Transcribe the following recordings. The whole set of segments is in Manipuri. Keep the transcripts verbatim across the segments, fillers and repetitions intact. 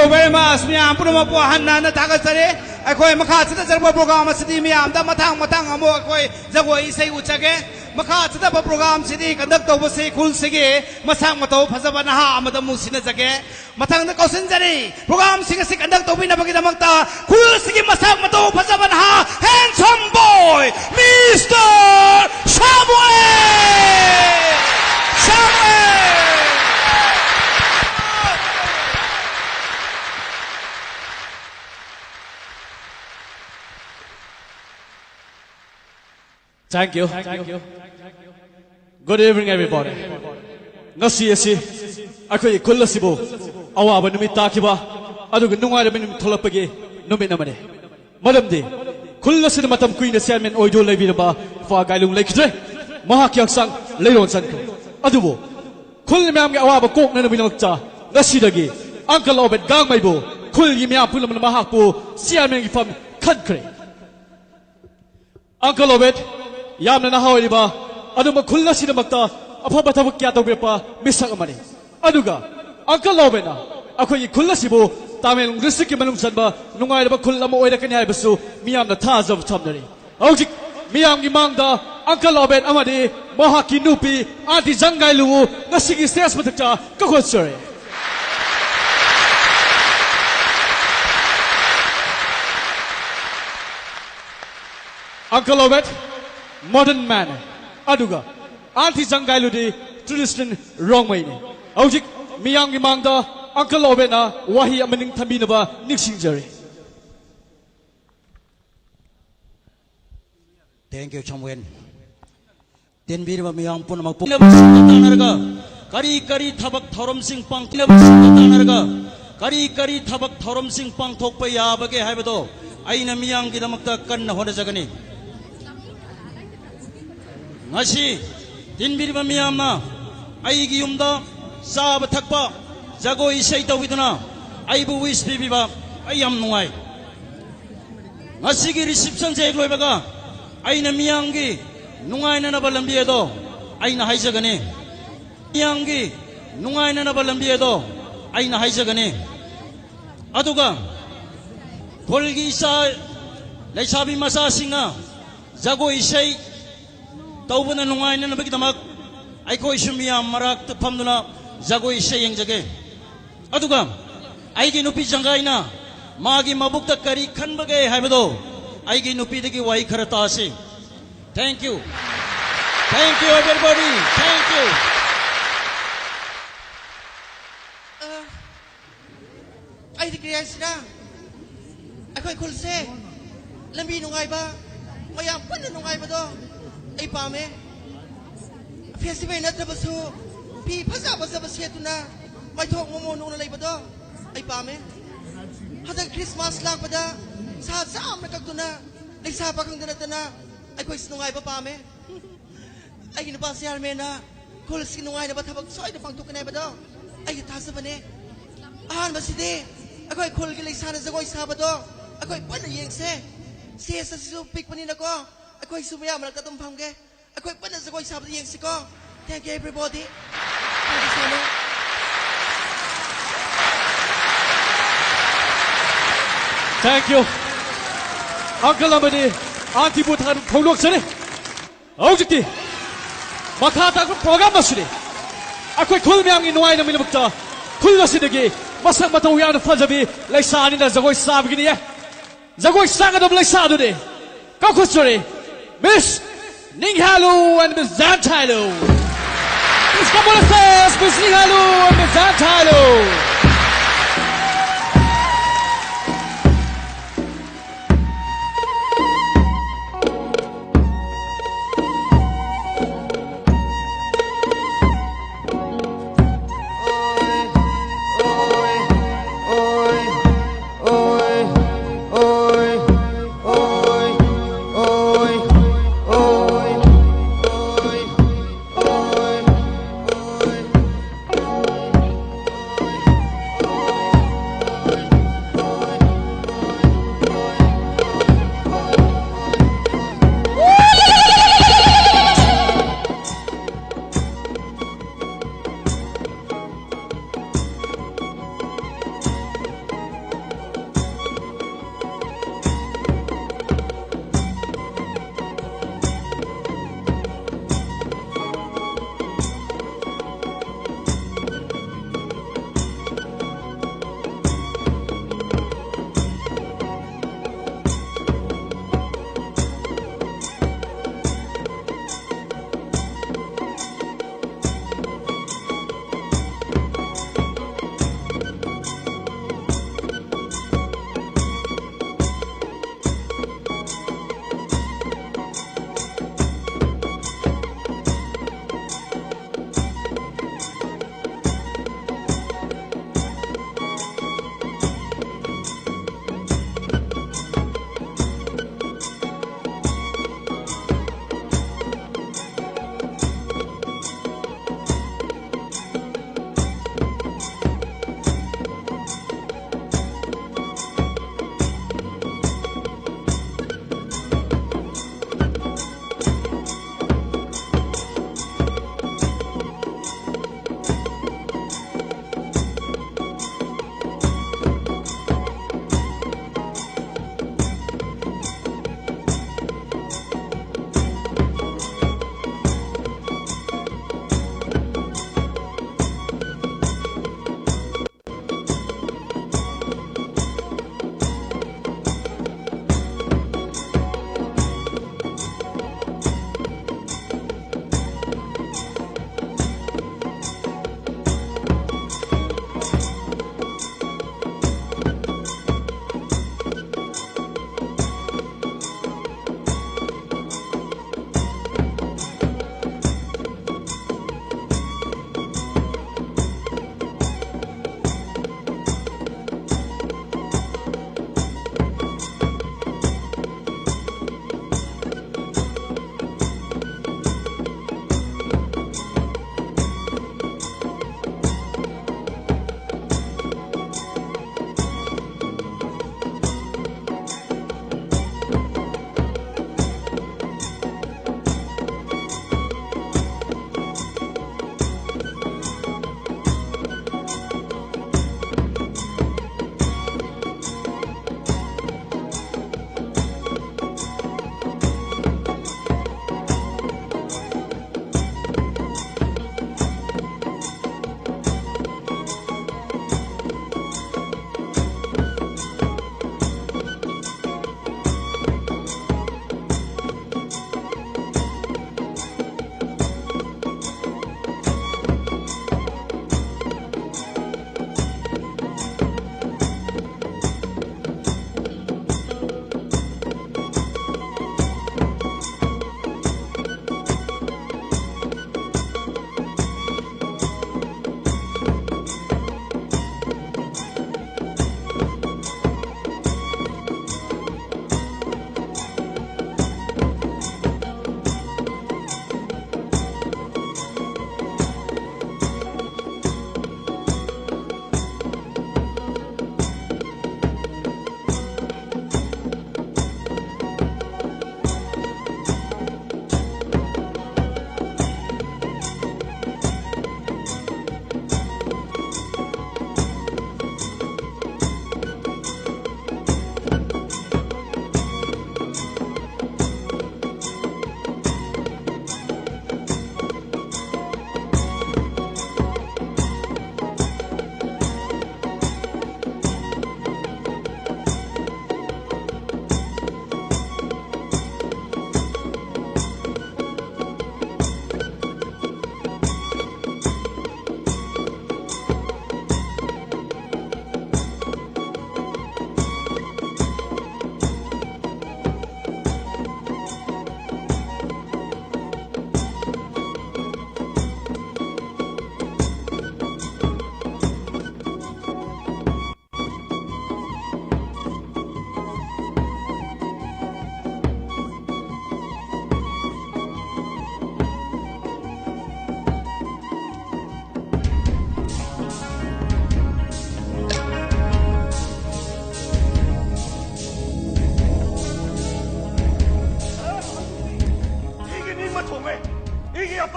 Thank you very much. ꯃꯌꯥꯝ ꯄꯨꯝꯅꯃꯛꯄꯨ ꯍꯟꯅ ꯍꯟꯅ ꯊꯥꯒꯠꯆꯔꯤ꯫ ꯑꯩꯈꯣꯏ ꯃꯈꯥ ꯆꯠꯊꯖꯔꯛꯄ program ꯑꯁꯤꯗꯤ ꯃꯌꯥꯝꯗ ꯃꯊꯪ ꯃꯊꯪ ꯑꯃꯨꯛ ꯑꯩꯈꯣꯏ ꯖꯒꯣꯏ ꯏꯁꯩ ꯎꯠꯆꯒꯦ꯫ ꯃꯈꯥ ꯆꯠꯊꯕ program ꯁꯤꯗꯤ conduct ꯇꯧꯕꯁꯤ ꯈꯨꯜꯁꯤꯒꯤ ꯃꯁꯛ ꯃꯇꯧ ꯐꯖꯕ ꯅꯍꯥ ꯑꯃꯗ ꯑꯃꯨꯛ ꯁꯤꯟꯅꯖꯒꯦ꯫ ꯃꯊꯪꯗ ꯀꯧꯁꯤꯟꯖꯔꯤ, program ꯁꯤꯡ ꯑꯁꯤ conduct ꯇꯧꯕꯤꯅꯕꯒꯤꯗꯃꯛꯇ ꯈꯨꯜꯁꯤꯒꯤ ꯃꯁꯛ ꯃꯇꯧ ꯐꯖꯕ ꯅꯍꯥ handsome boy, Mister Samuel! Samuel! Thank you. Good evening, everybody. ꯉꯁꯤ ꯑꯁꯤ ꯑꯩꯈꯣꯏꯒꯤ ꯈꯨꯜ ꯑꯁꯤꯕꯨ ꯑꯋꯥꯕ ꯅꯨꯃꯤꯠ ꯇꯥꯈꯤꯕ ꯑꯗꯨꯒ ꯅꯨꯡꯉꯥꯏꯔꯕ ꯅꯨꯃꯤꯠ ꯊꯣꯛꯂꯛꯄꯒꯤ ꯅꯨꯃꯤꯠ ꯑꯃꯅꯤ꯫ ꯃꯔꯝꯗꯤ ꯈꯨꯜ ꯑꯁꯤꯗ ꯃꯇꯝ ꯀꯨꯏꯅ chairman ꯑꯣꯏꯗꯨꯅ ꯂꯩꯕꯤꯔꯝꯕ ꯏꯄꯥ ꯒꯥꯏꯂꯨꯡ ꯂꯩꯈꯤꯗ꯭ꯔꯦ꯫ ꯃꯍꯥꯛꯀꯤ ꯍꯛꯆꯥꯡ ꯂꯩꯔꯣꯟ ꯆꯟꯈ꯭ꯔꯦ꯫ ꯑꯗꯨꯕꯨ ꯈꯨꯜ ꯃꯌꯥꯝꯒꯤ ꯑꯋꯥꯕ ꯀꯣꯛꯅꯅꯕꯒꯤꯗꯃꯛꯇ ꯉꯁꯤꯗꯒꯤ Uncle Obed ꯒꯥꯡꯃꯩꯕꯨ ꯈꯨꯜꯒꯤ ꯃꯤꯌꯥꯝ ꯄꯨꯝꯅꯃꯛꯅ ꯃꯍꯥꯛꯄꯨ chairman ꯒꯤ ꯐꯝ ꯈꯟꯈ꯭ꯔꯦ꯫ Uncle Obed, ꯌꯥꯝꯅ ꯅꯍꯥ ꯑꯣꯏꯔꯤꯕ ꯑꯗꯨꯒꯨꯝꯕ ꯈꯨꯜ ꯑꯁꯤꯗꯃꯛꯇ ꯑꯐꯕ ꯊꯕꯛ ꯀꯌꯥ ꯇꯧꯕꯤꯔꯛꯄ ꯃꯤꯁꯛ ꯑꯃꯅꯤ꯫ ꯑꯗꯨꯒ Uncle Obed ꯅ ꯑꯩꯈꯣꯏꯒꯤ ꯈꯨꯜ ꯑꯁꯤꯕꯨ ꯇꯃꯦꯡꯂꯣꯡ district ꯀꯤ ꯃꯅꯨꯡ ꯆꯟꯕ ꯅꯨꯡꯉꯥꯏꯔꯕ ꯈꯨꯜ ꯑꯃ ꯑꯣꯏꯔꯛꯀꯅꯤ ꯍꯥꯏꯕꯁꯨ ꯃꯤꯌꯥꯝꯅ ꯊꯥꯖꯕ ꯊꯝꯅꯔꯤ꯫ ꯍꯧꯖꯤꯛ ꯃꯤꯌꯥꯝꯒꯤ ꯃꯥꯡꯗ Uncle Obed ꯑꯃꯗꯤ ꯃꯍꯥꯛꯀꯤ ꯅꯨꯄꯤ Aunty ꯖꯪꯒꯥꯏꯂꯨꯕꯨ ꯉꯁꯤꯒꯤ stage ꯃꯊꯛꯇ ꯀꯧꯈꯠꯆꯔꯤ꯫ Uncle Obed, modern man, ꯑꯗꯨꯒ Aunty ꯖꯪꯒꯥꯏꯂꯨꯗꯤ traditional ꯔꯣꯡꯃꯩꯅꯤ꯫ ꯍꯧꯖꯤꯛ ꯃꯤꯌꯥꯝꯒꯤ ꯃꯥꯡꯗ Uncle Obed ꯅ ꯋꯥꯍꯩ ꯑꯃꯅꯤ ꯊꯝꯕꯤꯅꯕ ꯅꯤꯡꯁꯤꯡꯖꯔꯤ꯫ Thank you, Samuel. ꯇꯤꯟꯕꯤꯔꯤꯕ ꯃꯤꯌꯥꯝ ꯄꯨꯝꯅꯃꯛꯄꯨ ꯇꯥꯟꯅꯔꯒ ꯀꯔꯤ ꯀꯔꯤ ꯊꯕꯛ ꯊꯧꯔꯝꯁꯤꯡ ꯄꯥꯡꯊꯣꯛꯅꯕꯁꯤꯡꯗ ꯇꯥꯟꯅꯔꯒ ꯀꯔꯤ ꯀꯔꯤ ꯊꯕꯛ ꯊꯧꯔꯝꯁꯤꯡ ꯄꯥꯡꯊꯣꯛꯄ ꯌꯥꯕꯒꯦ ꯍꯥꯏꯕꯗꯣ ꯑꯩꯅ ꯃꯤꯌꯥꯝꯒꯤꯗꯃꯛꯇ ꯀꯟꯅ ꯍꯣꯠꯅꯖꯒꯅꯤ꯫ ꯉꯁꯤ ꯇꯤꯟꯕꯤꯔꯤꯕ ꯃꯤꯌꯥꯝꯅ ꯑꯩꯒꯤ ꯌꯨꯝꯗ ꯆꯥꯕ ꯊꯛꯄ, ꯖꯒꯣꯏ ꯏꯁꯩ ꯇꯧꯕꯤꯗꯨꯅ ꯑꯩꯕꯨ wish ꯄꯤꯕꯤꯕ ꯑꯩ ꯌꯥꯝ ꯅꯨꯡꯉꯥꯏ꯫ ꯉꯁꯤꯒꯤ reception ꯁꯦ ꯍꯦꯛ ꯂꯣꯏꯕꯒ ꯑꯩꯅ ꯃꯤꯌꯥꯝꯒꯤ ꯅꯨꯡꯉꯥꯏꯅꯅꯕ ꯂꯝꯕꯤ ꯑꯗꯣ ꯑꯩꯅ ꯍꯥꯏꯖꯒꯅꯤ꯫ ꯃꯤꯌꯥꯝꯒꯤ ꯅꯨꯡꯉꯥꯏꯅꯅꯕ ꯂꯝꯕꯤ ꯑꯗꯣ ꯑꯩꯅ ꯍꯥꯏꯖꯒꯅꯤ꯫ ꯑꯗꯨꯒ ꯈꯨꯜꯒꯤ ꯏꯆꯥ ꯂꯩꯁꯥꯕꯤ ꯃꯆꯥꯁꯤꯡꯅ ꯖꯒꯣꯏ ꯏꯁꯩ ꯇꯧꯕꯅ ꯅꯨꯡꯉꯥꯏꯅꯅꯕꯒꯤꯗꯃꯛ ꯑꯩꯈꯣꯏꯁꯨ ꯃꯤꯌꯥꯝ ꯃꯔꯛꯇ ꯐꯝꯗꯨꯅ ꯖꯒꯣꯏ ꯏꯁꯩ ꯌꯦꯡꯖꯒꯦ꯫ ꯑꯗꯨꯒ ꯑꯩꯒꯤ ꯅꯨꯄꯤ ꯖꯪꯒꯥꯏꯅ ꯃꯥꯒꯤ ꯃꯕꯨꯛꯇ ꯀꯔꯤ ꯈꯟꯕꯒꯦ ꯍꯥꯏꯕꯗꯣ ꯑꯩꯒꯤ ꯅꯨꯄꯤꯗꯒꯤ ꯋꯥꯍꯩ ꯈꯔ ꯇꯥꯁꯤ꯫ Thank you. Thank you, everybody. Thank you. ꯑꯩꯗꯤ ꯀꯔꯤ ꯍꯥꯏꯁꯤꯔꯥ, ꯑꯩꯈꯣꯏ ꯈꯨꯜꯁꯦ ꯂꯝꯕꯤ ꯅꯨꯡꯉꯥꯏꯕ, ꯃꯌꯥꯝ ꯄꯨꯟꯅ ꯅꯨꯡꯉꯥꯏꯕꯗꯣ ꯑꯩ ꯄꯥꯝꯃꯦ꯫ ꯐꯦꯁꯇꯤꯚꯦꯜ ꯅꯠꯇ꯭ꯔꯕꯁꯨ ꯐꯤ ꯐꯖ ꯐꯖꯕ ꯁꯦꯠꯇꯨꯅ ꯃꯩꯊꯣꯛ ꯃꯃꯣꯟ ꯅꯨꯡꯅ ꯂꯩꯕꯗꯣ ꯑꯩ ꯄꯥꯝꯃꯦ꯫ ꯍꯟꯗꯛ ꯈ꯭ꯔꯤꯁꯃꯥꯁ ꯂꯥꯛꯄꯗ ꯁꯥ ꯆꯥꯝꯅ ꯀꯛꯇꯨꯅ ꯂꯩꯁꯥ ꯄꯥꯈꯪꯗ ꯅꯠꯇꯅ ꯑꯩꯈꯣꯏꯁꯨ ꯅꯨꯡꯉꯥꯏꯕ ꯄꯥꯝꯃꯦ꯫ ꯑꯩꯒꯤ ꯅꯨꯄꯥ ꯆꯤꯌꯥꯔꯃꯦꯟꯅ ꯈꯨꯜꯁꯤ ꯅꯨꯡꯉꯥꯏꯅꯕ ꯊꯕꯛ ꯁꯣꯏꯗꯅ ꯄꯥꯡꯊꯣꯛꯀꯅꯤ ꯍꯥꯏꯕꯗꯣ ꯑꯩꯒꯤ ꯊꯥꯖꯕꯅꯦ꯫ ꯑꯍꯥꯟꯕꯁꯤꯗꯤ ꯑꯩꯈꯣꯏ ꯈꯨꯜꯒꯤ ꯂꯩꯁꯥꯅ ꯖꯒꯣꯏ ꯁꯥꯕꯗꯣ ꯑꯩꯈꯣꯏ ꯄꯨꯟꯅ ꯌꯦꯡꯁꯦ꯫ ꯁ꯭ꯇꯦꯖ ꯑꯁꯤꯁꯨ ꯄꯤꯛꯄꯅꯤꯅꯀꯣ ꯑꯩꯈꯣꯏꯁꯨ ꯃꯌꯥꯝ ꯃꯔꯛꯇ ꯑꯗꯨꯝ ꯐꯝꯒꯦ꯫ ꯑꯩꯈꯣꯏ ꯄꯨꯟꯅ ꯖꯒꯣꯏ ꯁꯥꯕꯗ ꯌꯦꯡꯁꯤꯀꯣ꯫ Thank you, everybody. Thank you so much. Thank you. Uncle ꯑꯃꯗꯤ auntyꯕꯨ ꯊꯥꯒꯠꯄ ꯐꯣꯡꯗꯣꯛꯆꯔꯤ꯫ ꯍꯧꯖꯤꯛꯇꯤ ꯃꯈꯥ ꯇꯥꯔꯛꯄ program ꯑꯁꯤꯗꯤ ꯑꯩꯈꯣꯏ ꯈꯨꯜ ꯃꯌꯥꯝꯒꯤ ꯅꯨꯡꯉꯥꯏꯅꯕꯒꯤꯗꯃꯛꯇ ꯈꯨꯜ ꯑꯁꯤꯗꯒꯤ ꯃꯁꯛ ꯃꯇꯧ ꯌꯥꯝꯅ ꯐꯖꯕꯤ ꯂꯩꯁꯥ ꯑꯅꯤꯅ ꯖꯒꯣꯏ ꯁꯥꯕꯒꯤꯅꯤ꯫ ꯖꯒꯣꯏ ꯁꯥꯒꯗꯕ ꯂꯩꯁꯥ ꯑꯗꯨꯗꯤ ꯀꯧꯈꯠꯆꯔꯤ, Miss Ninghalu and Miss Zanthailo. Please come on the stage, Miss Ninghalu and Miss Zanthailo.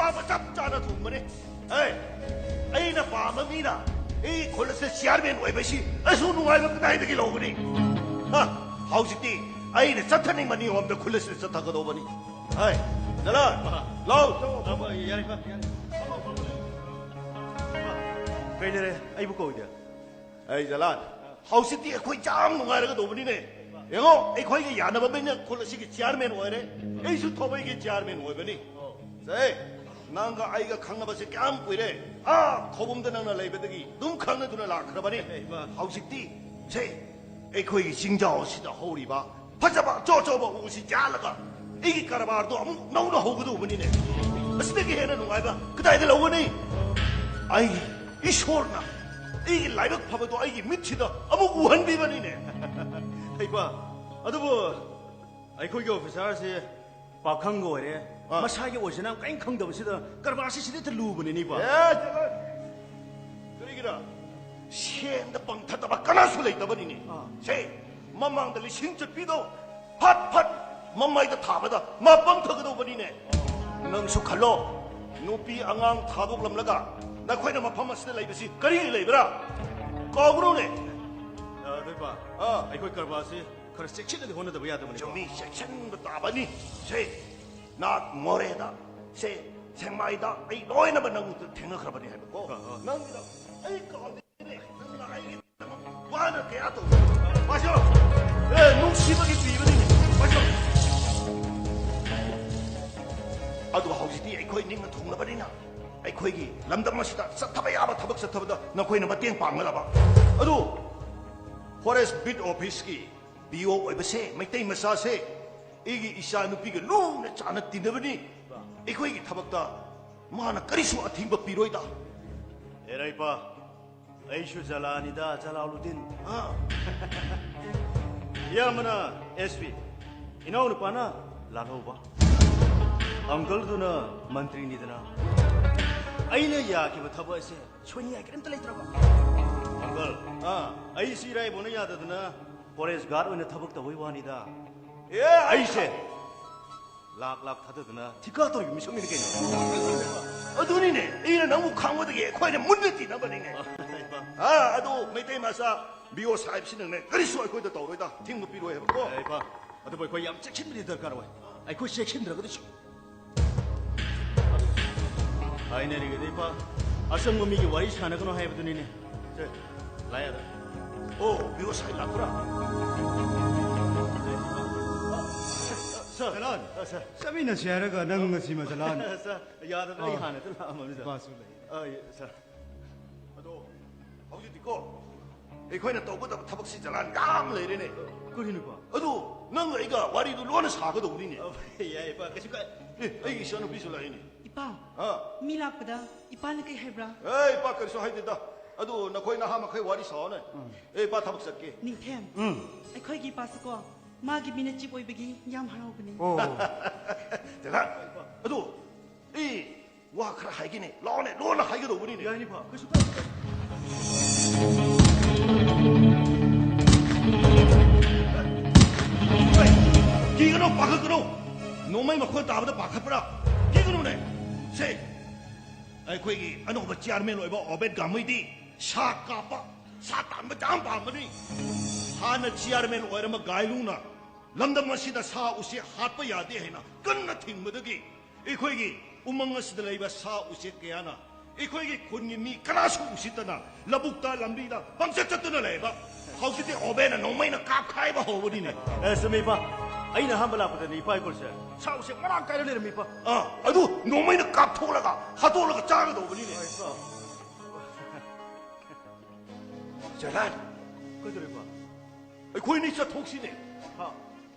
ꯑꯄꯥꯝꯕ ꯆꯞ ꯆꯥꯅ ꯊꯨꯡꯕꯅꯤ꯫ ꯑꯦ, ꯑꯩꯅ ꯄꯥꯝꯕ ꯃꯤꯅ ꯑꯩ ꯈꯨꯜ ꯑꯁꯤꯗ ꯆꯤꯌꯥꯔꯃꯦꯟ ꯑꯣꯏꯕꯁꯤ ꯑꯩꯁꯨ ꯅꯨꯡꯉꯥꯏꯕ ꯀꯗꯥꯏꯗꯒꯤ ꯂꯧꯒꯅꯤ? ꯍꯥ? ꯍꯧꯖꯤꯛꯇꯤ ꯑꯩꯅ ꯆꯠꯊꯅꯤꯡꯕ ꯅꯤꯌꯣꯝꯗ ꯈꯨꯜ ꯑꯁꯤꯗ ꯆꯠꯊꯒꯗꯧꯕꯅꯤ꯫ ꯍꯥꯏ, ꯖꯂꯥꯟ, ꯂꯥꯎ꯫ ꯌꯥꯔꯦ, ꯌꯥꯔꯦ꯫ ꯀꯩ ꯂꯩꯔꯦ? ꯑꯩꯕꯨ ꯀꯧꯏꯗꯦ꯫ ꯑꯩ ꯖꯂꯥꯟ, ꯍꯧꯖꯤꯛꯇꯤ ꯑꯩꯈꯣꯏ ꯌꯥꯝ ꯅꯨꯡꯉꯥꯏꯔꯒꯗꯧꯕꯅꯤꯅꯦ꯫ ꯌꯦꯡꯉꯣ, ꯑꯩꯈꯣꯏꯒ ꯌꯥꯅꯕ ꯃꯤꯅ ꯈꯨꯜ ꯑꯁꯤꯒꯤ ꯆꯤꯌꯥꯔꯃꯦꯟ ꯑꯣꯏꯔꯦ꯫ ꯑꯩꯁꯨ ꯊꯧꯕꯩꯒꯤ ꯆꯤꯌꯥꯔꯃꯦꯟ ꯑꯣꯏꯕꯅꯤ꯫ ꯁꯦ, ꯅꯪꯒ ꯑꯩꯒ ꯈꯪꯅꯕꯁꯦ ꯀꯌꯥꯝ ꯀꯨꯏꯔꯦ? ꯑꯥ, ꯈꯧꯕꯨꯝꯗ ꯅꯪꯅ ꯂꯩꯕꯗꯒꯤ ꯑꯗꯨꯝ ꯈꯪꯅꯗꯨꯅ ꯂꯥꯛꯈ꯭ꯔꯕꯅꯤ꯫ ꯍꯩꯃꯥ꯫ ꯍꯧꯖꯤꯛꯇꯤ, ꯁꯦ, ꯑꯩꯈꯣꯏꯒꯤ ꯆꯤꯡꯖꯥꯎ ꯑꯁꯤꯗ ꯍꯧꯔꯤꯕ ꯐꯖꯕ ꯑꯆꯧ ꯑꯆꯧꯕ ꯎꯁꯤ ꯌꯥꯜꯂꯒ ꯑꯩꯒꯤ ꯀꯔꯕꯥꯔꯗꯣ ꯑꯃꯨꯛ ꯅꯧꯅ ꯍꯧꯒꯗꯧꯕꯅꯤꯅꯦ꯫ ꯑꯁꯤꯗꯒꯤ ꯍꯦꯟꯅ ꯅꯨꯡꯉꯥꯏꯕ ꯀꯗꯥꯏꯗ ꯂꯧꯒꯅꯤ? ꯑꯩ, ꯏꯁꯣꯔꯅ ꯑꯩꯒꯤ ꯂꯥꯏꯕꯛ ꯐꯕꯗꯣ ꯑꯩꯒꯤ ꯃꯤꯠꯁꯤꯗ ꯑꯃꯨꯛ ꯎꯍꯟꯕꯤꯕꯅꯤꯅꯦ꯫ ꯍꯩꯕ, ꯑꯗꯨꯕꯨ ꯑꯩꯈꯣꯏꯒꯤ ꯑꯣꯐꯤꯁꯥꯔꯁꯦ ꯄꯥꯈꯪꯒ ꯑꯣꯏꯔꯦ, ꯑꯥ꯫ ꯃꯁꯥꯒꯤ ꯑꯣꯏꯖꯅꯕ ꯀꯔꯤꯝ ꯈꯪꯗꯕꯁꯤꯗ ꯀꯔꯕꯥꯔꯁꯤ ꯁꯤꯗ ꯍꯦꯛꯇ ꯂꯨꯕꯅꯤꯅꯦ, ꯏꯄꯥ꯫ ꯑꯦ, ꯆꯠꯂꯣ꯫ ꯀꯔꯤꯒꯤꯔ? ꯁꯦꯟꯗ ꯄꯪꯊꯗꯕ ꯀꯅꯥꯁꯨ ꯂꯩꯇꯕꯅꯤꯅꯦ꯫ ꯑꯥ꯫ ꯁꯦ, ꯃꯃꯥꯡꯗ ꯂꯤꯁꯤꯡ ꯆꯠꯄꯤꯗꯣ ꯐꯠ ꯐꯠ ꯃꯃꯥꯏꯗ ꯊꯥꯕꯗ ꯃꯥ ꯄꯪꯊꯒꯗꯧꯕꯅꯤꯅꯦ꯫ ꯅꯪꯁꯨ ꯈꯜꯂꯣ, ꯅꯨꯄꯤ ꯑꯉꯥꯡ ꯊꯥꯗꯣꯛꯂꯝꯂꯒ ꯅꯈꯣꯏꯅ ꯃꯐꯝ ꯑꯁꯤꯗ ꯂꯩꯕꯁꯤ ꯀꯔꯤꯒꯤ ꯂꯩꯕ꯭ꯔꯥ? ꯀꯥꯎꯒꯅꯨꯅꯦ꯫ ꯑ, ꯑꯗꯣ ꯏꯄꯥ, ꯑꯥ꯫ ꯑꯩꯈꯣꯏ ꯀꯔꯕꯥꯔꯁꯤ ꯈꯔ ꯆꯦꯛꯁꯤꯟꯅꯗꯤ ꯍꯣꯠꯅꯗꯕ ꯌꯥꯗꯕꯅꯤꯀꯣ꯫ ꯆꯨꯝꯃꯤ, ꯆꯦꯛꯁꯤꯟꯕ ꯇꯥꯕꯅꯤ꯫ ꯁꯦ, ꯅꯥꯛ ꯃꯣꯔꯦꯗ, ꯁꯦ, ꯁꯦꯡꯃꯥꯏꯗ ꯑꯩ ꯂꯣꯏꯅꯃꯛ ꯅꯪꯕꯨ ꯊꯦꯡꯅꯈ꯭ꯔꯕꯅꯤ ꯍꯥꯏꯕꯀꯣ꯫ ꯍꯣꯏ, ꯍꯣꯏ꯫ ꯅꯪꯒꯤꯗꯣ ꯑꯩ ꯀꯥꯎꯗꯦꯅꯦ꯫ ꯅꯪꯅ ꯑꯩꯒꯤꯗꯃꯛ ꯋꯥꯅ ꯀꯌꯥ ꯇꯧꯕ꯫ ꯄꯥꯏꯁꯣ, ꯑꯦ, ꯅꯨꯡꯁꯤꯕꯒꯤ ꯄꯤꯕꯅꯤꯅꯦ꯫ ꯄꯥꯏꯁꯣ꯫ ꯑꯗꯨ ꯍꯧꯖꯤꯛꯇꯤ ꯑꯩꯈꯣꯏ ꯅꯤꯡꯅ ꯊꯨꯡꯂꯕꯅꯤꯅ ꯑꯩꯈꯣꯏꯒꯤ ꯂꯝꯗꯝ ꯑꯁꯤꯗ ꯆꯠꯊꯕ ꯌꯥꯕ ꯊꯕꯛ ꯆꯠꯊꯕꯗ ꯅꯈꯣꯏꯅ ꯃꯇꯦꯡ ꯄꯥꯡꯒꯗꯕ꯫ ꯑꯗꯨ ꯐꯣꯔꯦꯁ ꯕꯤꯠ ꯑꯣꯐꯤꯁꯀꯤ ꯕꯤ ꯑꯣ ꯑꯣꯏꯕꯁꯦ, ꯃꯩꯇꯩ ꯃꯆꯥꯁꯦ, ꯑꯩꯒꯤ ꯏꯆꯥ ꯅꯨꯄꯤꯒ ꯂꯨꯅ ꯆꯥꯟꯅ ꯇꯤꯟꯅꯕꯅꯤ꯫ ꯑꯩꯈꯣꯏꯒꯤ ꯊꯕꯛꯇ ꯃꯥꯅ ꯀꯔꯤꯁꯨ ꯑꯊꯤꯡꯕ ꯄꯤꯔꯣꯏꯗ꯫ ꯑꯦꯔꯥꯏꯄꯥ, ꯑꯩꯁꯨ ꯖꯂꯥꯅꯤꯗ, ꯖꯂꯥꯂꯨꯗꯤꯟ꯫ ꯑꯥ꯫ ꯏꯌꯥꯝꯕꯅ ꯑꯦꯁ ꯄꯤ, ꯏꯅꯥꯎꯅꯨꯄꯥꯅ ꯂꯥꯜꯍꯧꯕ, ꯑꯪꯀꯜꯗꯨꯅ ꯃꯟꯇ꯭ꯔꯤꯅꯤꯗꯅ꯫ ꯑꯩꯅ ꯌꯥꯈꯤꯕ ꯊꯕꯛ ꯑꯁꯦ ꯁꯣꯏꯅꯤꯡꯉꯥꯏ ꯀꯔꯤꯝꯇ ꯂꯩꯇ꯭ꯔꯕ꯫ ꯑꯪꯀꯜ, ꯑꯥ꯫ ꯑꯩꯁꯤ ꯏꯔꯥꯏꯕꯧꯅ ꯌꯥꯗꯗꯅ ꯐꯣꯔꯦꯁ ꯒꯥꯔꯗ ꯑꯣꯏꯅ ꯊꯕꯛ ꯇꯧꯕꯩ ꯋꯥꯅꯤꯗ꯫ ꯑꯦ, ꯑꯩꯁꯦ ꯂꯥꯛ ꯂꯥꯛ ꯊꯥꯗꯗꯅ ꯊꯤꯀꯥ ꯇꯧꯔꯤꯕ ꯃꯤꯁꯛꯅꯤꯅꯦ ꯀꯩꯅꯣ꯫ ꯑꯗꯨꯅꯤꯅꯦ, ꯑꯩꯅ ꯅꯪꯕꯨ ꯈꯪꯕꯗꯅꯦ, ꯑꯩꯈꯣꯏꯅ ꯃꯨꯟꯅ ꯇꯤꯟꯅꯕꯅꯤꯅꯦ꯫ ꯑ, ꯑꯗꯨ ꯃꯩꯇꯩ ꯃꯆꯥ ꯕꯤ ꯑꯣ ꯁꯥꯍꯦꯕꯁꯤꯅꯅꯦ ꯀꯔꯤꯁꯨ ꯑꯩꯈꯣꯏꯗ ꯇꯧꯔꯣꯏꯗ, ꯊꯤꯡꯕ ꯄꯤꯔꯣꯏ ꯍꯥꯏꯕꯀꯣ꯫ ꯌꯥꯏ, ꯏꯄꯥ꯫ ꯑꯗꯨꯕꯨ ꯑꯩꯈꯣꯏ ꯌꯥꯝ ꯆꯦꯛꯁꯤꯟꯕꯗꯤ ꯗꯔꯀꯥꯔ ꯑꯣꯏ꯫ ꯑꯩꯈꯣꯏ ꯆꯦꯛꯁꯤꯟꯗ꯭ꯔꯒꯗꯤ ꯁꯨꯝ ꯍꯥꯏꯅꯔꯤꯉꯩꯗ, ꯏꯄꯥ, ꯑꯆꯪꯕ ꯃꯤꯒꯤ ꯋꯥꯔꯤ ꯁꯥꯟꯅꯒꯅꯨ ꯍꯥꯏꯕꯗꯨꯅꯤꯅꯦ꯫ ꯁꯦ, ꯂꯥꯛꯑꯦ ꯑꯗ꯫ ꯑꯣ, ꯕꯤ ꯑꯣ ꯁꯥꯍꯦꯕ ꯂꯥꯛꯄ꯭ꯔꯥ? ꯁꯥꯔ꯫ ꯖꯂꯥꯟ꯫ ꯑ, ꯁꯥꯔ꯫ ꯆꯠꯃꯤꯟꯅꯁꯤ ꯍꯥꯏꯔꯒ ꯅꯪ ꯉꯁꯤ ꯃꯖꯂꯥꯟ꯫ ꯁꯥꯔ, ꯌꯥꯗꯕ, ꯑꯩ ꯑꯥ꯫ ꯍꯥꯟꯅ ꯑꯗꯨꯝ ꯂꯥꯛꯑꯝꯃꯕꯅꯤ, ꯁꯥꯔ꯫ ꯏꯄꯥꯁꯨ ꯂꯩ꯫ ꯑ, ꯁꯥꯔ꯫ ꯑꯗꯣ ꯍꯧꯖꯤꯛꯇꯤꯀꯣ, ꯑꯩꯈꯣꯏꯅ ꯇꯧꯒꯗꯕ ꯊꯕꯛꯁꯤ ꯖꯂꯥꯟ ꯌꯥꯝ ꯂꯩꯔꯦꯅꯦ꯫ ꯀꯔꯤꯅꯣ, ꯏꯄꯥ? ꯑꯗꯣ ꯅꯪ ꯑꯩꯒ ꯋꯥꯔꯤꯗꯨ ꯂꯣꯟꯅ ꯁꯥꯒꯗꯧꯕꯅꯤꯅꯦ꯫ ꯑ, ꯌꯥꯏ, ꯏꯄꯥ, ꯀꯩꯁꯨ ꯀꯥꯏ-, ꯑꯦ, ꯑꯩꯒꯤ ꯏꯆꯥꯅꯨꯄꯤꯁꯨ ꯂꯥꯛꯏꯅꯦ꯫ ꯏꯄꯥ, ꯑ꯫ ꯃꯤ ꯂꯥꯛꯄꯗ ꯏꯄꯥꯅ ꯀꯩ ꯍꯥꯏꯕ꯭ꯔꯥ? ꯑꯦ, ꯏꯄꯥ ꯀꯔꯤꯁꯨ ꯍꯥꯏꯗꯦꯗ꯫ ꯑꯗꯨ ꯅꯈꯣꯏ ꯅꯍꯥ ꯃꯈꯩ ꯋꯥꯔꯤ ꯁꯥꯎꯅꯦ꯫ ꯎꯝ꯫ ꯑꯦ, ꯏꯄꯥ ꯊꯕꯛ ꯆꯠꯀꯦ꯫ ꯅꯤꯡꯊꯦꯝ, ꯎꯝ꯫ ꯑꯩꯈꯣꯏꯒꯤ ꯏꯄꯥꯁꯤꯀꯣ, ꯃꯥꯒꯤ ꯃꯤꯅ ꯆꯤꯞ ꯑꯣꯏꯕꯒꯤ ꯌꯥꯝ ꯍꯔꯥꯎꯕꯅꯤ꯫ ꯑꯣ꯫ ꯖꯂꯥꯟ, ꯑꯗꯨ ꯑꯩ ꯋꯥ ꯈꯔ ꯍꯥꯏꯒꯦꯅꯦ꯫ ꯂꯥꯛꯑꯣꯅꯦ, ꯂꯣꯟꯅ ꯍꯥꯏꯒꯗꯧꯕꯅꯤꯅꯦ꯫ ꯌꯥꯏꯅꯦ, ꯏꯄꯥ, ꯀꯩꯁꯨ ꯀꯥꯏꯗꯦ꯫ ꯍꯣꯏ, ꯀꯤꯒꯅꯨ, ꯄꯥꯈꯠꯀꯅꯨ꯫ ꯅꯣꯡꯃꯩ ꯃꯈꯣꯟ ꯇꯥꯕꯗ ꯄꯥꯈꯠꯄ꯭ꯔꯥ? ꯀꯤꯒꯅꯨꯅꯦ꯫ ꯁꯦ, ꯑꯩꯈꯣꯏꯒꯤ ꯑꯅꯧꯕ ꯆꯤꯌꯥꯔꯃꯦꯟ ꯑꯣꯏꯕ ꯑꯣꯕꯦꯗ ꯒꯥꯃꯩꯗꯤ ꯁꯥ ꯀꯥꯞꯄ, ꯁꯥ ꯇꯥꯟꯕ ꯌꯥꯝ ꯄꯥꯝꯕꯅꯤ꯫ ꯍꯥꯟꯅ ꯆꯤꯌꯥꯔꯃꯦꯟ ꯑꯣꯏꯔꯝꯕ ꯒꯥꯏꯂꯨꯅ ꯂꯝꯗꯝ ꯑꯁꯤꯗ ꯁꯥ ꯎꯆꯦꯛ ꯍꯥꯠꯄ ꯌꯥꯗꯦ ꯍꯥꯏꯅ ꯀꯟꯅ ꯊꯤꯡꯕꯗꯒꯤ ꯑꯩꯈꯣꯏꯒꯤ ꯎꯃꯪ ꯑꯁꯤꯗ ꯂꯩꯕ ꯁꯥ ꯎꯆꯦꯛ ꯀꯌꯥꯅ ꯑꯩꯈꯣꯏꯒꯤ ꯈꯨꯟꯒꯤ ꯃꯤ ꯀꯅꯥꯁꯨ ꯎꯁꯤꯠꯇꯅ ꯂꯧꯕꯨꯛꯇ, ꯂꯝꯕꯤꯗ ꯄꯪꯆꯠ ꯆꯠꯇꯨꯅ ꯂꯩꯕ꯫ ꯍꯧꯖꯤꯛꯇꯤ ꯑꯣꯕꯦꯅ ꯅꯣꯡꯃꯩꯅ ꯀꯥꯞꯈꯥꯏꯕ ꯍꯧꯕꯅꯤꯅꯦ꯫ ꯑꯦ, ꯆꯨꯝꯃꯤ, ꯏꯄꯥ꯫ ꯑꯩꯅ ꯑꯍꯥꯟꯕ ꯂꯥꯛꯄꯗꯅꯤ ꯏꯄꯥ ꯏꯀꯣꯜꯁꯦ ꯁꯥ ꯎꯆꯦꯛ ꯃꯔꯥꯡ ꯀꯥꯏꯅ ꯂꯩꯔꯝꯃꯤ, ꯏꯄꯥ꯫ ꯑꯥ, ꯑꯗꯨ ꯅꯣꯡꯃꯩꯅ ꯀꯥꯞꯊꯣꯛꯂꯒ ꯍꯥꯠꯇꯣꯛꯂꯒ ꯆꯥꯒꯗꯧꯕꯅꯤꯅꯦ꯫ ꯍꯣꯏ, ꯏꯄꯥ꯫ ꯖꯂꯥꯟ꯫ ꯀꯩꯗꯧꯔꯤꯕ? ꯑꯩꯈꯣꯏꯅꯤ ꯆꯠꯊꯣꯛꯁꯤꯅꯦ꯫ ꯍꯥ?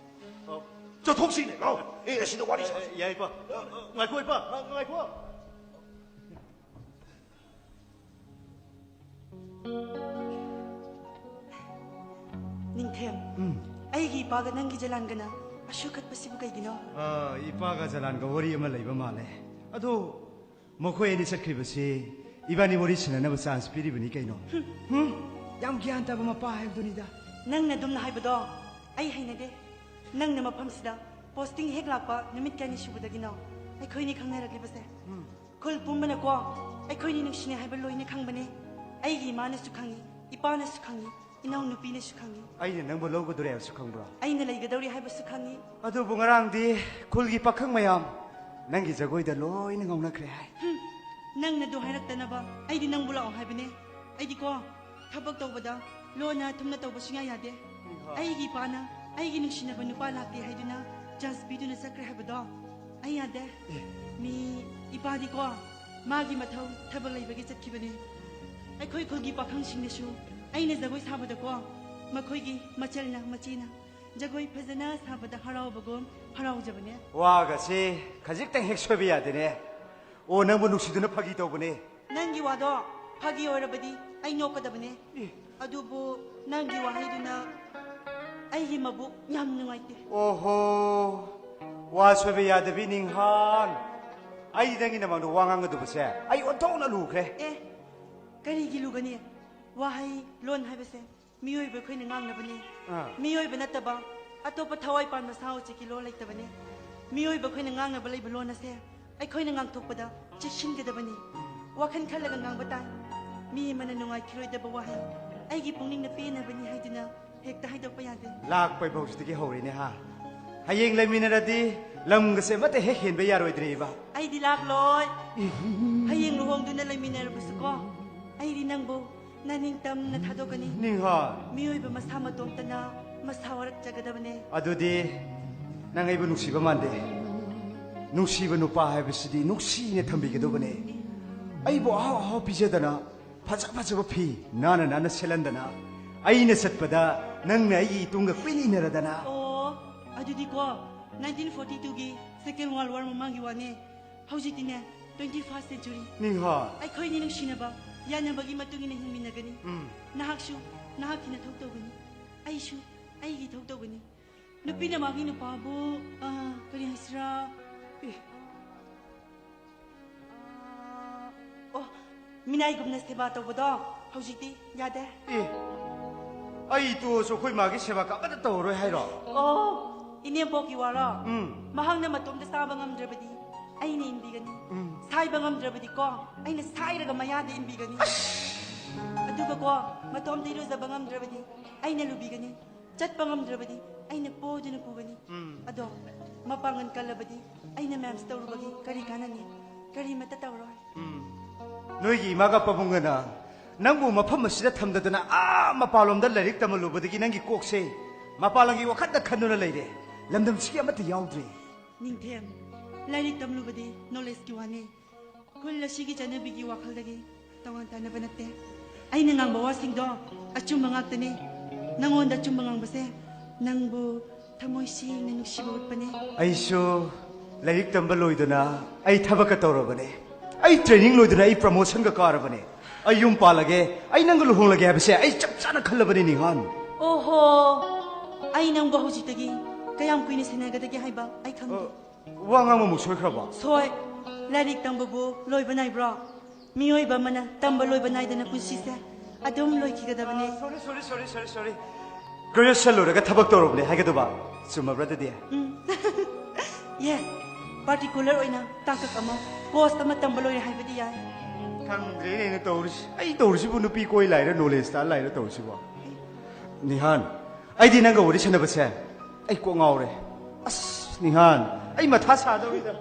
ꯑ, ꯆꯠꯊꯣꯛꯁꯤꯅꯦ, ꯂꯥꯎ꯫ ꯑꯦ, ꯑꯁꯤꯗ ꯋꯥꯔꯤ ꯁꯥꯁꯤ꯫ ꯑꯦ, ꯌꯥꯏ, ꯏꯄꯥ꯫ ꯑ, ꯑ, ꯉꯥꯏꯈꯣ, ꯏꯄꯥ꯫ ꯑ, ꯉꯥꯏꯈꯣ꯫ ꯅꯤꯡꯊꯦꯝ, ꯎꯝ꯫ ꯑꯩꯒꯤ ꯏꯄꯥꯒ ꯅꯪꯒꯤ ꯖꯂꯥꯟꯒꯅ ꯑꯁꯨꯛ ꯈꯠꯄꯁꯤꯕꯨ ꯀꯩꯒꯤꯅꯣ? ꯑ, ꯏꯄꯥꯒ ꯖꯂꯥꯟꯒ ꯋꯥꯔꯤ ꯑꯃ ꯂꯩꯕ ꯃꯥꯜꯂꯦ꯫ ꯑꯗꯣ ꯃꯈꯣꯏ ꯑꯅꯤ ꯆꯠꯈ꯭ꯔꯤꯕꯁꯤ ꯏꯕꯥꯅꯤ ꯋꯥꯔꯤ ꯁꯥꯟꯅꯅꯕ ꯆꯥꯟꯁ ꯄꯤꯔꯤꯕꯅꯤ ꯀꯩꯅꯣ꯫ ꯍꯨꯝ꯫ ꯍꯨꯝ? ꯌꯥꯝ ꯒ꯭ꯌꯥꯟ ꯇꯥꯕ ꯃꯄꯥ ꯍꯥꯏꯕꯗꯨꯅꯤꯗ꯫ ꯅꯪꯅ ꯑꯗꯨꯝꯅ ꯍꯥꯏꯕꯗꯣ ꯑꯩ ꯍꯩꯅꯗꯦ꯫ ꯅꯪꯅ ꯃꯐꯝꯁꯤꯗ ꯄꯣꯁꯇꯤꯡ ꯍꯦꯛ ꯂꯥꯛꯄ ꯅꯨꯃꯤꯠ ꯀꯌꯥꯅꯤ ꯁꯨꯕꯗꯒꯤꯅꯣ ꯑꯩꯈꯣꯏꯅꯤ ꯈꯪꯅꯔꯛꯂꯤꯕꯁꯦ? ꯈꯨꯜ ꯄꯨꯝꯕꯅꯀꯣ ꯑꯩꯈꯣꯏꯅꯤ ꯅꯨꯡꯁꯤꯅꯩ ꯍꯥꯏꯕ ꯂꯣꯏꯅ ꯈꯪꯕꯅꯦ꯫ ꯑꯩꯒꯤ ꯏꯃꯥꯅꯁꯨ ꯈꯪꯉꯤ, ꯏꯄꯥꯅꯁꯨ ꯈꯪꯉꯤ, ꯏꯅꯥꯎꯅꯨꯄꯤꯅꯁꯨ ꯈꯪꯉꯤ꯫ ꯑꯩꯅ ꯅꯪꯕꯨ ꯂꯧꯒꯗꯧꯔꯦ ꯍꯥꯏꯕꯁꯨ ꯈꯪꯕ꯭ꯔꯣ? ꯑꯩꯅ ꯂꯩꯒꯗꯧꯔꯤ ꯍꯥꯏꯕꯁꯨ ꯈꯪꯉꯤ꯫ ꯑꯗꯨꯕꯨ ꯉꯔꯥꯡꯗꯤ ꯈꯨꯜꯒꯤ ꯄꯥꯈꯪ ꯃꯌꯥꯝ ꯅꯪꯒꯤ ꯖꯒꯣꯏꯗ ꯂꯣꯏꯅ ꯉꯥꯎꯅꯈ꯭ꯔꯦ ꯍꯥꯏ꯫ ꯍꯨꯝ, ꯅꯪꯅ ꯑꯗꯨ ꯍꯥꯏꯔꯛꯇꯅꯕ ꯑꯩꯗꯤ ꯅꯪꯕꯨ ꯂꯥꯛꯑꯣ ꯍꯥꯏꯕꯅꯦ꯫ ꯑꯩꯗꯤꯀꯣ ꯊꯕꯛ ꯇꯧꯕꯗ ꯂꯣꯟꯅ ꯊꯨꯝꯅ ꯇꯧꯕ ꯁꯨꯡꯌꯥ ꯌꯥꯗꯦ꯫ ꯑꯩꯒꯤ ꯏꯄꯥꯅ ꯑꯩꯒꯤ ꯅꯨꯡꯁꯤꯅꯕ ꯅꯨꯄꯥ ꯂꯥꯛꯇꯦ ꯍꯥꯏꯗꯨꯅ ꯆꯥꯟꯁ ꯄꯤꯗꯨꯅ ꯆꯠꯈ꯭ꯔꯦ ꯍꯥꯏꯕꯗꯣ ꯑꯩ ꯌꯥꯗꯦ꯫ ꯃꯤ ꯏꯄꯥꯗꯤꯀꯣ ꯃꯥꯒꯤ ꯃꯊꯧ ꯊꯕꯛ ꯂꯩꯕꯒꯤ ꯆꯠꯈꯤꯕꯅꯦ꯫ ꯑꯩꯈꯣꯏ ꯈꯨꯜꯒꯤ ꯄꯥꯈꯪꯁꯤꯡꯅꯁꯨ ꯑꯩꯅ ꯖꯒꯣꯏ ꯁꯥꯕꯗꯀꯣ ꯃꯈꯣꯏꯒꯤ ꯃꯆꯜꯅ ꯃꯆꯦꯅ ꯖꯒꯣꯏ ꯐꯖꯅ ꯁꯥꯕꯗ ꯍꯔꯥꯎꯕꯒꯨꯝ ꯍꯔꯥꯎꯖꯕꯅꯦ꯫ ꯋꯥꯒꯁꯦ ꯈꯖꯤꯛꯇꯪ ꯍꯦꯛ ꯁꯣꯏꯕ ꯌꯥꯗꯦꯅꯦ꯫ ꯑꯣ, ꯅꯪꯕꯨ ꯅꯨꯡꯁꯤꯗꯨꯅ ꯐꯥꯒꯤ ꯇꯧꯕꯅꯦ꯫ ꯅꯪꯒꯤ ꯋꯥꯗꯣ ꯐꯥꯒꯤ ꯑꯣꯏꯔꯕꯗꯤ ꯑꯩ ꯅꯣꯛꯀꯗꯕꯅꯦ꯫ ꯑꯦ꯫ ꯑꯗꯨꯕꯨ ꯅꯪꯒꯤ ꯋꯥꯍꯩꯗꯨꯅ ꯑꯩꯒꯤ ꯃꯕꯨꯛ ꯌꯥꯝ ꯅꯨꯡꯉꯥꯏꯇꯦ꯫ ꯑꯣꯍꯣ, ꯋꯥ ꯁꯣꯏꯕ ꯌꯥꯗꯕꯤ ꯅꯤꯡꯍꯥꯟ꯫ ꯑꯩ ꯅꯪꯒꯤ ꯅꯃꯥꯡꯗ ꯋꯥ ꯉꯥꯡꯒꯗꯧꯕꯁꯦ ꯑꯩ ꯑꯣꯟꯊꯣꯛꯅ ꯂꯨꯈ꯭ꯔꯦ꯫ ꯑꯦ, ꯀꯔꯤꯒꯤ ꯂꯨꯒꯅꯤ? ꯋꯥꯍꯩ ꯂꯣꯟ ꯍꯥꯏꯕꯁꯦ ꯃꯤꯑꯣꯏꯕ ꯑꯩꯈꯣꯏꯅ ꯉꯥꯡꯅꯕꯅꯤ꯫ ꯑꯥ꯫ ꯃꯤꯑꯣꯏꯕ ꯅꯠꯇꯕ ꯑꯇꯣꯞꯄ ꯊꯋꯥꯏ ꯄꯥꯟꯕ ꯁꯥ ꯎꯆꯦꯛꯀꯤ ꯂꯣꯟ ꯂꯩꯇꯕꯅꯤ꯫ ꯃꯤꯑꯣꯏꯕ ꯑꯩꯈꯣꯏꯅ ꯉꯥꯡꯅꯕ ꯂꯩꯕ ꯂꯣꯟ ꯑꯁꯦ ꯑꯩꯈꯣꯏꯅ ꯉꯥꯡꯊꯣꯛꯄꯗ ꯆꯦꯛꯁꯤꯟꯒꯗꯕꯅꯤ꯫ ꯋꯥꯈꯜ ꯈꯜꯂꯒ ꯉꯥꯡꯕ ꯇꯥꯏ꯫ ꯃꯤ ꯑꯃꯅ ꯅꯨꯡꯉꯥꯏꯈꯤꯔꯣꯏꯗꯕ ꯋꯥꯍꯩ ꯑꯩꯒꯤ ꯄꯨꯛꯅꯤꯡꯅ ꯄꯦꯟꯅꯕꯅꯤ ꯍꯥꯏꯗꯨꯅ ꯍꯦꯛꯇ ꯍꯥꯏꯗꯣꯛꯄ ꯌꯥꯗꯦ꯫ ꯂꯥꯛꯄ ꯍꯧꯖꯤꯛꯇꯒꯤ ꯍꯧꯔꯦꯅꯦ ꯍꯥ? ꯍꯌꯦꯡ ꯂꯩꯃꯤꯟꯅꯔꯗꯤ ꯂꯝꯒꯁꯦ ꯑꯃꯠꯇ ꯍꯦꯛ ꯍꯦꯟꯕ ꯌꯥꯔꯣꯏꯗ꯭ꯔꯦꯕ꯫ ꯑꯩꯗꯤ ꯂꯥꯛꯂꯣꯏ꯫ ꯍꯌꯦꯡ ꯂꯨꯍꯣꯡꯗꯨꯅ ꯂꯩꯃꯤꯟꯅꯔꯕꯁꯨꯀꯣ ꯑꯩꯗꯤ ꯅꯪꯕꯨ ꯅꯅꯤꯡꯇꯝꯅ ꯊꯥꯗꯣꯛꯀꯅꯤ꯫ ꯅꯤꯡꯍꯥ꯫ ꯃꯤꯑꯣꯏꯕ ꯃꯁꯥ ꯃꯇꯣꯝꯇꯅ ꯃꯁꯥ ꯋꯥꯔꯛꯆꯒꯗꯕꯅꯦ꯫ ꯑꯗꯨꯗꯤ ꯅꯪ ꯑꯩꯕꯨ ꯅꯨꯡꯁꯤꯕ ꯃꯥꯟꯗꯦ꯫ ꯅꯨꯡꯁꯤꯕ ꯅꯨꯄꯥ ꯍꯥꯏꯕꯁꯤꯗꯤ ꯅꯨꯡꯁꯤꯅ ꯊꯝꯕꯤꯒꯗꯧꯕꯅꯦ꯫ ꯑꯩꯕꯨ ꯑꯍꯥꯎ ꯑꯍꯥꯎ ꯄꯤꯖꯗꯅ, ꯐꯖ ꯐꯖꯕ ꯐꯤ ꯅꯥꯟꯅ ꯅꯥꯟꯅ ꯁꯦꯠꯍꯟꯗꯅ, ꯑꯩꯅ ꯆꯠꯄꯗ ꯅꯪꯅ ꯑꯩꯒꯤ ꯏꯇꯨꯡꯒ ꯀꯨꯏꯅ ꯏꯟꯅꯔꯗꯅ꯫ ꯑꯣ, ꯑꯗꯨꯗꯤꯀꯣ nineteen forty twoꯒꯤ Second World War ꯃꯃꯥꯡꯒꯤ ꯋꯥꯅꯦ꯫ ꯍꯧꯖꯤꯛꯇꯤꯅꯦ, twenty first century꯫ ꯅꯤꯡꯍꯥ꯫ ꯑꯩꯈꯣꯏꯅꯤ ꯅꯨꯡꯁꯤꯅꯕ, ꯌꯥꯅꯕꯒꯤ ꯃꯇꯨꯡ ꯏꯟꯅ ꯍꯤꯡꯃꯤꯟꯅꯒꯅꯤ꯫ ꯎꯝ꯫ ꯅꯍꯥꯛꯁꯨ ꯅꯍꯥꯛꯀꯤ ꯅꯊꯧ ꯇꯧꯒꯅꯤ, ꯑꯩꯁꯨ ꯑꯩꯒꯤ ꯏꯊꯧ ꯇꯧꯒꯅꯤ꯫ ꯅꯨꯄꯤꯅ ꯃꯥꯒꯤ ꯅꯨꯄꯥꯕꯨ, ꯑ, ꯀꯔꯤ ꯍꯥꯏꯁꯤꯔꯥ? ꯑꯦ꯫ ꯑ, ꯑꯣ, ꯃꯤꯅꯥꯏꯒꯨꯝꯅ ꯁꯦꯕꯥ ꯇꯧꯕꯗꯣ ꯍꯧꯖꯤꯛꯇꯤ ꯌꯥꯗꯦ꯫ ꯑꯦ, ꯑꯩ ꯇꯣꯛꯑꯁꯨ ꯑꯩꯈꯣꯏ ꯃꯥꯒꯤ ꯁꯦꯕꯥ ꯑꯃꯠꯇ ꯇꯧꯔꯔꯣꯏ ꯍꯥꯏꯔꯣ? ꯑꯣ, ꯏꯅꯦꯝꯄꯣꯛꯀꯤ ꯋꯥꯔꯣ? ꯎꯝ꯫ ꯃꯍꯥꯛꯅ ꯃꯇꯣꯝꯇ ꯆꯥꯕ ꯉꯝꯗ꯭ꯔꯕꯗꯤ ꯑꯩꯅ ꯏꯟꯕꯤꯒꯅꯤ꯫ ꯎꯝ꯫ ꯁꯥꯏꯕ ꯉꯝꯗ꯭ꯔꯕꯗꯤꯀꯣ, ꯑꯩꯅ ꯁꯥꯏꯔꯒ ꯃꯌꯥꯗ ꯏꯟꯕꯤꯒꯅꯤ꯫ ꯑꯗꯨꯒꯀꯣ, ꯃꯇꯣꯝꯇ ꯏꯔꯨꯖꯕ ꯉꯝꯗ꯭ꯔꯕꯗꯤ ꯑꯩꯅ ꯂꯨꯕꯤꯒꯅꯤ꯫ ꯆꯠꯄ ꯉꯝꯗ꯭ꯔꯕꯗꯤ ꯑꯩꯅ ꯄꯣꯗꯨꯅ ꯄꯨꯒꯅꯤ꯫ ꯎꯝ꯫ ꯑꯗꯣ ꯃꯄꯥꯡꯒꯜ ꯀꯜꯂꯕꯗꯤ ꯑꯩꯅ ꯃꯌꯥꯝꯁꯤ ꯇꯧꯔꯨꯕꯒꯤ ꯀꯔꯤ ꯀꯥꯟꯅꯅꯤ? ꯀꯔꯤꯃꯠꯇ ꯇꯧꯔꯣꯏ꯫ ꯎꯝ꯫ ꯅꯣꯏꯒꯤ ꯏꯃꯥꯒ ꯄꯥꯕꯨꯡꯒꯅ ꯅꯪꯕꯨ ꯃꯐꯝ ꯑꯁꯤꯗ ꯊꯝꯗꯗꯅ ꯑꯥ ꯃꯄꯥꯟꯂꯣꯝꯗ ꯂꯥꯏꯔꯤꯛ ꯇꯝꯍꯜꯂꯨꯕꯗꯒꯤ ꯅꯪꯒꯤ ꯀꯣꯛꯁꯦ ꯃꯄꯥꯟ ꯂꯝꯒꯤ ꯋꯥꯈꯜꯗ ꯈꯟꯗꯨꯅ ꯂꯩꯔꯦ꯫ ꯂꯝꯗꯝꯁꯤꯒꯤ ꯑꯃꯠꯇ ꯌꯥꯎꯗ꯭ꯔꯦ꯫ ꯅꯤꯡꯊꯦꯝ, ꯂꯥꯏꯔꯤꯛ ꯇꯝꯂꯨꯕꯗꯤ ꯅꯣꯂꯦꯖꯀꯤ ꯋꯥꯅꯤ꯫ ꯈꯨꯜ ꯑꯁꯤꯒꯤ ꯆꯠꯅꯕꯤꯒꯤ ꯋꯥꯈꯜꯗꯒꯤ ꯇꯣꯉꯥꯟ ꯇꯥꯟꯅꯕ ꯅꯠꯇꯦ꯫ ꯑꯩꯅ ꯉꯥꯡꯕ ꯋꯥꯁꯤꯡꯗꯣ ꯑꯆꯨꯝꯕ ꯉꯥꯛꯇꯅꯤ꯫ ꯅꯉꯣꯟꯗ ꯑꯆꯨꯝꯕ ꯉꯥꯡꯕꯁꯦ ꯅꯪꯕꯨ ꯊꯃꯣꯏ ꯁꯦꯡꯅ ꯅꯨꯡꯁꯤꯕ ꯎꯠꯄꯅꯦ꯫ ꯑꯩꯁꯨ ꯂꯥꯏꯔꯤꯛ ꯇꯝꯕ ꯂꯣꯏꯗꯅ ꯑꯩ ꯊꯕꯛꯀ ꯇꯧꯔꯕꯅꯦ꯫ ꯑꯩ ꯇ꯭ꯔꯦꯅꯤꯡ ꯂꯣꯏꯗꯅ ꯑꯩ ꯄ꯭ꯔꯃꯣꯁꯟꯒ ꯀꯥꯔꯕꯅꯦ꯫ ꯑꯩ ꯌꯨꯝ ꯄꯥꯜꯂꯒꯦ, ꯑꯩ ꯅꯪꯒ ꯂꯨꯍꯣꯡꯂꯒꯦ ꯍꯥꯏꯕꯁꯦ ꯑꯩ ꯆꯞ ꯆꯥꯅ ꯈꯜꯂꯕꯅꯦ, ꯅꯤꯍꯥꯟ꯫ ꯑꯣꯍꯣ, ꯑꯩ ꯅꯪꯕꯨ ꯍꯧꯖꯤꯛꯇꯒꯤ ꯀꯌꯥꯝ ꯀꯨꯏꯅ ꯁꯦꯟꯅꯒꯗꯒꯦ ꯍꯥꯏꯕ ꯑꯩ ꯈꯪꯗꯦ꯫ ꯋꯥ ꯉꯥꯡꯕ ꯑꯃꯨꯛ ꯁꯣꯏꯈ꯭ꯔꯕꯣ? ꯁꯣꯏ꯫ ꯂꯥꯏꯔꯤꯛ ꯇꯝꯕꯕꯨ ꯂꯣꯏꯕ ꯅꯥꯏꯕ꯭ꯔꯣ? ꯃꯤꯑꯣꯏꯕ ꯑꯃꯅ ꯇꯝꯕ ꯂꯣꯏꯕ ꯅꯥꯏꯗꯅ ꯄꯨꯟꯁꯤꯁꯦ ꯑꯗꯨꯝ ꯂꯣꯏꯈꯤꯒꯗꯕꯅꯦ꯫ ꯁꯣꯔꯤ, ꯁꯣꯔꯤ, ꯁꯣꯔꯤ, ꯁꯣꯔꯤ, ꯁꯣꯔꯤ꯫ ꯒ꯭ꯔꯦꯖꯨꯑꯦꯁꯟ ꯂꯣꯏꯔꯒ ꯊꯕꯛ ꯇꯧꯔꯕꯅꯦ ꯍꯥꯏꯒꯗꯕ ꯆꯨꯝꯃꯕ꯭ꯔꯥ ꯑꯗꯨꯗꯤ? ꯎꯝ꯫ ꯌꯦꯁ꯫ ꯄꯥꯔꯇꯤꯀꯨꯂꯔ ꯑꯣꯏꯅ ꯇꯥꯡꯀꯛ ꯑꯃ, ꯀꯣꯔꯁ ꯑꯃ ꯇꯝꯕ ꯂꯣꯏꯔꯦ ꯍꯥꯏꯕꯗꯤ ꯌꯥꯏ꯫ ꯈꯪꯗ꯭ꯔꯦꯅꯦ ꯑꯩꯅ ꯇꯧꯔꯤꯁꯤ꯫ ꯑꯩ ꯇꯧꯔꯤꯁꯤꯕꯨ ꯅꯨꯄꯤ ꯀꯣꯏ ꯂꯥꯏꯔ, ꯅꯣꯂꯦꯖ ꯇꯥ ꯂꯥꯏꯔ ꯇꯧꯔꯤꯁꯤꯕꯣ? ꯅꯤꯍꯥꯟ, ꯑꯩꯗꯤ ꯅꯪꯒ ꯋꯥꯔꯤ ꯁꯥꯟꯅꯕꯁꯦ ꯑꯩ ꯀꯣꯛ ꯉꯥꯎꯔꯦ꯫ ꯑꯁ, ꯅꯤꯍꯥꯟ, ꯑꯩ ꯃꯊꯥ ꯁꯥꯗꯧꯔꯤꯗ꯫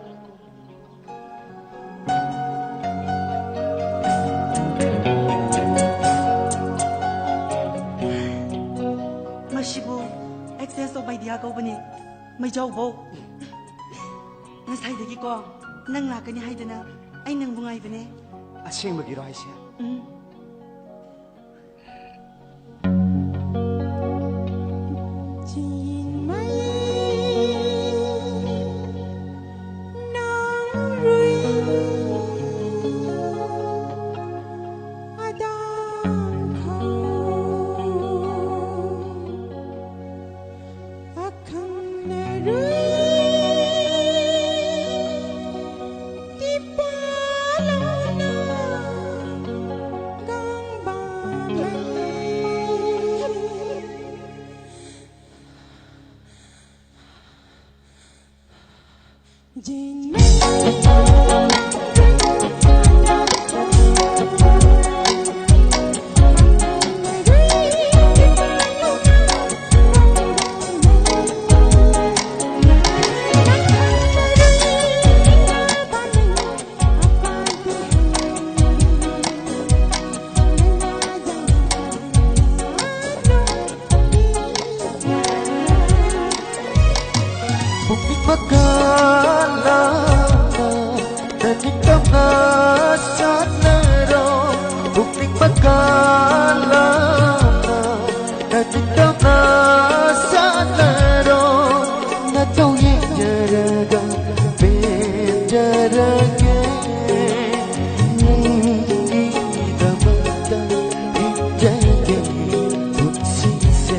ꯃꯁꯤꯕꯨ excess of idea ꯀꯧꯕꯅꯦ, ꯃꯩꯖꯥꯎꯕꯧ꯫ ꯉꯁꯥꯏꯗꯒꯤꯀꯣ, ꯅꯪ ꯂꯥꯛꯀꯅꯤ ꯍꯥꯏꯗꯅ ꯑꯩ ꯅꯪꯕꯨ ꯉꯥꯏꯕꯅꯦ꯫ ꯑꯁꯦꯡꯕꯒꯤꯔꯣ ꯍꯥꯏꯁꯦ? ꯎꯝ꯫ Pukning makalana, naningkamna sanaro. Pukning makalana, naningkamna sanaro. Natau yenjaraga, benjaraga. Nangidamata, injaraga, putsise.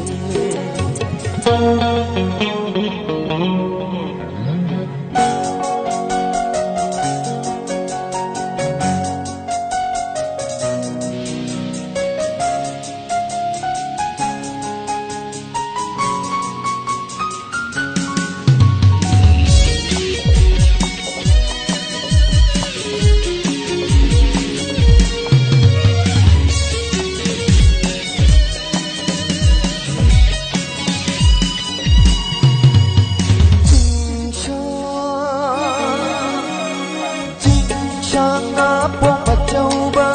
Chingshang na pong machauba,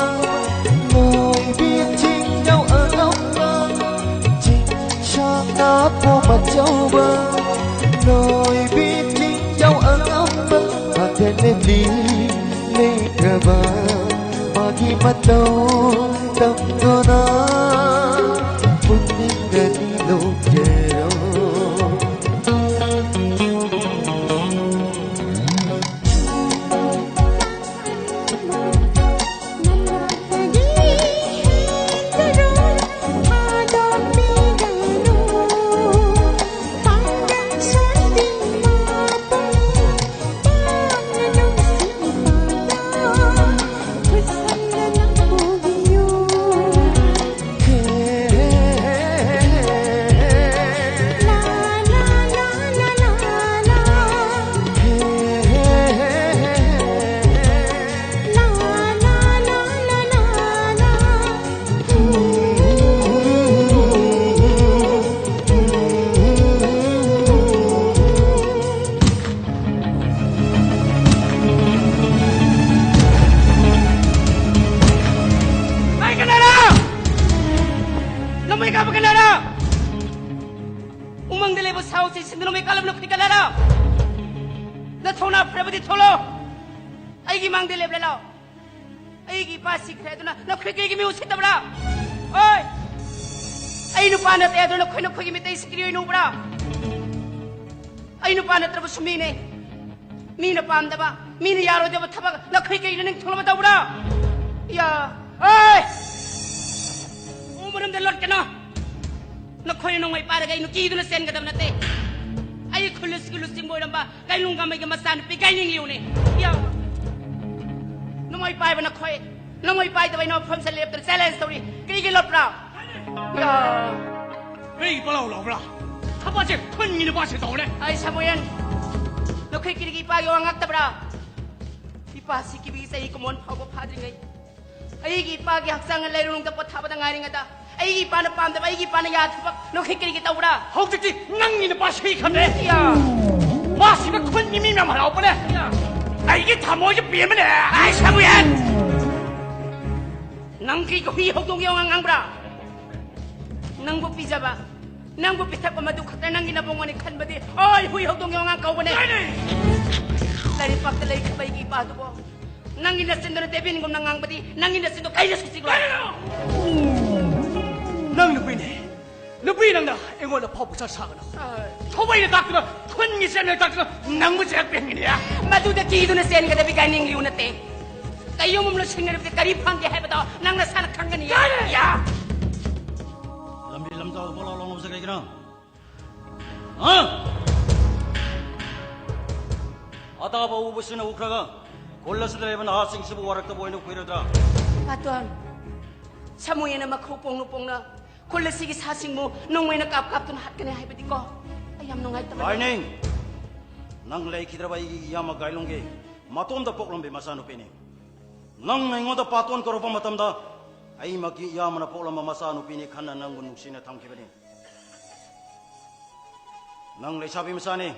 noi bi ching yau agamba. Chingshang na pong machauba, noi bi ching yau agamba. Makan ne li le kraba, magi matau tam dona, puning gani lo jero. ꯅꯣꯡꯃꯩ ꯀꯥꯜꯂꯕ ꯅꯈꯣꯏ ꯀꯜꯂꯔꯣ? ꯅꯊꯧꯅꯥ ꯐꯔꯕꯗꯤ ꯊꯣꯛꯂꯣ꯫ ꯑꯩꯒꯤ ꯃꯥꯡꯗ ꯂꯦꯞꯂ ꯂꯥꯛꯑꯣ꯫ ꯑꯩꯒꯤ ꯏꯄꯥ ꯁꯤꯈ꯭ꯔꯦ ꯑꯗꯨꯅ ꯅꯈꯣꯏ ꯀꯔꯤꯒꯤ ꯃꯤ ꯎꯁꯤꯠꯇꯕ꯭ꯔꯥ? ꯍꯣꯏ꯫ ꯑꯩ ꯅꯨꯄꯥ ꯅꯠꯇꯦ ꯑꯗꯨ ꯅꯈꯣꯏ ꯅꯈꯣꯏꯒꯤ ꯃꯤꯇꯩ ꯁꯤꯀ꯭ꯔꯤ ꯑꯣꯏꯅ ꯎꯕ꯭ꯔꯥ? ꯑꯩ ꯅꯨꯄꯥ ꯅꯠꯇ꯭ꯔꯕꯁꯨ ꯃꯤꯅꯦ꯫ ꯃꯤꯅ ꯄꯥꯝꯗꯕ, ꯃꯤꯅ ꯌꯥꯔꯣꯏꯗꯕ ꯊꯕꯛ ꯅꯈꯣꯏ ꯀꯔꯤꯅ ꯅꯤꯡꯊꯧꯅ ꯇꯧꯕ꯭ꯔꯥ? ꯌꯥ꯫ ꯍꯣꯏ꯫ ꯎ ꯃꯔꯝꯗ ꯂꯣꯠꯀꯅꯣ꯫ ꯅꯈꯣꯏꯅ ꯅꯣꯡꯃꯩ ꯄꯥꯏꯔꯒ ꯑꯩ ꯅꯨꯡꯇꯤꯗꯨꯅ ꯆꯦꯟꯒꯗꯕ ꯅꯠꯇꯦ꯫ ꯑꯩ ꯈꯨꯜ ꯑꯁꯤꯒꯤ ꯂꯨꯆꯤꯡꯕ ꯑꯣꯏꯔꯝꯕ ꯀꯩꯅꯨꯡꯒꯥꯃꯩꯒꯤ ꯃꯆꯥꯅꯨꯄꯤ ꯒꯥꯏꯅꯤꯡꯂꯤꯌꯨꯅꯦ꯫ ꯌꯥ꯫ ꯅꯣꯡꯃꯩ ꯄꯥꯏꯕ ꯅꯈꯣꯏ, ꯅꯣꯡꯃꯩ ꯄꯥꯏꯗꯕ ꯑꯩꯅ ꯃꯐꯝꯁꯤꯗ ꯂꯦꯞꯇꯨꯅ ꯆꯦꯂꯦꯟꯖ ꯇꯧꯔꯤ꯫ ꯀꯔꯤꯒꯤ ꯂꯣꯠꯄ꯭ꯔꯥ? ꯌꯥ꯫ ꯀꯔꯤꯒꯤ ꯄꯂꯥꯎ ꯂꯥꯎꯕ꯭ꯔꯥ? ꯊꯕꯛꯁꯦ ꯈꯨꯟꯒꯤ ꯅꯨꯄꯥꯁꯦ ꯇꯧꯔꯦ꯫ ꯑꯩ ꯁꯥꯃꯨꯌꯦꯟ, ꯅꯈꯣꯏ ꯀꯔꯤꯒꯤ ꯏꯄꯥꯒꯤ ꯋꯥ ꯉꯥꯛꯇꯕ꯭ꯔꯥ? ꯏꯄꯥꯁꯤ ꯀꯤꯕꯤꯒꯤ ꯆꯍꯤ ꯀꯨꯟꯃꯥꯄꯟ ꯐꯥꯎꯕ ꯐꯥꯗ꯭ꯔꯤꯉꯩ ꯑꯩꯒꯤ ꯏꯄꯥꯒꯤ ꯍꯛꯆꯥꯡꯅ ꯂꯩꯔꯨꯅꯨꯡꯗ ꯄꯣꯊꯥꯕꯗ ꯉꯥꯏꯔꯤꯉꯩꯗ ꯑꯩꯒꯤ ꯏꯄꯥꯅ ꯄꯥꯝꯗꯕ ꯑꯩꯒꯤ ꯏꯄꯥꯅ ꯌꯥꯗꯕ ꯅꯈꯣꯏ ꯀꯔꯤꯒꯤ ꯇꯧꯕ꯭ꯔꯥ? ꯍꯧꯖꯤꯛꯇꯤ ꯅꯪꯒꯤ ꯅꯨꯄꯥ ꯁꯤꯈ꯭ꯔꯦ꯫ ꯌꯥ꯫ ꯃꯥ ꯁꯤꯕ ꯈꯨꯟꯒꯤ ꯃꯤ ꯃꯌꯥꯝ ꯍꯔꯥꯎꯕꯅꯦ꯫ ꯌꯥ꯫ ꯑꯩꯒꯤ ꯊꯃꯣꯏꯁꯦ ꯄꯦꯟꯕꯅꯦ꯫ ꯑꯩ ꯁꯥꯃꯨꯌꯦꯟ꯫ ꯅꯪ ꯀꯔꯤꯒꯤ ꯍꯨꯏ ꯍꯧꯗꯣꯡꯒꯤ ꯋꯥꯉꯥꯡ ꯉꯥꯡꯕ꯭ꯔꯥ? ꯅꯪꯕꯨ ꯄꯤꯖꯕ, ꯅꯪꯕꯨ ꯄꯤꯊꯛꯄ ꯃꯗꯨ ꯈꯛꯇ ꯅꯪꯒꯤ ꯅꯕꯨꯡꯉꯣꯅꯤ ꯈꯟꯕꯗꯤ, ꯑꯣꯏ, ꯍꯨꯏ ꯍꯧꯗꯣꯡꯒꯤ ꯋꯥꯉꯥꯡ ꯀꯧꯕꯅꯦ꯫ ꯂꯥꯏꯔꯩꯄꯥꯛꯇ ꯂꯩꯈ꯭ꯔꯕ ꯑꯩꯒꯤ ꯏꯄꯥꯗꯨꯕꯨ ꯅꯪꯒꯤ ꯅꯆꯤꯟꯗꯨꯅ ꯗꯦꯕꯤꯟꯒꯨꯝꯅ ꯉꯥꯡꯕꯗꯤ, ꯅꯪꯒꯤ ꯅꯆꯤꯟꯗꯣ ꯀꯩꯗ ꯁꯨꯆꯤꯛꯂꯣꯏ? ꯅꯪ ꯅꯨꯄꯤꯅꯦ, ꯅꯨꯄꯤ ꯅꯪꯅ ꯑꯩꯉꯣꯟꯗ ꯐꯥꯎꯕ ꯆꯠ ꯁꯥꯒꯅꯨ꯫ ꯑ, ꯊꯧꯕꯩꯅ ꯇꯥꯛꯇꯨꯅ, ꯈꯨꯟꯒꯤ ꯆꯦꯠꯅ ꯇꯥꯛꯇꯨꯅ ꯅꯪꯕꯨ ꯆꯦꯛ ꯄꯦꯟꯒꯅꯤ꯫ ꯃꯗꯨꯗ ꯀꯤꯗꯨꯅ ꯆꯦꯟꯒꯗꯕꯤ ꯒꯥꯏꯅꯤꯡꯂꯤꯌꯨ ꯅꯠꯇꯦ꯫ ꯀꯌꯨꯝ ꯑꯃ ꯂꯣꯏꯁꯤꯟꯅꯔꯕꯗꯤ ꯀꯔꯤ ꯐꯪꯒꯦ ꯍꯥꯏꯕꯗꯣ ꯅꯪ ꯅꯁꯥꯅ ꯈꯪꯒꯅꯤ꯫ ꯌꯥꯔꯦ! ꯌꯥ! ꯂꯝꯕꯤ ꯂꯝꯖꯥꯎꯗ ꯄꯣꯂꯥꯎ ꯂꯥꯎꯅꯕꯁꯦ ꯀꯩꯒꯤꯅꯣ? ꯍꯥ? ꯑꯇꯥꯕ ꯎꯕꯁꯤꯅ ꯎꯈ꯭ꯔꯒ ꯈꯨꯜ ꯑꯁꯤꯗ ꯂꯩꯕ ꯅꯍꯥꯁꯤꯡꯁꯤꯕꯨ ꯋꯥꯔꯛꯇꯕ ꯑꯣꯏꯅ ꯀꯨꯏꯔꯗ꯭ꯔꯥ? ꯄꯥꯇꯣꯟ, ꯁꯥꯃꯨꯌꯦꯟꯅ ꯃꯈꯧ ꯄꯣꯡꯅ ꯄꯣꯡꯅ ꯈꯨꯜ ꯑꯁꯤꯒꯤ ꯁꯥꯁꯤꯡꯕꯨ ꯅꯣꯡꯃꯩꯅ ꯀꯥꯞ ꯀꯥꯞꯇꯨꯅ ꯍꯥꯠꯀꯅꯤ ꯍꯥꯏꯕꯗꯤꯀꯣ, ꯑꯩ ꯌꯥꯝ ꯅꯨꯡꯉꯥꯏꯇꯕꯅꯤ꯫ ꯂꯥꯏꯅꯤꯡ, ꯅꯪ ꯂꯩꯈꯤꯗ꯭ꯔꯕ ꯑꯩꯒꯤ ꯏꯌꯥꯝꯕ ꯒꯥꯏꯂꯣꯡꯒꯤ ꯃꯇꯣꯝꯗ ꯄꯣꯛꯂꯝꯕꯤ ꯃꯆꯥꯅꯨꯄꯤꯅꯤ꯫ ꯅꯪꯅ ꯑꯩꯉꯣꯟꯗ ꯄꯥꯇꯣꯟ ꯀꯧꯔꯛꯄ ꯃꯇꯝꯗ, ꯑꯩꯃꯛꯀꯤ ꯏꯌꯥꯝꯕꯅ ꯄꯣꯛꯂꯝꯕ ꯃꯆꯥꯅꯨꯄꯤꯅꯤ ꯈꯟꯅ ꯅꯪꯕꯨ ꯅꯨꯡꯁꯤꯅ ꯊꯝꯈꯤꯕꯅꯤ꯫ ꯅꯪ ꯂꯩꯁꯥꯕꯤ ꯃꯆꯥꯅꯤ꯫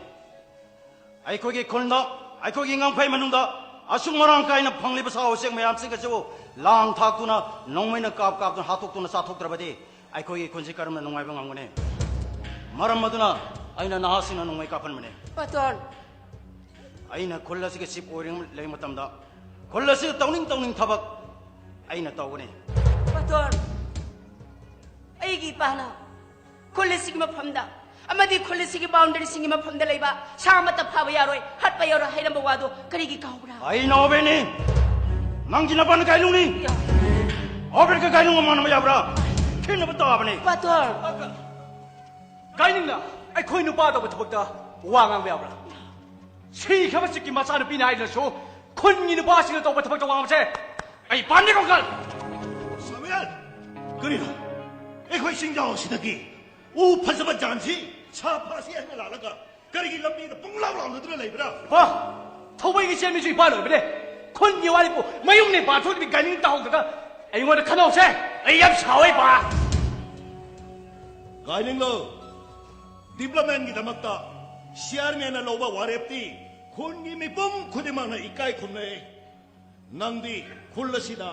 ꯑꯩꯈꯣꯏꯒꯤ ꯈꯨꯜꯗ, ꯑꯩꯈꯣꯏꯒꯤ ꯉꯝꯈꯩ ꯃꯅꯨꯡꯗ ꯑꯁꯨꯛ ꯃꯔꯥꯡ ꯀꯥꯏꯅ ꯐꯪꯂꯤꯕ ꯁꯥ ꯎꯆꯦꯛ ꯃꯌꯥꯝꯁꯤꯡ ꯑꯁꯤꯕꯨ ꯂꯥꯡ ꯊꯥꯛꯇꯨꯅ, ꯅꯣꯡꯃꯩꯅ ꯀꯥꯞ ꯀꯥꯞꯇꯨꯅ ꯍꯥꯠꯇꯣꯛꯇꯨꯅ ꯆꯥꯊꯣꯛꯇ꯭ꯔꯕꯗꯤ ꯑꯩꯈꯣꯏꯒꯤ ꯈꯨꯟꯁꯤ ꯀꯔꯝꯅ ꯅꯨꯡꯉꯥꯏꯕ ꯉꯝꯒꯅꯤ? ꯃꯔꯝ ꯑꯗꯨꯅ ꯑꯩꯅ ꯅꯍꯥꯁꯤꯡꯅ ꯅꯣꯡꯃꯩ ꯀꯥꯞꯍꯟꯕꯅꯦ꯫ ꯄꯇꯣꯟ꯫ ꯑꯩꯅ ꯈꯨꯜ ꯑꯁꯤꯒꯤ ꯆꯤꯐ ꯑꯣꯏꯔꯤꯉꯩ ꯃꯇꯝꯗ ꯈꯨꯜ ꯑꯁꯤꯗ ꯇꯧꯅꯤꯡ ꯇꯧꯅꯤꯡ ꯊꯕꯛ ꯑꯩꯅ ꯇꯧꯒꯅꯤ꯫ ꯄꯇꯣꯟ꯫ ꯑꯩꯒꯤ ꯏꯄꯥꯅ ꯈꯨꯜ ꯑꯁꯤꯒꯤ ꯃꯐꯝꯗ ꯑꯃꯗꯤ ꯈꯨꯜ ꯑꯁꯤꯒꯤ ꯕꯥꯎꯟꯗꯔꯤꯁꯤꯡꯒꯤ ꯃꯐꯝꯗ ꯂꯩꯕ ꯁꯥ ꯑꯃꯠꯇ ꯐꯥꯕ ꯌꯥꯔꯣꯏ, ꯍꯥꯠꯄ ꯌꯥꯔꯣꯏ ꯍꯥꯏꯔꯝꯕ ꯋꯥꯗꯣ ꯀꯔꯤꯒꯤ ꯀꯥꯎꯕ꯭ꯔꯥ? ꯑꯩꯅ ꯑꯣꯕꯦꯅꯤ꯫ ꯅꯪꯒꯤ ꯅꯄꯥꯅ ꯀꯥꯏꯂꯨꯅꯤ꯫ ꯌꯥ꯫ ꯑꯣꯕꯦꯒ ꯀꯥꯏꯂꯨꯒ ꯃꯥꯟꯅꯕ ꯌꯥꯕ꯭ꯔꯥ? ꯈꯦꯠꯅꯕ ꯇꯥꯕꯅꯤ꯫ ꯄꯇꯣꯟ꯫ ꯒꯥꯏꯅꯤꯡꯅ ꯑꯩꯈꯣꯏ ꯅꯨꯄꯥ ꯇꯧꯕ ꯊꯕꯛꯇ ꯋꯥ ꯉꯥꯡꯕ ꯌꯥꯕ꯭ꯔꯥ? ꯁꯤꯈ꯭ꯔꯕ ꯆꯤꯛꯀꯤ ꯃꯆꯥꯅꯨꯄꯤꯅ ꯍꯥꯏꯗ꯭ꯔꯁꯨ ꯈꯨꯟꯒꯤ ꯅꯨꯄꯥꯁꯤꯡꯅ ꯇꯧꯕ ꯊꯕꯛꯇ ꯋꯥ ꯉꯥꯡꯕꯁꯦ ꯑꯩ ꯄꯥꯝꯗꯦꯀꯣ, ꯑꯪꯀꯜ꯫ ꯁꯥꯃꯨꯑꯦꯜ, ꯀꯔꯤꯅꯣ? ꯑꯩꯈꯣꯏ ꯆꯤꯡꯖꯥꯎ ꯑꯁꯤꯗꯒꯤ ꯎ ꯐꯖꯕ ꯖꯥꯟꯁꯤ ꯁꯥ ꯐꯥꯁꯤ ꯍꯥꯏꯅ ꯂꯥꯛꯂꯒ ꯀꯔꯤꯒꯤ ꯂꯝꯕꯤꯗ ꯄꯨꯡꯂꯥꯎ ꯂꯥꯎꯅꯗꯨꯅ ꯂꯩꯕ꯭ꯔꯥ? ꯍꯣ, ꯊꯧꯕꯩꯒꯤ ꯆꯦꯟꯕꯤꯁꯨ ꯏꯄꯥ ꯂꯣꯏꯕꯅꯦ꯫ ꯈꯨꯟꯒꯤ ꯋꯥꯔꯤꯕꯨ ꯃꯌꯨꯝ ꯅꯤꯄꯥꯟ ꯊꯣꯛꯇꯕꯤ ꯒꯥꯏꯅꯤꯡ ꯇꯥꯍꯧꯗꯅ ꯑꯩꯉꯣꯟꯗ ꯈꯟꯅꯧꯁꯦ꯫ ꯑꯩ ꯌꯥꯝ ꯁꯥꯎꯋꯦ, ꯏꯄꯥ꯫ ꯒꯥꯏꯅꯤꯡꯂꯣ, ꯗꯤꯕ꯭ꯂꯞꯃꯦꯟꯒꯤꯗꯃꯛꯇ ꯆꯤꯌꯥꯔꯃꯦꯟꯅ ꯂꯧꯕ ꯋꯥꯔꯦꯞꯇꯤ ꯈꯨꯟꯒꯤ ꯃꯤꯄꯨꯝ ꯈꯨꯗꯤꯡꯃꯛꯅ ꯏꯀꯥꯏ ꯈꯨꯝꯅꯩ꯫ ꯅꯪꯗꯤ ꯈꯨꯜ ꯑꯁꯤꯗ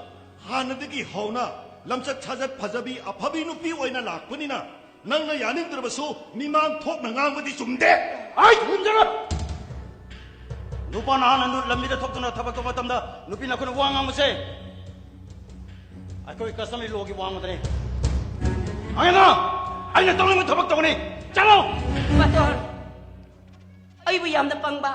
ꯍꯥꯟꯅꯗꯒꯤ ꯍꯧꯅ ꯂꯝꯆꯠ ꯁꯥꯖꯠ ꯐꯖꯕꯤ ꯑꯐꯕꯤ ꯅꯨꯄꯤ ꯑꯣꯏꯅ ꯂꯥꯛꯄꯅꯤꯅ ꯅꯪꯅ ꯌꯥꯅꯤꯡꯗ꯭ꯔꯕꯁꯨ ꯃꯤꯃꯥꯡ ꯊꯣꯛꯅ ꯉꯥꯡꯕꯗꯤ ꯆꯨꯝꯗꯦ꯫ ꯑꯩ ꯈꯨꯝꯖꯔꯣꯏ꯫ ꯅꯨꯄꯥ ꯅꯍꯥꯅ ꯅꯨ-, ꯂꯝꯕꯤꯗ ꯊꯣꯛꯇꯨꯅ ꯊꯕꯛ ꯇꯧꯕ ꯃꯇꯝꯗ ꯅꯨꯄꯤꯅ ꯑꯩꯈꯣꯏꯅ ꯋꯥ ꯉꯥꯡꯕꯁꯦ ꯑꯩꯈꯣꯏ customary lawꯒꯤ ꯋꯥ ꯉꯥꯛꯇꯅꯤ꯫ ꯑꯉꯥꯡ, ꯑꯩꯅ ꯇꯧꯅꯤꯡꯕ ꯊꯕꯛ ꯇꯧꯒꯅꯤ꯫ ꯆꯠꯂꯣ! ꯄꯇꯣꯟ, ꯑꯩꯕꯨ ꯌꯥꯝꯅ ꯄꯪꯕ,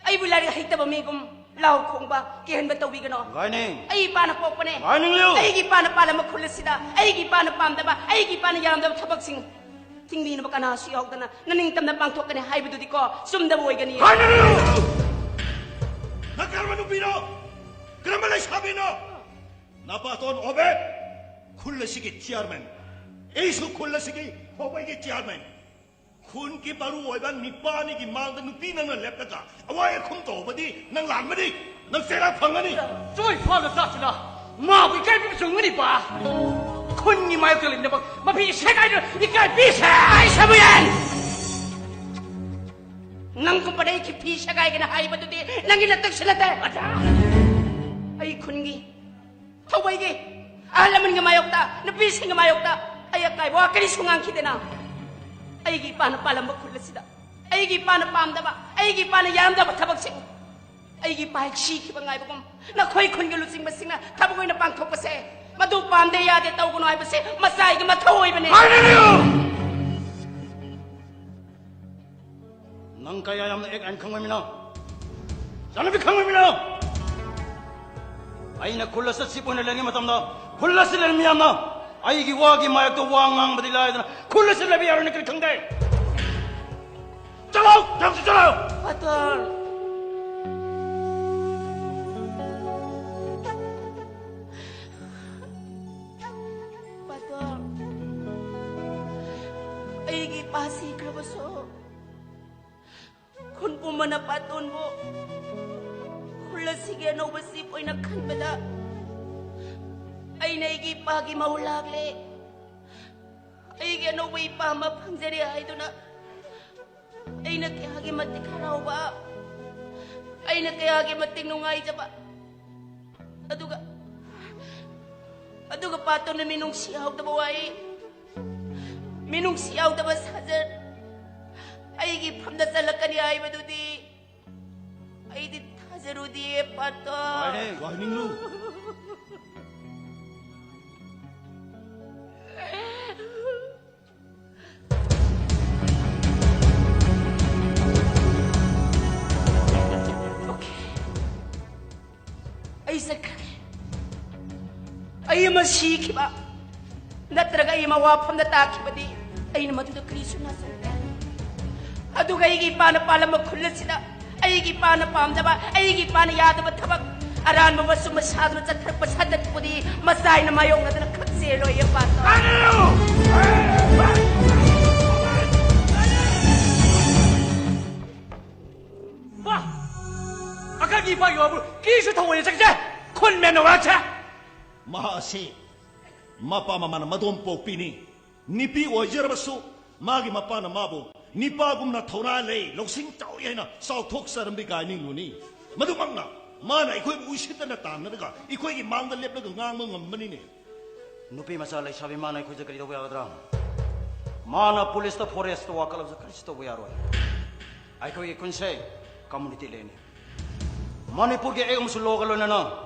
ꯑꯩꯕꯨ ꯂꯥꯏꯔꯤꯛ ꯍꯩꯇꯕ ꯃꯤꯒꯨꯝ ꯂꯥꯎ ꯈꯣꯡꯕ, ꯀꯤꯍꯟꯕ ꯇꯧꯕꯤꯒꯅꯣ꯫ ꯒꯥꯏꯅꯤꯡ꯫ ꯑꯩ ꯏꯄꯥꯅ ꯄꯣꯛꯄꯅꯦ꯫ ꯒꯥꯏꯅꯤꯡꯂꯤꯌꯨ꯫ ꯑꯩꯒꯤ ꯏꯄꯥꯅ ꯄꯥꯜꯂꯝꯕ ꯈꯨꯜ ꯑꯁꯤꯗ ꯑꯩꯒꯤ ꯏꯄꯥꯅ ꯄꯥꯝꯗꯕ, ꯑꯩꯒꯤ ꯏꯄꯥꯅ ꯌꯥꯔꯝꯗꯕ ꯊꯕꯛꯁꯤꯡ ꯊꯤꯡꯕꯤꯅꯕ ꯀꯅꯥꯁꯨ ꯌꯥꯎꯗꯅ ꯅꯅꯤꯡꯇꯝꯅ ꯄꯥꯡꯊꯣꯛꯀꯅꯤ ꯍꯥꯏꯕꯗꯨꯗꯤꯀꯣ ꯆꯨꯝꯗꯕ ꯑꯣꯏꯒꯅꯤ꯫ ꯒꯥꯏꯅꯤꯡꯂꯤꯌꯨ! ꯅꯪ ꯀꯔꯝꯕ ꯅꯨꯄꯤꯅꯣ? ꯀꯔꯝꯕ ꯂꯩꯁꯥꯕꯤꯅꯣ? ꯅꯄꯥꯇꯣꯟ ꯑꯣꯕꯦ, ꯈꯨꯜ ꯑꯁꯤꯒꯤ ꯆꯤꯌꯥꯔꯃꯦꯟ꯫ ꯑꯩꯁꯨ ꯈꯨꯜ ꯑꯁꯤꯒꯤ ꯍꯧꯕꯒꯤ ꯆꯤꯌꯥꯔꯃꯦꯟ꯫ ꯈꯨꯟꯒꯤ ꯃꯔꯨ ꯑꯣꯏꯕ ꯅꯤꯄꯥꯅꯤꯒꯤ ꯃꯥꯡꯗ ꯅꯨꯄꯤ ꯅꯪꯅ ꯂꯦꯞꯂꯒ ꯑꯋꯥꯏ ꯑꯈꯨꯝ ꯇꯧꯕꯗꯤ ꯅꯪ ꯂꯥꯟꯕꯅꯤ, ꯅꯪ ꯆꯩꯔꯥꯛ ꯐꯪꯒꯅꯤ꯫ ꯆꯣꯏ ꯐꯥꯅ ꯆꯥꯁꯤꯅ ꯃꯥꯕꯨ ꯏꯀꯥꯏꯕꯤꯕ ꯆꯨꯝꯒꯅꯤꯕ꯫ ꯈꯨꯟꯒꯤ ꯃꯥꯌꯣꯛꯇ ꯂꯩꯅꯕ ꯃꯐꯤ ꯁꯦꯒꯥꯏꯗꯨꯅ ꯏꯀꯥꯏꯕꯤꯁꯦ꯫ ꯑꯩ ꯁꯃꯨꯌꯦꯜ! ꯅꯪꯒꯨꯝꯕꯗ ꯑꯩ ꯐꯤ ꯁꯦꯒꯥꯏꯒꯅ ꯍꯥꯏꯕꯗꯨꯗꯤ ꯅꯪꯒꯤ ꯅꯇꯛꯁꯨ ꯅꯠꯇꯦ꯫ ꯑꯩ ꯈꯨꯟꯒꯤ ꯊꯧꯕꯩꯒꯤ ꯑꯍꯜ ꯂꯃꯟꯒꯤ ꯃꯥꯌꯣꯛꯇ, ꯅꯨꯄꯤꯁꯤꯡꯒꯤ ꯃꯥꯌꯣꯛꯇ ꯑꯩ ꯑꯀꯥꯏꯕ ꯋꯥ ꯀꯔꯤꯁꯨ ꯉꯥꯡꯈꯤꯗꯦꯅ꯫ ꯑꯩꯒꯤ ꯏꯄꯥꯅ ꯄꯥꯜꯂꯝꯕ ꯈꯨꯜ ꯑꯁꯤꯗ ꯑꯩꯒꯤ ꯏꯄꯥꯅ ꯄꯥꯝꯗꯕ, ꯑꯩꯒꯤ ꯏꯄꯥꯅ ꯌꯥꯔꯝꯗꯕ ꯊꯕꯛꯁꯤꯡ, ꯑꯩꯒꯤ ꯏꯄꯥ ꯍꯦꯛ ꯁꯤꯈꯤꯕ ꯉꯥꯏꯕꯒꯨꯝ ꯅꯈꯣꯏ ꯈꯨꯟꯒꯤ ꯂꯨꯆꯤꯡꯕꯁꯤꯡꯅ ꯊꯕꯛ ꯑꯣꯏꯅ ꯄꯥꯡꯊꯣꯛꯄꯁꯦ, ꯃꯗꯨ ꯄꯥꯝꯗꯦ ꯌꯥꯗꯦ ꯇꯧꯒꯅꯨ ꯍꯥꯏꯕꯁꯦ ꯃꯆꯥꯏꯒꯤ ꯃꯊꯧ ꯑꯣꯏꯕꯅꯤ꯫ ꯅꯪ ꯀꯌꯥ ꯌꯥꯝꯅ ꯑꯦꯛ ꯑꯥꯏꯟ ꯈꯪꯕ ꯃꯤꯅꯣ? ꯆꯠꯅꯕꯤ ꯈꯪꯕ ꯃꯤꯅꯣ? ꯑꯩꯅ ꯈꯨꯜ ꯑꯁꯤꯗ ꯆꯤꯞ ꯑꯣꯏꯅ ꯂꯩꯔꯤꯉꯩ ꯃꯇꯝꯗ ꯈꯨꯜ ꯑꯁꯤꯗ ꯂꯩꯔꯤꯕ ꯃꯤꯌꯥꯝꯅ ꯑꯩꯒꯤ ꯋꯥꯒꯤ ꯃꯥꯌꯣꯛꯇ ꯋꯥ ꯉꯥꯡꯕꯗꯤ ꯂꯥꯏꯗꯅ ꯈꯨꯜ ꯑꯁꯤꯗ ꯂꯩꯕ ꯌꯥꯔꯣꯏꯅ ꯀꯔꯤ ꯈꯪꯗꯦ? ꯆꯠꯂꯣ! ꯅꯪꯁꯨ ꯆꯠꯂꯣ! ꯄꯥꯇꯣꯟ! ꯄꯥꯇꯣꯟ! ꯑꯩꯒꯤ ꯏꯄꯥ ꯁꯤꯈ꯭ꯔꯕꯁꯨ ꯈꯨꯟ ꯄꯨꯝꯕꯅ ꯄꯥꯇꯣꯟꯕꯨ ꯈꯨꯜ ꯑꯁꯤꯒꯤ ꯑꯅꯧꯕ ꯆꯤꯞ ꯑꯣꯏꯅ ꯈꯟꯕꯗ ꯑꯩꯅ ꯑꯩꯒꯤ ꯏꯄꯥꯒꯤ ꯃꯍꯨꯠ ꯂꯥꯛꯂꯦ꯫ ꯑꯩꯒꯤ ꯑꯅꯧꯕ ꯏꯄꯥ ꯑꯃ ꯐꯪꯖꯔꯦ ꯍꯥꯏꯗꯨꯅ ꯑꯩꯅ ꯀꯌꯥꯒꯤ ꯃꯇꯤꯛ ꯍꯔꯥꯎꯕ, ꯑꯩꯅ ꯀꯌꯥꯒꯤ ꯃꯇꯤꯛ ꯅꯨꯡꯉꯥꯏꯖꯕ꯫ ꯑꯗꯨꯒ, ꯑꯗꯨꯒ ꯄꯥꯇꯣꯟꯅ ꯃꯤꯅꯨꯡꯁꯤ ꯌꯥꯎꯗꯕ ꯋꯥꯍꯩ, ꯃꯤꯅꯨꯡꯁꯤ ꯌꯥꯎꯗꯕ ꯁꯥꯖꯠ ꯑꯩꯒꯤ ꯐꯝꯗ ꯆꯠꯂꯛꯀꯅꯤ ꯍꯥꯏꯕꯗꯨꯗꯤ ꯑꯩꯗꯤ ꯊꯥꯖꯔꯨꯗꯤꯌꯦ, ꯄꯥꯇꯣꯟ꯫ ꯉꯥꯏꯅꯤꯡꯂꯨ꯫ ꯑꯣꯀꯦ꯫ ꯑꯩ ꯆꯠꯈ꯭ꯔꯒꯦ꯫ ꯑꯩ ꯑꯃ ꯁꯤꯈꯤꯕ ꯅꯠꯇ꯭ꯔꯒ ꯑꯩ ꯑꯃ ꯋꯥꯐꯝꯗ ꯇꯥꯈꯤꯕꯗꯤ ꯑꯩꯅ ꯃꯗꯨꯗ ꯀꯔꯤꯁꯨ ꯅꯥꯆꯧꯗꯦ꯫ ꯑꯗꯨꯒ ꯑꯩꯒꯤ ꯏꯄꯥꯅ ꯄꯥꯜꯂꯝꯕ ꯈꯨꯜ ꯑꯁꯤꯗ ꯑꯩꯒꯤ ꯏꯄꯥꯅ ꯄꯥꯝꯗꯕ, ꯑꯩꯒꯤ ꯏꯄꯥꯅ ꯌꯥꯗꯕ ꯊꯕꯛ ꯑꯔꯥꯟꯕ ꯃꯆꯨꯝ ꯁꯥꯗꯨꯅ ꯆꯠꯊꯔꯛꯄ ꯁꯥꯗꯠꯄꯨꯗꯤ ꯃꯆꯥꯏꯅ ꯃꯥꯌꯣꯛꯅꯗꯅ ꯈꯛ ꯆꯦꯜꯂꯣꯏ ꯏꯄꯥꯗꯣ꯫ ꯋꯥ! ꯑꯀꯟꯒꯤ ꯏꯄꯥꯒꯤ ꯋꯥꯕꯨ ꯀꯤꯁꯨ ꯊꯧꯑꯣꯏꯅ ꯆꯪꯖꯦ꯫ ꯈꯨꯟ ꯃꯦꯟꯅ ꯋꯥꯔꯛꯁꯦ꯫ ꯃꯍꯥꯛ ꯑꯁꯤ ꯃꯄꯥ ꯃꯃꯥꯅ ꯃꯗꯣꯝ ꯄꯣꯛꯄꯤꯅꯤ꯫ ꯅꯨꯄꯤ ꯑꯣꯏꯖꯔꯕꯁꯨ ꯃꯥꯒꯤ ꯃꯄꯥꯅ ꯃꯥꯕꯨ ꯅꯤꯄꯥꯒꯨꯝꯅ ꯊꯧꯅꯥ ꯂꯩ, ꯂꯧꯁꯤꯡ ꯆꯥꯎꯏ ꯍꯥꯏꯅ ꯆꯥꯎꯊꯣꯛꯆꯔꯝꯕꯤ ꯀꯥꯏꯅꯤꯡꯂꯨꯅꯤ꯫ ꯃꯗꯨꯃꯛꯅ ꯃꯥꯅ ꯑꯩꯈꯣꯏꯕꯨ ꯎꯏꯁꯤꯠꯇꯅ ꯇꯥꯟꯅꯔꯒ ꯑꯩꯈꯣꯏꯒꯤ ꯃꯥꯡꯗ ꯂꯦꯞꯂꯒ ꯉꯥꯡꯕ ꯉꯝꯕꯅꯤꯅꯦ꯫ ꯅꯨꯄꯤ ꯃꯆꯥ ꯂꯩꯁꯥꯕꯤ ꯃꯥꯅ ꯑꯩꯈꯣꯏꯗ ꯀꯔꯤ ꯇꯧꯕ ꯌꯥꯒꯗ꯭ꯔꯥ? ꯃꯥꯅ ꯄꯨꯂꯤꯁꯇ, ꯐꯣꯔꯦꯁꯇ ꯋꯥꯀꯠꯂꯕꯁꯨ ꯀꯔꯤꯁꯨ ꯇꯧꯕ ꯌꯥꯔꯣꯏ꯫ ꯑꯩꯈꯣꯏꯒꯤ ꯈꯨꯟꯁꯦ ꯀꯝꯃꯨꯅꯤꯇꯤ ꯂꯦꯟꯅꯤ꯫ ꯃꯅꯤꯄꯨꯔꯒꯤ ꯑꯦꯛ ꯑꯃꯁꯨ ꯂꯣꯒ ꯂꯣꯏꯅꯅ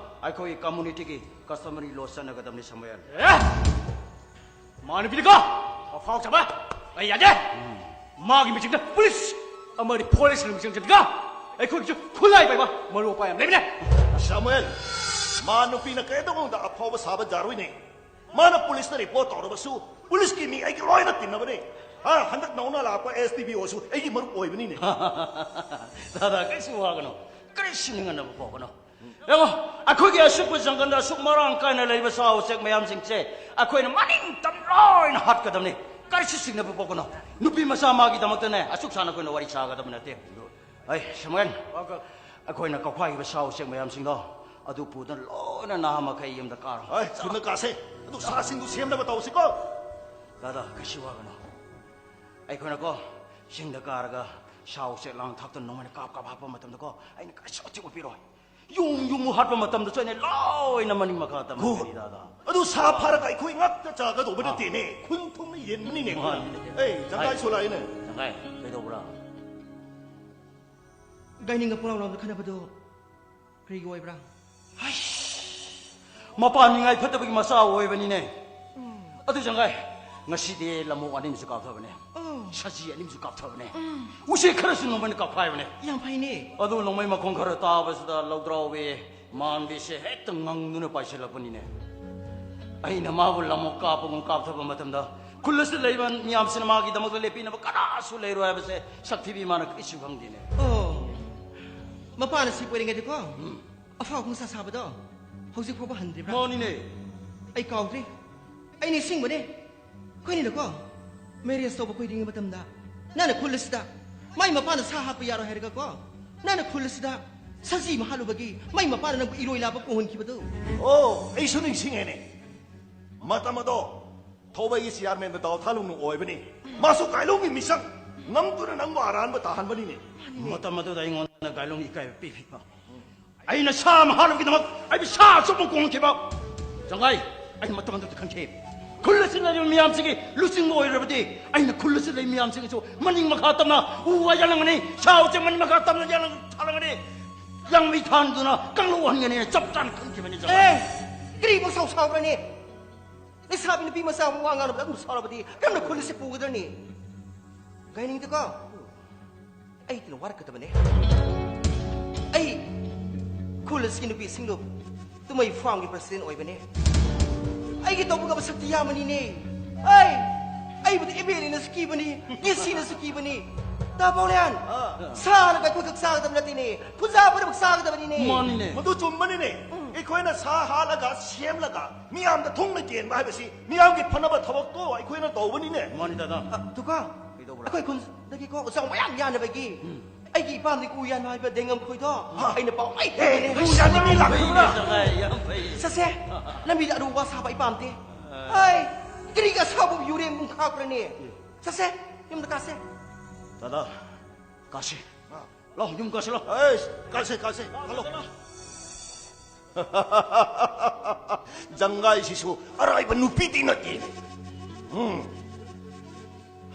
ꯑꯩꯈꯣꯏꯒꯤ ꯀꯝꯃꯨꯅꯤꯇꯤꯒꯤ ꯀꯁꯇꯃꯔꯤ ꯂꯣ ꯆꯠꯅꯒꯗꯕꯅꯤ, ꯁꯃꯨꯑꯦꯜ꯫ ꯑꯦ! ꯃꯥ ꯅꯨꯄꯤꯗꯨꯀꯣ, ꯑꯐꯥꯎ ꯆꯕ ꯑꯩ ꯌꯥꯗꯦ꯫ ꯃꯥꯒꯤ ꯃꯤꯆꯪꯗ ꯄꯨꯂꯤꯁ ꯑꯃꯗꯤ ꯐꯣꯔꯦꯁꯀꯤ ꯃꯤꯆꯪ ꯆꯠꯇꯒ ꯑꯩꯈꯣꯏꯒꯤꯁꯨ ꯈꯨꯠꯂꯥꯏ ꯄꯥꯏꯕ ꯃꯔꯨꯞ ꯃꯄꯥꯡ ꯌꯥꯝ ꯂꯩꯕꯅꯦ꯫ ꯁꯃꯨꯑꯦꯜ, ꯃꯥ ꯅꯨꯄꯤꯅ ꯀꯩꯗꯧꯉꯩꯗ ꯑꯐꯥꯎꯕ ꯁꯥꯕ ꯌꯥꯔꯣꯏꯅꯦ꯫ ꯃꯥꯅ ꯄꯨꯂꯤꯁꯇ ꯔꯤꯄꯣꯔꯠ ꯇꯧꯔꯕꯁꯨ ꯄꯨꯂꯤꯁꯀꯤ ꯃꯤ ꯑꯩꯒ ꯂꯣꯏꯅ ꯇꯤꯟꯅꯕꯅꯦ꯫ ꯍꯥ, ꯍꯟꯗꯛ ꯅꯧꯅ ꯂꯥꯛꯄ ꯑꯦꯁ ꯗꯤ ꯄꯤ ꯑꯣꯁꯨ ꯑꯩꯒꯤ ꯃꯔꯨꯞ ꯑꯣꯏꯕꯅꯤꯅꯦ꯫ ꯗꯥꯗꯥ, ꯀꯩꯁꯨ ꯋꯥꯒꯅꯨ, ꯀꯔꯤꯁꯨ ꯅꯤꯡꯍꯟꯅꯕ ꯄꯣꯛꯀꯅꯨ꯫ ꯌꯦꯡꯉꯣ, ꯑꯩꯈꯣꯏꯒꯤ ꯑꯁꯨꯛꯄ ꯖꯪꯒꯜꯗ ꯑꯁꯨꯛ ꯃꯔꯥꯡ ꯀꯥꯏꯅ ꯂꯩꯔꯤꯕ ꯁꯥ ꯎꯆꯦꯛ ꯃꯌꯥꯝꯁꯤꯡꯁꯦ ꯑꯩꯈꯣꯏꯅ ꯃꯅꯤꯡꯇꯝ ꯂꯣꯏꯅ ꯍꯥꯠꯀꯗꯕꯅꯤ꯫ ꯀꯔꯤꯁꯨ ꯆꯤꯡꯅꯕ ꯄꯣꯛꯀꯅꯨ꯫ ꯅꯨꯄꯤ ꯃꯆꯥ ꯃꯥꯒꯤꯗꯃꯛꯇꯅꯦ ꯑꯁꯨꯛ ꯁꯥꯡꯅ ꯑꯩꯈꯣꯏꯅ ꯋꯥꯔꯤ ꯁꯥꯒꯗꯕ ꯅꯠꯇꯦ꯫ ꯑꯩ ꯁꯃꯨꯑꯦꯜ, ꯑꯩꯈꯣꯏꯅ ꯀꯧꯈꯥꯏꯈꯤꯕ ꯁꯥ ꯎꯆꯦꯛ ꯃꯌꯥꯝꯁꯤꯡꯗꯣ ꯑꯗꯨ ꯄꯨꯗꯨꯅ ꯂꯣꯏꯅ ꯅꯍꯥ ꯃꯈꯩ ꯌꯨꯝꯗ ꯀꯥꯔꯣ꯫ ꯍꯣꯏ, ꯊꯨꯅ ꯀꯥꯁꯦ꯫ ꯑꯗꯨ ꯁꯥꯁꯤꯡꯗꯨ ꯁꯦꯝꯅꯕ ꯇꯧꯁꯤꯀꯣ꯫ ꯗꯥꯗꯥ, ꯀꯩꯁꯨ ꯋꯥꯒꯅꯨ꯫ ꯑꯩꯈꯣꯏꯅꯀꯣ ꯆꯤꯡꯗ ꯀꯥꯔꯒ ꯁꯥ ꯎꯆꯦꯛ ꯂꯥꯡ ꯊꯥꯛꯇꯨꯅ ꯅꯣꯡꯃꯩꯅ ꯀꯥꯞ ꯀꯥꯞ ꯍꯥꯞꯄ ꯃꯇꯝꯗꯀꯣ ꯑꯩꯅ ꯀꯔꯤꯁꯨ ꯑꯊꯤꯡꯕ ꯄꯤꯔꯣꯏ꯫ ꯌꯨꯝ ꯌꯨꯝ ꯍꯥꯠꯄ ꯃꯇꯝꯗꯁꯨ ꯑꯩꯅ ꯂꯣꯏꯅ ꯃꯅꯤꯡ ꯃꯈꯥ ꯇꯝꯂꯛꯀꯅꯤ, ꯗꯥꯗꯥ꯫ ꯑꯗꯨ ꯁꯥ ꯐꯥꯔꯒ ꯑꯩꯈꯣꯏ ꯉꯥꯛꯇ ꯆꯥꯒꯗꯧꯕ ꯑꯥ꯫ ꯅꯠꯇꯦꯅꯦ꯫ ꯈꯨꯟ ꯊꯨꯡꯅ ꯌꯦꯟꯕꯅꯤꯅꯦ꯫ ꯃꯥꯅꯤꯅꯦ꯫ ꯑꯦ, ꯖꯪꯒꯥꯏꯁꯨ ꯂꯥꯛꯏꯅꯦ꯫ ꯖꯪꯒꯥꯏ, ꯀꯩꯗꯧꯕ꯭ꯔꯥ? ꯒꯥꯏꯅꯤꯡꯒ ꯄꯨꯔꯥꯎ ꯂꯥꯎꯅ ꯈꯠꯅꯕꯗꯣ ꯀꯔꯤꯒꯤ ꯑꯣꯏꯕ꯭ꯔꯥ? ꯍꯩꯁ! ꯃꯄꯥꯟ ꯅꯤꯡꯉꯥꯏ ꯐꯠꯇꯕꯒꯤ ꯃꯆꯥ ꯑꯣꯏꯕꯅꯤꯅꯦ꯫ ꯑꯗꯨ ꯖꯪꯒꯥꯏ, ꯉꯁꯤꯗꯤ ꯂꯝꯑꯣꯛ ꯑꯅꯤꯃꯁꯨ ꯀꯥꯞꯊꯕꯅꯦ꯫ ꯑꯣ꯫ ꯁꯖꯤ ꯑꯅꯤꯃꯁꯨ ꯀꯥꯞꯊꯕꯅꯦ꯫ ꯎꯆꯦꯛ ꯈꯔꯁꯨ ꯅꯣꯡꯃꯩꯅ ꯀꯥꯞꯈꯥꯏꯕꯅꯦ꯫ ꯌꯥꯝ ꯐꯩꯅꯦ꯫ ꯑꯗꯨ ꯅꯣꯡꯃꯩ ꯃꯈꯣꯟ ꯈꯔ ꯇꯥꯕꯁꯤꯗ ꯂꯧꯗ꯭ꯔꯥꯎꯕꯤ ꯃꯥꯟꯕꯤꯁꯦ ꯍꯦꯛꯇ ꯉꯪꯗꯨꯅ ꯄꯥꯏꯁꯤꯜꯂꯛꯄꯅꯤꯅꯦ꯫ ꯑꯩꯅ ꯃꯥꯕꯨ ꯂꯝꯑꯣꯛ ꯀꯥꯞꯄꯒꯨꯝ ꯀꯥꯞꯊꯕ ꯃꯇꯝꯗ ꯈꯨꯜ ꯑꯁꯤꯗ ꯂꯩꯕ ꯃꯤꯌꯥꯝꯁꯤꯅ ꯃꯥꯒꯤꯗꯃꯛꯇ ꯂꯦꯞꯄꯤꯅꯕ ꯀꯅꯥꯁꯨ ꯂꯩꯔꯣꯏ ꯍꯥꯏꯕꯁꯦ ꯁꯛꯊꯤꯕꯤ ꯃꯥꯅ ꯀꯔꯤꯁꯨ ꯈꯪꯗꯦꯅꯦ꯫ ꯑꯣ, ꯃꯄꯥꯅ ꯁꯤꯞ ꯑꯣꯏꯔꯤꯉꯩꯗꯀꯣ, ꯎꯝ꯫ ꯑꯐꯥꯎ ꯈꯣꯡꯁꯥ ꯁꯥꯕꯗꯣ ꯍꯧꯖꯤꯛ ꯐꯥꯎꯕ ꯍꯟꯗ꯭ꯔꯤꯕ꯭ꯔꯥ? ꯃꯥꯅꯤꯅꯦ꯫ ꯑꯩ ꯀꯥꯎꯗ꯭ꯔꯤ꯫ ꯑꯩ ꯅꯤꯡꯁꯤꯡꯕꯅꯦ꯫ ꯑꯩꯈꯣꯏꯅꯤꯅꯀꯣ ꯃꯦꯔꯦꯖ ꯇꯧꯕ ꯀꯨꯏꯗ꯭ꯔꯤꯉꯩ ꯃꯇꯝꯗ ꯅꯪꯅ ꯈꯨꯜ ꯑꯁꯤꯗ ꯃꯥꯏ ꯃꯄꯥꯅ ꯁꯥ ꯍꯥꯠꯄ ꯌꯥꯔꯣꯏ ꯍꯥꯏꯔꯒꯀꯣ, ꯅꯪꯅ ꯈꯨꯜ ꯑꯁꯤꯗ ꯁꯖꯤ ꯑꯃ ꯍꯥꯠꯂꯨꯕꯒꯤ ꯃꯥꯏ ꯃꯄꯥꯅ ꯅꯪꯕꯨ ꯏꯔꯣꯏ ꯂꯥꯕ ꯀꯣꯡꯍꯟꯈꯤꯕꯗꯨ꯫ ꯑꯣ, ꯑꯩꯁꯨ ꯅꯤꯡꯁꯤꯡꯉꯦꯅꯦ꯫ ꯃꯇꯝ ꯑꯗꯣ ꯊꯧꯕꯒꯤ ꯆꯤꯌꯥꯔꯃꯦꯟꯗ ꯗꯥꯎ ꯊꯥꯂꯨꯡꯅ ꯑꯣꯏꯕꯅꯤ꯫ ꯃꯥꯁꯨ ꯒꯥꯏꯂꯣꯡꯒꯤ ꯃꯤꯁꯛ ꯉꯝꯗꯨꯅ ꯅꯪꯕꯨ ꯑꯔꯥꯟꯕ ꯇꯥꯍꯟꯕꯅꯤꯅꯦ꯫ ꯃꯇꯝ ꯑꯗꯨꯗ ꯑꯩꯉꯣꯟꯗ ꯒꯥꯏꯂꯣꯡ ꯏꯀꯥꯏꯕ ꯄꯤꯈꯤꯕ꯫ ꯑꯩꯅ ꯁꯥ ꯑꯃ ꯍꯥꯠꯅꯕꯒꯤꯗꯃꯛ ꯑꯩꯕꯨ ꯁꯥ ꯑꯆꯧꯕ ꯀꯣꯡꯈꯤꯕ꯫ ꯖꯪꯒꯥꯏ, ꯑꯩ ꯃꯇꯝ ꯑꯗꯨꯗ ꯈꯪꯈꯤ꯫ ꯈꯨꯜ ꯑꯁꯤꯗ ꯂꯩꯔꯤꯕ ꯃꯤꯌꯥꯝꯁꯤꯒꯤ ꯂꯨꯆꯤꯡꯕ ꯑꯣꯏꯔꯕꯗꯤ ꯑꯩꯅ ꯈꯨꯜ ꯑꯁꯤꯗ ꯂꯩꯕ ꯃꯤꯌꯥꯝꯁꯤꯒꯤꯁꯨ ꯃꯅꯤꯡ ꯃꯈꯥ ꯇꯝꯅ ꯎ ꯋꯥ ꯌꯥꯜꯂꯝꯒꯅꯤ, ꯁꯥ ꯎꯆꯦꯛ ꯃꯅꯤꯡ ꯃꯈꯥ ꯇꯝꯅ ꯌꯥꯜꯂꯝ-, ꯊꯥꯜꯂꯝꯒꯅꯤ, ꯂꯥꯡꯃꯩ ꯊꯥꯟꯗꯨꯅ ꯀꯥꯡꯂꯨꯞ ꯑꯣꯟꯒꯅꯤ꯫ ꯆꯞ ꯆꯥꯅ ꯈꯪꯈꯤꯕꯅꯤ, ꯖꯒꯥ꯫ ꯑꯦ, ꯀꯔꯤꯕꯨ ꯁꯥꯎ ꯁꯥꯎꯕ꯭ꯔꯅꯦ? ꯂꯩꯁꯥꯕꯤ ꯅꯨꯄꯤ ꯃꯆꯥ ꯑꯃ ꯋꯥ ꯉꯥꯡꯅꯕꯗ ꯑꯗꯨꯝ ꯁꯥꯎꯔꯕꯗꯤ ꯀꯔꯝꯅ ꯈꯨꯜ ꯑꯁꯤ ꯄꯨꯒꯗ꯭ꯔꯅꯤ? ꯒꯥꯏꯅꯤꯡꯗꯀꯣ, ꯑꯩ ꯇꯤꯅ ꯋꯥꯔꯛꯀꯗꯕꯅꯦ꯫ ꯑꯩ ꯈꯨꯜ ꯑꯁꯤꯒꯤ ꯅꯨꯄꯤꯁꯤꯡꯗꯨ ꯇꯨꯃꯩ ꯐꯥꯝꯒꯤ ꯄ꯭ꯔꯁꯤꯗꯦꯟ ꯑꯣꯏꯕꯅꯦ꯫ ꯑꯩꯒꯤ ꯇꯧꯕ ꯉꯝꯕ ꯁꯛꯇꯤ ꯌꯥꯝꯕꯅꯤꯅꯦ꯫ ꯑꯩ, ꯑꯩꯕꯨꯗꯤ ꯑꯦꯝ ꯑꯦꯜ ꯑꯦꯅꯁꯨ ꯀꯤꯕꯅꯤ, ꯗꯤ ꯁꯤꯅꯁꯨ ꯀꯤꯕꯅꯤ꯫ ꯇꯥ ꯄꯥꯎꯂꯦꯟ, ꯑꯥ꯫ ꯁꯥꯅ ꯑꯩꯈꯣꯏ ꯈꯛ ꯆꯥꯒꯗꯕ ꯅꯠꯇꯦꯅꯦ, ꯈꯨꯟꯖꯥ ꯄꯨꯝꯅꯃꯛ ꯆꯥꯒꯗꯕꯅꯤꯅꯦ꯫ ꯃꯥꯅꯤꯅꯦ꯫ ꯃꯗꯨ ꯆꯨꯝꯕꯅꯤꯅꯦ꯫ ꯎꯝ꯫ ꯑꯩꯈꯣꯏꯅ ꯁꯥ ꯍꯥꯠꯂꯒ ꯁꯦꯝꯂꯒ ꯃꯤꯌꯥꯝꯗ ꯊꯨꯡꯅ ꯀꯦꯟꯕ ꯍꯥꯏꯕꯁꯤ ꯃꯤꯌꯥꯝꯒꯤ ꯐꯅꯕ ꯊꯕꯛꯇꯣ ꯑꯩꯈꯣꯏꯅ ꯇꯧꯕꯅꯤꯅꯦ꯫ ꯃꯥꯅꯤ ꯗꯗꯥ꯫ ꯑ, ꯇꯨꯀꯣ, ꯀꯩꯗꯧꯕ꯭ꯔꯥ? ꯑꯩꯈꯣꯏ ꯈꯨꯟꯗꯒꯤꯀꯣ ꯎꯆꯥꯎ ꯃꯌꯥꯝ ꯌꯥꯅꯕꯒꯤ ꯎꯝ꯫ ꯑꯩꯒꯤ ꯏꯄꯥꯝꯗꯒꯤ ꯎ ꯌꯥꯟꯕ ꯍꯥꯏꯕ ꯗꯦꯡꯒꯝ ꯈꯣꯏꯗꯣ ꯑ꯫ ꯑꯩꯅ ꯄꯥꯎ ꯃꯩ ꯑꯦ, ꯇꯥꯕꯤꯔꯦ꯫ ꯎ ꯌꯥꯟꯕ ꯃꯤ ꯂꯥꯛꯈ꯭ꯔꯕ꯭ꯔꯥ? ꯌꯥꯝ ꯐꯩ, ꯌꯥꯝ ꯐꯩ꯫ ꯆꯠꯁꯦ꯫ ꯂꯝꯕꯤꯗ ꯑꯔꯨ ꯋꯥ ꯁꯥꯕ ꯏꯄꯥꯝꯗꯦ꯫ ꯑ꯫ ꯍꯥꯏ, ꯀꯔꯤꯒꯤ ꯑꯁꯥꯕ ꯌꯨꯔꯦꯟ ꯄꯨꯡ ꯈꯥꯛꯄ꯭ꯔꯅꯦ? ꯆꯠꯁꯦ, ꯌꯨꯝꯗ ꯀꯥꯁꯦ꯫ ꯗꯗꯥ, ꯀꯥꯁꯦ꯫ ꯑ꯫ ꯂꯥꯎ, ꯌꯨꯝ ꯀꯥꯁꯦ, ꯂꯥꯎ꯫ ꯑꯩꯁ, ꯀꯥꯁꯦ, ꯀꯥꯁꯦ, ꯀꯥꯂꯣ꯫ ꯖꯪꯒꯥꯏꯁꯤꯁꯨ ꯑꯔꯥꯏꯕ ꯅꯨꯄꯤꯗꯤ ꯅꯠꯇꯦ꯫ ꯎꯝ꯫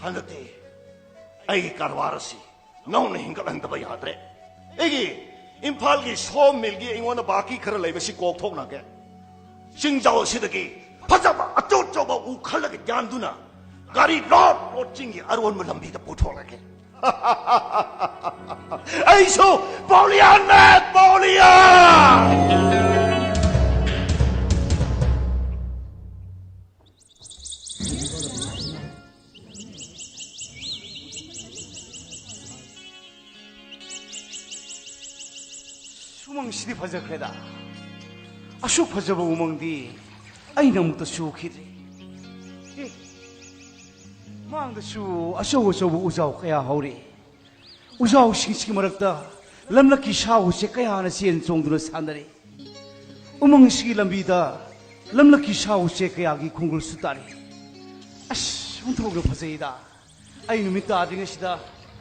ꯍꯟꯗꯛꯇꯤ ꯑꯩꯒꯤ ꯀꯔꯕꯥꯔ ꯑꯁꯤ ꯅꯧꯅ ꯍꯤꯡꯒꯠꯍꯟꯗꯕ ꯌꯥꯗ꯭ꯔꯦ꯫ ꯑꯩꯒꯤ ꯏꯝꯐꯥꯜꯒꯤ ꯁꯣ ꯃꯤꯜꯒꯤ ꯑꯩꯉꯣꯟꯗ ꯕꯥꯀꯤ ꯈꯔ ꯂꯩꯕꯁꯤ ꯀꯣꯛꯊꯣꯛꯅꯒꯦ꯫ ꯆꯤꯡꯖꯥꯎ ꯑꯁꯤꯗꯒꯤ ꯐꯖꯕ ꯑꯆꯧ ꯑꯆꯧꯕ ꯎ ꯈꯜꯂꯒ ꯌꯥꯟꯗꯨꯅ ꯒꯥꯔꯤ ꯂꯣꯠ ꯂꯣꯠ ꯆꯤꯡꯒꯤ ꯑꯔꯣꯟꯕ ꯂꯝꯕꯤꯗ ꯄꯨꯊꯣꯛꯂꯒꯦ꯫ ꯑꯩꯁꯨ ꯄꯥꯎꯂꯤꯌꯥꯟꯅꯦ, ꯄꯥꯎꯂꯤꯌꯥꯟ! ꯎꯃꯪꯁꯤꯗꯤ ꯐꯖꯈ꯭ꯔꯦꯗ꯫ ꯑꯁꯨꯛ ꯐꯖꯕ ꯎꯃꯪꯗꯤ ꯑꯩꯅ ꯑꯃꯨꯛꯇ ꯁꯨꯈꯤꯗ꯭ꯔꯤ꯫ ꯑꯦ, ꯃꯥꯡꯗꯁꯨ ꯑꯆꯧ ꯑꯆꯧꯕ ꯎꯖꯥꯎ ꯀꯌꯥ ꯍꯧꯔꯤ꯫ ꯎꯖꯥꯎꯁꯤꯡꯁꯤꯒꯤ ꯃꯔꯛꯇ ꯂꯝꯂꯛꯀꯤ ꯁꯥ ꯎꯆꯦꯛ ꯀꯌꯥꯅ ꯆꯦꯟ ꯆꯣꯡꯗꯨꯅ ꯁꯥꯟꯅꯔꯤ꯫ ꯎꯃꯪꯁꯤꯒꯤ ꯂꯝꯕꯤꯗ ꯂꯝꯂꯛꯀꯤ ꯁꯥ ꯎꯆꯦꯛ ꯀꯌꯥꯒꯤ ꯈꯣꯡꯒꯨꯜꯁꯨ ꯇꯥꯔꯤ꯫ ꯑꯁ, ꯑꯣꯟꯊꯣꯛꯅ ꯐꯖꯩꯗ꯫ ꯑꯩ ꯅꯨꯃꯤꯠ ꯇꯥꯗ꯭ꯔꯤꯉꯩꯁꯤꯗ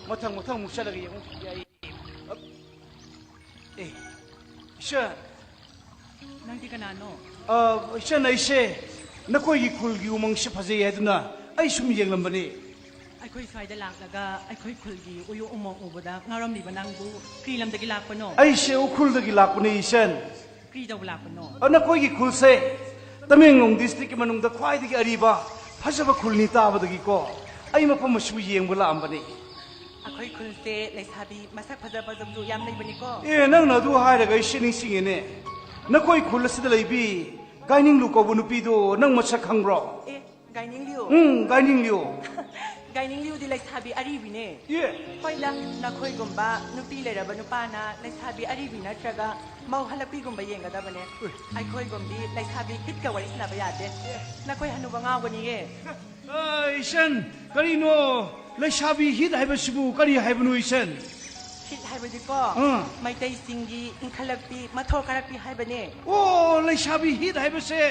ꯃꯊꯪ ꯃꯊꯪ ꯑꯃꯨꯛ ꯆꯠꯂꯒ ꯌꯦꯡꯉꯨꯈꯤꯒꯦ ꯑꯩ꯫ ꯑꯦ, ꯏꯆꯟ꯫ ꯅꯪꯗꯤ ꯀꯅꯥꯅꯣ? ꯑ, ꯏꯆꯟ, ꯑꯩꯁꯦ ꯅꯈꯣꯏꯒꯤ ꯈꯨꯜꯒꯤ ꯎꯃꯪꯁꯤ ꯐꯖꯩ ꯍꯥꯏꯗꯨꯅ ꯑꯩ ꯁꯨꯝ ꯌꯦꯡꯂꯝꯕꯅꯤ꯫ ꯑꯩꯈꯣꯏ ꯁ꯭ꯋꯥꯏꯗ ꯂꯥꯛꯂꯒ ꯑꯩꯈꯣꯏ ꯈꯨꯜꯒꯤ ꯎꯌꯣꯛ ꯎꯃꯪ ꯎꯕꯗ ꯉꯥꯎꯔꯝꯂꯤꯕ ꯅꯪꯕꯨ ꯀꯔꯤ ꯂꯝꯗꯒꯤ ꯂꯥꯛꯄꯅꯣ? ꯑꯩꯁꯦ ꯎꯈ꯭ꯔꯨꯜꯗꯒꯤ ꯂꯥꯛꯄꯅꯤ, ꯏꯆꯟ꯫ ꯀꯔꯤ ꯇꯧꯕ ꯂꯥꯛꯄꯅꯣ? ꯑ, ꯅꯈꯣꯏꯒꯤ ꯈꯨꯜꯁꯦ ꯇꯃꯦꯡꯂꯣꯡ ꯗꯤꯁꯇ꯭ꯔꯤꯛꯀꯤ ꯃꯅꯨꯡꯗ ꯈ꯭ꯋꯥꯏꯗꯒꯤ ꯑꯔꯤꯕ ꯐꯖꯕ ꯈꯨꯜꯅꯤ ꯇꯥꯕꯗꯒꯤꯀꯣ, ꯑꯩ ꯃꯐꯝ ꯑꯁꯤꯕꯨ ꯌꯦꯡꯕ ꯂꯥꯛꯑꯝꯕꯅꯤ꯫ ꯑꯩꯈꯣꯏ ꯈꯨꯜꯁꯦ ꯂꯩꯁꯥꯕꯤ ꯃꯁꯛ ꯐꯖ ꯐꯖꯕꯁꯨ ꯌꯥꯝ ꯂꯩꯕꯅꯤꯀꯣ꯫ ꯑꯦ, ꯅꯪꯅ ꯑꯗꯨ ꯍꯥꯏꯔꯒ ꯑꯩꯁꯦ ꯅꯤꯡꯁꯤꯡꯉꯦꯅꯦ꯫ ꯅꯈꯣꯏ ꯈꯨꯜ ꯑꯁꯤꯗ ꯂꯩꯕꯤ ꯒꯥꯏꯅꯤꯡꯂꯨ ꯀꯧꯕ ꯅꯨꯄꯤꯗꯨ ꯅꯪ ꯃꯁꯛ ꯈꯪꯕ꯭ꯔꯣ? ꯑꯦ, ꯒꯥꯏꯅꯤꯡꯂꯤꯌꯨ? ꯎꯝ, ꯒꯥꯏꯅꯤꯡꯂꯤꯌꯨ꯫ ꯒꯥꯏꯅꯤꯡꯂꯤꯌꯨꯗꯤ ꯂꯩꯁꯥꯕꯤ ꯑꯔꯤꯕꯤꯅꯦ꯫ ꯑꯦ꯫ ꯍꯣꯏꯗ, ꯅꯈꯣꯏꯒꯨꯝꯕ ꯅꯨꯄꯤ ꯂꯩꯔꯕ ꯅꯨꯄꯥꯅ ꯂꯩꯁꯥꯕꯤ ꯑꯔꯤꯕꯤ ꯅꯠꯇ꯭ꯔꯒ ꯃꯧ ꯍꯜꯂꯛꯄꯤꯒꯨꯝꯕ ꯌꯦꯡꯒꯗꯕꯅꯦ꯫ ꯎꯏ꯫ ꯑꯩꯈꯣꯏꯒꯨꯝꯗꯤ ꯂꯩꯁꯥꯕꯤ ꯍꯤꯠꯀ ꯋꯥꯔꯤ ꯁꯥꯟꯅꯕ ꯌꯥꯗꯦ꯫ ꯑꯦ꯫ ꯅꯈꯣꯏ ꯍꯅꯨꯕ ꯉꯥꯎꯒꯅꯤꯌꯦ꯫ ꯑ, ꯏꯆꯟ, ꯀꯔꯤꯅꯣ? ꯂꯩꯁꯥꯕꯤ ꯍꯤꯠ ꯍꯥꯏꯕꯁꯤꯕꯨ ꯀꯔꯤ ꯍꯥꯏꯕꯅꯣ, ꯏꯆꯟ? ꯍꯤꯠ ꯍꯥꯏꯕꯗꯤꯀꯣ, ꯑꯥ꯫ ꯃꯩꯇꯩꯁꯤꯡꯒꯤ ꯏꯟꯈꯠꯂꯛꯄꯤ, ꯃꯊꯣꯛ ꯀꯥꯔꯛꯄꯤ ꯍꯥꯏꯕꯅꯦ꯫ ꯑꯣ, ꯂꯩꯁꯥꯕꯤ ꯍꯤꯠ ꯍꯥꯏꯕꯁꯦ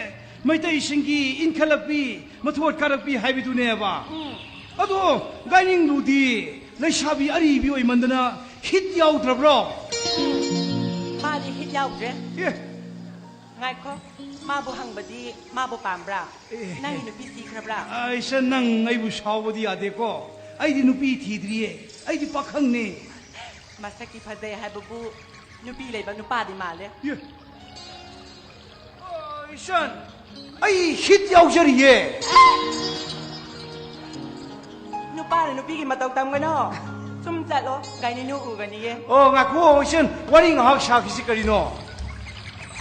ꯃꯩꯇꯩꯁꯤꯡꯒꯤ ꯏꯟꯈꯠꯂꯛꯄꯤ, ꯃꯊꯣꯠ ꯀꯥꯔꯛꯄꯤ ꯍꯥꯏꯕꯗꯨꯅꯦꯕ꯫ ꯎꯝ꯫ ꯑꯗꯣ ꯒꯥꯏꯅꯤꯡꯂꯨꯗꯤ ꯂꯩꯁꯥꯕꯤ ꯑꯔꯤꯕꯤ ꯑꯣꯏꯃꯟꯗꯅ ꯍꯤꯠ ꯌꯥꯎꯗ꯭ꯔꯕ꯭ꯔꯣ? ꯃꯥꯗꯤ ꯍꯤꯠ ꯌꯥꯎꯗ꯭ꯔꯦ꯫ ꯑꯦ꯫ ꯉꯥꯏꯈꯣ, ꯃꯥꯕꯨ ꯍꯪꯕꯗꯤ ꯃꯥꯕꯨ ꯄꯥꯝꯕ꯭ꯔꯥ? ꯑꯦ꯫ ꯅꯪꯒꯤ ꯅꯨꯄꯤ ꯁꯤꯈ꯭ꯔꯕ꯭ꯔꯥ? ꯑꯩꯁꯦ, ꯅꯪ ꯑꯩꯕꯨ ꯁꯥꯎꯕꯗꯤ ꯌꯥꯗꯦꯀꯣ꯫ ꯑꯩꯗꯤ ꯅꯨꯄꯤ ꯊꯤꯗ꯭ꯔꯤꯌꯦ꯫ ꯑꯩꯗꯤ ꯄꯥꯈꯪꯅꯦ꯫ ꯃꯁꯛꯇꯤ ꯐꯖꯩ ꯍꯥꯏꯕꯕꯨ ꯅꯨꯄꯤ ꯂꯩꯕ ꯅꯨꯄꯥꯗꯤ ꯃꯥꯜꯂꯦ꯫ ꯑꯦ꯫ ꯑ, ꯏꯆꯟ, ꯑꯩ ꯍꯤꯠ ꯌꯥꯎꯖꯔꯤꯌꯦ꯫ ꯅꯨꯄꯥꯅ ꯅꯨꯄꯤꯒꯤ ꯃꯇꯧ ꯇꯝꯒꯅꯣ꯫ ꯁꯨꯝ ꯆꯠꯂꯣ, ꯒꯥꯏꯅꯤꯅꯨ ꯎꯒꯅꯤꯌꯦ꯫ ꯑꯣ, ꯉꯥꯏꯈꯣ, ꯏꯆꯟ, ꯋꯥꯔꯤ ꯉꯥꯏꯍꯥꯛ ꯁꯥꯈꯤꯁꯤ ꯀꯔꯤꯅꯣ?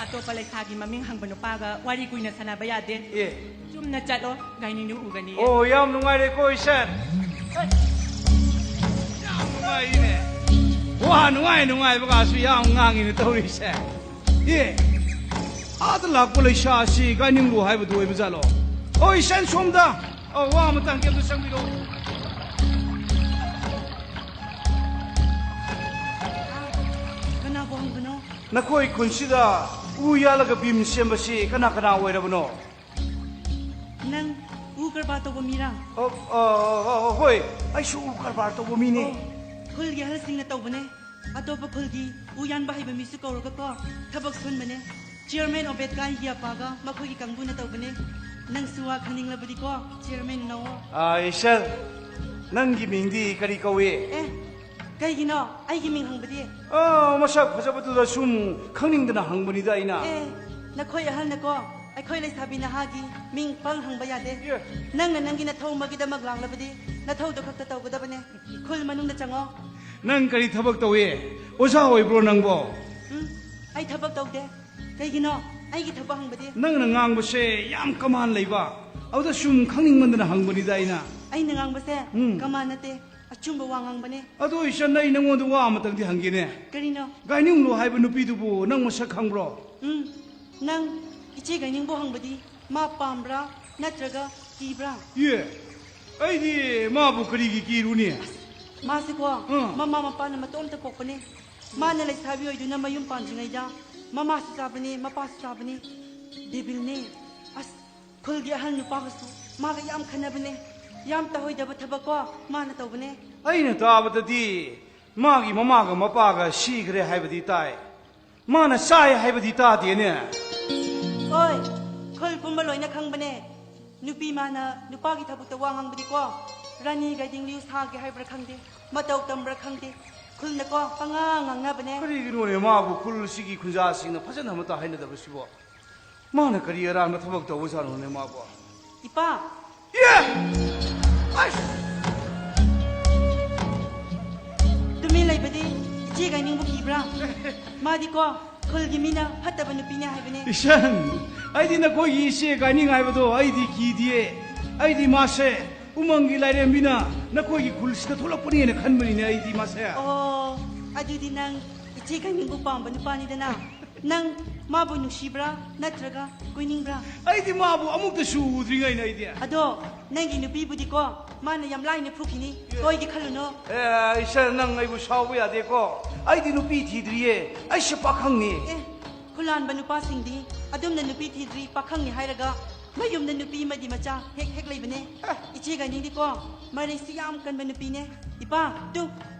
ꯑꯇꯣꯞꯄ ꯂꯩꯁꯥꯒꯤ ꯃꯃꯤꯡ ꯍꯪꯕ ꯅꯨꯄꯥꯒ ꯋꯥꯔꯤ ꯀꯨꯏꯅ ꯁꯥꯟꯅꯕ ꯌꯥꯗꯦ꯫ ꯑꯦ꯫ ꯆꯨꯝꯅ ꯆꯠꯂꯣ, ꯒꯥꯏꯅꯤꯅꯨ ꯎꯒꯅꯤꯌꯦ꯫ ꯑꯣ, ꯌꯥꯝ ꯅꯨꯡꯉꯥꯏꯔꯦꯀꯣ, ꯏꯆꯟ꯫ ꯌꯥꯝ ꯅꯨꯡꯉꯥꯏꯅꯦ꯫ ꯋꯥ ꯅꯨꯡꯉꯥꯏ ꯅꯨꯡꯉꯥꯏꯕꯒꯁꯨ ꯌꯥꯝ ꯉꯥꯡꯉꯤꯅꯦ ꯇꯧꯔꯤꯁꯦ꯫ ꯑꯦ, ꯑꯥꯗ ꯂꯥꯛꯄ ꯂꯩꯁꯥ ꯑꯁꯤ ꯒꯥꯏꯅꯤꯡꯂꯨ ꯍꯥꯏꯕꯗꯨ ꯑꯣꯏꯕ ꯖꯥꯠꯂꯣ? ꯑꯣ, ꯏꯆꯟ ꯁꯣꯝꯗ꯫ ꯑꯣ, ꯋꯥ ꯑꯃꯇ ꯍꯪꯒꯦ, ꯑꯝꯇ ꯆꯪꯕꯤꯔꯛꯑꯣ꯫ ꯀꯅꯥꯕꯨ ꯍꯪꯕꯅꯣ? ꯅꯈꯣꯏ ꯈꯨꯟꯁꯤꯗ ꯎ ꯌꯥꯜꯂꯒ ꯚꯤꯝ ꯁꯦꯝꯕꯁꯤ ꯀꯅꯥ ꯀꯅꯥ ꯑꯣꯏꯔꯕꯅꯣ? ꯅꯪ ꯎ ꯀꯔꯕꯥꯔ ꯇꯧꯕ ꯃꯤꯔꯥ? ꯑ, ꯑ, ꯑ, ꯍꯣꯏ, ꯑꯩꯁꯨ ꯎ ꯀꯔꯕꯥꯔ ꯇꯧꯕ ꯃꯤꯅꯦ꯫ ꯑꯣ, ꯈꯨꯜꯒꯤ ꯑꯍꯜꯁꯤꯡꯅ ꯇꯧꯕꯅꯦ꯫ ꯑꯇꯣꯞꯄ ꯈꯨꯜꯒꯤ ꯎ ꯌꯥꯟꯕ ꯍꯩꯕ ꯃꯤꯁꯨ ꯀꯧꯔꯒꯀꯣ, ꯊꯕꯛ ꯁꯨꯍꯟꯕꯅꯦ꯫ ꯆꯤꯌꯔꯃꯦꯟ ꯑꯣꯕꯦꯗ ꯀꯥꯏꯒꯤ ꯑꯄꯥꯒ ꯃꯈꯣꯏꯒꯤ ꯀꯥꯡꯕꯨꯅ ꯇꯧꯕꯅꯦ꯫ ꯅꯪꯁꯨ ꯋꯥ ꯈꯪꯅꯤꯡꯂꯕꯗꯤꯀꯣ, ꯆꯤꯌꯔꯃꯦꯟ ꯎꯅꯧꯑꯣ꯫ ꯑꯥ, ꯏꯆꯟ, ꯅꯪꯒꯤ ꯃꯤꯡꯗꯤ ꯀꯔꯤ ꯀꯧꯏ? ꯑꯦ, ꯀꯩꯒꯤꯅꯣ ꯑꯩꯒꯤ ꯃꯤꯡ ꯍꯪꯕꯗꯤ? ꯑꯥ, ꯃꯁꯛ ꯐꯖꯕꯗꯨꯗ ꯁꯨꯝ ꯈꯪꯅꯤꯡꯗꯅ ꯍꯪꯕꯅꯤꯗ ꯑꯩꯅ꯫ ꯑꯦ, ꯅꯈꯣꯏ ꯑꯍꯜꯅꯀꯣ, ꯑꯩꯈꯣꯏ ꯂꯩꯁꯥꯕꯤ ꯅꯍꯥꯒꯤ ꯃꯤꯡ ꯄꯪ ꯍꯪꯕ ꯌꯥꯗꯦ꯫ ꯑꯦ꯫ ꯅꯪꯅ ꯅꯪꯒꯤ ꯅꯊꯧ ꯑꯃꯒꯤꯗꯃꯛ ꯂꯥꯛꯂꯕꯗꯤ, ꯅꯊꯧꯗꯣ ꯈꯛꯇ ꯇꯧꯒꯗꯕꯅꯦ꯫ ꯈꯨꯜ ꯃꯅꯨꯡꯗ ꯆꯪꯉꯣ꯫ ꯅꯪ ꯀꯔꯤ ꯊꯕꯛ ꯇꯧꯏ? ꯑꯣꯖꯥ ꯑꯣꯏꯕ꯭ꯔꯣ ꯅꯪꯕꯣ? ꯎꯝ, ꯑꯩ ꯊꯕꯛ ꯇꯧꯗꯦ꯫ ꯀꯩꯒꯤꯅꯣ? ꯑꯩꯒꯤ ꯊꯕꯛ ꯍꯪꯕꯗꯤ? ꯅꯪꯅ ꯉꯥꯡꯕꯁꯦ ꯌꯥꯝ ꯀꯃꯥꯟ ꯂꯩꯕ, ꯑꯗꯨꯗ ꯁꯨꯝ ꯈꯪꯅꯤꯡꯃꯟꯗꯅ ꯍꯪꯕꯅꯤꯗ ꯑꯩꯅ꯫ ꯑꯩꯅ ꯉꯥꯡꯕꯁꯦ ꯎꯝ꯫ ꯀꯃꯥꯟ ꯅꯠꯇꯦ, ꯑꯆꯨꯝꯕ ꯋꯥ ꯉꯥꯡꯕꯅꯦ꯫ ꯑꯗꯣ ꯏꯆꯟ, ꯑꯩ ꯅꯪꯉꯣꯟꯗ ꯋꯥ ꯑꯃꯇꯪꯗꯤ ꯍꯪꯒꯦꯅꯦ꯫ ꯀꯔꯤꯅꯣ? ꯒꯥꯏꯅꯤꯡꯂꯨ ꯍꯥꯏꯕ ꯅꯨꯄꯤꯗꯨꯕꯨ ꯅꯪ ꯃꯁꯛ ꯈꯪꯕ꯭ꯔꯣ? ꯎꯝ, ꯅꯪ ꯏꯆꯦ ꯒꯥꯏꯅꯤꯡꯕꯨ ꯍꯪꯕꯗꯤ ꯃꯥ ꯄꯥꯝꯕ꯭ꯔꯥ ꯅꯠꯇ꯭ꯔꯒ ꯀꯤꯕ꯭ꯔꯥ? ꯌꯦ, ꯑꯩꯗꯤ ꯃꯥꯕꯨ ꯀꯔꯤꯒꯤ ꯀꯤꯔꯨꯅꯤ? ꯃꯥꯁꯤꯀꯣ, ꯎꯝ꯫ ꯃꯃꯥ ꯃꯄꯥꯅ ꯃꯇꯣꯝꯇ ꯄꯣꯛꯄꯅꯦ꯫ ꯃꯥꯅ ꯂꯩꯁꯥꯕꯤ ꯑꯣꯏꯗꯨꯅ ꯃꯌꯨꯝ ꯄꯥꯟꯗ꯭ꯔꯤꯉꯩꯗ ꯃꯃꯥꯁꯨ ꯆꯥꯕꯅꯦ, ꯃꯄꯥꯁꯨ ꯆꯥꯕꯅꯦ, ꯗꯦꯕꯤꯜꯅꯦ꯫ ꯑꯁ, ꯈꯨꯜꯒꯤ ꯑꯍꯜ ꯅꯨꯄꯥꯒꯁꯨ ꯃꯥꯒ ꯌꯥꯝ ꯈꯟꯅꯕꯅꯦ꯫ ꯌꯥꯝ ꯇꯧꯍꯩꯗꯕ ꯊꯕꯛꯀꯣ ꯃꯥꯅ ꯇꯧꯕꯅꯦ꯫ ꯑꯩꯅ ꯇꯥꯕꯗꯗꯤ ꯃꯥꯒꯤ ꯃꯃꯥꯒ ꯃꯄꯥꯒ ꯁꯤꯈ꯭ꯔꯦ ꯍꯥꯏꯕꯗꯤ ꯇꯥꯏ꯫ ꯃꯥꯅ ꯆꯥꯏ ꯍꯥꯏꯕꯗꯤ ꯇꯥꯗꯦꯅꯦ꯫ ꯍꯣꯏ, ꯈꯨꯜ ꯄꯨꯝꯕ ꯂꯣꯏꯅ ꯈꯪꯕꯅꯦ꯫ ꯅꯨꯄꯤ ꯃꯥꯅ ꯅꯨꯄꯥꯒꯤ ꯊꯕꯛꯇ ꯋꯥ ꯉꯥꯡꯕꯗꯤꯀꯣ, ꯔꯥꯅꯤ ꯒꯥꯏꯗꯤꯡꯂꯤꯌꯨ ꯁꯥꯒꯦ ꯍꯥꯏꯕ꯭ꯔꯥ ꯈꯪꯗꯦ, ꯃꯇꯧ ꯇꯝꯕ꯭ꯔꯥ ꯈꯪꯗꯦ, ꯈꯨꯜꯅꯀꯣ ꯄꯉꯥꯡ ꯉꯥꯡꯅꯕꯅꯦ꯫ ꯀꯔꯤꯒꯤꯅꯣꯅꯦ ꯃꯥꯕꯨ ꯈꯨꯜꯁꯤꯒꯤ ꯈꯨꯟꯖꯥꯁꯤꯡꯅ ꯐꯖꯅ ꯑꯃꯠꯇ ꯍꯥꯏꯅꯗꯕꯁꯤꯕꯣ? ꯃꯥꯅ ꯀꯔꯤ ꯑꯔꯥꯟꯕ ꯊꯕꯛ ꯇꯧꯕꯖꯥꯠꯅꯣꯅꯦ ꯃꯥꯕꯨ? ꯏꯄꯥ, ꯌꯦ! ꯑꯁ! ꯇꯨꯃꯤꯟ ꯂꯩꯕꯗꯤ ꯏꯆꯦ ꯒꯥꯏꯅꯤꯡꯕꯨ ꯀꯤꯕ꯭ꯔꯥ? ꯃꯥꯗꯤꯀꯣ ꯈꯨꯜꯒꯤ ꯃꯤꯅ ꯐꯠꯇꯕ ꯅꯨꯄꯤꯅꯦ ꯍꯥꯏꯕꯅꯦ꯫ ꯏꯆꯟ, ꯑꯩꯗꯤ ꯅꯈꯣꯏꯒꯤ ꯏꯆꯦ ꯒꯥꯏꯅꯤꯡ ꯍꯥꯏꯕꯗꯣ ꯑꯩꯗꯤ ꯀꯤꯗꯤꯌꯦ꯫ ꯑꯩꯗꯤ ꯃꯥꯁꯦ ꯎꯃꯪꯒꯤ ꯂꯥꯏꯔꯦꯝꯕꯤꯅ ꯅꯈꯣꯏꯒꯤ ꯈꯨꯜꯁꯤꯗ ꯊꯣꯛꯂꯛꯄꯅꯦꯅ ꯈꯟꯕꯅꯤꯅꯦ ꯑꯩꯗꯤ ꯃꯥꯁꯦ꯫ ꯑꯣ, ꯑꯗꯨꯗꯤ ꯅꯪ ꯏꯆꯦ ꯒꯥꯏꯅꯤꯡꯕꯨ ꯄꯥꯝꯕ ꯅꯨꯄꯥꯅꯤꯗꯅ꯫ ꯅꯪ ꯃꯥꯕꯨ ꯅꯨꯡꯁꯤꯕ꯭ꯔꯥ ꯅꯠꯇ꯭ꯔꯒ ꯀꯣꯏꯅꯤꯡꯕ꯭ꯔꯥ? ꯑꯩꯗꯤ ꯃꯥꯕꯨ ꯑꯃꯨꯛꯇꯁꯨ ꯎꯗ꯭ꯔꯤꯉꯩꯅ ꯑꯩꯗꯤ꯫ ꯑꯗꯣ ꯅꯪꯒꯤ ꯅꯨꯄꯤꯕꯨꯗꯤꯀꯣ ꯃꯥꯅ ꯌꯥꯝ ꯂꯥꯏꯅ ꯐꯨꯈꯤꯅꯤ꯫ ꯀꯣꯏꯒꯦ ꯈꯜꯂꯨꯅꯣ꯫ ꯑꯦ, ꯏꯆꯟ, ꯅꯪ ꯑꯩꯕꯨ ꯁꯥꯎꯕ ꯌꯥꯗꯦꯀꯣ꯫ ꯑꯩꯗꯤ ꯅꯨꯄꯤ ꯊꯤꯗ꯭ꯔꯤꯌꯦ꯫ ꯑꯩꯁꯦ ꯄꯥꯈꯪꯅꯤ꯫ ꯑꯦ, ꯈꯨꯂꯥꯟꯕ ꯅꯨꯄꯥꯁꯤꯡꯗꯤ ꯑꯗꯨꯝꯅ ꯅꯨꯄꯤ ꯊꯤꯗ꯭ꯔꯤ ꯄꯥꯈꯪꯅꯤ ꯍꯥꯏꯔꯒ ꯃꯌꯨꯝꯗ ꯅꯨꯄꯤ ꯑꯃꯗꯤ ꯃꯆꯥ ꯍꯦꯛ ꯍꯦꯛ ꯂꯩꯕꯅꯦ꯫ ꯏꯆꯦ ꯒꯥꯏꯅꯤꯡꯗꯤꯀꯣ ꯃꯔꯩꯁꯤ ꯌꯥꯝ ꯀꯟꯕ ꯅꯨꯄꯤꯅꯦ꯫ ꯏꯄꯥ, ꯇꯨ,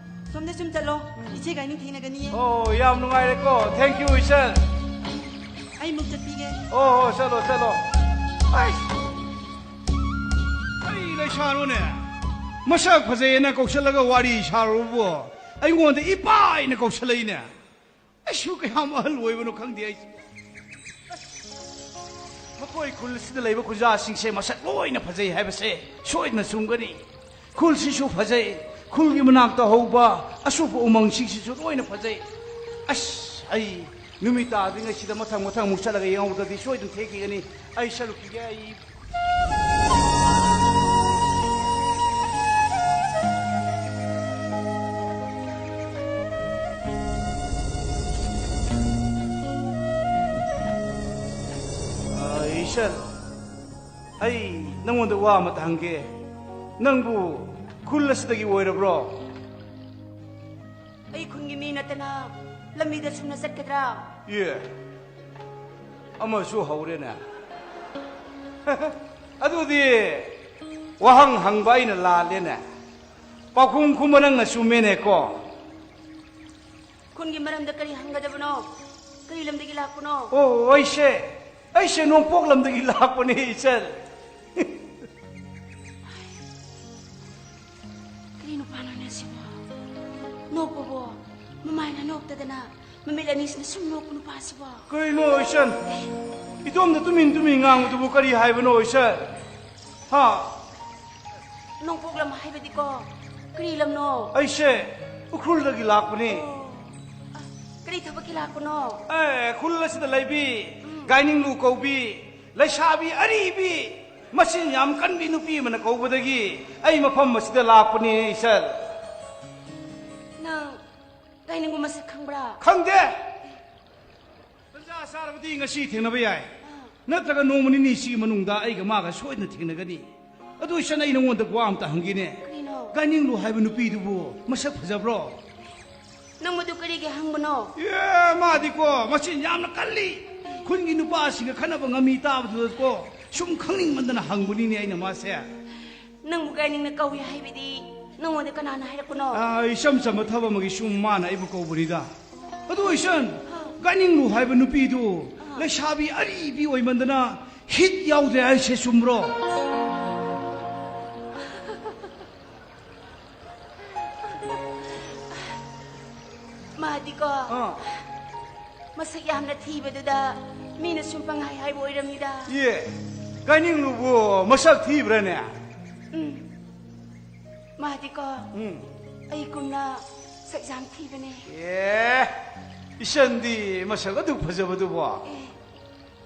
ꯁꯣꯝꯗ ꯁꯨꯝ ꯆꯠꯂꯣ꯫ ꯏꯆꯦ ꯒꯥꯏꯅꯤꯡ ꯊꯦꯡꯅꯒꯅꯤꯌꯦ꯫ ꯑꯣ, ꯌꯥꯝ ꯅꯨꯡꯉꯥꯏꯔꯦꯀꯣ꯫ Thank you, ꯏꯆꯟ꯫ ꯑꯩ ꯃꯨꯛ ꯆꯠꯄꯤꯒꯦ꯫ ꯑꯣ, ꯍꯣ, ꯆꯠꯂꯣ, ꯆꯠꯂꯣ꯫ ꯑꯩ ꯀꯔꯤ ꯂꯩꯁꯥꯅꯣꯅꯦ? ꯃꯁꯛ ꯐꯖꯩꯌꯦꯅ ꯀꯧꯁꯜꯂꯒ ꯋꯥꯔꯤ ꯁꯥꯔꯨꯕꯕꯨ ꯑꯩꯉꯣꯟꯗ ꯏꯄꯥ ꯍꯥꯏꯅ ꯀꯧꯁꯜꯂꯛꯏꯅꯦ꯫ ꯑꯩꯁꯨ ꯀꯌꯥꯝ ꯑꯍꯜ ꯑꯣꯏꯕꯅꯣ ꯈꯪꯗꯦ ꯑꯩꯁꯦ꯫ ꯃꯈꯣꯏ ꯈꯨꯜ ꯑꯁꯤꯗ ꯂꯩꯕ ꯈꯨꯟꯖꯥꯁꯤꯡꯁꯦ ꯃꯁꯛ ꯂꯣꯏꯅ ꯐꯖꯩ ꯍꯥꯏꯕꯁꯦ ꯁꯣꯏꯗꯅ ꯆꯨꯝꯒꯅꯤ꯫ ꯈꯨꯜꯁꯤꯁꯨ ꯐꯖꯩ, ꯈꯨꯜꯒꯤ ꯃꯅꯥꯛꯇ ꯍꯧꯕ ꯑꯁꯨꯞꯄ ꯎꯃꯪꯁꯤꯡꯁꯤꯁꯨ ꯂꯣꯏꯅ ꯐꯖꯩ꯫ ꯑꯁ, ꯑꯩ ꯅꯨꯃꯤꯠ ꯇꯥꯗ꯭ꯔꯤꯉꯩꯁꯤꯗ ꯃꯊꯪ ꯃꯊꯪ ꯑꯃꯨꯛ ꯆꯠꯂꯒ ꯌꯦꯡꯍꯧꯗ꯭ꯔꯗꯤ ꯁꯣꯏꯗꯅ ꯊꯦꯡꯈꯤꯒꯅꯤ꯫ ꯑꯩ ꯆꯠꯂꯨꯈꯤꯒꯦ, ꯑꯩ꯫ ꯑ, ꯏꯆꯟ, ꯑꯩ ꯅꯪꯉꯣꯟꯗ ꯋꯥ ꯑꯃꯇ ꯍꯪꯒꯦ꯫ ꯅꯪꯕꯨ ꯈꯨꯜ ꯑꯁꯤꯗꯒꯤ ꯑꯣꯏꯔꯕ꯭ꯔꯣ? ꯑꯩ ꯈꯨꯟꯒꯤ ꯃꯤ ꯅꯠꯇꯅ ꯂꯝꯕꯤꯗ ꯆꯨꯝꯅ ꯆꯠꯀꯗ꯭ꯔꯥ? ꯑꯦ, ꯑꯃꯁꯨ ꯍꯧꯔꯦꯅꯦ꯫ ꯑꯗꯨꯗꯤ ꯋꯥꯍꯪ ꯍꯪꯕ ꯑꯩꯅ ꯂꯥꯜꯂꯦꯅꯦ꯫ ꯄꯥꯎꯈꯨꯝ ꯈꯨꯝꯕ ꯅꯪꯅ ꯆꯨꯝꯃꯦꯅꯦꯀꯣ꯫ ꯈꯨꯟꯒꯤ ꯃꯔꯝꯗ ꯀꯔꯤ ꯍꯪꯒꯗꯕꯅꯣ? ꯀꯔꯤ ꯂꯝꯗꯒꯤ ꯂꯥꯛꯄꯅꯣ? ꯑꯣ, ꯑꯩꯁꯦ, ꯑꯩꯁꯦ ꯅꯣꯡꯄꯣꯛ ꯂꯝꯗꯒꯤ ꯂꯥꯛꯄꯅꯦ, ꯏꯆꯟ꯫ ꯀꯔꯤ ꯅꯨꯄꯥꯅꯣꯅꯦ ꯁꯤꯕꯣ? ꯅꯣꯛꯄꯕꯣ? ꯃꯃꯥꯏꯅ ꯅꯣꯛꯇꯗꯅ ꯃꯃꯤꯠ ꯑꯅꯤꯁꯤꯅ ꯁꯨꯝ ꯅꯣꯛꯄ ꯅꯨꯄꯥꯁꯤꯕꯣ? ꯀꯩꯅꯣ, ꯏꯆꯟ? ꯏꯇꯣꯝꯗ ꯇꯨꯃꯤꯟ ꯇꯨꯃꯤꯟ ꯉꯥꯡꯕꯗꯨꯕꯨ ꯀꯔꯤ ꯍꯥꯏꯕꯅꯣ, ꯏꯆꯟ? ꯍꯥ? ꯅꯣꯡꯄꯣꯛ ꯂꯝ ꯍꯥꯏꯕꯗꯤꯀꯣ, ꯀꯔꯤ ꯂꯝꯅꯣ? ꯑꯩꯁꯦ ꯎꯈ꯭ꯔꯨꯜꯗꯒꯤ ꯂꯥꯛꯄꯅꯦ꯫ ꯑꯣ, ꯑ, ꯀꯔꯤ ꯊꯕꯛꯀꯤ ꯂꯥꯛꯄꯅꯣ? ꯑꯦ, ꯈꯨꯜ ꯑꯁꯤꯗ ꯂꯩꯕꯤ, ꯎꯝ꯫ ꯒꯥꯏꯅꯤꯡꯂꯨ ꯀꯧꯕꯤ, ꯂꯩꯁꯥꯕꯤ ꯑꯔꯤꯕꯤ, ꯃꯆꯤꯟ ꯌꯥꯝ ꯀꯟꯕꯤ ꯅꯨꯄꯤ ꯑꯃꯅ ꯀꯧꯕꯗꯒꯤ ꯑꯩ ꯃꯐꯝ ꯑꯁꯤꯗ ꯂꯥꯛꯄꯅꯦ, ꯏꯆꯟ꯫ ꯅꯪ ꯒꯥꯏꯅꯤꯡꯕ ꯃꯁꯛ ꯈꯪꯕ꯭ꯔꯥ? ꯈꯪꯗꯦ꯫ ꯇꯟꯖꯥ ꯆꯥꯔꯕꯗꯤ ꯉꯁꯤ ꯊꯦꯡꯅꯕ ꯌꯥꯏ꯫ ꯑꯥ꯫ ꯅꯠꯇ꯭ꯔꯒ ꯅꯣꯡꯃ ꯅꯤꯅꯤꯁꯤꯒꯤ ꯃꯅꯨꯡꯗ ꯑꯩꯒ ꯃꯥꯒ ꯁꯣꯏꯗꯅ ꯊꯦꯡꯅꯒꯅꯤ꯫ ꯑꯗꯨ ꯏꯆꯟ, ꯑꯩ ꯅꯉꯣꯟꯗ ꯋꯥ ꯑꯝꯇ ꯍꯪꯒꯦꯅꯦ꯫ ꯀꯔꯤꯅꯣ? ꯒꯥꯏꯅꯤꯡꯂꯨ ꯍꯥꯏꯕ ꯅꯨꯄꯤꯗꯨꯕꯨ ꯃꯁꯛ ꯐꯖꯕ꯭ꯔꯣ? ꯅꯪ ꯃꯗꯨ ꯀꯔꯤꯒꯤ ꯍꯪꯕꯅꯣ? ꯑꯦ, ꯃꯥꯗꯤꯀꯣ ꯃꯆꯤꯟ ꯌꯥꯝꯅ ꯀꯜꯂꯤ꯫ ꯈꯨꯟꯒꯤ ꯅꯨꯄꯥꯁꯤꯡꯒ ꯈꯠꯅꯕ ꯉꯝꯃꯤ ꯇꯥꯕꯗꯨꯗꯀꯣ ꯁꯨꯝ ꯈꯪꯅꯤꯡꯃꯟꯗꯅ ꯍꯪꯕꯅꯤꯅꯦ ꯑꯩꯅ ꯃꯥꯁꯦ꯫ ꯅꯪꯕꯨ ꯒꯥꯏꯅꯤꯡꯅ ꯀꯧꯏ ꯍꯥꯏꯕꯗꯤ ꯅꯪꯉꯣꯟꯗ ꯀꯅꯥꯅ ꯍꯥꯏꯔꯛꯄꯅꯣ? ꯑꯥ, ꯏꯆꯝ ꯆꯝꯕ ꯊꯕꯛ ꯑꯃꯒꯤ ꯁꯨꯝ ꯃꯥꯅ ꯑꯩꯕꯨ ꯀꯧꯕꯅꯤꯗ꯫ ꯑꯗꯨ ꯏꯆꯟ, ꯍꯥ꯫ ꯒꯥꯏꯅꯤꯡꯂꯨ ꯍꯥꯏꯕ ꯅꯨꯄꯤꯗꯨ, ꯑꯥ꯫ ꯂꯩꯁꯥꯕꯤ ꯑꯔꯤꯕꯤ ꯑꯣꯏꯃꯟꯗꯅ ꯍꯤꯠ ꯌꯥꯎꯗ꯭ꯔꯦ ꯍꯥꯏꯁꯦ ꯆꯨꯝꯕ꯭ꯔꯣ? ꯃꯥꯗꯤꯀꯣ, ꯑꯥ, ꯃꯁꯛ ꯌꯥꯝꯅ ꯊꯤꯕꯗꯨꯗ ꯃꯤꯅ ꯁꯨꯝ ꯄꯪꯍꯥꯏ ꯍꯥꯏꯕ ꯑꯣꯏꯔꯝꯅꯤꯗ꯫ ꯏꯌꯦ, ꯀꯥꯏꯅꯤꯡꯂꯨꯕꯨ ꯃꯁꯛ ꯊꯤꯕ꯭ꯔꯥꯅꯦ? ꯎꯝ, ꯃꯥꯗꯤꯀꯣ, ꯎꯝ, ꯑꯩꯒꯨꯝꯅ ꯁꯛ ꯌꯥꯝ ꯊꯤꯕꯅꯦ꯫ ꯑꯦ, ꯏꯆꯟꯗꯤ ꯃꯁꯛ ꯑꯗꯨ ꯐꯖꯕꯗꯨꯕꯣ? ꯑꯦ,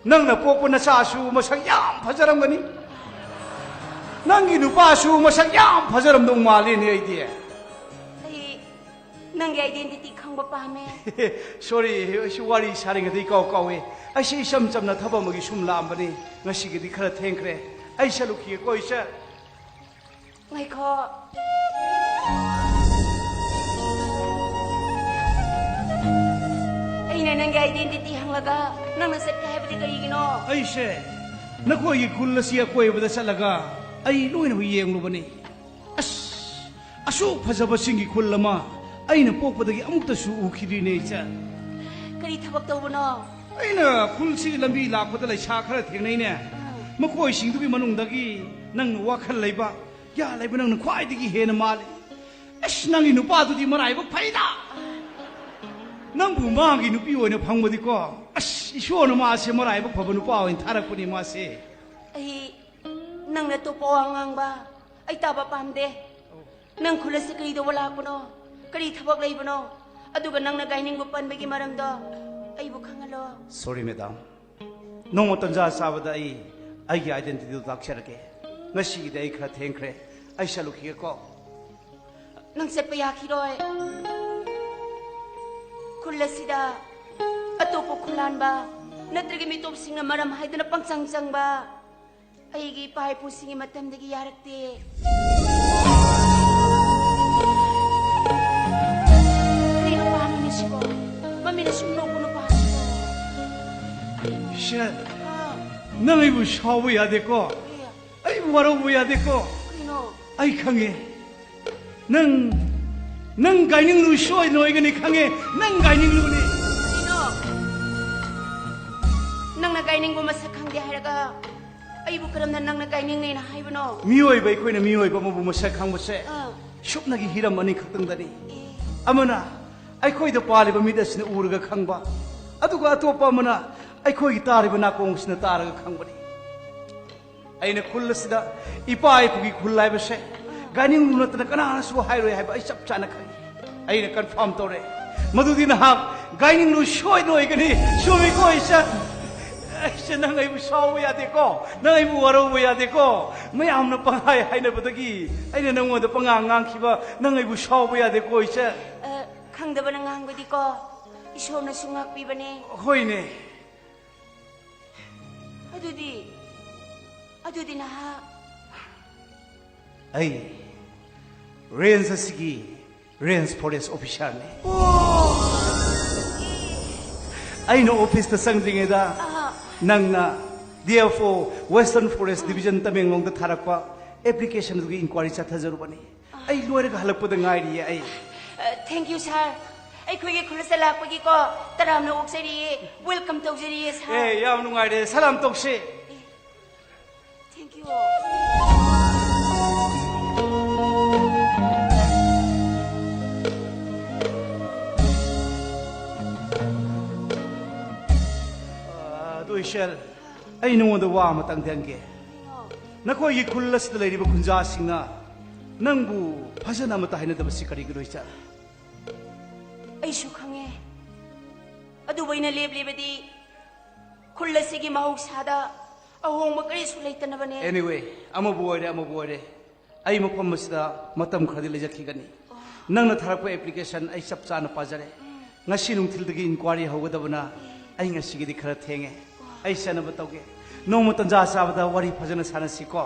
ꯅꯪꯅ ꯄꯣꯛꯄ ꯅꯆꯥꯁꯨ ꯃꯁꯛ ꯌꯥꯝ ꯐꯖꯔꯝꯒꯅꯤ꯫ ꯅꯪꯒꯤ ꯅꯨꯄꯥꯁꯨ ꯃꯁꯛ ꯌꯥꯝ ꯐꯖꯔꯝꯗꯧ ꯃꯥꯜꯂꯤꯅꯦ ꯑꯩꯗꯤ꯫ ꯑꯩ ꯅꯪꯒꯤ identity ꯈꯪꯕ ꯄꯥꯝꯃꯦ꯫ Sorry, ꯑꯩꯁꯨ ꯋꯥꯔꯤ ꯁꯥꯔꯤꯉꯩꯗ ꯏꯀꯥꯎ ꯀꯥꯎꯏ꯫ ꯑꯩꯁꯦ ꯏꯆꯝ ꯆꯝꯅ ꯊꯕꯛ ꯑꯃꯒꯤ ꯁꯨꯝ ꯂꯥꯛꯑꯝꯕꯅꯤ꯫ ꯉꯁꯤꯒꯤꯗꯤ ꯈꯔ ꯊꯦꯡꯈ꯭ꯔꯦ꯫ ꯑꯩ ꯆꯠꯂꯨꯈꯤꯒꯦꯀꯣ, ꯏꯆꯟ꯫ ꯉꯥꯏꯈꯣ꯫ ꯑꯩꯅ ꯅꯪꯒꯤ identity ꯍꯪꯂꯒ ꯅꯪꯅ ꯆꯠꯀꯦ ꯍꯥꯏꯕꯗꯤ ꯀꯔꯤꯒꯤꯅꯣ? ꯑꯩꯁꯦ ꯅꯈꯣꯏꯒꯤ ꯈꯨꯜ ꯑꯁꯤ ꯑꯀꯣꯏꯕꯗ ꯆꯠꯂꯒ ꯑꯩ ꯂꯣꯏꯅꯃꯛ ꯌꯦꯡꯂꯨꯕꯅꯤ꯫ ꯑꯁ, ꯑꯁꯨꯛ ꯐꯖꯕ ꯆꯤꯡꯒꯤ ꯈꯨꯜ ꯑꯃ ꯑꯩꯅ ꯄꯣꯛꯄꯗꯒꯤ ꯑꯃꯨꯛꯇꯁꯨ ꯎꯈꯤꯗ꯭ꯔꯤꯅꯦ, ꯏꯆꯟ꯫ ꯀꯔꯤ ꯊꯕꯛ ꯇꯧꯕꯅꯣ? ꯑꯩꯅ ꯈꯨꯜꯁꯤꯒꯤ ꯂꯝꯕꯤ ꯂꯥꯛꯄꯗ ꯂꯩꯁꯥ ꯈꯔ ꯊꯦꯡꯅꯩꯅꯦ꯫ ꯃꯈꯣꯏꯁꯤꯡꯗꯨꯒꯤ ꯃꯅꯨꯡꯗꯒꯤ ꯅꯪꯅ ꯋꯥꯈꯜ ꯂꯩꯕ, ꯒ꯭ꯌꯥꯟ ꯂꯩꯕ, ꯅꯪꯅ ꯈ꯭ꯋꯥꯏꯗꯒꯤ ꯍꯦꯟꯅ ꯃꯥꯜꯂꯤ꯫ ꯑꯁ, ꯅꯪꯒꯤ ꯅꯨꯄꯥꯗꯨꯗꯤ ꯃꯔꯥꯏꯕꯛ ꯐꯩꯗ꯫ ꯅꯪꯕꯨ ꯃꯥꯒꯤ ꯅꯨꯄꯤ ꯑꯣꯏꯅ ꯐꯪꯕꯗꯤꯀꯣ, ꯑꯁ, ꯏꯁꯣꯔꯅ ꯃꯥꯁꯦ ꯃꯔꯥꯏꯕꯛ ꯐꯕ ꯅꯨꯄꯥ ꯑꯣꯏꯅ ꯊꯥꯔꯛꯄꯅꯤ ꯃꯥꯁꯦ꯫ ꯑꯩ ꯅꯪꯅ ꯑꯇꯣꯞꯄ ꯋꯥ ꯉꯥꯡꯕ ꯑꯩ ꯇꯥꯕ ꯄꯥꯝꯗꯦ꯫ ꯅꯪ ꯈꯨꯜ ꯑꯁꯤ ꯀꯔꯤ ꯇꯧꯕ ꯂꯥꯛꯄꯅꯣ? ꯀꯔꯤ ꯊꯕꯛ ꯂꯩꯕꯅꯣ? ꯑꯗꯨꯒ ꯅꯪꯅ ꯒꯥꯏꯅꯤꯡꯕ ꯄꯟꯕꯒꯤ ꯃꯔꯝꯗꯣ ꯑꯩꯕꯨ ꯈꯪꯍꯜꯂꯣ꯫ Sorry, madam. ꯅꯣꯡꯃ ꯇꯟꯖꯥ ꯆꯥꯕꯗ ꯑꯩ ꯑꯩꯒꯤ identityꯗꯨ ꯇꯥꯛꯆꯔꯒꯦ꯫ ꯉꯁꯤꯒꯤꯗꯤ ꯑꯩ ꯈꯔ ꯊꯦꯡꯈ꯭ꯔꯦ꯫ ꯑꯩ ꯆꯠꯂꯨꯈꯤꯒꯦꯀꯣ꯫ ꯅꯪ ꯆꯠꯄ ꯌꯥꯈꯤꯔꯣꯏ꯫ ꯈꯨꯜ ꯑꯁꯤꯗ ꯑꯇꯣꯞꯄ ꯈꯨꯂꯥꯟꯕ ꯅꯠꯇ꯭ꯔꯒ ꯃꯤꯇꯣꯞꯁꯤꯡꯅ ꯃꯔꯝ ꯍꯥꯏꯗꯨꯅ ꯄꯪꯆꯪ ꯆꯪꯕ ꯑꯩꯒꯤ ꯏꯄꯥ ꯏꯄꯨꯁꯤꯡꯒꯤ ꯃꯇꯝꯗꯒꯤ ꯌꯥꯔꯛꯇꯦ꯫ ꯀꯔꯤꯅꯣ ꯄꯥꯝꯃꯤꯁꯤꯕꯣ? ꯃꯃꯤꯅ ꯁꯨꯝ ꯅꯣꯛꯄ ꯅꯨꯄꯥꯁꯤꯕꯣ? ꯏꯆꯟ, ꯑꯥ, ꯅꯪ ꯑꯩꯕꯨ ꯁꯥꯎꯕ ꯌꯥꯗꯦꯀꯣ꯫ ꯑꯦ, ꯑꯩꯕꯨ ꯋꯥꯔꯧꯕ ꯌꯥꯗꯦꯀꯣ꯫ ꯀꯔꯤꯅꯣ? ꯑꯩ ꯈꯪꯉꯦ꯫ ꯅꯪ, ꯅꯪ ꯒꯥꯏꯅꯤꯡꯂꯨ ꯁꯣꯏꯗꯅ ꯑꯣꯏꯒꯅꯤ ꯈꯪꯉꯦ꯫ ꯅꯪ ꯒꯥꯏꯅꯤꯡꯂꯨꯅꯤ꯫ ꯀꯔꯤꯅꯣ? ꯅꯪꯅ ꯒꯥꯏ ꯅꯤꯡꯕ ꯃꯁꯛ ꯈꯪꯗꯦ ꯍꯥꯏꯔꯒ ꯑꯩꯕꯨ ꯀꯔꯝꯅ ꯅꯪꯅ ꯒꯥꯏꯅꯤꯡꯅꯦꯅ ꯍꯥꯏꯕꯅꯣ? ꯃꯤꯑꯣꯏꯕ ꯑꯩꯈꯣꯏꯅ ꯃꯤꯑꯣꯏꯕ ꯑꯃꯕꯨ ꯃꯁꯛ ꯈꯪꯕꯁꯦ ꯑꯥ꯫ ꯁꯨꯞꯅꯒꯤ ꯍꯤꯔꯝ ꯑꯅꯤ ꯈꯛꯇꯪꯗꯅꯤ꯫ ꯑꯦ꯫ ꯑꯃꯅ ꯑꯩꯈꯣꯏꯗ ꯄꯥꯜꯂꯤꯕ ꯃꯤꯠ ꯑꯁꯤꯅ ꯎꯔꯒ ꯈꯪꯕ, ꯑꯗꯨꯒ ꯑꯇꯣꯞꯄ ꯑꯃꯅ ꯑꯩꯈꯣꯏꯒꯤ ꯇꯥꯔꯤꯕ ꯅꯥꯀꯣꯡ ꯑꯁꯤꯅ ꯇꯥꯔꯒ ꯈꯪꯕꯅꯤ꯫ ꯑꯩꯅ ꯈꯨꯜ ꯑꯁꯤꯗ ꯏꯄꯥ ꯏꯄꯨꯒꯤ ꯈꯨꯜ ꯍꯥꯏꯕꯁꯦ ꯒꯥꯏꯅꯤꯡꯂꯨ ꯅꯠꯇꯅ ꯀꯅꯥꯅꯁꯨ ꯍꯥꯏꯔꯣꯏ ꯍꯥꯏꯕ ꯑꯩ ꯆꯞ ꯆꯥꯅ ꯈꯪꯏ꯫ ꯑꯩꯅ ꯀꯟꯐꯥꯔꯝ ꯇꯧꯔꯦ, ꯃꯗꯨꯗꯤ ꯅꯍꯥꯛ ꯒꯥꯏꯅꯤꯡꯂꯨ ꯁꯣꯏꯗꯅ ꯑꯣꯏꯒꯅꯤ꯫ ꯆꯨꯝꯃꯤꯀꯣ ꯏꯆꯟ? ꯏꯆꯟ, ꯅꯪ ꯑꯩꯕꯨ ꯁꯥꯎꯕ ꯌꯥꯗꯦꯀꯣ, ꯅꯪ ꯑꯩꯕꯨ ꯋꯥꯔꯧꯕ ꯌꯥꯗꯦꯀꯣ꯫ ꯃꯌꯥꯝꯅ ꯄꯪꯍꯥꯏ ꯍꯥꯏꯅꯕꯗꯒꯤ ꯑꯩꯅ ꯅꯪꯉꯣꯟꯗ ꯄꯉꯥꯡ ꯉꯥꯡꯈꯤꯕ, ꯅꯪ ꯑꯩꯕꯨ ꯁꯥꯎꯕ ꯌꯥꯗꯦꯀꯣ ꯏꯆꯟ꯫ ꯑ, ꯈꯪꯗꯕꯅ ꯉꯥꯡꯕꯗꯤꯀꯣ ꯏꯁꯣꯔꯅꯁꯨ ꯉꯥꯛꯄꯤꯕꯅꯦ꯫ ꯍꯣꯏꯅꯦ꯫ ꯑꯗꯨꯗꯤ, ꯑꯗꯨꯗꯤ ꯅꯍꯥꯛ ꯑꯩ ꯔꯦꯟꯖ ꯑꯁꯤꯒꯤ ꯔꯦꯟꯖ ꯐꯣꯔꯦꯁ ꯑꯣꯐꯤꯁꯥꯔꯅꯤ꯫ ꯑꯩꯅ ꯑꯣꯐꯤꯁꯇ ꯆꯪꯗ꯭ꯔꯤꯉꯩꯗ ꯑꯥ꯫ ꯅꯪꯅ D F O western forest division ꯇꯃꯦꯡꯂꯣꯡꯗ ꯊꯥꯔꯛꯄ ꯑꯦꯄ꯭ꯂꯤꯀꯦꯁꯟꯗꯨꯒꯤ ꯏꯟꯀ꯭ꯋꯥꯏꯔꯤ ꯆꯠꯊꯖꯔꯨꯕꯅꯤ꯫ ꯑꯩ ꯂꯣꯏꯔꯒ ꯍꯜꯂꯛꯄꯗ ꯉꯥꯏꯔꯤꯌꯦ ꯑꯩ꯫ ꯊꯦꯡꯛ ꯌꯨ ꯁꯥꯔ꯫ ꯑꯩꯈꯣꯏꯒꯤ ꯈꯨꯜ ꯑꯁꯤꯗ ꯂꯥꯛꯄꯒꯤꯀꯣ ꯇꯔꯥꯝꯅ ꯑꯣꯛꯆꯔꯤꯌꯦ, ꯋꯦꯜꯀꯝ ꯇꯧꯖꯔꯤꯌꯦ ꯁꯥꯔ꯫ ꯑꯦ, ꯌꯥꯝ ꯅꯨꯡꯉꯥꯏꯔꯦ, ꯁꯂꯥꯝ ꯇꯧꯁꯦ꯫ Thank you. ꯑꯗꯨ ꯏꯆꯜ, ꯑꯩ ꯅꯉꯣꯟꯗ ꯋꯥ ꯑꯃꯇꯪꯗꯤ ꯍꯪꯒꯦ꯫ ꯅꯈꯣꯏꯒꯤ ꯈꯨꯜ ꯑꯁꯤꯗ ꯂꯩꯔꯤꯕ ꯈꯨꯟꯖꯥꯁꯤꯡꯅ ꯅꯪꯕꯨ ꯐꯖꯅ ꯑꯃꯠꯇ ꯍꯥꯏꯅꯗꯕꯁꯤ ꯀꯔꯤꯒꯤꯅꯣ ꯏꯆꯜ? ꯑꯩꯁꯨ ꯈꯪꯉꯦ꯫ ꯑꯗꯨꯕꯨ ꯑꯩꯅ ꯂꯦꯞꯂꯤꯕꯗꯤ ꯈꯨꯜ ꯑꯁꯤꯒꯤ ꯃꯍꯧꯁꯥꯗ ꯑꯍꯣꯡꯕ ꯀꯔꯤꯁꯨ ꯂꯩꯇꯅꯕꯅꯦ꯫ ꯑꯦꯅꯤꯋꯦ, ꯑꯃꯕꯨ ꯑꯣꯏꯔꯦ, ꯑꯃꯕꯨ ꯑꯣꯏꯔꯦ, ꯑꯩ ꯃꯐꯝ ꯑꯁꯤꯗ ꯃꯇꯝ ꯈꯔꯗꯤ ꯂꯩꯖꯈꯤꯒꯅꯤ꯫ ꯅꯪꯅ ꯊꯥꯔꯛꯄ ꯑꯦꯄ꯭ꯂꯤꯀꯦꯁꯟ ꯑꯩ ꯆꯞ ꯆꯥꯅ ꯄꯥꯖꯔꯦ꯫ ꯉꯁꯤ ꯅꯨꯡꯊꯤꯜꯗꯒꯤ ꯏꯟꯀ꯭ꯋꯥꯔꯤ ꯍꯧꯒꯗꯕꯅ ꯑꯩ ꯉꯁꯤꯒꯤꯗꯤ ꯈꯔ ꯊꯦꯡꯉꯦ꯫ ꯑꯩ ꯆꯠꯅꯕ ꯇꯧꯒꯦ꯫ ꯅꯣꯡꯃ ꯇꯟꯖꯥ ꯆꯥꯕꯗ ꯋꯥꯔꯤ ꯐꯖꯅ ꯁꯥꯟꯅꯁꯤꯀꯣ꯫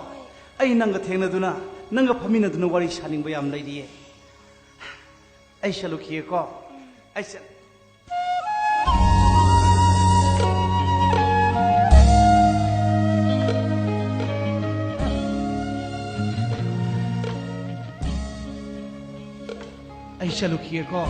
ꯑꯩ ꯅꯪꯒ ꯊꯦꯡꯅꯗꯨꯅ, ꯅꯪꯒ ꯐꯝꯃꯤꯟꯅꯗꯨꯅ ꯋꯥꯔꯤ ꯁꯥꯅꯤꯡꯕ ꯌꯥꯝ ꯂꯩꯔꯤꯌꯦ꯫ ꯑꯩ ꯆꯠꯂꯨꯈꯤꯒꯦꯀꯣ꯫ ꯑꯩ ꯆꯠ- ꯑꯩ ꯆꯠꯂꯨꯈꯤꯒꯦꯀꯣ꯫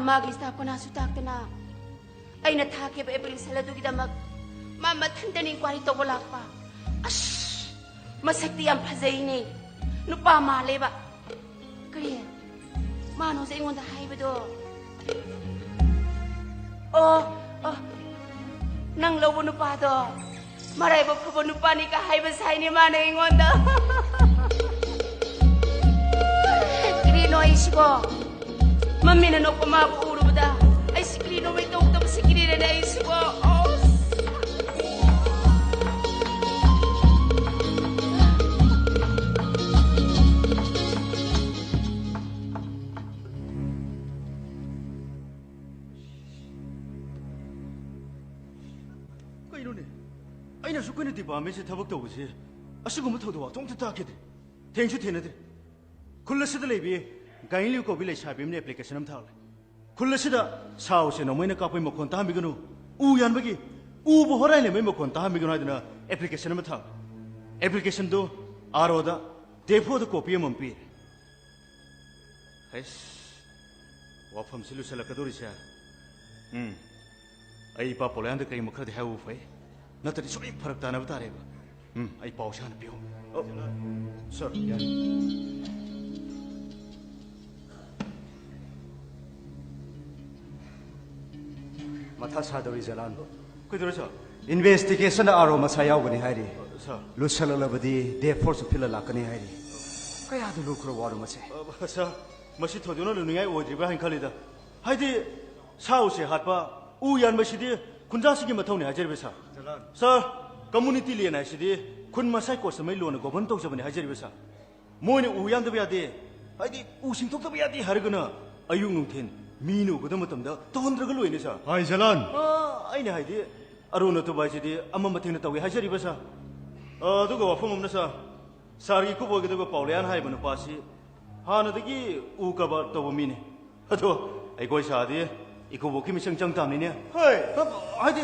ꯃꯥꯒꯤ staff ꯀꯅꯥꯁꯨ ꯇꯥꯛꯇꯅ ꯑꯩꯅ ꯊꯥꯈꯤꯕ application ꯑꯗꯨꯒꯤꯗꯃꯛ ꯃꯥ ꯃꯊꯟꯇꯅ inquiry ꯇꯧꯕ ꯂꯥꯛꯄ꯫ ꯑꯁ, ꯃꯁꯛꯇꯤ ꯌꯥꯝ ꯐꯖꯩꯅꯦ, ꯅꯨꯄꯥ ꯃꯥꯜꯂꯦꯕ꯫ ꯀꯔꯤ? ꯃꯥꯅ ꯍꯧꯖꯤꯛ ꯑꯩꯉꯣꯟꯗ ꯍꯥꯏꯕꯗꯣ? ꯑꯣ, ꯑꯣ, ꯅꯪ ꯂꯧꯕ ꯅꯨꯄꯥꯗꯣ ꯃꯔꯥꯏꯕꯛ ꯐꯕ ꯅꯨꯄꯥꯅꯤ ꯀ ꯍꯥꯏꯕ ꯁꯥꯏꯅꯦ ꯃꯥꯅ ꯑꯩꯉꯣꯟꯗ꯫ ꯀꯔꯤꯅꯣ ꯑꯩꯁꯤꯕꯣ? ꯃꯃꯤꯅ ꯅꯣꯛꯄ ꯃꯥꯕꯨ ꯎꯔꯨꯕꯗ ꯑꯩꯁꯤ ꯀꯔꯤꯅꯣ ꯃꯩ ꯇꯧꯗꯕꯁꯤ ꯀꯔꯤꯅꯅꯦ ꯑꯩꯁꯤꯕꯣ? ꯑꯣ꯫ ꯀꯩꯅꯣꯅꯦ? ꯑꯩꯅ ꯑꯁꯨꯛ ꯀꯨꯏꯅ departmentꯁꯦ ꯊꯕꯛ ꯇꯧꯕꯁꯦ ꯑꯁꯤꯒꯨꯝꯕ ꯊꯧꯗꯣꯛ ꯋꯥꯊꯣꯛ ꯑꯝꯇ ꯇꯥꯈꯤꯗꯦ꯫ ꯊꯦꯡꯁꯨ ꯊꯦꯡꯅꯗ꯭ꯔꯦ꯫ ꯈꯨꯜ ꯑꯁꯤꯗ ꯂꯩꯕꯤ ꯒꯥꯏꯂꯤꯌꯨ ꯀꯧꯕꯤ ꯂꯩꯁꯥꯕꯤ ꯑꯃꯅ application ꯑꯃ ꯊꯥꯔꯛꯂꯦ꯫ ꯈꯨꯜ ꯑꯁꯤꯗ ꯁꯥ ꯎꯆꯦꯛ ꯅꯣꯡꯃꯩꯅ ꯀꯥꯞꯄꯒꯤ ꯃꯈꯣꯟ ꯇꯥꯍꯟꯕꯤꯒꯅꯨ, ꯎ ꯌꯥꯟꯕꯒꯤ, ꯎꯕꯨ ꯍꯣꯔꯥꯏ ꯂꯦꯝꯕꯒꯤ ꯃꯈꯣꯟ ꯇꯥꯍꯟꯕꯤꯒꯅꯨ ꯍꯥꯏꯗꯨꯅ application ꯑꯃ ꯊꯥꯔꯛꯂꯦ꯫ Applicationꯗꯨ ROꯗ ꯗꯦꯐꯣꯗ copy ꯑꯃꯃꯝ ꯄꯤꯔꯦ꯫ ꯍꯩꯁ, ꯋꯥꯐꯝꯁꯤ ꯂꯨꯁꯜꯂꯛꯀꯗꯧꯔꯤꯁꯦ꯫ ꯎꯝ, ꯑꯩ ꯏꯄꯥ ꯄꯣꯂꯌꯥꯟꯗ ꯀꯔꯤꯒꯨꯝꯕ ꯈꯔꯗꯤ ꯍꯥꯏꯍꯧꯕ ꯐꯩ, ꯅꯠꯇ꯭ꯔꯗꯤ ꯁꯣꯏ ꯐꯔꯛ ꯇꯥꯅꯕ ꯇꯥꯔꯦꯕ꯫ ꯎꯝ, ꯑꯩ ꯄꯥꯎꯁꯦ ꯍꯥꯟꯅ ꯄꯤꯍꯧ꯫ ꯑꯣ, ꯁꯥꯔ, ꯌꯥꯅꯤ꯫ ꯃꯊꯥ ꯁꯥꯗꯧꯔꯤ, ꯖꯂꯥꯟ꯫ ꯀꯩꯗꯧꯔꯦ, ꯁꯥꯔ? Investigation RO ꯃꯁꯥ ꯌꯥꯎꯒꯅꯤ ꯍꯥꯏꯔꯤ꯫ ꯁꯥꯔ꯫ ꯂꯨꯁꯜꯂꯛꯂꯕꯗꯤ ꯗꯦꯐꯣꯔꯁꯨ ꯐꯤꯜꯂ ꯂꯥꯛꯀꯅꯤ ꯍꯥꯏꯔꯤ꯫ ꯀꯌꯥꯗ ꯂꯨꯈ꯭ꯔꯕ ꯋꯥꯅꯣ ꯃꯁꯦ? ꯑ, ꯁꯥꯔ, ꯃꯁꯤ ꯊꯣꯏꯗꯣꯛꯅ ꯂꯨꯅꯤꯡꯉꯥꯏ ꯑꯣꯏꯗ꯭ꯔꯤꯕ꯭ꯔꯥ ꯍꯥꯏꯅ ꯈꯜꯂꯤꯗ꯫ ꯍꯥꯏꯗꯤ, ꯁꯥ ꯎꯆꯦꯛ ꯍꯥꯠꯄ, ꯎ ꯌꯥꯟꯕꯁꯤꯗꯤ ꯈꯨꯟꯖꯥꯁꯤꯒꯤ ꯃꯊꯧꯅꯤ ꯍꯥꯏꯖꯔꯤꯕ, ꯁꯥꯔ꯫ ꯖꯂꯥꯟ꯫ ꯁꯥꯔ, community land ꯍꯥꯏꯁꯤꯗꯤ ꯈꯨꯟ ꯃꯁꯥꯏ customary lawꯅ govern ꯇꯧꯖꯕꯅꯤ ꯍꯥꯏꯖꯔꯤꯕ, ꯁꯥꯔ꯫ ꯃꯣꯏꯅ ꯎ ꯌꯥꯟꯗꯕ ꯌꯥꯗꯦ, ꯍꯥꯏꯗꯤ ꯎ ꯁꯤꯡꯗꯣꯛꯇꯕ ꯌꯥꯗꯦ ꯍꯥꯏꯔꯒꯅ ꯑꯌꯨꯛ ꯅꯨꯡꯊꯤꯟ ꯃꯤꯅ ꯎꯒꯗꯕ ꯃꯇꯝꯗ ꯇꯧꯍꯟꯗ꯭ꯔꯒ ꯂꯣꯏꯅꯦ, ꯁꯥꯔ꯫ ꯍꯥꯏ, ꯖꯂꯥꯟ꯫ ꯑ, ꯑꯩꯅ ꯍꯥꯏꯗꯤ ꯑꯔꯨꯅ ꯇꯨꯕ ꯍꯥꯏꯁꯤꯗꯤ ꯑꯃ ꯃꯊꯦꯡꯅ ꯇꯧꯏ ꯍꯥꯏꯖꯔꯤꯕ, ꯁꯥꯔ꯫ ꯑ, ꯑꯗꯨꯒ ꯋꯥꯐꯝ ꯑꯃꯅ, ꯁꯥꯔ, ꯁꯥꯔꯒꯤ ꯏꯀꯨꯕꯣꯛ ꯑꯣꯏꯒꯗꯕ ꯄꯥꯎꯂꯦꯌꯥꯟ ꯍꯥꯏꯔꯤꯕ ꯅꯨꯄꯥꯁꯤ ꯍꯥꯟꯅꯗꯒꯤ ꯎ ꯀꯔꯕꯥꯔ ꯇꯧꯕ ꯃꯤꯅꯤ꯫ ꯑꯗꯣ ꯑꯩꯈꯣꯏ ꯁꯥꯔꯗꯤ ꯏꯀꯨꯕꯣꯛꯀꯤ ꯃꯤꯆꯪ ꯆꯪ ꯇꯥꯕꯅꯤꯅꯦ꯫ ꯍꯣꯏ꯫ ꯍꯥꯏꯗꯤ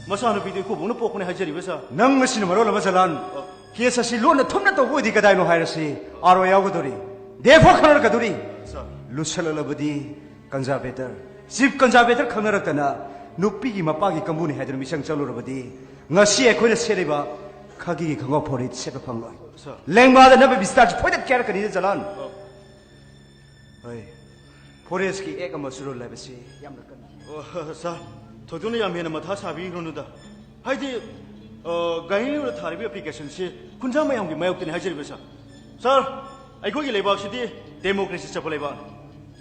ꯃꯆꯥꯅꯨꯄꯤꯗꯨ ꯏꯀꯨꯕꯣꯛꯅ ꯄꯣꯛꯄꯅꯦ ꯍꯥꯏꯖꯔꯤꯕ, ꯁꯥꯔ꯫ ꯅꯪ ꯑꯁꯤꯅ ꯃꯔꯣꯜ ꯑꯃ, ꯖꯂꯥꯟ꯫ ꯑ꯫ Case ꯑꯁꯤ ꯂꯣꯟꯅ ꯊꯨꯞꯅ ꯇꯧꯕ ꯑꯣꯏꯗꯤ ꯀꯗꯥꯏꯅꯣ ꯍꯥꯏꯔꯁꯤ, RO ꯌꯥꯎꯒꯗꯧꯔꯤ, ꯗꯦꯐꯣ ꯈꯟꯅꯔꯛꯀꯗꯧꯔꯤ꯫ ꯁꯥꯔ꯫ ꯂꯨꯁꯜꯂꯛꯂꯕꯗꯤ Conservator, Chief Conservator ꯈꯪꯅꯔꯛꯇꯅ ꯅꯨꯄꯤꯒꯤ ꯃꯄꯥꯒꯤ ꯀꯥꯡꯕꯨꯅꯤ ꯍꯥꯏꯗꯨꯅ ꯃꯤꯆꯪ ꯆꯪꯂꯨꯔꯕꯗꯤ ꯉꯁꯤ ꯑꯩꯈꯣꯏꯅ ꯁꯦꯠꯂꯤꯕ ꯈꯥꯒꯤꯒꯤ ꯈꯪꯒꯥꯎ ꯐꯨꯔꯤꯠ ꯁꯦꯠꯄ ꯐꯪꯂꯣꯏ꯫ Sir. ꯂꯦꯡꯃꯥꯗ ꯅꯝꯕ ꯕꯤꯁꯇꯥꯔꯁꯤ ꯐꯣꯏꯗꯠꯀꯦ ꯍꯥꯏꯔꯛꯀꯅꯤꯗ, ꯖꯂꯥꯟ꯫ ꯑꯣ꯫ ꯍꯣꯏ, ꯐꯣꯔꯦꯁꯀꯤ ꯑꯦꯛ ꯑꯃꯁꯨ ꯔꯨꯜ ꯍꯥꯏꯕꯁꯤ ꯌꯥꯝꯅ ꯀꯟꯅ ꯑꯣ, ꯁꯥꯔ, ꯊꯣꯏꯗꯣꯛꯅ ꯌꯥꯝ ꯍꯦꯟꯅ ꯃꯊꯥ ꯁꯥꯕꯤꯒꯅꯨꯗ꯫ ꯍꯥꯏꯗꯤ, ꯑ, ꯒꯥꯏꯅꯤꯂꯤꯌꯨꯅ ꯊꯥꯔꯤꯕ ꯑꯦꯄ꯭ꯂꯤꯀꯦꯁꯟꯁꯤ ꯈꯨꯟꯖꯥ ꯃꯌꯥꯝꯒꯤ ꯃꯥꯌꯣꯛꯇꯅꯤ ꯍꯥꯏꯖꯔꯤꯕ, ꯁꯥꯔ꯫ ꯁꯥꯔ, ꯑꯩꯈꯣꯏꯒꯤ ꯂꯩꯕꯥꯛꯁꯤꯗꯤ ꯗꯦꯃꯣꯀ꯭ꯔꯦꯁꯤ ꯆꯠꯄ ꯂꯩꯕꯥꯛꯅꯤ꯫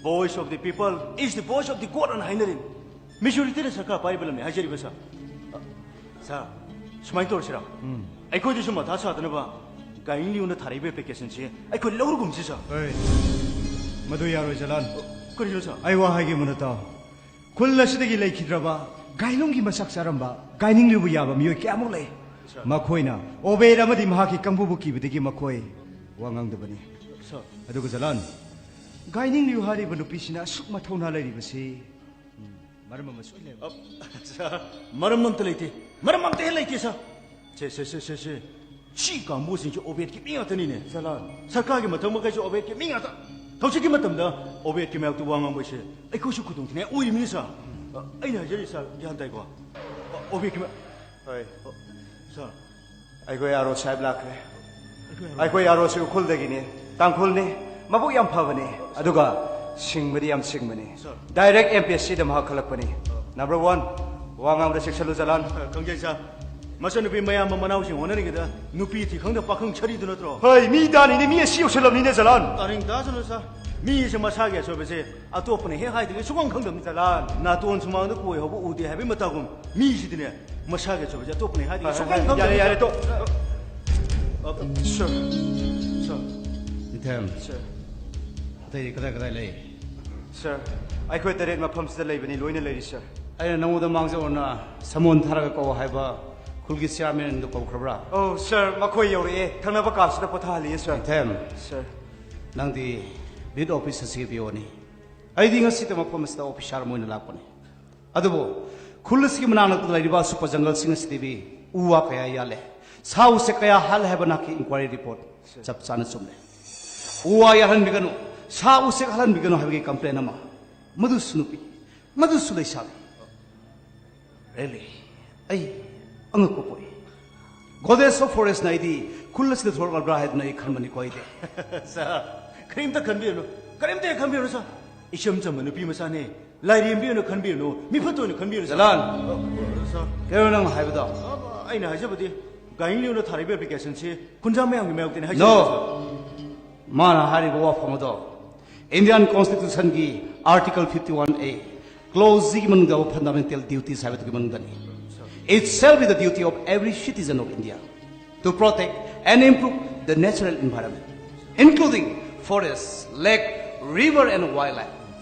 Voice of the people is the voice of the God ꯑꯅ ꯍꯥꯏꯅꯔꯤꯕꯅꯤ꯫ ꯃꯦꯖꯣꯔꯤꯇꯤꯅ ꯁꯔꯀꯥꯔ ꯄꯥꯏꯔꯤꯕ ꯂꯝꯅꯤ ꯍꯥꯏꯖꯔꯤꯕ, ꯁꯥꯔ꯫ ꯑ, ꯁꯥꯔ, ꯁꯨꯃꯥꯏꯅ ꯇꯧꯔꯁꯤꯔꯥ? ꯎꯝ꯫ ꯑꯩꯈꯣꯏꯗꯁꯨ ꯃꯊꯥ ꯁꯥꯗꯅꯕ ꯒꯥꯏꯅꯤꯂꯤꯌꯨꯅ ꯊꯥꯔꯛꯏꯕ ꯑꯦꯄ꯭ꯂꯤꯀꯦꯁꯟꯁꯤ ꯑꯩꯈꯣꯏ ꯂꯧꯔꯒꯨꯝꯁꯤ, ꯁꯥꯔ꯫ ꯍꯣꯏ, ꯃꯗꯨ ꯌꯥꯔꯣꯏ, ꯖꯂꯥꯟ꯫ ꯀꯔꯤꯅꯣ, ꯁꯥꯔ? ꯑꯩ ꯋꯥ ꯍꯥꯏꯒꯦ ꯃꯨꯟꯅ ꯇꯥꯎ꯫ ꯈꯨꯜ ꯑꯁꯤꯗꯒꯤ ꯂꯩꯈꯤꯗ꯭ꯔꯕ ꯒꯥꯏꯂꯨꯡꯒꯤ ꯃꯁꯛ ꯆꯥꯔꯝꯕ ꯒꯥꯏꯅꯤꯡꯂꯤꯌꯨꯕꯨ ꯌꯥꯕ ꯃꯤꯑꯣꯏ ꯀꯌꯥꯃꯨꯛ ꯂꯩ꯫ ꯁꯥꯔ꯫ ꯃꯈꯣꯏꯅ ꯑꯣꯕꯦꯗ ꯑꯃꯗꯤ ꯃꯍꯥꯛꯀꯤ ꯀꯥꯡꯕꯨꯕꯨ ꯀꯤꯕꯗꯒꯤ ꯃꯈꯣꯏ ꯋꯥ ꯉꯥꯡꯗꯕꯅꯤ꯫ ꯁꯥꯔ꯫ ꯑꯗꯨꯒ ꯖꯂꯥꯟ, ꯒꯥꯏꯅꯤꯡꯂꯤꯌꯨ ꯍꯥꯏꯔꯤꯕ ꯅꯨꯄꯤꯁꯤꯅ ꯑꯁꯨꯛ ꯃꯊꯧꯅꯥ ꯂꯩꯔꯤꯕꯁꯤ, ꯎꯝ, ꯃꯔꯝ ꯑꯃ ꯁꯣꯏ ꯂꯩꯔꯝꯒꯅꯤ꯫ ꯑ, ꯁꯥꯔ, ꯃꯔꯝ ꯑꯝꯇ ꯂꯩꯇꯦ꯫ ꯃꯔꯝ ꯑꯝꯇ ꯍꯦꯛ ꯂꯩꯇꯦ, ꯁꯥꯔ꯫ ꯁꯦ, ꯁꯦ, ꯁꯦ, ꯁꯦ, ꯁꯦ꯫ ꯁꯤ ꯀꯥꯡꯕꯨꯁꯤꯡꯁꯤ ꯑꯣꯕꯦꯗꯀꯤ ꯃꯤ ꯉꯥꯛꯇꯅꯤꯅꯦ꯫ ꯖꯂꯥꯟ꯫ ꯁꯔꯀꯥꯔꯒꯤ ꯃꯊꯛ ꯃꯈꯩꯁꯨ ꯑꯣꯕꯦꯗꯀꯤ ꯃꯤ ꯉꯥꯛꯇ꯫ ꯍꯧꯖꯤꯛꯀꯤ ꯃꯇꯝꯗ ꯑꯣꯕꯦꯗꯀꯤ ꯃꯥꯌꯣꯛꯇ ꯋꯥ ꯉꯥꯡꯕ ꯍꯥꯏꯁꯦ ꯑꯩꯈꯣꯏꯁꯨ ꯈꯨꯗꯣꯡꯊꯤꯅꯤꯡꯉꯥꯏ ꯑꯣꯏꯔꯤꯃꯤꯅꯦ, ꯁꯥꯔ꯫ ꯑ, ꯑꯩꯅ ꯍꯥꯏꯖꯔꯤ, ꯁꯥꯔ, ꯒ꯭ꯌꯥꯟ ꯇꯥꯏꯀꯣ? ꯑ, ꯑꯣꯕꯦꯗꯀꯤ ꯃꯥ-, ꯍꯣꯏ꯫ ꯑ, ꯁꯥꯔ꯫ ꯑꯩꯈꯣꯏ ꯑꯥꯔ ꯑꯣ ꯁꯥꯍꯦꯕ ꯂꯥꯛꯈ꯭ꯔꯦ꯫ ꯑꯩꯈꯣꯏ ꯑꯥꯔ ꯑꯣ꯫ ꯑꯩꯈꯣꯏ ꯑꯥꯔ ꯑꯣꯁꯤ ꯎꯈ꯭ꯔꯨꯜꯗꯒꯤꯅꯤ, ꯇꯥꯡꯈꯨꯜꯅꯤ, ꯃꯕꯨꯛ ꯌꯥꯝ ꯐꯕꯅꯤ, ꯑꯗꯨꯒ ꯁꯤꯡꯕꯗꯤ ꯌꯥꯝ ꯁꯤꯡꯕꯅꯤ꯫ ꯁꯥꯔ꯫ ꯗꯥꯏꯔꯦꯛ ꯑꯦꯝ ꯄꯤ ꯑꯦꯁ ꯁꯤꯗ ꯃꯍꯥꯛ ꯈꯜꯂꯛꯄꯅꯤ꯫ ꯑ꯫ ꯅꯝꯕꯔ ꯋꯥꯟ, ꯋꯥ ꯉꯥꯡꯕꯗ ꯆꯦꯛꯁꯤꯜꯂꯨ, ꯖꯂꯥꯟ꯫ ꯑ, ꯈꯪꯖꯩ, ꯁꯥꯔ꯫ ꯃꯆꯟꯅꯨꯄꯤ ꯃꯌꯥꯝꯕ ꯃꯅꯥꯎꯁꯤꯡ ꯍꯣꯠꯅꯔꯤꯉꯩꯗ ꯅꯨꯄꯤ ꯊꯤ ꯈꯪꯗ ꯄꯥꯈꯪ ꯁꯥꯔꯤꯗꯨ ꯅꯠꯇ꯭ꯔꯣ? ꯍꯣꯏ, ꯃꯤ ꯇꯥꯅꯤꯅꯦ, ꯃꯤ ꯑꯁꯤ ꯌꯧꯁꯜꯂꯝꯅꯤꯅꯦ, ꯖꯂꯥꯟ꯫ ꯇꯥꯅꯤꯡ ꯇꯥꯁꯅꯨ, ꯁꯥꯔ꯫ ꯃꯤꯁꯦ ꯃꯁꯥꯒꯤ ꯑꯁꯣꯏꯕꯁꯦ ꯑꯇꯣꯞꯄꯅ ꯍꯦꯛ ꯍꯥꯏꯗ꯭ꯔꯤꯉꯩ ꯁꯨꯈꯪ ꯈꯪꯗꯕꯅꯤ꯫ ꯖꯂꯥꯟ꯫ ꯅꯥꯇꯣꯟ ꯁꯨꯃꯥꯡꯗ ꯀꯣꯏ ꯍꯧꯕ ꯎꯗꯦ ꯍꯥꯏꯕꯒꯤ ꯃꯇꯧꯒꯨꯝ ꯃꯤꯁꯤꯗꯤꯅꯦ ꯃꯁꯥꯒꯤ ꯑꯁꯣꯏꯕꯁꯦ ꯑꯇꯣꯞꯄꯅ ꯍꯦꯛ ꯍꯥꯏꯗ꯭ꯔꯤꯉꯩ ꯁꯨꯈꯪ ꯈꯪꯗꯕꯅꯤ꯫ ꯌꯥꯔꯦ, ꯌꯥꯔꯦ, ꯇꯣꯛ-, ꯑ, ꯁꯥꯔ, ꯁꯥꯔ꯫ ꯏꯊꯦꯝ꯫ ꯁꯥꯔ꯫ ꯑꯇꯩꯗꯤ ꯀꯗꯥꯏ ꯀꯗꯥꯏ ꯂꯩ? ꯁꯥꯔ, ꯑꯩꯈꯣꯏ ꯇꯔꯦꯠ ꯃꯐꯝꯁꯤꯗ ꯂꯩꯕꯅꯤ, ꯂꯣꯏꯅ ꯂꯩꯔꯤ, ꯁꯥꯔ꯫ ꯑꯩꯅ ꯅꯉꯣꯟꯗ ꯃꯥꯡꯖꯧꯅꯅ ꯁꯃꯣꯟ ꯊꯥꯔꯒ ꯀꯧ ꯍꯥꯏꯕ ꯈꯨꯜꯒꯤ ꯆꯤꯌꯥꯔꯃꯦꯟꯗꯨ ꯀꯧꯈ꯭ꯔꯕ꯭ꯔꯥ? ꯑꯣ, ꯁꯥꯔ, ꯃꯈꯣꯏ ꯌꯧꯔꯛꯑꯦ꯫ ꯊꯪꯅꯕ ꯀꯥꯁꯤꯗ ꯄꯣꯊꯥꯍꯜꯂꯤꯌꯦ, ꯁꯥꯔ꯫ ꯏꯊꯦꯝ, ꯁꯥꯔ꯫ ꯅꯪꯗꯤ ꯕꯤꯠ ꯑꯣꯐꯤꯁ ꯑꯁꯤꯒꯤ ꯄꯤ ꯑꯣꯅꯤ꯫ ꯑꯩꯗꯤ ꯉꯁꯤꯇ ꯃꯐꯝ ꯑꯁꯤꯗ ꯑꯣꯐꯤꯁꯥꯔ ꯑꯃ ꯑꯣꯏꯅ ꯂꯥꯛꯄꯅꯤ꯫ ꯑꯗꯨꯕꯨ ꯈꯨꯜ ꯑꯁꯤꯒꯤ ꯃꯅꯥꯛ ꯅꯛꯄꯗ ꯂꯩꯔꯤꯕ ꯑꯁꯨꯞꯄ ꯖꯪꯒꯜꯁꯤꯡ ꯑꯁꯤꯗꯗꯤ ꯎ ꯋꯥ ꯀꯌꯥ ꯌꯥꯜꯂꯦ, ꯁꯥ ꯎꯆꯦꯛ ꯀꯌꯥ ꯍꯥꯠꯂꯦ ꯍꯥꯏꯕ ꯅꯍꯥꯛꯀꯤ ꯏꯟꯀ꯭ꯋꯥꯏꯔꯤ ꯔꯤꯄꯣꯔꯠ ꯆꯞ ꯆꯥꯅ ꯆꯨꯝꯂꯦ꯫ ꯎ ꯋꯥ ꯌꯥꯜꯍꯟꯕꯤꯒꯅꯨ, ꯁꯥ ꯎꯆꯦꯛ ꯍꯥꯠꯍꯟꯕꯤꯒꯅꯨ ꯍꯥꯏꯕꯒꯤ ꯀꯝꯄ꯭ꯂꯦꯟ ꯑꯃ ꯃꯗꯨꯁꯨ ꯅꯨꯄꯤ, ꯃꯗꯨꯁꯨ ꯂꯩꯁꯥꯕꯤ꯫ Really, ꯑꯩ ꯑꯉꯛꯄ ꯄꯣꯛꯏ꯫ Goddess of Forest ꯅ ꯑꯩꯗꯤ ꯈꯨꯜ ꯑꯁꯤꯗ ꯊꯣꯔꯛꯂꯕ꯭ꯔꯥ ꯍꯥꯏꯗꯨꯅ ꯑꯩ ꯈꯟꯕꯅꯤꯀꯣ ꯑꯩꯗꯤ꯫ ꯁꯥꯔ, ꯀꯔꯤꯝꯇ ꯈꯟꯕꯤꯔꯨꯅꯨ, ꯀꯔꯤꯝꯇ ꯍꯦꯛ ꯈꯟꯕꯤꯔꯨꯅꯨ ꯁꯥꯔ꯫ ꯏꯆꯝ ꯆꯝꯕ ꯅꯨꯄꯤ ꯃꯆꯥꯅꯦ꯫ ꯂꯥꯏꯔꯦꯝꯕꯤ ꯑꯣꯏꯅ ꯈꯟꯕꯤꯔꯨꯅꯨ, ꯃꯤꯐꯠꯇ ꯑꯣꯏꯅ ꯈꯟꯕꯤꯔꯨꯅꯨ ꯁꯥꯔ꯫ ꯖꯂꯥꯟ, ꯑ, ꯁꯥꯔ꯫ ꯀꯩꯅꯣ ꯅꯪ ꯍꯥꯏꯕꯗꯣ? ꯑ, ꯑꯩꯅ ꯍꯥꯏꯖꯕꯗꯤ ꯒꯥꯏꯅꯤꯂꯤꯌꯣꯅ ꯊꯥꯔꯛꯏꯕ ꯑꯦꯄ꯭ꯂꯤꯀꯦꯁꯟꯁꯤ ꯈꯨꯟꯖꯥ ꯃꯌꯥꯝꯒꯤ ꯃꯥꯌꯣꯛꯇꯅꯤ ꯍꯥꯏꯖꯕꯅꯤ No. ꯁꯥꯔ꯫ ꯃꯥꯅ ꯍꯥꯏꯔꯤꯕ ꯋꯥꯐꯝ ꯑꯗꯣ Indian Constitution ꯒꯤ Article fifty one A, Clause G ꯒꯤ ꯃꯅꯨꯡꯗ ꯌꯥꯎꯕ fundamental duties ꯍꯥꯏꯕꯗꯨꯒꯤ ꯃꯅꯨꯡꯗꯅꯤ꯫ It shall be the duty of every citizen of India to protect and improve the natural environment, including forests, lake, river and wildlife,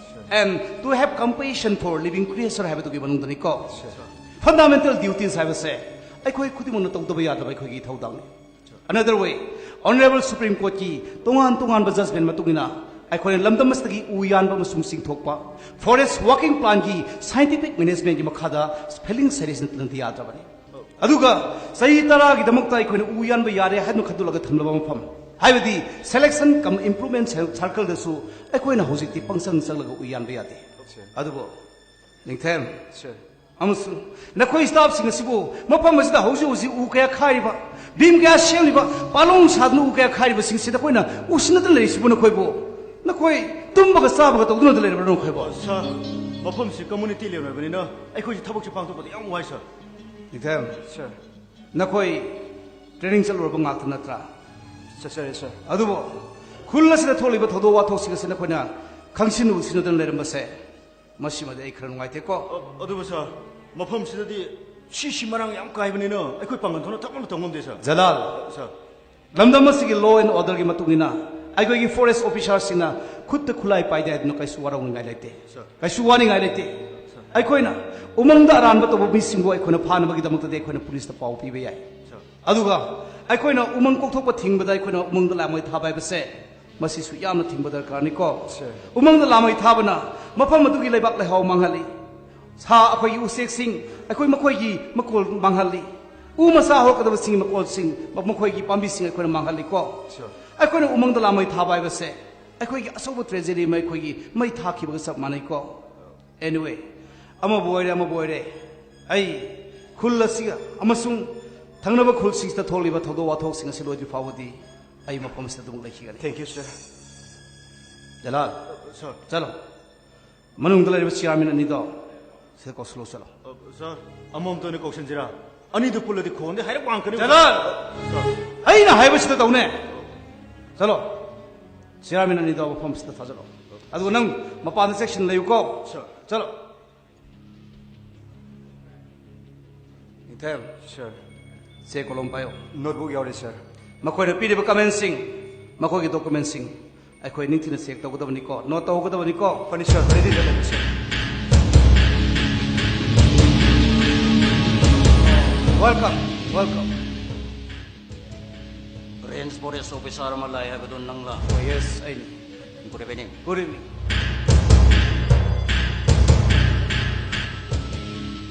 and to have compassion for living creature ꯍꯥꯏꯕꯗꯨꯒꯤ ꯃꯅꯨꯡꯗꯅꯤꯀꯣ꯫ Fundamental duties ꯍꯥꯏꯕꯁꯦ ꯑꯩꯈꯣꯏ ꯈꯨꯗꯤꯡꯃꯛꯅ ꯇꯧꯗꯕ ꯌꯥꯗꯕ ꯑꯩꯈꯣꯏꯒꯤ ꯏꯊꯧꯗꯥꯡꯅꯤ꯫ Another way, Honorable Supreme Court ꯀꯤ ꯇꯣꯉꯥꯟ ꯇꯣꯉꯥꯟꯕ judgment ꯃꯇꯨꯡ ꯏꯟꯅ ꯑꯩꯈꯣꯏꯅ ꯂꯝꯗꯝ ꯑꯁꯤꯗꯒꯤ ꯎ ꯌꯥꯟꯕ ꯑꯃꯁꯨꯡ ꯆꯤꯡꯊꯣꯛꯄ, forest working plan ꯒꯤ scientific management ꯀꯤ ꯃꯈꯥꯗ felling service ꯅꯠꯇꯅꯗꯤ ꯌꯥꯗ꯭ꯔꯕꯅꯤ꯫ ꯑꯗꯨꯒ ꯆꯍꯤ ꯇꯔꯥꯒꯤꯗꯃꯛꯇ ꯑꯩꯈꯣꯏꯅ ꯎ ꯌꯥꯟꯕ ꯌꯥꯔꯦ ꯍꯥꯏꯗꯨꯅ ꯈꯟꯗꯣꯛꯂꯒ ꯊꯝꯂꯕ ꯃꯐꯝ, ꯍꯥꯏꯕꯗꯤ selection cum improvement circle ꯗꯁꯨ ꯑꯩꯈꯣꯏꯅ ꯍꯧꯖꯤꯛꯇꯤ ꯄꯪꯆꯪ ꯆꯪꯂꯒ ꯎ ꯌꯥꯟꯕ ꯌꯥꯗꯦ꯫ ꯑꯗꯨꯕꯨ ꯅꯤꯡꯊꯦꯝ, ꯁꯥꯔ꯫ ꯑꯃꯁꯨꯡ ꯅꯈꯣꯏ staff ꯁꯤꯡ ꯑꯁꯤꯕꯨ ꯃꯐꯝ ꯑꯁꯤꯗ ꯍꯧꯖꯤꯛ ꯍꯧꯖꯤꯛ ꯎ ꯀꯌꯥ ꯈꯥꯏꯔꯤꯕ, ꯚꯤꯝ ꯀꯌꯥ ꯁꯦꯝꯂꯤꯕ, ꯄꯥꯂꯣꯡ ꯁꯥꯗꯨꯅ ꯎ ꯀꯌꯥ ꯈꯥꯏꯔꯤꯕꯁꯤꯡꯁꯤ ꯅꯈꯣꯏꯅ ꯎꯁꯤꯟꯅꯗꯨꯅ ꯂꯩꯔꯤꯁꯤꯕꯨ ꯅꯈꯣꯏꯕꯨ, ꯅꯈꯣꯏ ꯇꯨꯝꯕꯒ ꯆꯥꯕꯒ ꯇꯧꯗꯨꯅ ꯂꯩꯔꯕ꯭ꯔꯥ ꯅꯈꯣꯏꯕꯨ? ꯁꯥꯔ, ꯃꯐꯝꯁꯤ community land ꯑꯣꯏꯕꯅꯤꯅ ꯑꯩꯈꯣꯏꯁꯤ ꯊꯕꯛꯁꯤ ꯄꯥꯡꯊꯣꯛꯄꯗ ꯌꯥꯝ ꯋꯥꯏ ꯁꯥꯔ꯫ ꯅꯤꯡꯊꯦꯝ, ꯁꯥꯔ꯫ ꯅꯈꯣꯏ training ꯆꯠꯂꯨꯔꯕ ꯉꯥꯛꯇ ꯅꯠꯇ꯭ꯔꯥ? ꯆꯠꯆꯔꯦ ꯁꯥꯔ꯫ ꯑꯗꯨꯕꯨ ꯈꯨꯜ ꯑꯁꯤꯗ ꯊꯣꯛꯂꯤꯕ ꯊꯧꯗꯣꯛ ꯋꯥꯊꯣꯛꯁꯤꯡ ꯑꯁꯤ ꯅꯈꯣꯏꯅ ꯈꯪꯁꯤꯟ ꯎꯁꯤꯟꯅꯗꯨꯅ ꯂꯩꯔꯝꯕꯁꯦ, ꯃꯁꯤꯃꯗꯤ ꯑꯩ ꯈꯔ ꯅꯨꯡꯉꯥꯏꯇꯦꯀꯣ꯫ ꯑ-, ꯑꯗꯨꯕꯨ ꯁꯥꯔ, ꯃꯐꯝꯁꯤꯗꯗꯤ ꯁꯤꯁꯤ ꯃꯔꯥꯡ ꯌꯥꯝ ꯀꯥꯏꯕꯅꯤꯅ ꯑꯩꯈꯣꯏ ꯄꯥꯡꯒꯜ ꯊꯣꯛꯅ ꯊꯕꯛ ꯑꯃ ꯇꯧ ꯉꯝꯗꯦ ꯁꯥꯔ꯫ ꯖꯂꯥꯜ, ꯁꯥꯔ꯫ ꯂꯝꯗꯝ ꯑꯁꯤꯒꯤ law and order ꯒꯤ ꯃꯇꯨꯡ ꯏꯟꯅ ꯑꯩꯈꯣꯏꯒꯤ forest officer ꯁꯤꯡꯅ ꯈꯨꯠꯇ ꯈꯨꯠꯂꯥꯏ ꯄꯥꯏꯗꯦ ꯍꯥꯏꯗꯨꯅ ꯀꯩꯁꯨ ꯋꯥꯔꯧꯅꯤꯡꯉꯥꯏ ꯂꯩꯇꯦ꯫ ꯁꯥꯔ꯫ ꯀꯩꯁꯨ ꯋꯥꯅꯤꯡꯉꯥꯏ ꯂꯩꯇꯦ꯫ ꯑꯩꯈꯣꯏꯅ ꯎꯃꯪꯗ ꯑꯔꯥꯟꯕ ꯇꯧꯕ ꯃꯤꯁꯤꯡꯕꯨ ꯑꯩꯈꯣꯏꯅ ꯐꯥꯅꯕꯒꯤꯗꯃꯛꯇꯗꯤ ꯑꯩꯈꯣꯏꯅ police ꯇ ꯄꯥꯎ ꯄꯤꯕ ꯌꯥꯏ꯫ ꯁꯥꯔ꯫ ꯑꯗꯨꯒ ꯑꯩꯈꯣꯏꯅ ꯎꯃꯪ ꯀꯣꯛꯊꯣꯛꯄ ꯊꯤꯡꯕꯗ ꯑꯩꯈꯣꯏꯅ ꯎꯃꯪꯗ ꯂꯥꯃꯩ ꯊꯥꯕ ꯍꯥꯏꯕꯁꯦ, ꯃꯁꯤꯁꯨ ꯌꯥꯝꯅ ꯊꯤꯡꯕ ꯗꯔꯀꯥꯔꯅꯤꯀꯣ꯫ ꯁꯥꯔ꯫ ꯎꯃꯪꯗ ꯂꯥꯃꯩ ꯊꯥꯕꯅ ꯃꯐꯝ ꯑꯗꯨꯒꯤ ꯂꯩꯕꯥꯛ ꯂꯩꯍꯥꯎ ꯃꯥꯡꯍꯜꯂꯤ꯫ ꯁꯥ, ꯑꯩꯈꯣꯏꯒꯤ ꯎꯆꯦꯛꯁꯤꯡ, ꯑꯩꯈꯣꯏ ꯃꯈꯣꯏꯒꯤ ꯃꯀꯣꯜ ꯃꯥꯡꯍꯜꯂꯤ꯫ ꯎ ꯃꯆꯥ ꯍꯧꯔꯛꯀꯗꯕꯁꯤꯡꯒꯤ ꯃꯀꯣꯜꯁꯤꯡ, ꯃꯈꯣꯏꯒꯤ ꯄꯥꯝꯕꯤꯁꯤꯡ ꯑꯩꯈꯣꯏꯅ ꯃꯥꯡꯍꯜꯂꯤꯀꯣ꯫ ꯁꯥꯔ꯫ ꯑꯩꯈꯣꯏꯅ ꯎꯃꯪꯗ ꯂꯥꯃꯩ ꯊꯥꯕ ꯍꯥꯏꯕꯁꯦ ꯑꯩꯈꯣꯏꯒꯤ ꯑꯆꯧꯕ ꯇ꯭ꯔꯦꯖꯦꯗꯤ ꯑꯃ ꯑꯩꯈꯣꯏꯒꯤ ꯃꯩ ꯊꯥꯈꯤꯕꯒ ꯆꯞ ꯃꯥꯟꯅꯩꯀꯣ꯫ ꯑꯦꯅꯤꯋꯦ, ꯑꯃꯕꯨ ꯑꯣꯏꯔꯦ ꯑꯃꯕꯨ ꯑꯣꯏꯔꯦ, ꯑꯩ ꯈꯨꯜ ꯑꯁꯤꯒ ꯑꯃꯁꯨꯡ ꯊꯪꯅꯕ ꯈꯨꯜꯁꯤꯡꯁꯤꯗ ꯊꯣꯛꯂꯤꯕ ꯊꯧꯗꯣꯛ ꯋꯥꯊꯣꯛꯁꯤꯡ ꯑꯁꯤ ꯂꯣꯏꯗ꯭ꯔꯤ ꯐꯥꯎꯕꯗꯤ ꯑꯩ ꯃꯐꯝ ꯑꯁꯤꯗ ꯑꯗꯨꯝ ꯂꯩꯈꯤꯒꯅꯤ꯫ Thank you, sir. Jalal, Sir. ꯆꯠꯂꯣ꯫ ꯃꯅꯨꯡꯗ ꯂꯩꯔꯤꯕ ꯆꯤꯌꯥꯔꯃꯦꯟ ꯑꯅꯤꯗꯣ ꯁꯤꯗ ꯀꯧꯁꯤꯜꯂꯣ, ꯆꯠꯂꯣ꯫ ꯑ, Sir, ꯑꯃꯃꯝꯇ ꯑꯣꯏꯅ ꯀꯧꯁꯤꯟꯁꯤꯔꯥ? ꯑꯅꯤꯗꯨ ꯄꯨꯜꯂꯗꯤ ꯈꯣꯟꯗꯤ ꯍꯥꯏꯔꯞ ꯋꯥꯡꯀꯅꯤ꯫ ꯖꯂꯥꯜ! Sir. ꯑꯩꯅ ꯍꯥꯏꯕꯁꯤꯗ ꯇꯧꯅꯦ꯫ ꯆꯠꯂꯣ꯫ ꯆꯤꯌꯥꯔꯃꯦꯟ ꯑꯅꯤꯗꯣ ꯃꯐꯝꯁꯤꯗ ꯊꯥꯖꯤꯜꯂꯣ꯫ ꯑꯗꯨꯒ ꯅꯪ ꯃꯄꯥꯟꯗ ꯆꯦꯛꯁꯤꯟꯅ ꯂꯩꯌꯨꯀꯣ꯫ Sir. ꯆꯠꯂꯣ꯫ ꯅꯤꯡꯊꯦꯝ꯫ Sir. ꯆꯦ ꯀꯣꯂꯣꯝ ꯄꯥꯏꯌꯣ꯫ Notebook ꯌꯥꯎꯔꯤ, sir. ꯃꯈꯣꯏꯅ ꯄꯤꯔꯤꯕ ꯀꯃꯦꯟꯁꯤꯡ, ꯃꯈꯣꯏꯒꯤ ꯗꯣꯀꯨꯃꯦꯟꯁꯤꯡ ꯑꯩꯈꯣꯏ ꯅꯤꯡꯊꯤꯅ ꯆꯦꯛ ꯇꯧꯒꯗꯕꯅꯤꯀꯣ, ꯅꯣꯠ ꯇꯧꯍꯧꯒꯗꯕꯅꯤꯀꯣ꯫ ꯐꯅꯤ, sir. Ready ꯗ ꯂꯩꯔꯦ, sir. Welcome, welcome. Range forest officer ꯑꯃ ꯂꯥꯛꯑꯦ ꯍꯥꯏꯕꯗꯣ ꯅꯪꯂꯥ? Oh, yes, ꯑꯩꯅꯤ꯫ Good evening. Good evening.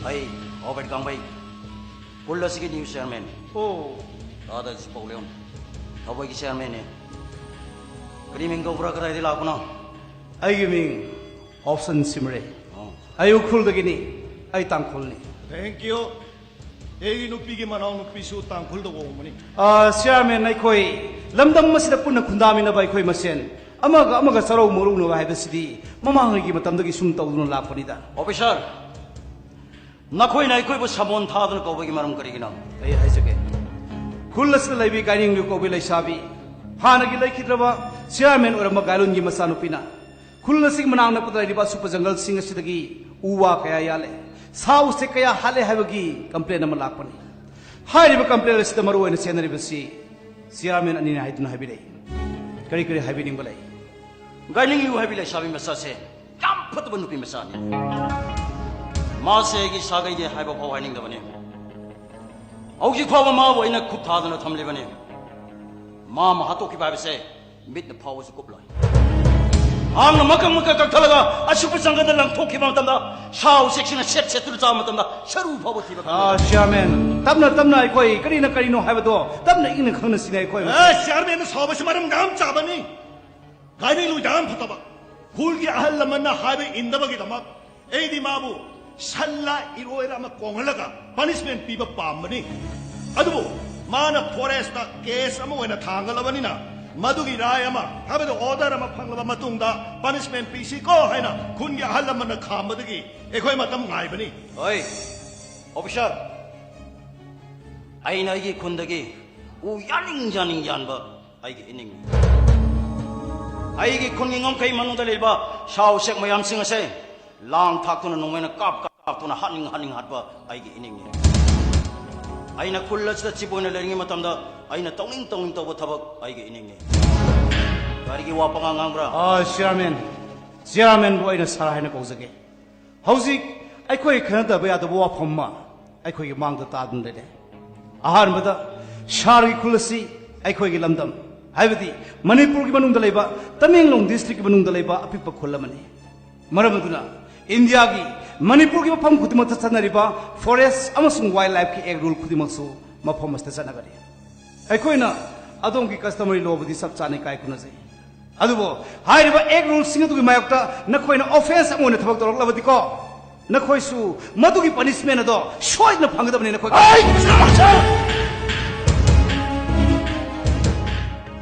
ꯑꯩ ꯑꯣꯕꯦꯗ ꯒꯥꯡꯃꯩ, ꯈꯨꯜ ꯑꯁꯤꯒꯤ new chairman꯫ Oh. ꯑꯥꯗ ꯁꯤꯄꯧ ꯂꯦꯝ ꯊꯧꯕꯒꯤ chairman ꯅꯦ꯫ ꯀꯔꯤ ꯃꯤꯡ ꯀꯧꯕ꯭ꯔꯥ, ꯀꯗꯥꯏꯗꯒꯤ ꯂꯥꯛꯄꯅꯣ? ꯑꯩꯒꯤ ꯃꯤꯡ ꯍꯣꯞꯁꯟ ꯁꯤꯃꯔꯦ꯫ ꯑꯣ꯫ ꯑꯩ ꯎꯈ꯭ꯔꯨꯜꯗꯒꯤꯅꯤ꯫ ꯑꯩ ꯇꯥꯡꯈꯨꯜꯅꯤ꯫ Thank you. ꯑꯩꯒꯤ ꯅꯨꯄꯤꯒꯤ ꯃꯅꯥꯎ ꯅꯨꯄꯤꯁꯨ ꯇꯥꯡꯈꯨꯜꯗ ꯑꯣꯡꯕꯅꯤ꯫ ꯑ, chairman, ꯑꯩꯈꯣꯏ ꯂꯝꯗꯝ ꯑꯁꯤꯗ ꯄꯨꯟꯅ ꯈꯨꯟꯗꯥꯃꯤꯟꯅꯕ ꯑꯩꯈꯣꯏ ꯃꯁꯦꯟ ꯑꯃꯒ ꯑꯃꯒ ꯆꯔꯧ ꯃꯔꯧꯅꯕ ꯍꯥꯏꯕꯁꯤꯗꯤ ꯃꯃꯥꯡꯉꯩꯒꯤ ꯃꯇꯝꯗꯒꯤ ꯁꯨꯝ ꯇꯧꯗꯨꯅ ꯂꯥꯛꯄꯅꯤꯗ꯫ Officer, ꯅꯈꯣꯏꯅ ꯑꯩꯈꯣꯏꯕꯨ ꯁꯥꯃꯣꯟ ꯊꯥꯗꯨꯅ ꯀꯧꯕꯒꯤ ꯃꯔꯝ ꯀꯔꯤꯒꯤꯅꯣ? ꯑꯩ ꯍꯥꯏꯖꯒꯦ꯫ ꯈꯨꯜ ꯑꯁꯤꯗ ꯂꯩꯕꯤ ꯒꯥꯏꯅꯤꯡꯂꯨ ꯀꯧꯕꯤ ꯂꯩꯁꯥꯕꯤ, ꯍꯥꯟꯅꯒꯤ ꯂꯩꯈꯤꯗ꯭ꯔꯕ chairman ꯑꯣꯏꯔꯝꯕ ꯒꯥꯏꯂꯣꯟꯒꯤ ꯃꯆꯥꯅꯨꯄꯤꯅ ꯈꯨꯜ ꯑꯁꯤꯒꯤ ꯃꯅꯥꯛ ꯅꯛꯄꯗ ꯂꯩꯔꯤꯕ ꯑꯁꯨꯞꯄ ꯖꯪꯒꯜꯁꯤꯡ ꯑꯁꯤꯗꯒꯤ ꯎ ꯋꯥ ꯀꯌꯥ ꯌꯥꯜꯂꯦ, ꯁꯥ ꯎꯆꯦꯛ ꯀꯌꯥ ꯍꯥꯠꯂꯦ ꯍꯥꯏꯕꯒꯤ complain ꯑꯃ ꯂꯥꯛꯄꯅꯤ꯫ ꯍꯥꯏꯔꯤꯕ complain ꯑꯁꯤꯗ ꯃꯔꯨ ꯑꯣꯏꯅ ꯆꯦꯟꯅꯔꯤꯕꯁꯤ chairman ꯑꯅꯤꯅ ꯍꯥꯏꯗꯨꯅ ꯍꯥꯏꯕꯤꯔꯛꯏ꯫ ꯀꯔꯤ ꯀꯔꯤ ꯍꯥꯏꯕꯤꯅꯤꯡꯕ ꯂꯩ? ꯒꯥꯏꯅꯤꯡꯂꯨ ꯍꯥꯏꯕꯤ ꯂꯩꯁꯥꯕꯤ ꯃꯆꯥꯁꯦ ꯌꯥꯝ ꯐꯠꯇꯕ ꯅꯨꯄꯤ ꯃꯆꯥꯅꯤ꯫ ꯃꯥꯁꯦ ꯑꯩꯒꯤ ꯁꯥꯒꯩꯅꯦ ꯍꯥꯏꯕ ꯐꯥꯎ ꯍꯥꯏꯅꯤꯡꯗꯕꯅꯤ꯫ ꯍꯧꯖꯤꯛ ꯐꯥꯎꯕ ꯃꯥꯕꯨ ꯑꯩꯅ ꯈꯨꯠ ꯊꯥꯗꯨꯅ ꯊꯝꯂꯤꯕꯅꯤ꯫ ꯃꯥ ꯑꯃ ꯍꯥꯠꯇꯣꯛꯈꯤꯕ ꯍꯥꯏꯕꯁꯦ ꯃꯤꯠꯅ ꯐꯥꯎꯕꯁꯨ ꯀꯨꯞꯂꯣꯏ꯫ ꯃꯍꯥꯛꯅ ꯃꯀꯛ ꯃꯀꯛ ꯀꯛꯊꯠꯂꯒ ꯑꯁꯨꯛꯄ ꯖꯪꯒꯜꯗ ꯂꯪꯊꯣꯛꯈꯤꯕ ꯃꯇꯝꯗ ꯁꯥ ꯎꯆꯦꯛꯁꯤꯡꯅ ꯁꯦꯠ ꯁꯦꯠꯇꯨꯅ ꯆꯥꯕ ꯃꯇꯝꯗ ꯁꯔꯨ ꯐꯥꯎꯕ ꯊꯤꯕ ꯈꯪꯗꯦ꯫ ꯑꯥ, chairman, ꯇꯞꯅ ꯇꯞꯅ ꯑꯩꯈꯣꯏ ꯀꯔꯤꯅ ꯀꯔꯤꯅꯣ ꯍꯥꯏꯕꯗꯣ ꯇꯞꯅ ꯏꯪꯅ ꯈꯪꯅꯁꯤꯅꯦ ꯑꯩꯈꯣꯏ꯫ ꯑꯦ, chairman ꯅ ꯁꯥꯎꯕꯁꯤ ꯃꯔꯝ ꯌꯥꯝ ꯆꯥꯕꯅꯤ꯫ ꯀꯥꯏꯔꯩꯂꯣꯏꯗ ꯌꯥꯝ ꯐꯠꯇꯕ, ꯈꯨꯜꯒꯤ ꯑꯍꯜ ꯂꯃꯟꯅ ꯍꯥꯏꯕ ꯏꯟꯗꯕꯒꯤꯗꯃꯛ ꯑꯩꯗꯤ ꯃꯥꯕꯨ ꯁꯟꯂ ꯏꯔꯣꯏꯔ ꯑꯃ ꯀꯣꯡꯍꯜꯂꯒ ꯄꯅꯤꯁꯃꯦꯟ ꯄꯤꯕ ꯄꯥꯝꯕꯅꯤ꯫ ꯑꯗꯨꯕꯨ ꯃꯥꯅ ꯐꯣꯔꯦꯁꯇ ꯀꯦꯁ ꯑꯃ ꯑꯣꯏꯅ ꯊꯥꯡꯒꯠꯂꯕꯅꯤꯅ, ꯃꯗꯨꯒꯤ ꯔꯥꯏ ꯑꯃ, ꯍꯥꯏꯕꯗꯤ ꯑꯣꯔꯗꯔ ꯑꯃ ꯐꯪꯂꯕ ꯃꯇꯨꯡꯗ ꯄꯅꯤꯁꯃꯦꯟ ꯄꯤꯁꯤꯀꯣ ꯍꯥꯏꯅ ꯈꯨꯟꯒꯤ ꯑꯍꯜ ꯂꯃꯟꯅ ꯈꯥꯝꯕꯗꯒꯤ ꯑꯩꯈꯣꯏ ꯃꯇꯝ ꯉꯥꯏꯕꯅꯤ꯫ ꯍꯣꯏ, ꯑꯣꯐꯤꯁꯥꯔ, ꯑꯩꯅ ꯑꯩꯒꯤ ꯈꯨꯟꯗꯒꯤ ꯎ ꯌꯥꯅꯤꯡ ꯌꯥꯅꯤꯡ ꯌꯥꯟꯕ ꯑꯩꯒꯤ ꯏꯅꯤꯡꯅꯤ꯫ ꯑꯩꯒꯤ ꯈꯨꯟꯒꯤ ꯉꯝꯈꯩ ꯃꯅꯨꯡꯗ ꯂꯩꯕ ꯁꯥ ꯎꯆꯦꯛ ꯃꯌꯥꯝꯁꯤꯡ ꯑꯁꯦ ꯂꯥꯡ ꯊꯥꯛꯇꯨꯅ, ꯅꯣꯡꯃꯩꯅ ꯀꯥꯞ ꯀꯥꯞꯇꯨꯅ ꯍꯥꯠꯅꯤꯡ ꯍꯥꯠꯅꯤꯡ ꯍꯥꯠꯄ ꯑꯩꯒꯤ ꯏꯅꯤꯡꯅꯤ꯫ ꯑꯩꯅ ꯈꯨꯜ ꯑꯁꯤꯗ ꯆꯤꯞ ꯑꯣꯏꯅ ꯂꯩꯔꯤꯉꯩ ꯃꯇꯝꯗ ꯑꯩꯅ ꯇꯧꯅꯤꯡ ꯇꯧꯅꯤꯡ ꯇꯧꯕ ꯊꯕꯛ ꯑꯩꯒꯤ ꯏꯅꯤꯡꯅꯤ꯫ ꯀꯔꯤꯒꯤ ꯋꯥ ꯄꯉꯥꯡ ꯉꯥꯡꯕ꯭ꯔꯥ? ꯑꯥ, ꯆꯤꯌꯥꯔꯃꯦꯟ, ꯆꯤꯌꯥꯔꯃꯦꯟꯕꯨ ꯑꯩꯅ ꯁꯥꯔ ꯍꯥꯏꯅ ꯀꯧꯖꯒꯦ꯫ ꯍꯧꯖꯤꯛ ꯑꯩꯈꯣꯏ ꯈꯟꯅꯗꯕ ꯌꯥꯗꯕ ꯋꯥꯐꯝ ꯑꯃ ꯑꯩꯈꯣꯏꯒꯤ ꯃꯥꯡꯗ ꯇꯥꯗꯨꯅ ꯂꯩꯔꯦ꯫ ꯑꯍꯥꯟꯕꯗ, ꯁꯥꯔꯒꯤ ꯈꯨꯜ ꯑꯁꯤ ꯑꯩꯈꯣꯏꯒꯤ ꯂꯝꯗꯝ, ꯍꯥꯏꯕꯗꯤ ꯃꯅꯤꯄꯨꯔꯒꯤ ꯃꯅꯨꯡꯗ ꯂꯩꯕ ꯇꯃꯦꯡꯂꯣꯡ ꯗꯤꯁꯇ꯭ꯔꯤꯛꯀꯤ ꯃꯅꯨꯡꯗ ꯂꯩꯕ ꯑꯄꯤꯛꯄ ꯈꯨꯜ ꯑꯃꯅꯤ꯫ ꯃꯔꯝ ꯑꯗꯨꯅ ꯏꯟꯗꯤꯌꯥꯒꯤ ꯃꯅꯤꯄꯨꯔꯒꯤ ꯃꯐꯝ ꯈꯨꯗꯤꯡꯃꯛꯇ ꯆꯠꯅꯔꯤꯕ ꯐꯣꯔꯦꯁ ꯑꯃꯁꯨꯡ ꯋꯥꯏꯜ ꯂꯥꯏꯐꯀꯤ ꯑꯦꯛ ꯔꯨꯜ ꯈꯨꯗꯤꯡꯃꯛꯁꯨ ꯃꯐꯝ ꯑꯁꯤꯗ ꯆꯠꯅꯒꯅꯤ꯫ ꯑꯩꯈꯣꯏꯅ ꯑꯗꯣꯝꯒꯤ ꯀꯁꯇꯃꯔꯤ ꯂꯣꯕꯨꯗꯤ ꯆꯞ ꯆꯥꯅ ꯏꯀꯥꯏ ꯈꯨꯝꯅꯖꯩ꯫ ꯑꯗꯨꯕꯨ ꯍꯥꯏꯔꯤꯕ ꯑꯦꯛ ꯔꯨꯜꯁꯤꯡ ꯑꯗꯨꯒꯤ ꯃꯥꯌꯣꯛꯇ ꯅꯈꯣꯏꯅ ꯑꯣꯐꯦꯟꯁ ꯑꯃ ꯑꯣꯏꯅ ꯊꯕꯛ ꯇꯧꯔꯛꯂꯕꯗꯤꯀꯣ, ꯅꯈꯣꯏꯁꯨ ꯃꯗꯨꯒꯤ ꯄꯅꯤꯁꯃꯦꯟ ꯑꯗꯣ ꯁꯣꯏꯗꯅ ꯐꯪꯒꯗꯕꯅꯤ꯫ ꯅꯈꯣꯏ ꯑꯩ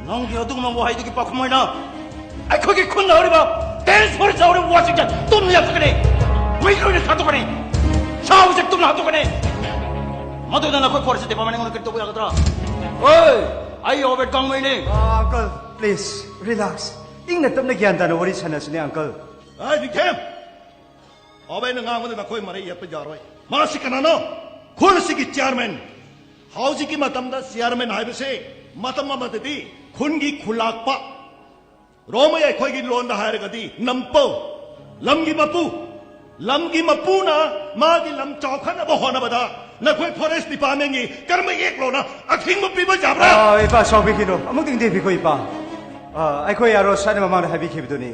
ꯅꯪꯒꯤ ꯑꯗꯨꯒꯨꯝꯕ ꯋꯥꯍꯩꯗꯨꯒꯤ ꯄꯥꯎꯈꯨꯝ ꯑꯣꯏꯅ ꯑꯩꯈꯣꯏꯒꯤ ꯈꯨꯟꯗ ꯍꯧꯔꯤꯕ ꯇꯦꯟꯁ ꯐꯣꯔꯦꯁ ꯍꯧꯔꯤꯕ ꯋꯥꯁꯤꯡꯁꯦ ꯇꯨꯝꯅ ꯌꯥꯟꯊꯠꯀꯅꯤ, ꯃꯩ ꯑꯣꯏꯅ ꯊꯥꯗꯣꯛꯀꯅꯤ, ꯁꯥ ꯎꯆꯦꯛ ꯇꯨꯝꯅ ꯍꯥꯠꯇꯣꯛꯀꯅꯤ꯫ ꯃꯗꯨꯗ ꯅꯈꯣꯏ ꯐꯣꯔꯦꯁ ꯗꯤꯄꯥꯔꯠꯃꯦꯟ ꯑꯩꯉꯣꯟꯗ ꯀꯔꯤ ꯇꯧꯕ ꯌꯥꯒꯗ꯭ꯔꯥ? ꯍꯣꯏ, ꯑꯩ ꯑꯣꯕꯦꯠ ꯀꯥꯡꯃꯩꯅꯤ꯫ ꯑꯪꯀꯜ, ꯄ꯭ꯂꯤꯖ, ꯔꯤꯂꯥꯛꯁ꯫ ꯏꯪꯅ ꯇꯞꯅ ꯒ꯭ꯌꯥꯟ ꯇꯥꯅ ꯋꯥꯔꯤ ꯁꯥꯟꯅꯁꯤꯅꯦ, ꯑꯪꯀꯜ꯫ ꯑꯦ, ꯅꯤꯡꯊꯦꯝ! ꯑꯣꯕꯦꯠꯅ ꯉꯥꯡꯕꯗ ꯅꯈꯣꯏ ꯃꯔꯩ ꯌꯦꯠꯄ ꯌꯥꯔꯣꯏ꯫ ꯃꯥꯁꯤ ꯀꯅꯥꯅꯣ? ꯈꯨꯜ ꯑꯁꯤꯒꯤ ꯆꯤꯌꯥꯔꯃꯦꯟ꯫ ꯍꯧꯖꯤꯛꯀꯤ ꯃꯇꯝꯗ ꯆꯤꯌꯥꯔꯃꯦꯟ ꯍꯥꯏꯕꯁꯤ ꯃꯇꯝ ꯑꯃꯗꯗꯤ ꯈꯨꯟꯒꯤ ꯈꯨꯂꯥꯛꯄ, ꯔꯣꯃꯩ ꯑꯩꯈꯣꯏꯒꯤ ꯂꯣꯟꯗ ꯍꯥꯏꯔꯒꯗꯤ ꯅꯝꯄꯧ, ꯂꯝꯒꯤ ꯃꯄꯨ꯫ ꯂꯝꯒꯤ ꯃꯄꯨꯅ ꯃꯥꯒꯤ ꯂꯝ ꯆꯥꯎꯈꯠꯅꯕ ꯍꯣꯠꯅꯕꯗ ꯅꯈꯣꯏ ꯐꯣꯔꯦꯁ ꯗꯤꯄꯥꯔꯠꯃꯦꯟꯒꯤ ꯀꯔꯝꯕ ꯑꯦꯛꯂꯣꯅ ꯑꯊꯤꯡꯕ ꯄꯤꯕ ꯌꯥꯕ꯭ꯔꯥ? ꯑꯥ, ꯏꯄꯥ, ꯁꯥꯎꯕꯤꯈꯤꯅꯣ꯫ ꯑꯃꯨꯛꯇꯪ ꯇꯦꯕꯤꯈꯣ, ꯏꯄꯥ꯫ ꯑꯥ, ꯑꯩꯈꯣꯏ ꯑꯥꯔ ꯑꯣ ꯁꯥꯔꯅ ꯃꯃꯥꯡꯗ ꯍꯥꯏꯕꯤꯈꯤꯕꯗꯨꯅꯤ꯫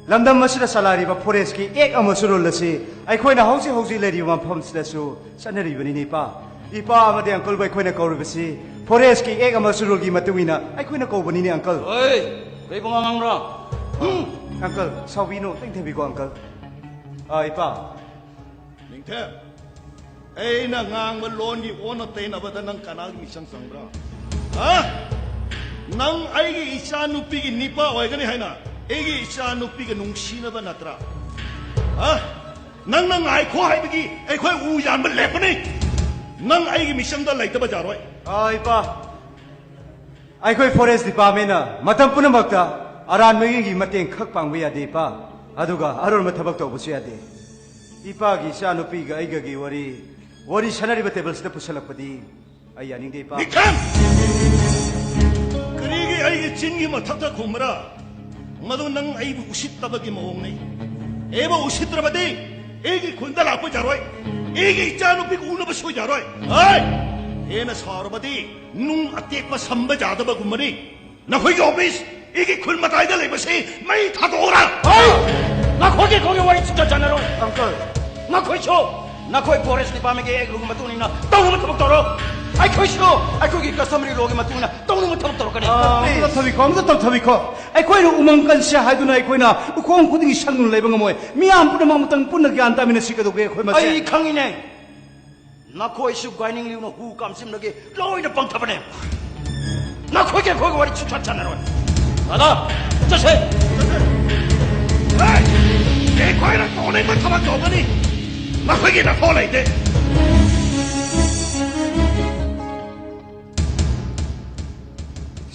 ꯂꯝꯗꯝ ꯑꯁꯤꯗ ꯆꯂꯥꯏꯔꯤꯕ ꯐꯣꯔꯦꯁꯀꯤ ꯑꯦꯛ ꯑꯃꯁꯨꯡ ꯔꯨꯜ ꯑꯁꯤ ꯑꯩꯈꯣꯏꯅ ꯍꯧꯖꯤꯛ ꯍꯧꯖꯤꯛ ꯂꯩꯔꯤꯕ ꯃꯐꯝꯁꯤꯗꯁꯨ ꯆꯠꯅꯔꯤꯕꯅꯤꯅꯦ, ꯏꯄꯥ꯫ ꯏꯄꯥ ꯑꯃꯗꯤ ꯑꯪꯀꯜꯕꯨ ꯑꯩꯈꯣꯏꯅ ꯀꯧꯔꯤꯕꯁꯤ ꯐꯣꯔꯦꯁꯀꯤ ꯑꯦꯛ ꯑꯃꯁꯨꯡ ꯔꯨꯜꯒꯤ ꯃꯇꯨꯡ ꯏꯟꯅ ꯑꯩꯈꯣꯏꯅ ꯀꯧꯕꯅꯤꯅꯦ, ꯑꯪꯀꯜ꯫ ꯍꯣꯏ, ꯀꯔꯤ ꯄꯉꯥꯡ ꯉꯥꯡꯕ꯭ꯔꯥ? ꯎꯝ꯫ Uncle, ꯁꯥꯎꯕꯤꯅꯨ, ꯇꯦꯡꯊꯕꯤꯀꯣ, uncle꯫ ꯑꯥ, ꯏꯄꯥ꯫ ꯅꯤꯡꯊꯦꯝ, ꯑꯩꯅ ꯉꯥꯡꯕ ꯂꯣꯟꯒꯤ ꯑꯣꯟꯅ ꯇꯩꯅꯕꯗ ꯅꯪ ꯀꯅꯥꯒꯤ ꯃꯤꯆꯪ ꯆꯪꯕ꯭ꯔꯥ? ꯍꯥ? ꯅꯪ ꯑꯩꯒꯤ ꯏꯆꯥꯅꯨꯄꯤꯒꯤ ꯅꯤꯄꯥ ꯑꯣꯏꯒꯅꯤ ꯍꯥꯏꯅ ꯑꯩꯒꯤ ꯏꯆꯥꯅꯨꯄꯤꯒ ꯅꯨꯡꯁꯤꯅꯕ ꯅꯠꯇ꯭ꯔꯥ? ꯍꯥ? ꯅꯪꯅ ꯉꯥꯏꯈꯣ ꯍꯥꯏꯕꯒꯤ ꯑꯩꯈꯣꯏ ꯎ ꯌꯥꯟꯕ ꯂꯦꯞꯄꯅꯤ꯫ ꯅꯪ ꯑꯩꯒꯤ ꯃꯤꯆꯪꯗ ꯂꯩꯇꯕ ꯌꯥꯔꯣꯏ꯫ ꯑꯥ, ꯏꯄꯥ꯫ ꯑꯩꯈꯣꯏ forest departmentꯅ ꯃꯇꯝ ꯄꯨꯝꯅꯃꯛꯇ ꯑꯔꯥꯟꯕꯒꯤ ꯃꯇꯦꯡ ꯈꯛ ꯄꯥꯡꯕ ꯌꯥꯗꯦ, ꯏꯄꯥ꯫ ꯑꯗꯨꯒ ꯑꯔꯣꯟꯕ ꯊꯕꯛ ꯇꯧꯕꯁꯨ ꯌꯥꯗꯦ꯫ ꯏꯄꯥꯒꯤ ꯏꯆꯥꯅꯨꯄꯤꯒ ꯑꯩꯒꯒꯤ ꯋꯥꯔꯤ, ꯋꯥꯔꯤ ꯁꯥꯟꯅꯔꯤꯕ tableꯁꯤꯗ ꯄꯨꯁꯜꯂꯛꯄꯗꯤ ꯑꯩ ꯌꯥꯅꯤꯡꯗꯦ, ꯏꯄꯥ꯫ ꯅꯤꯡꯊꯦꯝ! ꯀꯔꯤꯒꯤ ꯑꯩꯒꯤ ꯆꯤꯟꯒꯤ ꯃꯊꯛꯇ ꯈꯨꯝꯕ꯭ꯔꯥ? ꯃꯗꯨ ꯅꯪ ꯑꯩꯕꯨ ꯎꯁꯤꯠꯇꯕꯒꯤ ꯃꯑꯣꯡꯅꯤ꯫ ꯑꯩꯕꯨ ꯎꯁꯤꯠꯇ꯭ꯔꯕꯗꯤ ꯑꯩꯒꯤ ꯈꯨꯟꯗ ꯂꯥꯛꯄ ꯌꯥꯔꯣꯏ꯫ ꯑꯩꯒꯤ ꯏꯆꯥꯅꯨꯄꯤꯒ ꯎꯅꯕꯁꯨ ꯌꯥꯔꯣꯏ꯫ ꯍꯣꯏ! ꯍꯦꯟꯅ ꯁꯥꯎꯔꯕꯗꯤ ꯅꯨꯡ ꯑꯇꯦꯛꯄ ꯁꯝꯕ ꯌꯥꯗꯕꯒꯨꯝꯕꯅꯤ꯫ ꯅꯈꯣꯏꯒꯤ office ꯑꯩꯒꯤ ꯈꯨꯟ ꯃꯇꯥꯏꯗ ꯂꯩꯕꯁꯤ ꯃꯩ ꯊꯥꯗꯣꯛꯑꯣꯔꯥ? ꯍꯣꯏ! ꯅꯈꯣꯏꯒꯤ ꯈꯣꯡꯒꯤ ꯋꯥꯔꯤ ꯁꯨꯡꯆꯠ ꯆꯠꯅꯔꯣꯏ꯫ Uncle꯫ ꯅꯈꯣꯏꯁꯨ ꯅꯈꯣꯏ forest departmentꯀꯤ ꯑꯦꯛ ꯔꯨꯜꯒꯤ ꯃꯇꯨꯡ ꯏꯟꯅ ꯇꯧꯅꯕ ꯊꯕꯛ ꯇꯧꯔꯣ꯫ ꯑꯩꯈꯣꯏꯁꯨ ꯑꯩꯈꯣꯏꯒꯤ customary lawꯒꯤ ꯃꯇꯨꯡ ꯏꯟꯅ ꯇꯧꯅꯕ ꯊꯕꯛ ꯇꯧꯔꯛꯀꯅꯤ꯫ ꯑꯥ, please꯫ ꯑꯝꯇ ꯊꯝꯕꯤꯈꯣ, ꯑꯝꯇ ꯊꯝꯕꯤꯈꯣ꯫ ꯑꯩꯈꯣꯏꯅ ꯎꯃꯪ ꯀꯟꯁꯦ ꯍꯥꯏꯗꯨꯅ ꯑꯩꯈꯣꯏꯅ ꯎꯈꯣꯡ ꯈꯨꯗꯤꯡꯒꯤ ꯁꯪꯗꯨꯅ ꯂꯩꯕ ꯉꯝꯃꯣꯏ꯫ ꯃꯤꯌꯥꯝ ꯄꯨꯝꯅꯃꯛ ꯑꯃꯨꯛꯇꯪ ꯄꯨꯟꯅ ꯒ꯭ꯌꯥꯟ ꯇꯥꯃꯤꯟꯅꯁꯤ꯫ ꯀꯩꯗꯧꯒꯦ ꯑꯩꯈꯣꯏ ꯃꯁꯦꯟ? ꯑꯩ ꯈꯪꯉꯤꯅꯦ꯫ ꯅꯈꯣꯏꯁꯨ ꯒꯥꯏꯅꯤꯡ ꯂꯤꯌꯨꯅ ꯍꯨ ꯀꯥꯝꯁꯤꯟꯕꯗꯒꯤ ꯂꯣꯏꯅ ꯄꯪꯊꯕꯅꯦ꯫ ꯅꯈꯣꯏꯒꯤ ꯑꯩꯈꯣꯏꯒꯤ ꯋꯥꯔꯤ ꯁꯨꯡꯁꯥꯟ ꯁꯥꯟꯅꯔꯣꯏ꯫ ꯗꯥꯗꯥ, ꯆꯠꯁꯦ꯫ ꯍꯦ! ꯑꯩꯈꯣꯏꯅ ꯇꯧꯅꯤꯡꯕ ꯊꯕꯛ ꯇꯧꯒꯅꯤ꯫ ꯅꯈꯣꯏꯒꯤ ꯅꯊꯧ ꯂꯩꯇꯦ꯫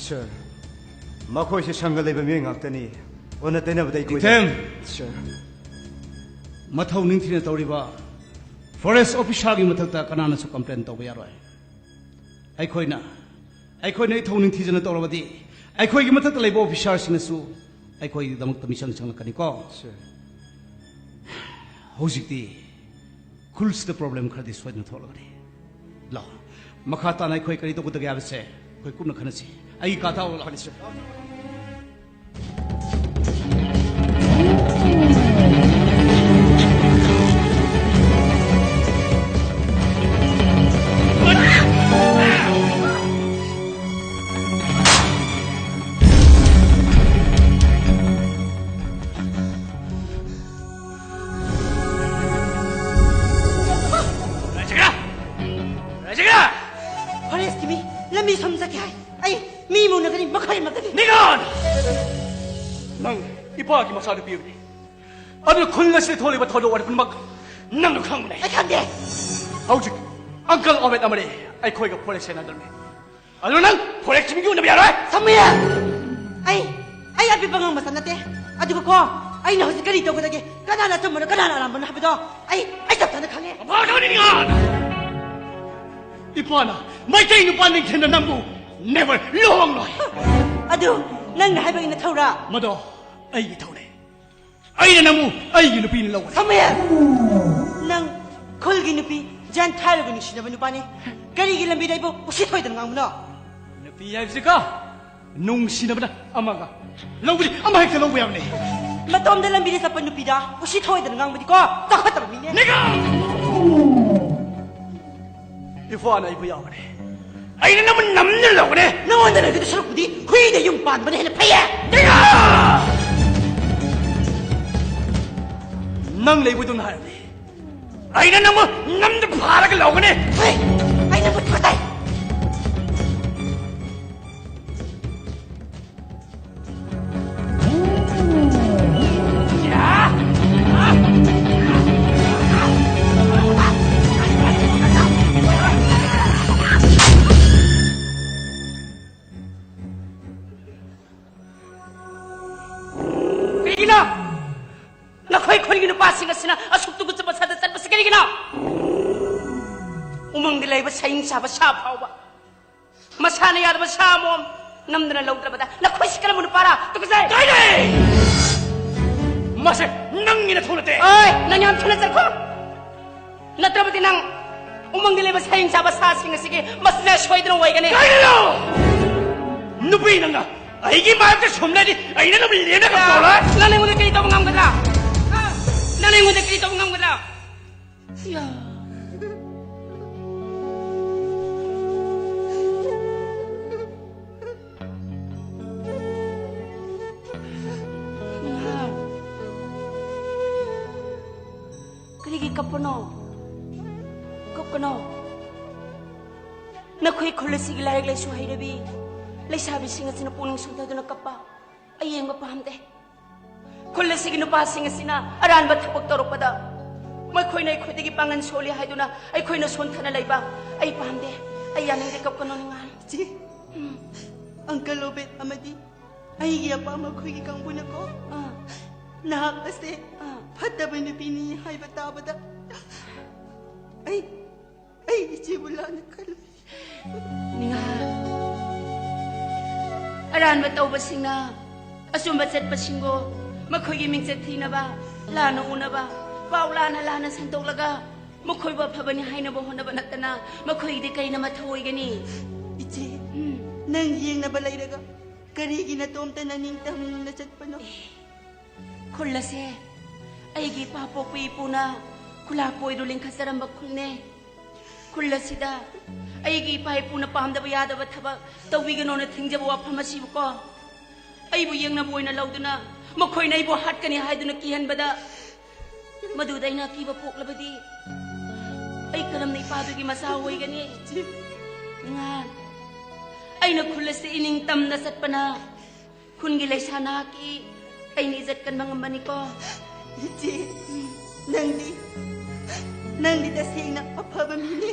Sir, ꯃꯈꯣꯏꯁꯦ ꯁꯪꯒ ꯂꯩꯕ ꯃꯤꯑꯣꯏ ꯉꯥꯛꯇꯅꯤ꯫ ꯑꯣꯟꯅ ꯇꯩꯅꯕꯗ ꯑꯩꯈꯣꯏꯗ ꯏꯊꯦꯝ! Sir꯫ ꯃꯊꯧ ꯅꯤꯡꯊꯤꯅ ꯇꯧꯔꯤꯕ forest officerꯒꯤ ꯃꯊꯛꯇ ꯀꯅꯥꯅꯁꯨ complain ꯇꯧꯕ ꯌꯥꯔꯣꯏ꯫ ꯑꯩꯈꯣꯏꯅ, ꯑꯩꯈꯣꯏꯅ ꯏꯊꯧ ꯅꯤꯡꯊꯤꯖꯅ ꯇꯧꯔꯕꯗꯤ ꯑꯩꯈꯣꯏꯒꯤ ꯃꯊꯛꯇ ꯂꯩꯕ officerꯁꯤꯡꯅꯁꯨ ꯑꯩꯈꯣꯏꯒꯤꯗꯃꯛꯇ ꯃꯤꯆꯪ ꯆꯪꯂꯛꯀꯅꯤꯀꯣ꯫ Sir꯫ ꯍꯧꯖꯤꯛꯇꯤ ꯈꯨꯜꯁꯤꯗ problem ꯈꯔꯗꯤ ꯁꯣꯏꯗꯅ ꯊꯣꯛꯂꯒꯅꯤ꯫ ꯂꯥꯛꯑꯣ, ꯃꯈꯥ ꯇꯥꯅ ꯑꯩꯈꯣꯏ ꯀꯔꯤ ꯇꯧꯒꯗꯒꯦ ꯍꯥꯏꯕꯁꯦ ꯑꯩꯈꯣꯏ ꯀꯨꯞꯅ ꯈꯟꯅꯁꯤ꯫ ꯑꯩꯒꯤ ꯀꯥꯗ ꯂꯥꯛꯑꯣ꯫ ꯐꯅꯤ, sir꯫ ꯃꯤ ꯁꯨꯝ ꯆꯠꯈꯤ ꯍꯥꯏ꯫ ꯑꯩ ꯃꯤ ꯃꯨꯅꯒꯅꯤ, ꯃꯈꯣꯏ ꯃꯒꯅꯤ꯫ ꯅꯤꯉꯥꯟ! ꯅꯪ ꯏꯄꯥꯒꯤ ꯃꯆꯥꯅꯨꯄꯤ ꯑꯃꯅꯤ꯫ ꯑꯗꯨꯅ ꯈꯨꯜ ꯑꯁꯤꯗ ꯊꯣꯛꯂꯤꯕ ꯊꯧꯗꯣꯛ ꯋꯥꯊꯣꯛ ꯄꯨꯝꯅꯃꯛ ꯅꯪꯅ ꯈꯪꯕꯅꯦ꯫ ꯑꯩ ꯈꯪꯗꯦ꯫ ꯍꯧꯖꯤꯛ ꯑꯪꯀꯜ ꯑꯣꯃꯦꯠ ꯑꯃꯅꯤ ꯑꯩꯈꯣꯏꯒ ꯐꯣꯔꯦꯁ ꯁꯦꯅꯥꯗ꯭ꯔꯃꯤ꯫ ꯑꯗꯨꯅ ꯅꯪ ꯐꯣꯔꯦꯁ ꯃꯤꯒꯤ ꯎꯅꯕ ꯌꯥꯔꯣꯏ꯫ ꯁꯃꯨꯌꯦꯜ! ꯑꯩ, ꯑꯩ ꯑꯄꯤꯛꯄ ꯉꯝꯕ ꯆꯠ ꯅꯠꯇꯦ꯫ ꯑꯗꯨꯒ ꯀꯣ, ꯑꯩꯅ ꯍꯧꯖꯤꯛ ꯀꯔꯤ ꯇꯧꯒꯗꯒꯦ, ꯀꯅꯥꯅ ꯑꯆꯨꯝꯕꯅꯣ, ꯀꯅꯥꯅ ꯑꯔꯥꯟꯕꯅꯣ ꯍꯥꯏꯕꯗꯣ ꯑꯩ, ꯑꯩ ꯆꯞ ꯆꯥꯅ ꯈꯪꯉꯦ꯫ ꯏꯄꯥꯅ ꯃꯩꯇꯩ ꯅꯨꯄꯥ ꯅꯤꯡꯊꯦꯝꯅ ꯅꯪꯕꯨ never ꯂꯨꯍꯣꯡꯂꯣꯏ꯫ ꯑꯗꯨ ꯅꯪꯅ ꯍꯥꯏꯕꯒꯤ ꯅꯊꯧꯔꯥ? ꯃꯗꯣ ꯑꯩꯒꯤ ꯊꯧꯅꯦ꯫ ꯑꯩꯅ ꯅꯪꯕꯨ ꯑꯩꯒꯤ ꯅꯨꯄꯤꯅ ꯂꯧꯒꯅꯤ꯫ ꯁꯃꯨꯌꯦꯜ! ꯅꯪ ꯈꯨꯜꯒꯤ ꯅꯨꯄꯤ ꯖꯦꯟꯊꯥꯏꯜꯒ ꯅꯨꯡꯁꯤꯅꯕ ꯅꯨꯄꯥꯅꯤ꯫ ꯀꯔꯤꯒꯤ ꯂꯝꯕꯤꯗ ꯑꯩꯕꯨ ꯎꯁꯤꯠ ꯊꯑꯣꯏꯗꯅ ꯉꯥꯡꯕꯅꯣ? ꯅꯨꯄꯤ ꯍꯥꯏꯕꯁꯤꯀꯣ, ꯅꯨꯡꯁꯤꯅꯕꯅ ꯑꯃꯒ, ꯂꯧꯕꯗꯤ ꯑꯃ ꯍꯦꯛꯇ ꯂꯧꯕ ꯌꯥꯕꯅꯤ꯫ ꯃꯇꯣꯝꯗ ꯂꯝꯕꯤꯗ ꯆꯠꯄ ꯅꯨꯄꯤꯗ ꯎꯁꯤꯠ ꯊꯑꯣꯏꯗꯅ ꯉꯥꯡꯕꯗꯤꯀꯣ, ꯆꯥꯎꯈꯠꯇꯕ ꯃꯤꯅꯦ꯫ ꯅꯤꯒꯥ! ꯏꯄꯥꯅ ꯑꯩꯕꯨ ꯌꯥꯎꯕꯅꯦ꯫ ꯑꯩꯅ ꯅꯪꯕꯨ ꯅꯝꯅ ꯂꯧꯒꯅꯤ꯫ ꯅꯉꯣꯟꯗ ꯂꯩꯒꯗꯧ ꯁꯔꯨꯛꯄꯨꯗꯤ ꯍꯨꯏꯗ ꯌꯨꯝ ꯄꯥꯟꯕꯅ ꯍꯦꯟꯅ ꯐꯩꯌꯦ꯫ ꯅꯤꯒꯥ! ꯅꯪ ꯂꯩꯕꯗꯨꯅ ꯍꯥꯏꯔꯕꯅꯦ꯫ ꯑꯩꯅ ꯅꯪꯕꯨ ꯅꯝꯅ ꯐꯥꯔꯒ ꯂꯧꯒꯅꯤ꯫ ꯍꯦ! ꯑꯩ ꯅꯪꯕꯨ ꯊꯥꯗꯩ꯫ ꯀꯔꯤꯒꯤꯅꯣ? ꯅꯈꯣꯏ ꯈꯨꯟꯒꯤ ꯅꯨꯄꯥꯁꯤꯡ ꯑꯁꯤꯅ ꯑꯁꯨꯛ ꯇꯨꯀꯠꯆꯕ ꯁꯥꯗ ꯆꯠꯄꯁꯤ ꯀꯔꯤꯒꯤꯅꯣ? ꯎꯃꯪꯗ ꯂꯩꯕ ꯁꯌꯤꯡ ꯁꯥꯕ ꯁꯥ ꯐꯥꯎꯕ ꯃꯁꯥꯅ ꯌꯥꯗꯕ ꯁꯥ ꯑꯃꯣꯝ ꯅꯝꯗꯅ ꯂꯧꯗ꯭ꯔꯕꯗ ꯅꯈꯣꯏꯁꯤ ꯀꯔꯝꯕ ꯅꯨꯄꯥꯔꯥ? ꯇꯨꯀꯠꯆꯩ! ꯀꯥꯏꯗꯦ! ꯃꯁꯦ ꯅꯪꯒꯤ ꯅꯊꯧ ꯅꯠꯇꯦ꯫ ꯑꯣꯏ, ꯅꯪ ꯌꯥꯝ ꯊꯨꯅ ꯆꯠꯈꯣ꯫ ꯅꯠꯇ꯭ꯔꯕꯗꯤ ꯅꯪ ꯎꯃꯪꯗ ꯂꯩꯕ ꯁꯌꯤꯡ ꯆꯥꯕ ꯁꯥꯁꯤꯡ ꯑꯁꯤꯒꯤ ꯃꯆꯤꯟꯖꯥꯛ ꯁꯣꯏꯗꯅ ꯑꯣꯏꯒꯅꯤ꯫ ꯀꯔꯤꯅꯣ? ꯅꯨꯄꯤ ꯅꯪꯅ ꯑꯩꯒꯤ ꯃꯥꯌꯣꯛꯇ ꯁꯨꯝꯂꯗꯤ ꯑꯩꯅ ꯅꯪꯕꯨ ꯂꯦꯝꯅ ꯀꯞꯊꯣꯛꯂꯣꯏ꯫ ꯅꯪ ꯑꯩꯉꯣꯟꯗ ꯀꯔꯤ ꯇꯧꯕ ꯉꯝꯒꯗ꯭ꯔꯥ? ꯍꯥ? ꯅꯪ ꯑꯩꯉꯣꯟꯗ ꯀꯔꯤ ꯇꯧꯕ ꯉꯝꯒꯗ꯭ꯔꯥ? ꯌꯥ꯫ ꯀꯔꯤꯒꯤ ꯀꯞꯄꯅꯣ? ꯀꯞꯀꯅꯣ꯫ ꯅꯈꯣꯏ ꯈꯨꯜ ꯑꯁꯤꯒꯤ ꯂꯥꯏꯔꯤꯛ ꯂꯥꯏꯁꯨ ꯍꯩꯔꯕꯤ ꯂꯩꯁꯥꯕꯤꯁꯤꯡ ꯑꯁꯤꯅ ꯄꯨꯛꯅꯤꯡ ꯁꯣꯟꯊꯗꯨꯅ ꯀꯞꯄ ꯑꯩ ꯌꯦꯡꯕ ꯄꯥꯝꯗꯦ꯫ ꯈꯨꯜ ꯑꯁꯤꯒꯤ ꯅꯨꯄꯥꯁꯤꯡ ꯑꯁꯤꯅ ꯑꯔꯥꯟꯕ ꯊꯕꯛ ꯇꯧꯔꯛꯄꯗ ꯃꯈꯣꯏꯅ ꯑꯩꯈꯣꯏꯗꯒꯤ ꯄꯥꯡꯒꯜ ꯁꯣꯜꯂꯤ ꯍꯥꯏꯗꯨꯅ ꯑꯩꯈꯣꯏꯅ ꯁꯣꯟꯊꯅ ꯂꯩꯕ ꯑꯩ ꯄꯥꯝꯗꯦ꯫ ꯑꯩ ꯌꯥꯅꯤꯡꯗꯦ꯫ ꯀꯞꯀꯅꯨ ꯅꯤꯡꯉꯥꯜ꯫ ꯏꯆꯦ, ꯎꯝ꯫ ꯑꯪꯀꯜ ꯑꯣꯕꯦꯗ ꯑꯃꯗꯤ ꯑꯩꯒꯤ ꯑꯄꯥ ꯃꯈꯣꯏꯒꯤ ꯀꯥꯡꯕꯨꯅꯀꯣ, ꯑꯥ꯫ ꯅꯍꯥꯛ ꯑꯁꯦ ꯑꯥ꯫ ꯐꯠꯇꯕ ꯅꯨꯄꯤꯅꯤ ꯍꯥꯏꯕ ꯇꯥꯕꯗ ꯑꯩ, ꯑꯩ ꯏꯆꯦꯕꯨ ꯂꯥꯟꯅ ꯈꯜꯂꯨꯏ꯫ ꯅꯤꯡꯉꯥꯜ꯫ ꯑꯔꯥꯟꯕ ꯇꯧꯕꯁꯤꯡꯅ ꯑꯆꯨꯝꯕ ꯆꯠꯄꯁꯤꯡꯕꯨ ꯃꯈꯣꯏꯒꯤ ꯃꯤꯡꯆꯠ ꯊꯤꯅꯕ, ꯂꯥꯟꯅ ꯎꯅꯕ, ꯄꯥꯎ ꯂꯥꯟꯅ ꯂꯥꯟꯅ ꯁꯟꯗꯣꯛꯂꯒ ꯃꯈꯣꯏꯕꯨ ꯑꯐꯕꯅꯤ ꯍꯥꯏꯅꯕ ꯍꯣꯠꯅꯕ ꯅꯠꯇꯅ ꯃꯈꯣꯏꯒꯤꯗꯤ ꯀꯩꯅ ꯃꯊꯧ ꯑꯣꯏꯒꯅꯤ? ꯏꯆꯦ, ꯎꯝ꯫ ꯅꯪ ꯌꯦꯡꯅꯕ ꯂꯩꯔꯒ ꯀꯔꯤꯒꯤ ꯅꯇꯣꯝꯇꯅ ꯅꯤꯡꯇꯝꯅ ꯆꯠꯄꯅꯣ? ꯈꯨꯜ ꯑꯁꯦ ꯑꯩꯒꯤ ꯏꯄꯥ ꯄꯣꯛꯄ ꯏꯄꯨꯅ ꯈꯨꯂꯥꯛꯄ ꯑꯣꯏꯔꯨ ꯂꯤꯡꯈꯠꯆꯔꯝꯕ ꯈꯨꯜꯅꯦ꯫ ꯈꯨꯜ ꯑꯁꯤꯗ ꯑꯩꯒꯤ ꯏꯄꯥ ꯏꯄꯨꯅ ꯄꯥꯝꯗꯕ ꯌꯥꯗꯕ ꯊꯕꯛ ꯇꯧꯕꯤꯒꯅꯣꯅ ꯊꯤꯡꯖꯕ ꯋꯥꯐꯝ ꯑꯁꯤꯕꯨꯀꯣ, ꯑꯩꯕꯨ ꯌꯦꯡꯅꯕ ꯑꯣꯏꯅ ꯂꯧꯗꯨꯅ ꯃꯈꯣꯏꯅ ꯑꯩꯕꯨ ꯍꯥꯠꯀꯅꯤ ꯍꯥꯏꯗꯨꯅ ꯀꯤꯍꯟꯕꯗ ꯃꯗꯨꯗ ꯑꯩꯅ ꯑꯀꯤꯕ ꯄꯣꯛꯂꯕꯗꯤ ꯑꯩ ꯀꯔꯝꯅ ꯏꯄꯥꯗꯨꯒꯤ ꯃꯆꯥ ꯑꯣꯏꯒꯅꯤ? ꯅꯤꯡꯉꯥꯜ, ꯑꯩꯅ ꯈꯨꯜ ꯑꯁꯤ ꯏꯅꯤꯡ ꯇꯝꯅ ꯆꯠꯄꯅ ꯈꯨꯟꯒꯤ ꯂꯩꯁꯥ ꯅꯍꯥꯛꯀꯤ ꯑꯩꯅ ꯏꯖꯠ ꯀꯟꯕ ꯉꯝꯕꯅꯤꯀꯣ꯫ ꯏꯆꯦ, ꯅꯪꯗꯤ, ꯅꯪꯗꯤ ꯇꯁꯦꯡꯅ ꯑꯐꯕ ꯃꯤꯅꯤ꯫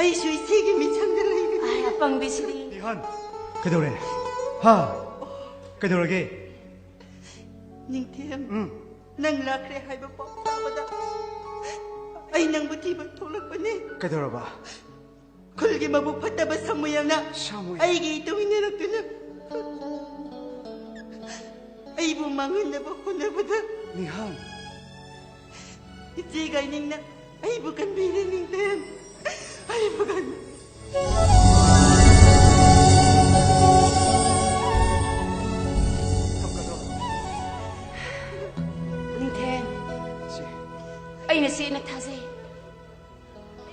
ꯑꯩꯁꯨ ꯏꯆꯦꯒꯤ ꯃꯤꯆꯪꯗ ꯂꯩꯒꯅꯤ꯫ ꯑꯥꯏ, ꯑꯄꯪꯕꯤꯁꯤꯗꯤ꯫ ꯏꯍꯥꯟ, ꯀꯩꯗꯧꯔꯦ? ꯍꯥ? ꯀꯩꯗꯧꯔꯒꯦ? ꯅꯤꯡꯊꯦꯝ, ꯎꯝ꯫ ꯅꯪ ꯂꯥꯛꯈ꯭ꯔꯦ ꯍꯥꯏꯕ ꯄꯥꯎ ꯇꯥꯕꯗ ꯑꯩ ꯅꯪꯕꯨ ꯊꯤꯕ ꯊꯣꯛꯂꯛꯄꯅꯤ꯫ ꯀꯩꯗꯧꯔꯕ? ꯈꯨꯜꯒꯤ ꯃꯕꯨꯛ ꯐꯠꯇꯕ ꯁꯥꯃꯨꯌꯦꯜꯅ ꯁꯥꯃꯨꯌꯦꯜ꯫ ꯑꯩꯒꯤ ꯏꯇꯨꯡ ꯏꯟꯅꯔꯛꯇꯨꯅ ꯑꯩꯕꯨ ꯃꯥꯡꯍꯟꯅꯕ ꯍꯣꯠꯅꯕꯗ ꯅꯤꯍꯥꯟ꯫ ꯏꯆꯦ ꯒꯥꯏꯅꯤꯡꯅ ꯑꯩꯕꯨ ꯀꯟꯕꯤꯔꯦ ꯅꯤꯡꯊꯦꯝ꯫ ꯑꯩꯕꯨ ꯀꯟ- ꯅꯤꯡꯊꯦꯝ, ꯁꯤ꯫ ꯑꯩꯅ ꯁꯦꯡꯅ ꯊꯥꯖꯩ꯫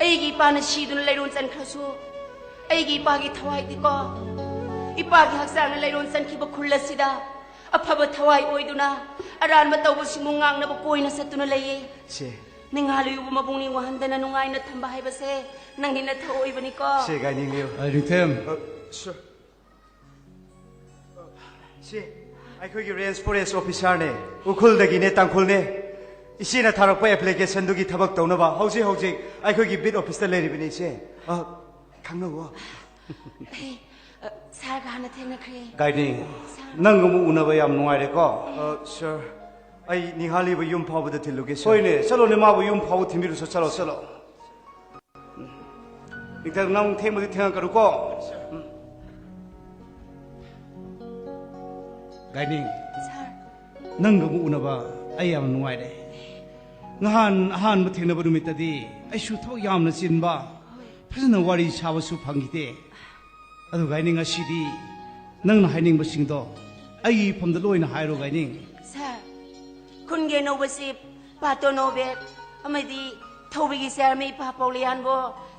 ꯑꯩꯒꯤ ꯏꯄꯥꯅ ꯁꯤꯗꯨꯅ ꯂꯩꯔꯣꯟ ꯆꯟꯈ꯭ꯔꯁꯨ, ꯑꯩꯒꯤ ꯏꯄꯥꯒꯤ ꯊꯋꯥꯏꯗꯤꯀꯣ, ꯏꯄꯥꯒꯤ ꯍꯛꯆꯥꯡꯅ ꯂꯩꯔꯣꯟ ꯆꯟꯈꯤꯕ ꯈꯨꯜ ꯑꯁꯤꯗ ꯑꯐꯕ ꯊꯋꯥꯏ ꯑꯣꯏꯗꯨꯅ ꯑꯔꯥꯟꯕ ꯇꯧꯕꯁꯤꯡꯕꯨ ꯉꯥꯡꯅꯕ ꯀꯣꯏꯅ ꯆꯠꯇꯨꯅ ꯂꯩꯌꯦ꯫ ꯁꯦ, ꯅꯤꯡꯍꯥꯂꯨꯏꯕꯨ ꯃꯕꯨꯡꯅꯤ ꯋꯥꯍꯟꯗꯅ ꯅꯨꯡꯉꯥꯏꯅ ꯊꯝꯕ ꯍꯥꯏꯕꯁꯦ ꯅꯪꯒꯤ ꯅꯊꯧ ꯑꯣꯏꯕꯅꯤꯀꯣ꯫ ꯁꯦ, ꯒꯥꯏꯅꯤꯡꯂꯤꯌꯨ꯫ ꯑ, ꯅꯤꯡꯊꯦꯝ꯫ ꯑ, ꯁꯔ꯫ ꯑ, ꯁꯤ, ꯑꯩꯈꯣꯏꯒꯤ ꯔꯦꯟꯖ ꯐꯣꯔꯦꯁ ꯑꯣꯐꯤꯁꯥꯔꯅꯦ, ꯎꯈ꯭ꯔꯨꯜꯗꯒꯤꯅꯦ, ꯇꯥꯡꯈꯨꯜꯅꯦ꯫ ꯏꯆꯦꯅ ꯊꯥꯔꯛꯄ ꯑꯦꯄ꯭ꯂꯤꯀꯦꯁꯟꯗꯨꯒꯤ ꯊꯕꯛ ꯇꯧꯅꯕ ꯍꯧꯖꯤꯛ ꯍꯧꯖꯤꯛ ꯑꯩꯈꯣꯏꯒꯤ ꯕꯤꯠ ꯑꯣꯐꯤꯁꯇ ꯂꯩꯔꯤꯕꯅꯤ, ꯏꯆꯦ꯫ ꯑ, ꯈꯪꯅꯧꯋꯣ꯫ ꯑꯦ, ꯑ, ꯁꯥꯔꯒ ꯍꯥꯟꯅ ꯊꯦꯡꯅꯈ꯭ꯔꯦ꯫ ꯒꯥꯏꯅꯤꯡ, ꯁꯥꯔ꯫ ꯅꯪꯒ ꯑꯃꯨꯛ ꯎꯅꯕ ꯌꯥꯝ ꯅꯨꯡꯉꯥꯏꯔꯦꯀꯣ꯫ ꯑ, ꯁꯥꯔ, ꯑꯩ ꯅꯤꯍꯥꯂꯤꯕꯨ ꯌꯨꯝ ꯐꯥꯎꯕꯗ ꯊꯤꯜꯂꯨꯒꯦ, ꯁꯥꯔ꯫ ꯍꯣꯏꯅꯦ, ꯆꯠꯂꯣꯅꯦ, ꯃꯥꯕꯨ ꯌꯨꯝ ꯐꯥꯎꯕ ꯊꯤꯟꯕꯤꯔꯨꯁꯣ, ꯆꯠꯂꯣ, ꯆꯠꯂꯣ꯫ ꯎꯝ꯫ ꯅꯤꯡꯊꯦꯝ, ꯅꯪ ꯊꯦꯡꯕꯗꯤ ꯊꯦꯡꯉꯛꯀꯅꯨꯀꯣ꯫ ꯎꯝ꯫ ꯒꯥꯏꯅꯤꯡ, ꯁꯥꯔ꯫ ꯅꯪꯒ ꯑꯃꯨꯛ ꯎꯅꯕ ꯑꯩ ꯌꯥꯝ ꯅꯨꯡꯉꯥꯏꯔꯦ꯫ ꯅꯍꯥꯟ ꯑꯍꯥꯟꯕ ꯊꯦꯡꯅꯕ ꯅꯨꯃꯤꯠꯇꯗꯤ ꯑꯩꯁꯨ ꯊꯕꯛ ꯌꯥꯝꯅ ꯆꯤꯟꯕ, ꯐꯖꯅ ꯋꯥꯔꯤ ꯁꯥꯕꯁꯨ ꯐꯪꯈꯤꯗꯦ꯫ ꯑꯗꯨꯒ ꯑꯩꯅ ꯉꯁꯤꯗꯤ ꯅꯪꯅ ꯍꯥꯏꯅꯤꯡꯕꯁꯤꯡꯗꯣ ꯑꯩꯒꯤ ꯏꯐꯝꯗ ꯂꯣꯏꯅ ꯍꯥꯏꯔꯣ, ꯒꯥꯏꯅꯤꯡ꯫ ꯁꯥꯔ, ꯈꯨꯟꯒꯤ ꯑꯅꯧꯕ ꯆꯤꯐ ꯄꯥꯇꯣ ꯅꯣꯕꯦꯠ ꯑꯃꯗꯤ ꯊꯧꯕꯤꯒꯤ ꯆꯤꯌꯥꯔꯃꯦꯟ ꯏꯄꯥ ꯄꯥꯎꯂꯤꯌꯥꯟꯕꯨ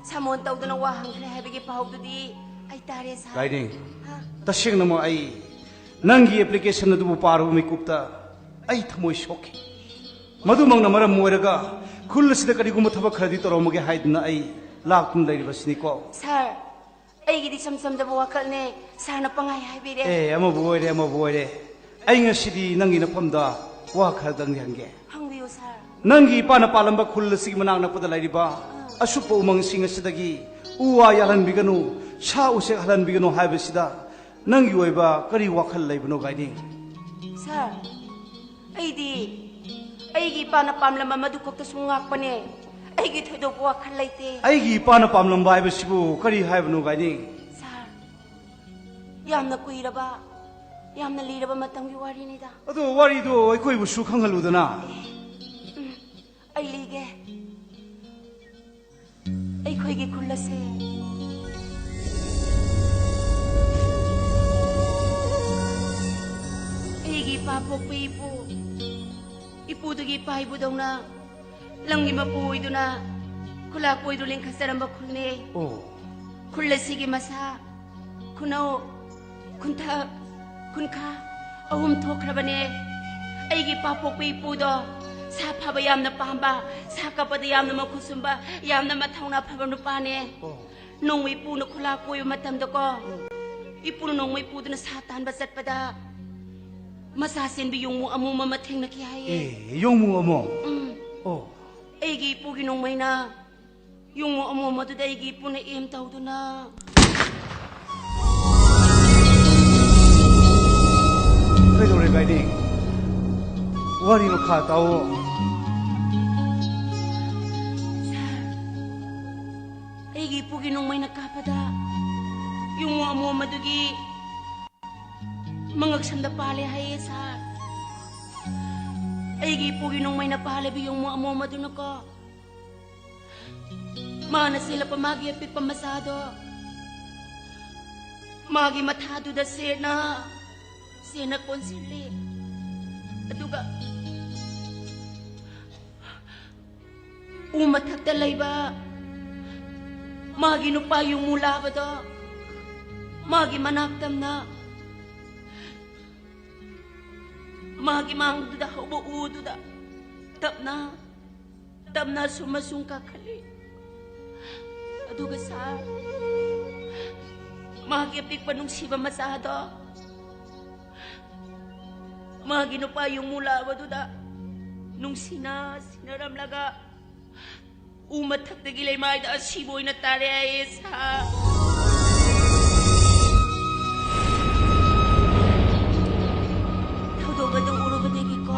ꯁꯃꯣꯟ ꯇꯧꯗꯨꯅ ꯋꯥ ꯍꯪꯈ꯭ꯔꯦ ꯍꯥꯏꯕꯒꯤ ꯄꯥꯎꯗꯨꯗꯤ ꯑꯩ ꯇꯥꯔꯦ, ꯁꯥꯔ꯫ ꯒꯥꯏꯅꯤꯡ, ꯍꯥ? ꯇꯁꯦꯡꯅꯃꯛ ꯑꯩ ꯅꯪꯒꯤ ꯑꯦꯄ꯭ꯂꯤꯀꯦꯁꯟ ꯑꯗꯨꯕꯨ ꯄꯥꯔꯨꯕ ꯃꯤꯀꯨꯞꯇ ꯑꯩ ꯊꯃꯣꯏ ꯁꯣꯛꯈꯤ꯫ ꯃꯗꯨꯃꯛꯅ ꯃꯔꯝ ꯑꯣꯏꯔꯒ ꯈꯨꯜ ꯑꯁꯤꯗ ꯀꯔꯤꯒꯨꯝꯕ ꯊꯕꯛ ꯈꯔꯗꯤ ꯇꯧꯔꯝꯃꯒꯦ ꯍꯥꯏꯗꯨꯅ ꯑꯩ ꯂꯥꯛꯇꯨꯅ ꯂꯩꯔꯤꯕꯁꯤꯅꯤꯀꯣ꯫ ꯁꯥꯔ, ꯑꯩꯒꯤꯗꯤ ꯏꯆꯝ ꯆꯝꯖꯕ ꯋꯥꯈꯜꯅꯦ꯫ ꯁꯥꯔꯅ ꯄꯪꯍꯥꯏ ꯍꯥꯏꯕꯤꯔꯦ꯫ ꯑꯦ, ꯑꯃꯕꯨ ꯑꯣꯏꯔꯦ, ꯑꯃꯕꯨ ꯑꯣꯏꯔꯦ꯫ ꯑꯩ ꯉꯁꯤꯗꯤ ꯅꯪꯒꯤ ꯅꯐꯝꯗ ꯋꯥ ꯈꯔꯗꯪꯗꯤ ꯍꯪꯒꯦ꯫ ꯍꯪꯕꯤꯌꯨ, ꯁꯥꯔ꯫ ꯅꯪꯒꯤ ꯏꯄꯥꯅ ꯄꯥꯜꯂꯝꯕ ꯈꯨꯜ ꯑꯁꯤꯒꯤ ꯃꯅꯥꯛ ꯅꯛꯄꯗ ꯂꯩꯔꯤꯕ ꯑꯁꯨꯞꯄ ꯎꯃꯪꯁꯤꯡ ꯑꯁꯤꯗꯒꯤ ꯎ ꯋꯥ ꯌꯥꯜꯍꯟꯕꯤꯒꯅꯨ, ꯁꯥ ꯎꯆꯦꯛ ꯍꯜꯍꯟꯕꯤꯒꯅꯨ ꯍꯥꯏꯕꯁꯤꯗ ꯅꯪꯒꯤ ꯑꯣꯏꯕ ꯀꯔꯤ ꯋꯥꯈꯜ ꯂꯩꯕꯅꯣ, ꯒꯥꯏꯅꯤꯡ? ꯁꯥꯔ, ꯑꯩꯗꯤ ꯑꯩꯒꯤ ꯏꯄꯥꯅ ꯄꯥꯝꯂꯝꯕ ꯃꯗꯨ ꯈꯛꯇꯁꯨ ꯉꯥꯛꯄꯅꯦ꯫ ꯑꯩꯒꯤ ꯊꯣꯏꯗꯣꯛꯄ ꯋꯥꯈꯜ ꯂꯩꯇꯦ꯫ ꯑꯩꯒꯤ ꯏꯄꯥꯅ ꯄꯥꯝꯂꯝꯕ ꯍꯥꯏꯕꯁꯤꯕꯨ ꯀꯔꯤ ꯍꯥꯏꯕꯅꯣ, ꯒꯥꯏꯅꯤꯡ? ꯁꯥꯔ, ꯌꯥꯝꯅ ꯀꯨꯏꯔꯕ, ꯌꯥꯝꯅ ꯂꯤꯔꯕ ꯃꯇꯝꯒꯤ ꯋꯥꯔꯤꯅꯤꯗ꯫ ꯑꯗꯣ ꯋꯥꯔꯤꯗꯣ ꯑꯩꯈꯣꯏꯕꯨꯁꯨ ꯈꯪꯍꯜꯂꯨꯗꯅ꯫ ꯎꯝ, ꯑꯩ ꯂꯤꯒꯦ꯫ ꯑꯩꯈꯣꯏꯒꯤ ꯈꯨꯜ ꯑꯁꯦ ꯑꯩꯒꯤ ꯏꯄꯥ ꯄꯣꯛꯄ ꯏꯄꯨ, ꯏꯄꯨꯗꯒꯤ ꯏꯄꯥ ꯏꯄꯨꯗꯧꯅ ꯂꯝꯒꯤ ꯃꯄꯨ ꯑꯣꯏꯗꯨꯅ ꯈꯨꯂꯥꯛꯄ ꯑꯣꯏꯗꯨꯅ ꯂꯤꯡꯈꯠꯆꯔꯝꯕ ꯈꯨꯜꯅꯦ꯫ ꯑꯣ꯫ ꯈꯨꯜ ꯑꯁꯤꯒꯤ ꯃꯁꯥ ꯈꯨꯅꯧ, ꯈꯨꯟꯊꯛ, ꯈꯨꯟꯈꯥ ꯑꯍꯨꯝ ꯊꯣꯛꯈ꯭ꯔꯕꯅꯦ꯫ ꯑꯩꯒꯤ ꯏꯄꯥ ꯄꯣꯛꯄ ꯏꯄꯨꯗꯣ ꯁꯥ ꯐꯕ ꯌꯥꯝꯅ ꯄꯥꯝꯕ, ꯁꯥ ꯀꯛꯄꯗ ꯌꯥꯝꯅ ꯃꯈꯨꯠ ꯁꯨꯝꯕ, ꯌꯥꯝꯅ ꯃꯊꯧꯅꯥ ꯐꯕ ꯅꯨꯄꯥꯅꯦ꯫ ꯑꯣ꯫ ꯅꯣꯡꯃ ꯏꯄꯨꯅ ꯈꯨꯂꯥ ꯀꯣꯏꯕ ꯃꯇꯝꯗꯀꯣ, ꯏꯄꯨꯅ ꯅꯣꯡꯃ ꯏꯄꯨꯗꯨꯅ ꯁꯥ ꯇꯥꯟꯕ ꯆꯠꯄꯗ ꯃꯆꯥ ꯆꯦꯟꯕꯤ ꯌꯣꯡꯃꯨ ꯑꯃꯣꯝ ꯑꯃ ꯊꯦꯡꯅꯈꯤ ꯍꯥꯏꯌꯦ꯫ ꯑꯦ, ꯌꯣꯡꯃꯨ ꯑꯃꯣꯝ? ꯎꯝ꯫ ꯑꯣ꯫ ꯑꯩꯒꯤ ꯏꯄꯨꯒꯤ ꯅꯣꯡꯃꯩꯅ ꯌꯣꯡꯃꯨ ꯑꯃꯣꯝ ꯑꯗꯨꯗ ꯑꯩꯒꯤ ꯏꯄꯨꯅ ꯑꯦꯝ ꯇꯧꯗꯨꯅ꯫ ꯀꯩꯗꯧꯔꯦ ꯒꯥꯏꯅꯤ? ꯋꯥꯔꯤ ꯃꯈꯥ ꯇꯥꯎꯑꯣ꯫ ꯁꯥꯔ, ꯑꯩꯒꯤ ꯏꯄꯨꯒꯤ ꯅꯣꯡꯃꯩꯅ ꯀꯥꯞꯄꯗ ꯌꯣꯡꯃꯨ ꯑꯃꯣꯝ ꯑꯗꯨꯒꯤ ꯃꯉꯛꯁꯝꯗ ꯄꯥꯜꯂꯦ ꯍꯥꯏꯌꯦ, ꯁꯥꯔ꯫ ꯑꯩꯒꯤ ꯏꯄꯨꯒꯤ ꯅꯣꯡꯃꯩꯅ ꯄꯥꯜꯂꯤꯕ ꯌꯣꯡꯃꯨ ꯑꯃꯣꯝ ꯑꯗꯨꯅꯀꯣ, ꯃꯥꯅ ꯆꯦꯜꯂꯛꯄ ꯃꯥꯒꯤ ꯑꯄꯤꯛꯄ ꯃꯆꯥꯗꯣ ꯃꯥꯒꯤ ꯃꯊꯥꯗꯨꯗ ꯁꯦꯠꯅ, ꯁꯦꯠꯅ ꯀꯣꯟꯁꯤꯜꯂꯤ꯫ ꯑꯗꯨꯒ ꯎ ꯃꯊꯛꯇ ꯂꯩꯕ ꯃꯥꯒꯤ ꯅꯨꯄꯥ ꯌꯨꯝꯃꯨ ꯂꯥꯕꯗꯣ ꯃꯥꯒꯤ ꯃꯅꯥꯛ ꯇꯝꯅ, ꯃꯥꯒꯤ ꯃꯥꯡꯗꯨꯗ ꯍꯧꯕ ꯎꯗꯨꯗ ꯇꯞꯅ, ꯇꯞꯅ ꯑꯁꯨꯝ ꯑꯁꯨꯝ ꯀꯥꯈꯠꯂꯤ꯫ ꯑꯗꯨꯒ ꯁꯥꯔ, ꯃꯥꯒꯤ ꯑꯄꯤꯛꯄ ꯅꯨꯡꯁꯤꯕ ꯃꯆꯥꯗꯣ ꯃꯥꯒꯤ ꯅꯨꯄꯥ ꯌꯨꯝꯃꯨ ꯂꯥꯕꯗꯨꯗ ꯅꯨꯡꯁꯤꯅ ꯁꯤꯟꯅꯔꯝꯂꯒ ꯎ ꯃꯊꯛꯇꯒꯤ ꯂꯩꯃꯥꯏꯗ ꯑꯁꯤꯕ ꯑꯣꯏꯅ ꯇꯥꯔꯦ ꯍꯥꯏꯌꯦ, ꯁꯥꯔ꯫ ꯊꯧꯗꯣꯛ ꯑꯗꯨ ꯎꯔꯨꯕꯗꯒꯤꯀꯣ,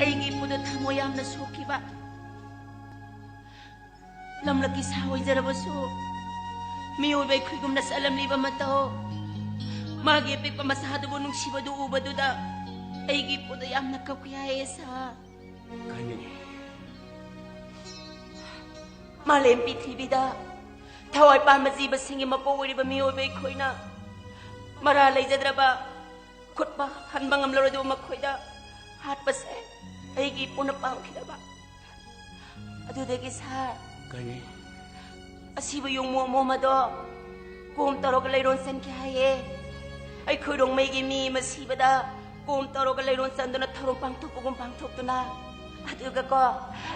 ꯑꯩꯒꯤ ꯏꯄꯨꯗ ꯊꯃꯣꯏ ꯌꯥꯝꯅ ꯁꯣꯛꯈꯤꯕ꯫ ꯂꯝꯂꯛꯀꯤ ꯁꯥ ꯑꯣꯏꯖꯔꯕꯁꯨ, ꯃꯤꯑꯣꯏꯕ ꯑꯩꯈꯣꯏꯒꯨꯝꯅ ꯆꯠꯂꯝꯂꯤꯕ ꯃꯇꯧ, ꯃꯥꯒꯤ ꯑꯄꯤꯛꯄ ꯃꯆꯥꯗꯨꯕꯨ ꯅꯨꯡꯁꯤꯕꯗꯨ ꯎꯕꯗꯨꯗ ꯑꯩꯒꯤ ꯏꯄꯨꯗ ꯌꯥꯝꯅ ꯀꯞꯈꯤ ꯍꯥꯏꯌꯦ, ꯁꯥꯔ꯫ ꯀꯩꯅꯣ? ꯃꯥꯂꯦꯝ ꯄ꯭ꯔꯤꯊꯤꯕꯤꯗ ꯊꯋꯥꯏ ꯄꯥꯟꯕ ꯖꯤꯕꯁꯤꯡꯒꯤ ꯃꯄꯣꯛ ꯑꯣꯏꯔꯤꯕ ꯃꯤꯑꯣꯏꯕ ꯑꯩꯈꯣꯏꯅ ꯃꯔꯥ ꯂꯩꯖꯗ꯭ꯔꯕ, ꯈꯨꯠ ꯄꯥ ꯍꯟꯕ ꯉꯝꯂꯔꯣꯏꯗꯕ ꯃꯈꯣꯏꯗ ꯍꯥꯠꯄꯁꯦ ꯑꯩꯒꯤ ꯏꯄꯨꯅ ꯄꯥꯝꯈꯤꯗꯕ꯫ ꯑꯗꯨꯗꯒꯤ ꯁꯥꯔ, ꯀꯩꯅꯣ? ꯑꯁꯤꯕ ꯌꯣꯡꯃꯨ ꯑꯃꯣꯝ ꯑꯗꯣ ꯀꯣꯝ ꯇꯧꯔꯒ ꯂꯩꯔꯣꯟ ꯆꯟꯈꯤ ꯍꯥꯏꯌꯦ꯫ ꯑꯩꯈꯣꯏ ꯔꯣꯡꯃꯩꯒꯤ ꯃꯤ ꯑꯃ ꯁꯤꯕꯗ ꯀꯣꯝ ꯇꯧꯔꯒ ꯂꯩꯔꯣꯟ ꯆꯟꯗꯨꯅ ꯊꯧꯔꯝ ꯄꯥꯡꯊꯣꯛꯄꯒꯨꯝ ꯄꯥꯡꯊꯣꯛꯇꯨꯅ, ꯑꯗꯨꯒ ꯀꯣ,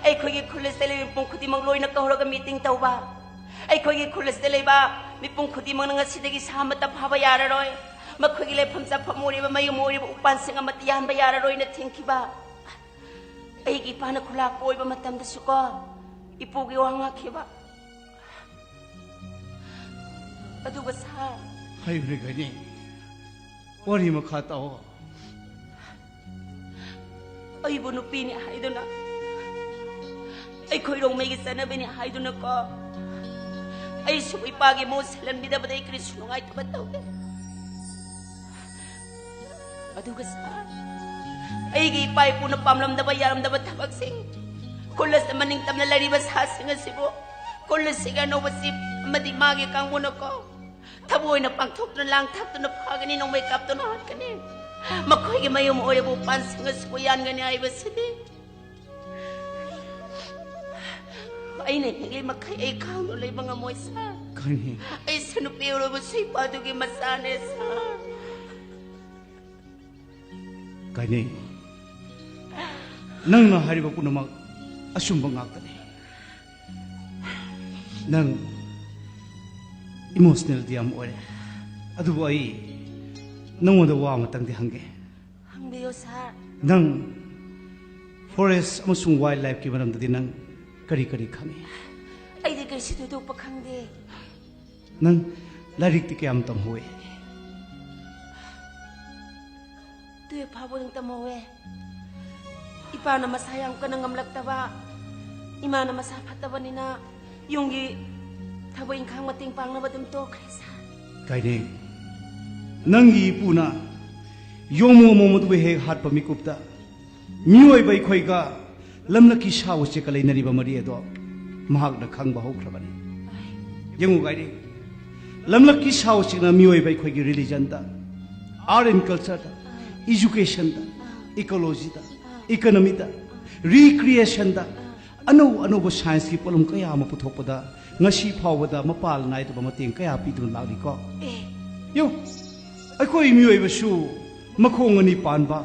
ꯑꯩꯈꯣꯏꯒꯤ ꯈꯨꯜ ꯑꯁꯤꯗ ꯂꯩꯕ ꯃꯤꯄꯨꯝ ꯈꯨꯗꯤꯡꯃꯛ ꯂꯣꯏꯅ ꯀꯧꯔꯒ ꯃꯤꯇꯤꯡ ꯇꯧꯕ, ꯑꯩꯈꯣꯏꯒꯤ ꯈꯨꯜ ꯑꯁꯤꯗ ꯂꯩꯕ ꯃꯤꯄꯨꯝ ꯈꯨꯗꯤꯡꯃꯛꯅ ꯉꯁꯤꯗꯒꯤ ꯁꯥ ꯑꯃꯠꯇ ꯐꯥꯕ ꯌꯥꯔꯔꯣꯏ, ꯃꯈꯣꯏꯒꯤ ꯂꯩꯐꯝ ꯆꯥꯐꯝ ꯑꯣꯏꯔꯤꯕ ꯃꯌꯨꯝ ꯑꯣꯏꯔꯤꯕ ꯎꯄꯥꯟꯁꯤꯡ ꯑꯃꯠꯇ ꯌꯥꯟꯕ ꯌꯥꯔꯔꯣꯏꯅ ꯊꯤꯡꯈꯤꯕ꯫ ꯑꯩꯒꯤ ꯏꯄꯥꯅ ꯈꯨꯂꯥꯛꯄ ꯑꯣꯏꯕ ꯃꯇꯝꯗꯁꯨꯀꯣ, ꯏꯄꯨꯒꯤ ꯋꯥ ꯉꯥꯛꯈꯤꯕ꯫ ꯑꯗꯨꯒ ꯁꯥꯔ, ꯍꯥꯏꯕꯤꯔꯒꯅꯤ꯫ ꯋꯥꯔꯤ ꯃꯈꯥ ꯇꯥꯛꯑꯣ꯫ ꯑꯩꯕꯨ ꯅꯨꯄꯤꯅꯤ ꯍꯥꯏꯗꯨꯅ, ꯑꯩꯈꯣꯏ ꯔꯣꯡꯃꯩꯒꯤ ꯆꯠꯅꯕꯤꯅꯤ ꯍꯥꯏꯗꯨꯅꯀꯣ, ꯑꯩꯁꯨ ꯏꯄꯥꯒꯤ ꯃꯍꯨꯠ ꯁꯤꯜꯍꯟꯕꯤꯗꯕꯗ ꯑꯩ ꯀꯔꯤꯁꯨ ꯅꯨꯡꯉꯥꯏꯇꯕ ꯇꯧꯗꯦ꯫ ꯑꯗꯨꯒ ꯁꯥꯔ, ꯑꯩꯒꯤ ꯏꯄꯥ ꯏꯄꯨꯅ ꯄꯥꯝꯂꯝꯗꯕ ꯌꯥꯔꯝꯗꯕ ꯊꯕꯛꯁꯤꯡ, ꯈꯨꯜ ꯑꯁꯤꯗ ꯃꯅꯤꯡ ꯇꯝꯅ ꯂꯩꯔꯤꯕ ꯁꯥꯁꯤꯡ ꯑꯁꯤꯕꯨ ꯈꯨꯜ ꯑꯁꯤꯒꯤ ꯑꯅꯧꯕ ꯆꯤꯞ ꯑꯃꯗꯤ ꯃꯥꯒꯤ ꯀꯥꯡꯕꯨꯅꯀꯣ ꯊꯃꯣꯏꯅ ꯄꯥꯡꯊꯣꯛꯇꯨꯅ ꯂꯥꯡ ꯊꯥꯛꯇꯨꯅ ꯐꯥꯒꯅꯤ, ꯅꯣꯡꯃꯩ ꯀꯥꯞꯇꯨꯅ ꯍꯥꯠꯀꯅꯤ꯫ ꯃꯈꯣꯏꯒꯤ ꯃꯌꯨꯝ ꯑꯣꯏꯔꯕ ꯎꯄꯥꯟꯁꯤꯡ ꯑꯁꯤꯕꯨ ꯌꯥꯟꯒꯅꯤ ꯍꯥꯏꯕꯁꯤꯗꯤ ꯑꯩꯅ ꯍꯤꯡꯂꯤ ꯃꯈꯩ ꯑꯩ ꯈꯥꯡꯗꯨꯅ ꯂꯩꯕ ꯉꯝꯃꯣꯏ ꯁꯥꯔ꯫ ꯀꯔꯤ? ꯑꯩꯁꯨ ꯅꯨꯄꯤ ꯑꯣꯏꯔꯕꯁꯨ ꯏꯄꯥꯗꯨꯒꯤ ꯃꯆꯥꯅꯦ ꯁꯥꯔ꯫ ꯀꯥꯏꯅꯩ, ꯅꯪꯅ ꯍꯥꯏꯔꯤꯕ ꯄꯨꯝꯅꯃꯛ ꯑꯆꯨꯝꯕ ꯉꯥꯛꯇꯅꯤ꯫ ꯅꯪ ꯏꯃꯣꯁꯅꯦꯜꯗꯤ ꯌꯥꯝ ꯑꯣꯏꯔꯦ, ꯑꯗꯨꯕꯨ ꯑꯩ ꯅꯪꯉꯣꯟꯗ ꯋꯥ ꯑꯃꯇꯪꯗꯤ ꯍꯪꯒꯦ꯫ ꯍꯪꯕꯤꯌꯨ ꯁꯥꯔ꯫ ꯅꯪ ꯐꯣꯔꯦꯁ ꯑꯃꯁꯨꯡ ꯋꯥꯏꯜ ꯂꯥꯏꯐꯀꯤ ꯃꯔꯝꯗꯗꯤ ꯅꯪ ꯀꯔꯤ ꯀꯔꯤ ꯈꯪꯉꯤ? ꯑꯩꯗꯤ ꯀꯔꯤꯁꯨ ꯊꯣꯏꯗꯣꯛꯄ ꯈꯪꯗꯦ꯫ ꯅꯪ ꯂꯥꯏꯔꯤꯛꯇꯤ ꯀꯌꯥꯝ ꯇꯝꯍꯧꯋꯤ? ꯇꯨꯌꯦꯜꯐ ꯐꯥꯎꯕꯗꯪ ꯇꯝꯍꯧꯋꯦ꯫ ꯏꯄꯥꯅ ꯃꯁꯥ ꯌꯥꯝ ꯀꯟꯅ ꯉꯝꯂꯛꯇꯕ, ꯏꯃꯥꯅ ꯃꯁꯥ ꯐꯠꯇꯕꯅꯤꯅ ꯌꯨꯝꯒꯤ ꯊꯕꯛ ꯏꯪꯈꯥꯡ ꯃꯇꯦꯡ ꯄꯥꯡꯅꯕ ꯑꯗꯨꯝ ꯇꯣꯛꯈ꯭ꯔꯦ ꯁꯥꯔ꯫ ꯀꯥꯏꯅꯩ, ꯅꯪꯒꯤ ꯏꯄꯨꯅ ꯌꯣꯡ ꯑꯃꯣꯝ ꯑꯗꯨꯕꯨ ꯍꯦꯛ ꯍꯥꯠꯄ ꯃꯤꯀꯨꯞꯇ ꯃꯤꯑꯣꯏꯕ ꯑꯩꯈꯣꯏꯒ ꯂꯝꯂꯛꯀꯤ ꯁꯥ ꯎꯆꯦꯛꯀ ꯂꯩꯅꯔꯤꯕ ꯃꯔꯤ ꯑꯗꯣ ꯃꯍꯥꯛꯅ ꯈꯪꯕ ꯍꯧꯈ꯭ꯔꯕꯅꯤ꯫ ꯌꯦꯡꯉꯨ ꯀꯥꯏꯅꯩ, ꯂꯝꯂꯛꯀꯤ ꯁꯥ ꯎꯆꯦꯛꯅ ꯃꯤꯑꯣꯏꯕ ꯑꯩꯈꯣꯏꯒꯤ ꯔꯤꯂꯤꯖꯟꯗ, ꯑꯥꯔꯠ ꯑꯦꯟ ꯀꯜꯆꯔꯗ, ꯏꯖꯨꯀꯦꯁꯟꯗ, ꯏꯀꯣꯂꯣꯖꯤꯗ, ꯏꯀꯣꯅꯣꯃꯤꯗ, ꯔꯤꯀ꯭ꯔꯤꯌꯦꯁꯟꯗ ꯑꯅꯧ ꯑꯅꯧꯕ ꯁꯥꯏꯟꯁꯀꯤ ꯄꯣꯠꯂꯝ ꯀꯌꯥ ꯑꯃ ꯄꯨꯊꯣꯛꯄꯗ ꯉꯁꯤ ꯐꯥꯎꯕꯗ ꯃꯄꯥꯜ ꯅꯥꯏꯗꯕ ꯃꯇꯦꯡ ꯀꯌꯥ ꯄꯤꯗꯨꯅ ꯂꯥꯛꯂꯤꯀꯣ꯫ ꯑꯦ꯫ ꯌꯦꯡꯉꯨ, ꯑꯩꯈꯣꯏ ꯃꯤꯑꯣꯏꯕꯁꯨ ꯃꯈꯣꯡ ꯑꯅꯤ ꯄꯥꯟꯕ,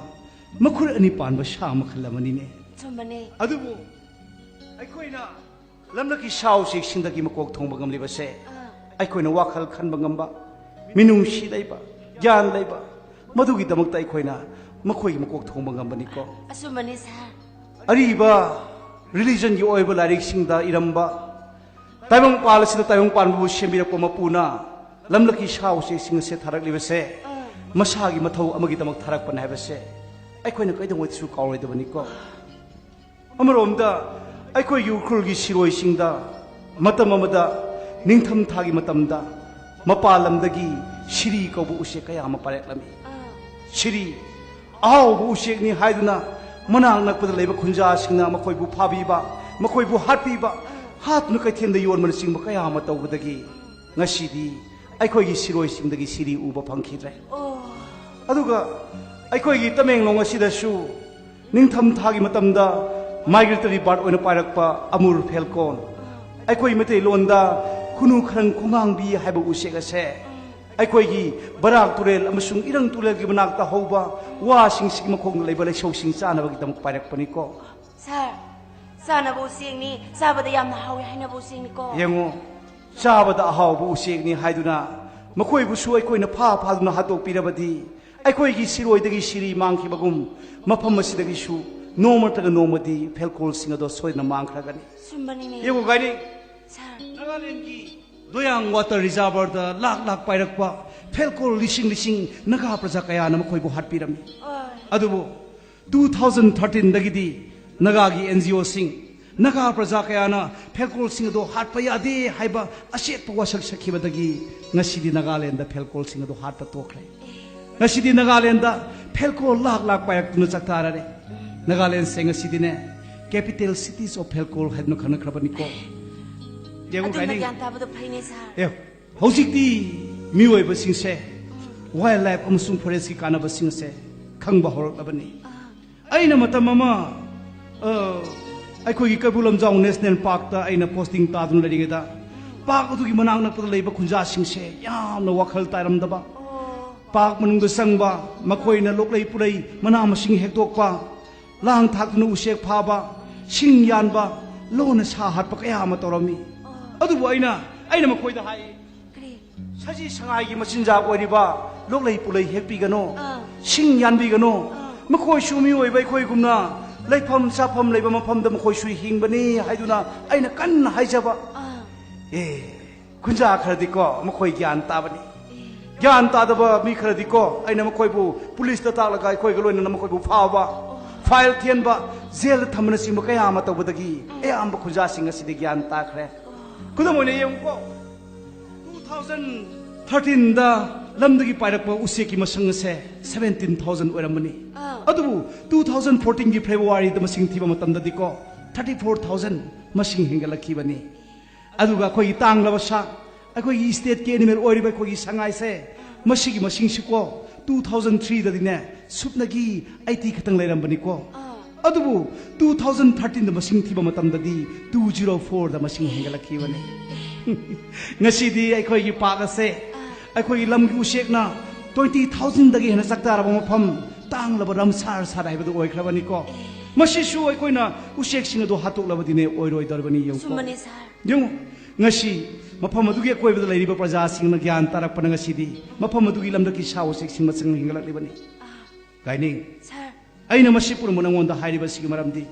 ꯃꯈꯨꯠ ꯑꯅꯤ ꯄꯥꯟꯕ ꯁꯥ ꯃꯈꯜ ꯑꯃꯅꯤꯅꯦ꯫ ꯆꯨꯝꯕꯅꯦ꯫ ꯑꯗꯨꯕꯨ ꯑꯩꯈꯣꯏꯅ ꯂꯝꯂꯛꯀꯤ ꯁꯥ ꯎꯆꯦꯛꯁꯤꯡꯗꯒꯤ ꯃꯀꯣꯛ ꯊꯣꯡꯕ ꯉꯝꯂꯤꯕꯁꯦ, ꯑꯩꯈꯣꯏꯅ ꯋꯥꯈꯜ ꯈꯟꯕ ꯉꯝꯕ, ꯃꯤꯅꯨꯡꯁꯤ ꯂꯩꯕ, ꯒ꯭ꯌꯥꯟ ꯂꯩꯕ, ꯃꯗꯨꯒꯤꯗꯃꯛꯇ ꯑꯩꯈꯣꯏꯅ ꯃꯈꯣꯏꯒꯤ ꯃꯀꯣꯛ ꯊꯣꯡꯕ ꯉꯝꯕꯅꯤꯀꯣ꯫ ꯑꯆꯨꯝꯕꯅꯦ ꯁꯥꯔ꯫ ꯑꯔꯤꯕ ꯔꯤꯂꯤꯖꯟꯒꯤ ꯑꯣꯏꯕ ꯂꯥꯏꯔꯤꯛꯁꯤꯡꯗ ꯏꯔꯝꯕ, ꯇꯥꯏꯕꯪꯄꯥꯜ ꯑꯁꯤꯗ ꯇꯥꯏꯕꯪꯄꯥꯟꯕꯕꯨ ꯁꯦꯝꯕꯤꯔꯛꯄ ꯃꯄꯨꯅ ꯂꯝꯂꯛꯀꯤ ꯁꯥ ꯎꯆꯦꯛꯁꯤꯡ ꯑꯁꯦ ꯊꯥꯔꯛꯂꯤꯕꯁꯦ ꯃꯁꯥꯒꯤ ꯃꯊꯧ ꯑꯃꯒꯤꯗꯃꯛ ꯊꯥꯔꯛꯄꯅꯦ ꯍꯥꯏꯕꯁꯦ ꯑꯩꯈꯣꯏꯅ ꯀꯩꯗꯧꯉꯩꯗꯁꯨ ꯀꯥꯎꯔꯣꯏꯗꯕꯅꯤꯀꯣ꯫ ꯑꯃꯔꯣꯝꯗ ꯑꯩꯈꯣꯏꯒꯤ ꯎꯈ꯭ꯔꯨꯜꯒꯤ ꯁꯤꯔꯣꯏꯁꯤꯡꯗ ꯃꯇꯝ ꯑꯃꯗ ꯅꯤꯡꯊꯝꯊꯥꯒꯤ ꯃꯇꯝꯗ ꯃꯄꯥꯟ ꯂꯝꯗꯒꯤ ꯁꯤꯔꯤ ꯀꯧꯕ ꯎꯆꯦꯛ ꯀꯌꯥ ꯑꯃ ꯄꯥꯏꯔꯛꯂꯝꯃꯤ꯫ ꯁꯤꯔꯤ ꯑꯍꯥꯎꯕ ꯎꯆꯦꯛꯅꯤ ꯍꯥꯏꯗꯨꯅ ꯃꯅꯥꯛ ꯅꯛꯄꯗ ꯂꯩꯕ ꯈꯨꯟꯖꯥꯁꯤꯡꯅ ꯃꯈꯣꯏꯕꯨ ꯐꯥꯕꯤꯕ, ꯃꯈꯣꯏꯕꯨ ꯍꯥꯠꯄꯤꯕ, ꯍꯥꯠꯇꯨꯅ ꯀꯩꯊꯦꯜꯗ ꯌꯣꯟꯕꯅꯆꯤꯡꯕ ꯀꯌꯥ ꯑꯃ ꯇꯧꯕꯗꯒꯤ ꯉꯁꯤꯗꯤ ꯑꯩꯈꯣꯏꯒꯤ ꯁꯤꯔꯣꯏꯁꯤꯡꯗꯒꯤ ꯁꯤꯔꯤ ꯎꯕ ꯐꯪꯈꯤꯗ꯭ꯔꯦ꯫ ꯑꯣ꯫ ꯑꯗꯨꯒ ꯑꯩꯈꯣꯏꯒꯤ ꯇꯃꯦꯡꯂꯣꯡ ꯑꯁꯤꯗꯁꯨ ꯅꯤꯡꯊꯝꯊꯥꯒꯤ ꯃꯇꯝꯗ ꯃꯥꯏꯒ꯭ꯔꯦꯇꯔꯤ ꯕꯥꯔꯠ ꯑꯣꯏꯅ ꯄꯥꯏꯔꯛꯄ ꯑꯃꯨꯔ ꯐꯦꯜꯀꯣꯟ, ꯑꯩꯈꯣꯏ ꯃꯩꯇꯩꯂꯣꯟꯗ ꯈꯨꯅꯨ ꯈꯔꯪ ꯈꯣꯡꯉꯥꯡꯕꯤ ꯍꯥꯏꯕ ꯎꯆꯦꯛ ꯑꯁꯦ ꯑꯩꯈꯣꯏꯒꯤ ꯕꯔꯥꯛ ꯇꯨꯔꯦꯜ ꯑꯃꯁꯨꯡ ꯏꯔꯪ ꯇꯨꯔꯦꯜꯒꯤ ꯃꯅꯥꯛꯇ ꯍꯧꯕ ꯋꯥꯁꯤꯡꯁꯤꯒꯤ ꯃꯈꯣꯡꯗ ꯂꯩꯕ ꯂꯩꯁꯧꯁꯤꯡ ꯆꯥꯅꯕꯒꯤꯗꯃꯛ ꯄꯥꯏꯔꯛꯄꯅꯤꯀꯣ꯫ ꯁꯥꯔ, ꯆꯥꯅꯕ ꯎꯆꯦꯛꯅꯤ, ꯆꯥꯕꯗ ꯌꯥꯝꯅ ꯍꯥꯎꯏ ꯍꯥꯏꯅꯕ ꯎꯆꯦꯛꯅꯤꯀꯣ꯫ ꯌꯦꯡꯉꯨ, ꯆꯥꯕꯗ ꯑꯍꯥꯎꯕ ꯎꯆꯦꯛꯅꯤ ꯍꯥꯏꯗꯨꯅ ꯃꯈꯣꯏꯕꯨꯁꯨ ꯑꯩꯈꯣꯏꯅ ꯐꯥ ꯐꯥꯗꯨꯅ ꯍꯥꯠꯇꯣꯛꯄꯤꯔꯕꯗꯤ ꯑꯩꯈꯣꯏꯒꯤ ꯁꯤꯔꯣꯏꯗꯒꯤ ꯁꯤꯔꯤ ꯃꯥꯡꯈꯤꯕꯒꯨꯝ ꯃꯐꯝ ꯑꯁꯤꯗꯒꯤꯁꯨ ꯅꯣꯡꯃ ꯅꯠꯇ꯭ꯔꯒ ꯅꯣꯡꯃꯗꯤ ꯐꯦꯜꯀꯣꯜꯁꯤꯡ ꯑꯗꯣ ꯁꯣꯏꯗꯅ ꯃꯥꯡꯈ꯭ꯔꯒꯅꯤ꯫ ꯆꯨꯝꯕꯅꯤꯅꯦ꯫ ꯌꯦꯡꯉꯨ ꯒꯥꯏꯅꯤ, ꯁꯥꯔ꯫ ꯅꯥꯒꯥꯂꯦꯟꯒꯤ ꯗꯣꯌꯥꯡ ꯋꯥꯇꯔ ꯔꯤꯖꯥꯔꯚꯔꯗ ꯂꯥꯛ ꯂꯥꯛ ꯄꯥꯏꯔꯛꯄ ꯐꯦꯜꯀꯣꯜ ꯂꯤꯁꯤꯡ ꯂꯤꯁꯤꯡ ꯅꯥꯒꯥ ꯄ꯭ꯔꯖꯥ ꯀꯌꯥꯅ ꯃꯈꯣꯏꯕꯨ ꯍꯥꯠꯄꯤꯔꯝꯃꯤ꯫ ꯑꯣꯏ꯫ ꯑꯗꯨꯕꯨ ꯇꯨ ꯊꯥꯎꯖꯟ ꯊꯥꯔꯇꯤꯟꯗꯒꯤꯗꯤ ꯅꯥꯒꯥꯒꯤ ꯑꯦꯟ ꯖꯤ ꯑꯣꯁꯤꯡ, ꯅꯥꯒꯥ ꯄ꯭ꯔꯖꯥ ꯀꯌꯥꯅ ꯐꯦꯜꯀꯣꯜꯁꯤꯡ ꯑꯗꯨ ꯍꯥꯠꯄ ꯌꯥꯗꯦ ꯍꯥꯏꯕ ꯑꯆꯦꯠꯄ ꯋꯥꯁꯛ ꯁꯛꯈꯤꯕꯗꯒꯤ ꯉꯁꯤꯗꯤ ꯅꯥꯒꯥꯂꯦꯟꯗ ꯐꯦꯜꯀꯣꯜꯁꯤꯡ ꯑꯗꯨ ꯍꯥꯠꯄ ꯇꯣꯛꯈ꯭ꯔꯦ꯫ ꯉꯁꯤꯗꯤ ꯅꯥꯒꯥꯂꯦꯟꯗ ꯐꯦꯜꯀꯣꯜ ꯂꯥꯛ ꯂꯥꯛ ꯄꯥꯏꯔꯛꯇꯨꯅ ꯆꯥꯛꯇꯥꯔꯔꯦ꯫ ꯅꯥꯒꯥꯂꯦꯟꯁꯦ ꯉꯁꯤꯗꯤꯅꯦ, capital cities of ꯐꯦꯜꯀꯣꯜ ꯍꯥꯏꯗꯨꯅ ꯈꯪꯅꯈ꯭ꯔꯕꯅꯤꯀꯣ꯫ ꯌꯦꯡꯉꯨ ꯑꯗꯨꯝꯅ ꯒꯥꯏꯅꯤ꯫ ꯒ꯭ꯌꯥꯟ ꯇꯥꯕꯗꯣ ꯐꯩꯅꯦ ꯁꯥꯔ꯫ ꯑꯦ, ꯍꯧꯖꯤꯛꯇꯤ ꯃꯤꯑꯣꯏꯕꯁꯤꯡꯁꯦ ꯋꯥꯏꯜ ꯂꯥꯏꯐ ꯑꯃꯁꯨꯡ ꯐꯣꯔꯦꯁꯀꯤ ꯀꯥꯟꯅꯕꯁꯤꯡ ꯑꯁꯦ ꯈꯪꯕ ꯍꯧꯔꯛꯂꯕꯅꯤ꯫ ꯑꯩꯅ ꯃꯇꯝ ꯑꯃ, ꯑ, ꯑꯩꯈꯣꯏꯒꯤ ꯀꯩꯕꯨꯜ ꯂꯝꯖꯥꯎ ꯅꯦꯁꯅꯦꯜ ꯄꯥꯔꯛꯇ ꯑꯩꯅ ꯄꯣꯁꯇꯤꯡ ꯇꯥꯗꯨꯅ ꯂꯩꯔꯤꯉꯩꯗ, ꯄꯥꯔꯛ ꯑꯗꯨꯒꯤ ꯃꯅꯥꯛ ꯅꯛꯄꯗ ꯂꯩꯕ ꯈꯨꯟꯖꯥꯁꯤꯡꯁꯦ ꯌꯥꯝꯅ ꯋꯥꯈꯜ ꯇꯥꯔꯝꯗꯕ, ꯑꯣ꯫ ꯄꯥꯔꯛ ꯃꯅꯨꯡꯗ ꯆꯪꯕ, ꯃꯈꯣꯏꯅ ꯂꯣꯛꯂꯩ ꯄꯨꯂꯩ, ꯃꯅꯥ ꯃꯁꯤꯡ ꯍꯦꯛꯇꯣꯛꯄ, ꯂꯥꯡ ꯊꯥꯛꯇꯨꯅ ꯎꯆꯦꯛ ꯐꯥꯕ, ꯁꯤꯡ ꯌꯥꯟꯕ, ꯂꯣꯟꯅ ꯁꯥ ꯍꯥꯠꯄ ꯀꯌꯥ ꯑꯃ ꯇꯧꯔꯝꯃꯤ꯫ ꯑꯗꯨꯕꯨ ꯑꯩꯅ, ꯑꯩꯅ ꯃꯈꯣꯏꯗ ꯍꯥꯏ, ꯀꯔꯤ? ꯁꯖꯤ ꯁꯉꯥꯏꯒꯤ ꯃꯆꯤꯟꯖꯥꯛ ꯑꯣꯏꯔꯤꯕ ꯂꯣꯛꯂꯩ ꯄꯨꯂꯩ ꯍꯦꯛꯄꯤꯒꯅꯨ, ꯑꯥ꯫ ꯁꯤꯡ ꯌꯥꯟꯕꯤꯒꯅꯨ꯫ ꯑꯥ꯫ ꯃꯈꯣꯏꯁꯨ ꯃꯤꯑꯣꯏꯕ ꯑꯩꯈꯣꯏꯒꯨꯝꯅ ꯂꯩꯐꯝ ꯆꯥꯐꯝ ꯂꯩꯕ ꯃꯐꯝꯗ ꯃꯈꯣꯏꯁꯨ ꯍꯤꯡꯕꯅꯤ ꯍꯥꯏꯗꯨꯅ ꯑꯩꯅ ꯀꯟꯅ ꯍꯥꯏꯖꯕ꯫ ꯑꯥ꯫ ꯑꯦ, ꯈꯨꯟꯖꯥ ꯈꯔꯗꯤꯀꯣ, ꯃꯈꯣꯏ ꯒ꯭ꯌꯥꯟ ꯇꯥꯕꯅꯤ꯫ ꯑꯦ꯫ ꯒ꯭ꯌꯥꯟ ꯇꯥꯗꯕ ꯃꯤ ꯈꯔꯗꯤꯀꯣ, ꯑꯩꯅ ꯃꯈꯣꯏꯕꯨ ꯄꯨꯂꯤꯁꯇ ꯇꯥꯛꯂꯒ ꯑꯩꯈꯣꯏꯒ ꯂꯣꯏꯅꯅ ꯃꯈꯣꯏꯕꯨ ꯐꯥꯕ, ꯐꯥꯏꯜ ꯊꯦꯟꯕ, ꯖꯦꯜꯗ ꯊꯝꯕꯅꯆꯤꯡꯕ ꯀꯌꯥ ꯑꯃ ꯇꯧꯕꯗꯒꯤ ꯑꯌꯥꯝꯕ ꯈꯨꯟꯖꯥꯁꯤꯡ ꯑꯁꯤꯗꯤ ꯒ꯭ꯌꯥꯟ ꯇꯥꯈ꯭ꯔꯦ꯫ ꯈꯨꯗꯝ ꯑꯣꯏꯅ ꯌꯦꯡꯉꯨꯀꯣ, ꯇꯨ ꯊꯥꯎꯖꯟ ꯊꯥꯔꯇꯤꯟꯗ ꯂꯝꯗꯒꯤ ꯄꯥꯏꯔꯛꯄ ꯎꯆꯦꯛꯀꯤ ꯃꯁꯤꯡ ꯑꯁꯦ ꯁꯚꯦꯟꯇꯤꯟ ꯊꯥꯎꯖꯟ ꯑꯣꯏꯔꯝꯕꯅꯤ꯫ ꯑꯥ꯫ ꯑꯗꯨꯕꯨ ꯇꯨ ꯊꯥꯎꯖꯟ ꯐꯣꯔꯇꯤꯟꯒꯤ ꯐꯦꯕ꯭ꯔꯨꯋꯥꯔꯤꯗ ꯃꯁꯤꯡ ꯊꯤꯕ ꯃꯇꯝꯗꯗꯤꯀꯣ, ꯊꯥꯔꯇꯤ ꯐꯣꯔ ꯊꯥꯎꯖꯟ ꯃꯁꯤꯡ ꯍꯦꯟꯒꯠꯂꯛꯈꯤꯕꯅꯤ꯫ ꯑꯗꯨꯒ ꯑꯩꯈꯣꯏꯒꯤ ꯇꯥꯡꯂꯕ ꯁꯥ, ꯑꯩꯈꯣꯏꯒꯤ ꯁ꯭ꯇꯦꯠꯀꯤ ꯑꯦꯅꯤꯃꯦꯜ ꯑꯣꯏꯔꯤꯕ ꯑꯩꯈꯣꯏꯒꯤ ꯁꯉꯥꯏꯁꯦ, ꯃꯁꯤꯒꯤ ꯃꯁꯤꯡꯁꯤꯀꯣ, ꯇꯨ ꯊꯥꯎꯖꯟ ꯊ꯭ꯔꯤꯗꯗꯤꯅꯦ, ꯁꯨꯞꯅꯒꯤ ꯑꯩꯠꯇꯤ ꯈꯛꯇꯪ ꯂꯩꯔꯝꯕꯅꯤꯀꯣ꯫ ꯑꯥ꯫ ꯑꯗꯨꯕꯨ ꯇꯨ ꯊꯥꯎꯖꯟ ꯊꯥꯔꯇꯤꯟꯗ ꯃꯁꯤꯡ ꯊꯤꯕ ꯃꯇꯝꯗꯗꯤ ꯇꯨ ꯖꯤꯔꯣ ꯐꯣꯔꯗ ꯃꯁꯤꯡ ꯍꯦꯟꯒꯠꯂꯛꯈꯤꯕꯅꯤ꯫ ꯉꯁꯤꯗꯤ ꯑꯩꯈꯣꯏꯒꯤ ꯄꯥꯛ ꯑꯁꯦ, ꯑꯥ꯫ ꯑꯩꯈꯣꯏꯒꯤ ꯂꯝꯒꯤ ꯎꯆꯦꯛꯅ ꯇ꯭ꯋꯦꯟꯇꯤ ꯊꯥꯎꯖꯟꯗꯒꯤ ꯍꯦꯟꯅ ꯆꯥꯛ ꯆꯥꯔꯕ ꯃꯐꯝ, ꯇꯥꯡꯂꯕ ꯔꯥꯝꯁꯥꯔ ꯁꯥꯔ ꯍꯥꯏꯕꯗꯨ ꯑꯣꯏꯈ꯭ꯔꯕꯅꯤꯀꯣ꯫ ꯑꯦ꯫ ꯃꯁꯤꯁꯨ ꯑꯩꯈꯣꯏꯅ ꯎꯆꯦꯛꯁꯤꯡ ꯑꯗꯨ ꯍꯥꯠꯇꯣꯛꯂꯕꯗꯤꯅꯦ ꯑꯣꯏꯔꯣꯏꯗꯧꯔꯤꯕꯅꯤ, ꯌꯦꯡꯉꯨꯀꯣ꯫ ꯆꯨꯝꯕꯅꯤ, ꯁꯥꯔ꯫ ꯌꯦꯡꯉꯨ, ꯉꯁꯤ ꯃꯐꯝ ꯑꯗꯨꯒꯤ ꯑꯀꯣꯏꯕꯗ ꯂꯩꯔꯤꯕ ꯄ꯭ꯔꯖꯥꯁꯤꯡꯅ ꯒ꯭ꯌꯥꯟ ꯇꯥꯔꯛꯄꯅ ꯉꯁꯤꯗꯤ ꯃꯐꯝ ꯑꯗꯨꯒꯤ ꯂꯝꯗꯒꯤ ꯁꯥ ꯎꯆꯦꯛꯁꯤꯡ ꯃꯁꯤꯡ ꯍꯦꯟꯒꯠꯂꯛꯂꯤꯕꯅꯤ꯫ ꯑꯥ꯫ ꯒꯥꯏꯅꯤꯡ, ꯁꯥꯔ꯫ ꯑꯩꯅ ꯃꯁꯤ ꯄꯨꯝꯅꯃꯛ ꯅꯉꯣꯟꯗ ꯍꯥꯏꯔꯤꯕꯁꯤꯒꯤ ꯃꯔꯝꯗꯤ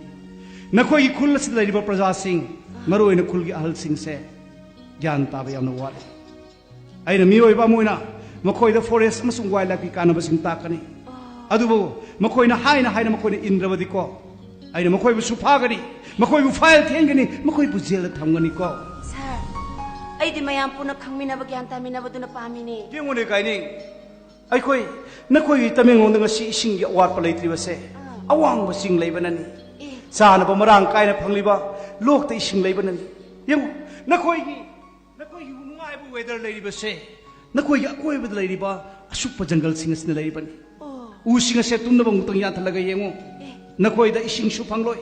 ꯅꯈꯣꯏꯒꯤ ꯈꯨꯜ ꯑꯁꯤꯗ ꯂꯩꯔꯤꯕ ꯄ꯭ꯔꯖꯥꯁꯤꯡ, ꯃꯔꯨꯑꯣꯏꯅ ꯈꯨꯜꯒꯤ ꯑꯍꯜꯁꯤꯡꯁꯦ ꯒ꯭ꯌꯥꯟ ꯇꯥꯕ ꯌꯥꯝꯅ ꯋꯥꯠꯂꯤ꯫ ꯑꯩꯅ ꯃꯤꯑꯣꯏꯕ ꯑꯃ ꯑꯣꯏꯅ ꯃꯈꯣꯏꯗ ꯐꯣꯔꯦꯁ ꯑꯃꯁꯨꯡ ꯋꯥꯏꯜ ꯂꯥꯏꯐꯀꯤ ꯀꯥꯟꯅꯕꯁꯤꯡ ꯇꯥꯛꯀꯅꯤ꯫ ꯑꯗꯨꯕꯨ ꯃꯈꯣꯏꯅ ꯍꯥꯏꯅ ꯍꯥꯏꯅ ꯃꯈꯣꯏꯅ ꯏꯟꯗ꯭ꯔꯕꯗꯤꯀꯣ, ꯑꯩꯅ ꯃꯈꯣꯏꯕꯨꯁꯨ ꯐꯥꯒꯅꯤ, ꯃꯈꯣꯏꯕꯨ ꯐꯥꯏꯜ ꯊꯦꯡꯒꯅꯤ, ꯃꯈꯣꯏꯕꯨ ꯖꯦꯜꯗ ꯊꯝꯒꯅꯤꯀꯣ꯫ ꯁꯥꯔ, ꯑꯩꯗꯤ ꯃꯌꯥꯝ ꯄꯨꯟꯅ ꯈꯪꯃꯤꯟꯅꯕ, ꯒ꯭ꯌꯥꯟ ꯇꯥꯃꯤꯟꯅꯕꯗꯨꯅ ꯄꯥꯝꯃꯤꯅꯦ꯫ ꯌꯦꯡꯉꯨꯅꯦ ꯒꯥꯏꯅꯤꯡ, ꯑꯩꯈꯣꯏ, ꯅꯈꯣꯏꯒꯤ ꯇꯃꯦꯡꯂꯣꯡꯗ ꯉꯁꯤ ꯏꯁꯤꯡꯒꯤ ꯑꯋꯥꯠꯄ ꯂꯩꯇ꯭ꯔꯤꯕꯁꯦ ꯑꯥ꯫ ꯑꯋꯥꯡꯕ ꯆꯤꯡ ꯂꯩꯕꯅꯅꯤ꯫ ꯑꯦ꯫ ꯆꯥꯅꯕ ꯃꯔꯥꯡ ꯀꯥꯏꯅ ꯐꯪꯂꯤꯕ ꯂꯣꯛꯇ ꯏꯁꯤꯡ ꯂꯩꯕꯅꯅꯤ꯫ ꯌꯦꯡꯉꯨ, ꯅꯈꯣꯏꯒꯤ, ꯅꯈꯣꯏꯒꯤ ꯅꯨꯡꯉꯥꯏꯕ ꯋꯦꯗꯔ ꯂꯩꯔꯤꯕꯁꯦ ꯅꯈꯣꯏꯒꯤ ꯑꯀꯣꯏꯕꯗ ꯂꯩꯔꯤꯕ ꯑꯁꯨꯛꯄ ꯖꯪꯒꯜꯁꯤꯡ ꯑꯁꯤꯅ ꯂꯩꯔꯤꯕꯅꯤ꯫ ꯑꯣ꯫ ꯎꯁꯤꯡ ꯑꯁꯦ ꯇꯨꯝꯅꯕ ꯑꯃꯨꯛꯇꯪ ꯌꯥꯟꯊꯠꯂꯒ ꯌꯦꯡꯉꯨ꯫ ꯑꯦ꯫ ꯅꯈꯣꯏꯗ ꯏꯁꯤꯡꯁꯨ ꯐꯪꯂꯣꯏ,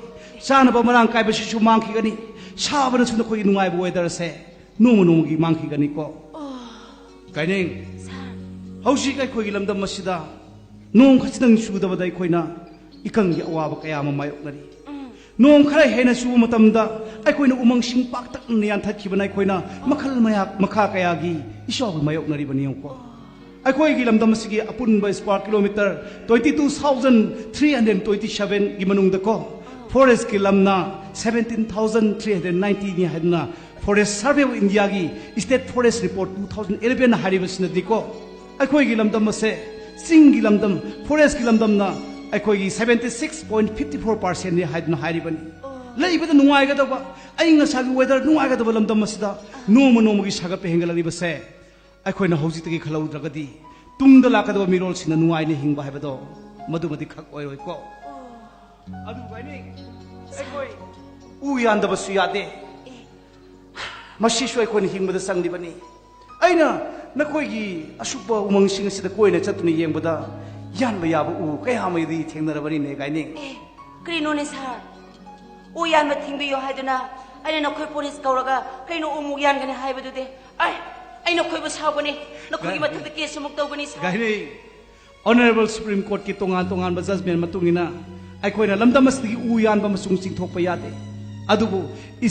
ꯆꯥꯅꯕ ꯃꯔꯥꯡ ꯀꯥꯏꯕꯁꯤꯁꯨ ꯃꯥꯡꯈꯤꯒꯅꯤ, ꯁꯥꯕꯅꯁꯨ ꯅꯈꯣꯏꯒꯤ ꯅꯨꯡꯉꯥꯏꯕ ꯋꯦꯗꯔꯁꯦ ꯅꯣꯡꯃ ꯅꯣꯡꯃꯒꯤ ꯃꯥꯡꯈꯤꯒꯅꯤꯀꯣ꯫ ꯑꯣ꯫ ꯒꯥꯏꯅꯤꯡ, ꯁꯥꯔ꯫ ꯍꯧꯖꯤꯛ ꯑꯩꯈꯣꯏꯒꯤ ꯂꯝꯗꯝ ꯑꯁꯤꯗ ꯅꯣꯡ ꯈꯖꯤꯛꯇꯪ ꯆꯨꯗꯕꯗ ꯑꯩꯈꯣꯏꯅ ꯏꯀꯪꯒꯤ ꯑꯋꯥꯕ ꯀꯌꯥ ꯑꯃ ꯃꯥꯌꯣꯛꯅꯔꯤ꯫ ꯅꯣꯡ ꯈꯔ ꯍꯦꯟꯅ ꯆꯨꯕ ꯃꯇꯝꯗ ꯑꯩꯈꯣꯏꯅ ꯎꯃꯪꯁꯤꯡ ꯄꯥꯛꯇꯛꯅꯅ ꯌꯥꯟꯊꯠꯈꯤꯕꯅ ꯑꯩꯈꯣꯏꯅ ꯃꯈꯜ ꯃꯌꯥ-, ꯃꯈꯥ ꯀꯌꯥꯒꯤ ꯏꯆꯥꯎꯕ ꯃꯥꯌꯣꯛꯅꯔꯤꯕꯅꯤ ꯌꯦꯡꯉꯨꯀꯣ꯫ ꯑꯩꯈꯣꯏꯒꯤ ꯂꯝꯗꯝ ꯑꯁꯤꯒꯤ ꯑꯄꯨꯟꯕ square kilometre twenty two thousand three hundred twenty seven ꯒꯤ ꯃꯅꯨꯡꯗꯀꯣ, forest ꯀꯤ ꯂꯝꯅ seventeen thousand three hundred ninety ꯅꯤ ꯍꯥꯏꯗꯨꯅ Forest Survey of India ꯒꯤ State Forest Report two thousand eleven ꯍꯥꯏꯔꯤꯕꯁꯤꯅꯗꯤꯀꯣ, ꯑꯩꯈꯣꯏꯒꯤ ꯂꯝꯗꯝ ꯑꯁꯦ ꯆꯤꯡꯒꯤ ꯂꯝꯗꯝ, forest ꯀꯤ ꯂꯝꯗꯝꯅ ꯑꯩꯈꯣꯏꯒꯤ seventy six point fifty four percent ꯅꯤ ꯍꯥꯏꯗꯨꯅ ꯍꯥꯏꯔꯤꯕꯅꯤ꯫ ꯂꯩꯕꯗ ꯅꯨꯡꯉꯥꯏꯒꯗꯕ, ꯑꯏꯪ ꯑꯁꯥꯒꯤ weather ꯅꯨꯡꯉꯥꯏꯒꯗꯕ ꯂꯝꯗꯝ ꯑꯁꯤꯗ ꯅꯣꯡꯃ ꯅꯣꯡꯃꯒꯤ ꯁꯥꯒꯠꯄ ꯍꯦꯟꯒꯠꯂꯛꯂꯤꯕꯁꯦ ꯑꯩꯈꯣꯏꯅ ꯍꯧꯖꯤꯛꯇꯒꯤ ꯈꯜꯍꯧꯗ꯭ꯔꯒꯗꯤ ꯇꯨꯡꯗ ꯂꯥꯛꯀꯗꯕ ꯃꯤꯔꯣꯜꯁꯤꯡꯅ ꯅꯨꯡꯉꯥꯏꯅ ꯍꯤꯡꯕ ꯍꯥꯏꯕꯗꯣ ꯃꯗꯨꯃꯗꯤ ꯈꯛ ꯑꯣꯏꯔꯣꯏꯀꯣ꯫ ꯑꯗꯨꯕꯨ ꯒꯥꯏꯅꯤ, ꯑꯩꯈꯣꯏ ꯎ ꯌꯥꯟꯗꯕꯁꯨ ꯌꯥꯗꯦ꯫ ꯃꯁꯤꯁꯨ ꯑꯩꯈꯣꯏꯅ ꯍꯤꯡꯕꯗ ꯆꯪꯂꯤꯕꯅꯤ꯫ ꯑꯩꯅ ꯅꯈꯣꯏꯒꯤ ꯑꯁꯨꯛꯄ ꯎꯃꯪꯁꯤꯡ ꯑꯁꯤꯗ ꯀꯣꯏꯅ ꯆꯠꯇꯨꯅ ꯌꯦꯡꯕꯗ ꯌꯥꯟꯕ ꯌꯥꯕ ꯎ ꯀꯌꯥ ꯑꯃꯗꯤ ꯊꯦꯡꯅꯔꯕꯅꯤꯅꯦ ꯒꯥꯏꯅꯤ꯫ ꯑꯦ, ꯀꯔꯤꯅꯣꯅꯦ ꯁꯥꯔ? ꯎ ꯌꯥꯟꯕ ꯊꯤꯡꯕꯤꯌꯣ ꯍꯥꯏꯗꯨꯅ ꯑꯩꯅ ꯅꯈꯣꯏ ꯄꯨꯂꯤꯁ ꯀꯧꯔꯒ ꯀꯩꯅꯣ ꯎꯃꯨꯛ ꯌꯥꯟꯒꯅꯤ ꯍꯥꯏꯕꯗꯨꯗꯤ? ꯑꯩ, ꯑꯩ ꯅꯈꯣꯏꯕꯨ ꯁꯥꯎꯒꯅꯤ, ꯅꯈꯣꯏꯒꯤ ꯒꯥꯏ-, ꯃꯊꯛꯇ ꯀꯦꯁ ꯑꯃꯨꯛ ꯇꯧꯒꯅꯤ ꯁꯥꯔ꯫ ꯒꯥꯏꯅꯤ, Honourable Supreme Court ꯀꯤ ꯇꯣꯉꯥꯟ ꯇꯣꯉꯥꯟꯕ judgment ꯃꯇꯨꯡ ꯏꯟꯅ ꯑꯩꯈꯣꯏꯅ ꯂꯝꯗꯝ ꯑꯁꯤꯗꯒꯤ ꯎ ꯌꯥꯟꯕ ꯑꯃꯁꯨꯡ ꯆꯤꯡꯊꯣꯛꯄ ꯌꯥꯗꯦ꯫ ꯑꯗꯨꯕꯨ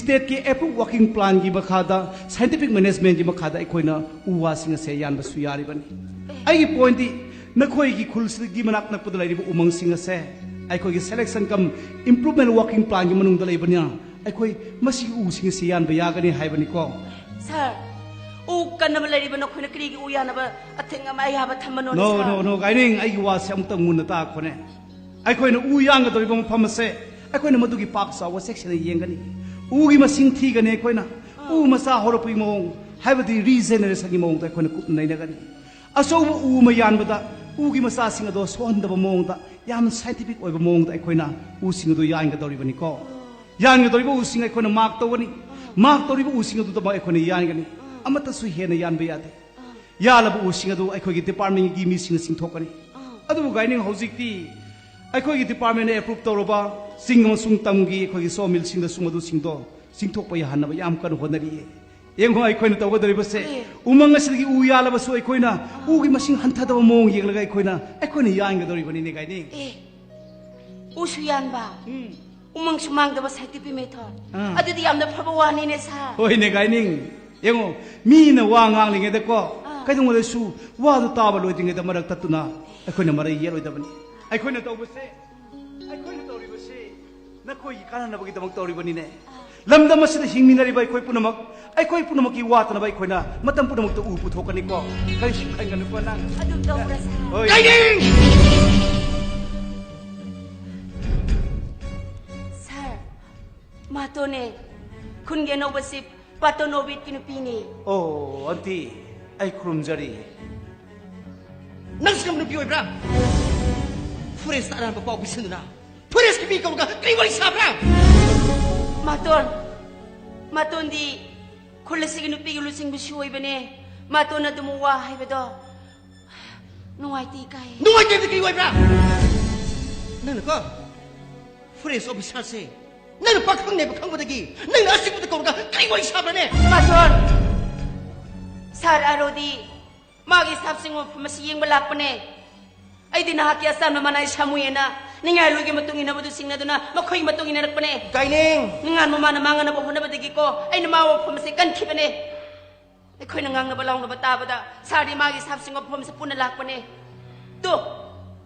state ꯀꯤ approved working plan ꯒꯤ ꯃꯈꯥꯗ, scientific management ꯀꯤ ꯃꯈꯥꯗ ꯑꯩꯈꯣꯏꯅ ꯎ ꯋꯥꯁꯤꯡ ꯑꯁꯦ ꯌꯥꯟꯕꯁꯨ ꯌꯥꯔꯤꯕꯅꯤ꯫ ꯑꯩꯒꯤ point ꯗꯤ ꯅꯈꯣꯏꯒꯤ ꯈꯨꯜꯁꯤꯒꯤ ꯃꯅꯥꯛ ꯅꯛꯄꯗ ꯂꯩꯔꯤꯕ ꯎꯃꯪꯁꯤꯡ ꯑꯁꯦ ꯑꯩꯈꯣꯏꯒꯤ selection cum improvement working plan ꯒꯤ ꯃꯅꯨꯡꯗ ꯂꯩꯕꯅꯤꯅ ꯑꯩꯈꯣꯏ ꯃꯁꯤꯒꯤ ꯎꯁꯤꯡ ꯑꯁꯤ ꯌꯥꯟꯕ ꯌꯥꯒꯅꯤ ꯍꯥꯏꯕꯅꯤꯀꯣ꯫ ꯁꯥꯔ, ꯎ ꯀꯟꯅꯕ ꯂꯩꯔꯤꯕ ꯅꯈꯣꯏꯅ ꯀꯔꯤꯒꯤ ꯎ ꯌꯥꯟꯅꯕ ꯑꯊꯤꯡ ꯑꯃ ꯑꯌꯥꯕ ꯊꯝꯕꯅꯣꯅꯦ, No, ꯁꯥꯔ? No, no, ꯒꯥꯏꯅꯤꯡ, ꯑꯩꯒꯤ ꯋꯥꯁꯦ ꯑꯃꯨꯛꯇꯪ ꯃꯨꯟꯅ ꯇꯥꯈꯣꯅꯦ꯫ ꯑꯩꯈꯣꯏꯅ ꯎ ꯌꯥꯟꯒꯗꯧꯔꯤꯕ ꯃꯐꯝ ꯑꯁꯦ ꯑꯩꯈꯣꯏꯅ ꯃꯗꯨꯒꯤ ꯄꯥꯛ ꯆꯥꯎꯕ ꯆꯦꯛꯁꯤꯟꯅ ꯌꯦꯡꯒꯅꯤ꯫ ꯎꯒꯤ ꯃꯁꯤꯡ ꯊꯤꯒꯅꯤ ꯑꯩꯈꯣꯏꯅ꯫ ꯎ ꯃꯆꯥ ꯍꯧꯔꯛꯄꯒꯤ ꯃꯑꯣꯡ, ꯍꯥꯏꯕꯗꯤ regeneration ꯒꯤ ꯃꯑꯣꯡꯗ ꯑꯩꯈꯣꯏꯅ ꯀꯨꯞꯅ ꯅꯩꯅꯒꯅꯤ꯫ ꯑꯆꯧꯕ ꯎ ꯑꯃ ꯌꯥꯟꯕꯗ ꯎꯒꯤ ꯃꯆꯥꯁꯤꯡ ꯑꯗꯣ ꯁꯣꯛꯍꯟꯗꯕ ꯃꯑꯣꯡꯗ, ꯌꯥꯝꯅ scientific ꯑꯣꯏꯕ ꯃꯑꯣꯡꯗ ꯑꯩꯈꯣꯏꯅ ꯎꯁꯤꯡ ꯑꯗꯨ ꯌꯥꯟꯒꯗꯧꯔꯤꯕꯅꯤꯀꯣ꯫ ꯌꯥꯟꯒꯗꯧꯔꯤꯕ ꯎꯁꯤꯡ ꯑꯩꯈꯣꯏꯅ mark ꯇꯧꯒꯅꯤ꯫ Mark ꯇꯧꯔꯤꯕ ꯎꯁꯤꯡ ꯑꯗꯨꯗꯃꯛ ꯑꯩꯈꯣꯏꯅ ꯌꯥꯟꯒꯅꯤ꯫ ꯑꯃꯠꯇꯁꯨ ꯍꯦꯟꯅ ꯌꯥꯟꯕ ꯌꯥꯗꯦ꯫ ꯌꯥꯜꯂꯕ ꯎꯁꯤꯡ ꯑꯗꯨ ꯑꯩꯈꯣꯏꯒꯤ department ꯀꯤ ꯃꯤꯁꯤꯡꯅ ꯆꯤꯡꯊꯣꯛꯀꯅꯤ꯫ ꯑꯗꯨꯕꯨ ꯒꯥꯏꯅꯤꯡ, ꯍꯧꯖꯤꯛꯇꯤ ꯑꯩꯈꯣꯏꯒꯤ department ꯅ approve ꯇꯧꯔꯕ ꯆꯤꯡ ꯑꯃꯁꯨꯡ ꯇꯝꯒꯤ ꯑꯩꯈꯣꯏꯒꯤ sawmill ꯁꯤꯡꯗꯁꯨ ꯃꯗꯨꯁꯤꯡꯗꯣ ꯆꯤꯡꯊꯣꯛꯄ ꯌꯥꯍꯟꯅꯕ ꯌꯥꯝ ꯀꯟꯅ ꯍꯣꯠꯅꯔꯤꯌꯦ꯫ ꯌꯦꯡꯉꯣ, ꯑꯩꯈꯣꯏꯅ ꯇꯧꯒꯗꯧꯔꯤꯕꯁꯦ, ꯀꯔꯤ? ꯎꯃꯪ ꯑꯁꯤꯗꯒꯤ ꯎ ꯌꯥꯜꯂꯕꯁꯨ ꯑꯩꯈꯣꯏꯅ ꯎꯒꯤ ꯃꯁꯤꯡ ꯍꯟꯊꯗꯕ ꯃꯑꯣꯡ ꯌꯦꯡꯂꯒ ꯑꯩꯈꯣꯏꯅ, ꯑꯩꯈꯣꯏꯅ ꯌꯥꯟꯒꯗꯧꯔꯤꯕꯅꯤꯅꯦ, ꯒꯥꯏꯅꯤꯡ꯫ ꯑꯦ, ꯎꯁꯨ ꯌꯥꯟꯕ, ꯎꯝ꯫ ꯎꯃꯪꯁꯨ ꯃꯥꯡꯗꯕ scientific method꯫ ꯑꯥ꯫ ꯑꯗꯨꯗꯤ ꯌꯥꯝꯅ ꯐꯕ ꯋꯥꯅꯤꯅꯦ, ꯁꯥꯔ꯫ ꯍꯣꯏꯅꯦ, ꯒꯥꯏꯅꯤꯡ꯫ ꯌꯦꯡꯉꯣ, ꯃꯤꯅ ꯋꯥ ꯉꯥꯡꯂꯤꯉꯩꯗꯀꯣ, ꯑꯥ꯫ ꯀꯩꯗꯧꯉꯩꯗꯁꯨ ꯋꯥꯗꯨ ꯇꯥꯕ ꯂꯣꯏꯗ꯭ꯔꯤꯉꯩꯗ ꯃꯔꯛ ꯇꯠꯇꯨꯅ ꯑꯩꯈꯣꯏꯅ ꯃꯔꯩ ꯌꯦꯠꯂꯣꯏꯗꯕꯅꯤ꯫ ꯑꯩꯈꯣꯏꯅ ꯇꯧꯕꯁꯦ, ꯑꯩꯈꯣꯏꯅ ꯇꯧꯔꯤꯕꯁꯤ ꯅꯈꯣꯏꯒꯤ ꯀꯥꯟꯅꯅꯕꯒꯤꯗꯃꯛ ꯇꯧꯔꯤꯕꯅꯤꯅꯦ꯫ ꯂꯝꯗꯝ ꯑꯁꯤꯗ ꯍꯤꯡꯃꯤꯟꯅꯔꯤꯕ ꯑꯩꯈꯣꯏ ꯄꯨꯝꯅꯃꯛ, ꯑꯩꯈꯣꯏ ꯄꯨꯝꯅꯃꯛꯀꯤ ꯋꯥꯠꯇꯅꯕ ꯑꯩꯈꯣꯏꯅ ꯃꯇꯝ ꯄꯨꯝꯅꯃꯛꯇ ꯎ ꯄꯨꯊꯣꯛꯀꯅꯤꯀꯣ꯫ ꯀꯔꯤꯁꯨ ꯈꯟꯒꯅꯨꯀꯣ ꯅꯪ꯫ ꯑꯗꯨꯝ ꯇꯧꯕ꯭ꯔꯥ, ꯁꯥꯔ? ꯍꯣꯏ꯫ ꯒꯥꯏꯅꯤꯡ! ꯁꯥꯔ, ꯃꯥꯇꯣꯅꯦ, ꯈꯨꯟꯒꯤ ꯑꯅꯧꯕ ꯆꯤꯐ ꯄꯥꯇꯣꯅꯣꯕꯤꯠꯀꯤ ꯅꯨꯄꯤꯅꯦ꯫ ꯑꯣ, ꯑꯟꯇꯤ, ꯑꯩ ꯈꯨꯔꯨꯝꯖꯔꯤ꯫ ꯅꯪꯁꯨ ꯀꯔꯝꯕ ꯅꯨꯄꯤ ꯑꯣꯏꯕ꯭ꯔꯥ? ꯐꯣꯔꯦꯁꯇ ꯑꯔꯥꯟꯕ ꯄꯥꯎ ꯄꯤꯁꯤꯟꯗꯨꯅ ꯐꯣꯔꯦꯁꯀꯤ ꯃꯤ ꯀꯧꯔꯒ ꯀꯔꯤ ꯋꯥꯔꯤ ꯁꯥꯕ꯭ꯔꯥ? ꯃꯥꯇꯣꯟ, ꯃꯥꯇꯣꯟꯗꯤ ꯈꯨꯜ ꯑꯁꯤꯒꯤ ꯅꯨꯄꯤꯒꯤ ꯂꯨꯆꯤꯡꯕꯁꯨ ꯑꯣꯏꯕꯅꯦ꯫ ꯃꯥꯇꯣꯟ ꯑꯗꯨꯝ ꯋꯥ ꯍꯥꯏꯕꯗꯣ ꯅꯨꯡꯉꯥꯏꯇꯦ ꯀꯥꯏ꯫ ꯅꯨꯡꯉꯥꯏꯇꯦ ꯍꯥꯏꯕꯗꯤ ꯀꯔꯤ ꯑꯣꯏꯕ꯭ꯔꯥ? ꯅꯪꯅꯀꯣ ꯐꯣꯔꯦꯁ ꯑꯣꯐꯤꯁꯥꯔꯁꯦ ꯅꯪꯅ ꯄꯥꯈꯪꯅꯦꯕ ꯈꯪꯕꯗꯒꯤ ꯅꯪꯅ ꯑꯁꯤꯒꯨꯝꯕꯗ ꯀꯧꯔꯒ ꯀꯔꯤ ꯋꯥꯔꯤ ꯁꯥꯕ꯭ꯔꯥꯅꯦ? ꯃꯥꯇꯣꯟ, ꯁꯥꯔ ꯑꯥꯔꯣꯗꯤ ꯃꯥꯒꯤ ꯁꯥꯞꯁꯤꯡ ꯃꯐꯝ ꯑꯁꯤ ꯌꯦꯡꯕ ꯂꯥꯛꯄꯅꯦ꯫ ꯑꯩꯗꯤ ꯅꯍꯥꯛꯀꯤ ꯑꯆꯥꯟꯕ ꯃꯅꯥꯏ ꯁꯥꯃꯨꯌꯦꯅ ꯅꯤꯡꯉꯥꯏꯂꯣꯏꯒꯤ ꯃꯇꯨꯡ ꯏꯟꯅꯕꯗꯨ ꯆꯤꯡꯅꯗꯨꯅ ꯃꯈꯣꯏꯒꯤ ꯃꯇꯨꯡ ꯏꯟꯅꯔꯛꯄꯅꯦ꯫ ꯒꯥꯏꯅꯤꯡ! ꯅꯤꯡꯉꯥꯟꯕ ꯃꯥꯅ ꯃꯥꯡꯅꯅꯕ ꯍꯣꯠꯅꯕꯗꯒꯤꯀꯣ ꯑꯩꯅ ꯃꯥ ꯋꯥꯐꯝ ꯑꯁꯤ ꯀꯟꯈꯤꯕꯅꯦ꯫ ꯑꯩꯈꯣꯏꯅ ꯉꯥꯡꯅꯕ ꯂꯥꯎꯅꯕ ꯇꯥꯕꯗ ꯁꯥꯔꯗꯤ ꯃꯥꯒꯤ ꯁꯥꯞꯁꯤꯡ ꯃꯐꯝ ꯑꯁꯤ ꯄꯨꯟꯅ ꯂꯥꯛꯄꯅꯦ꯫ ꯇꯨ,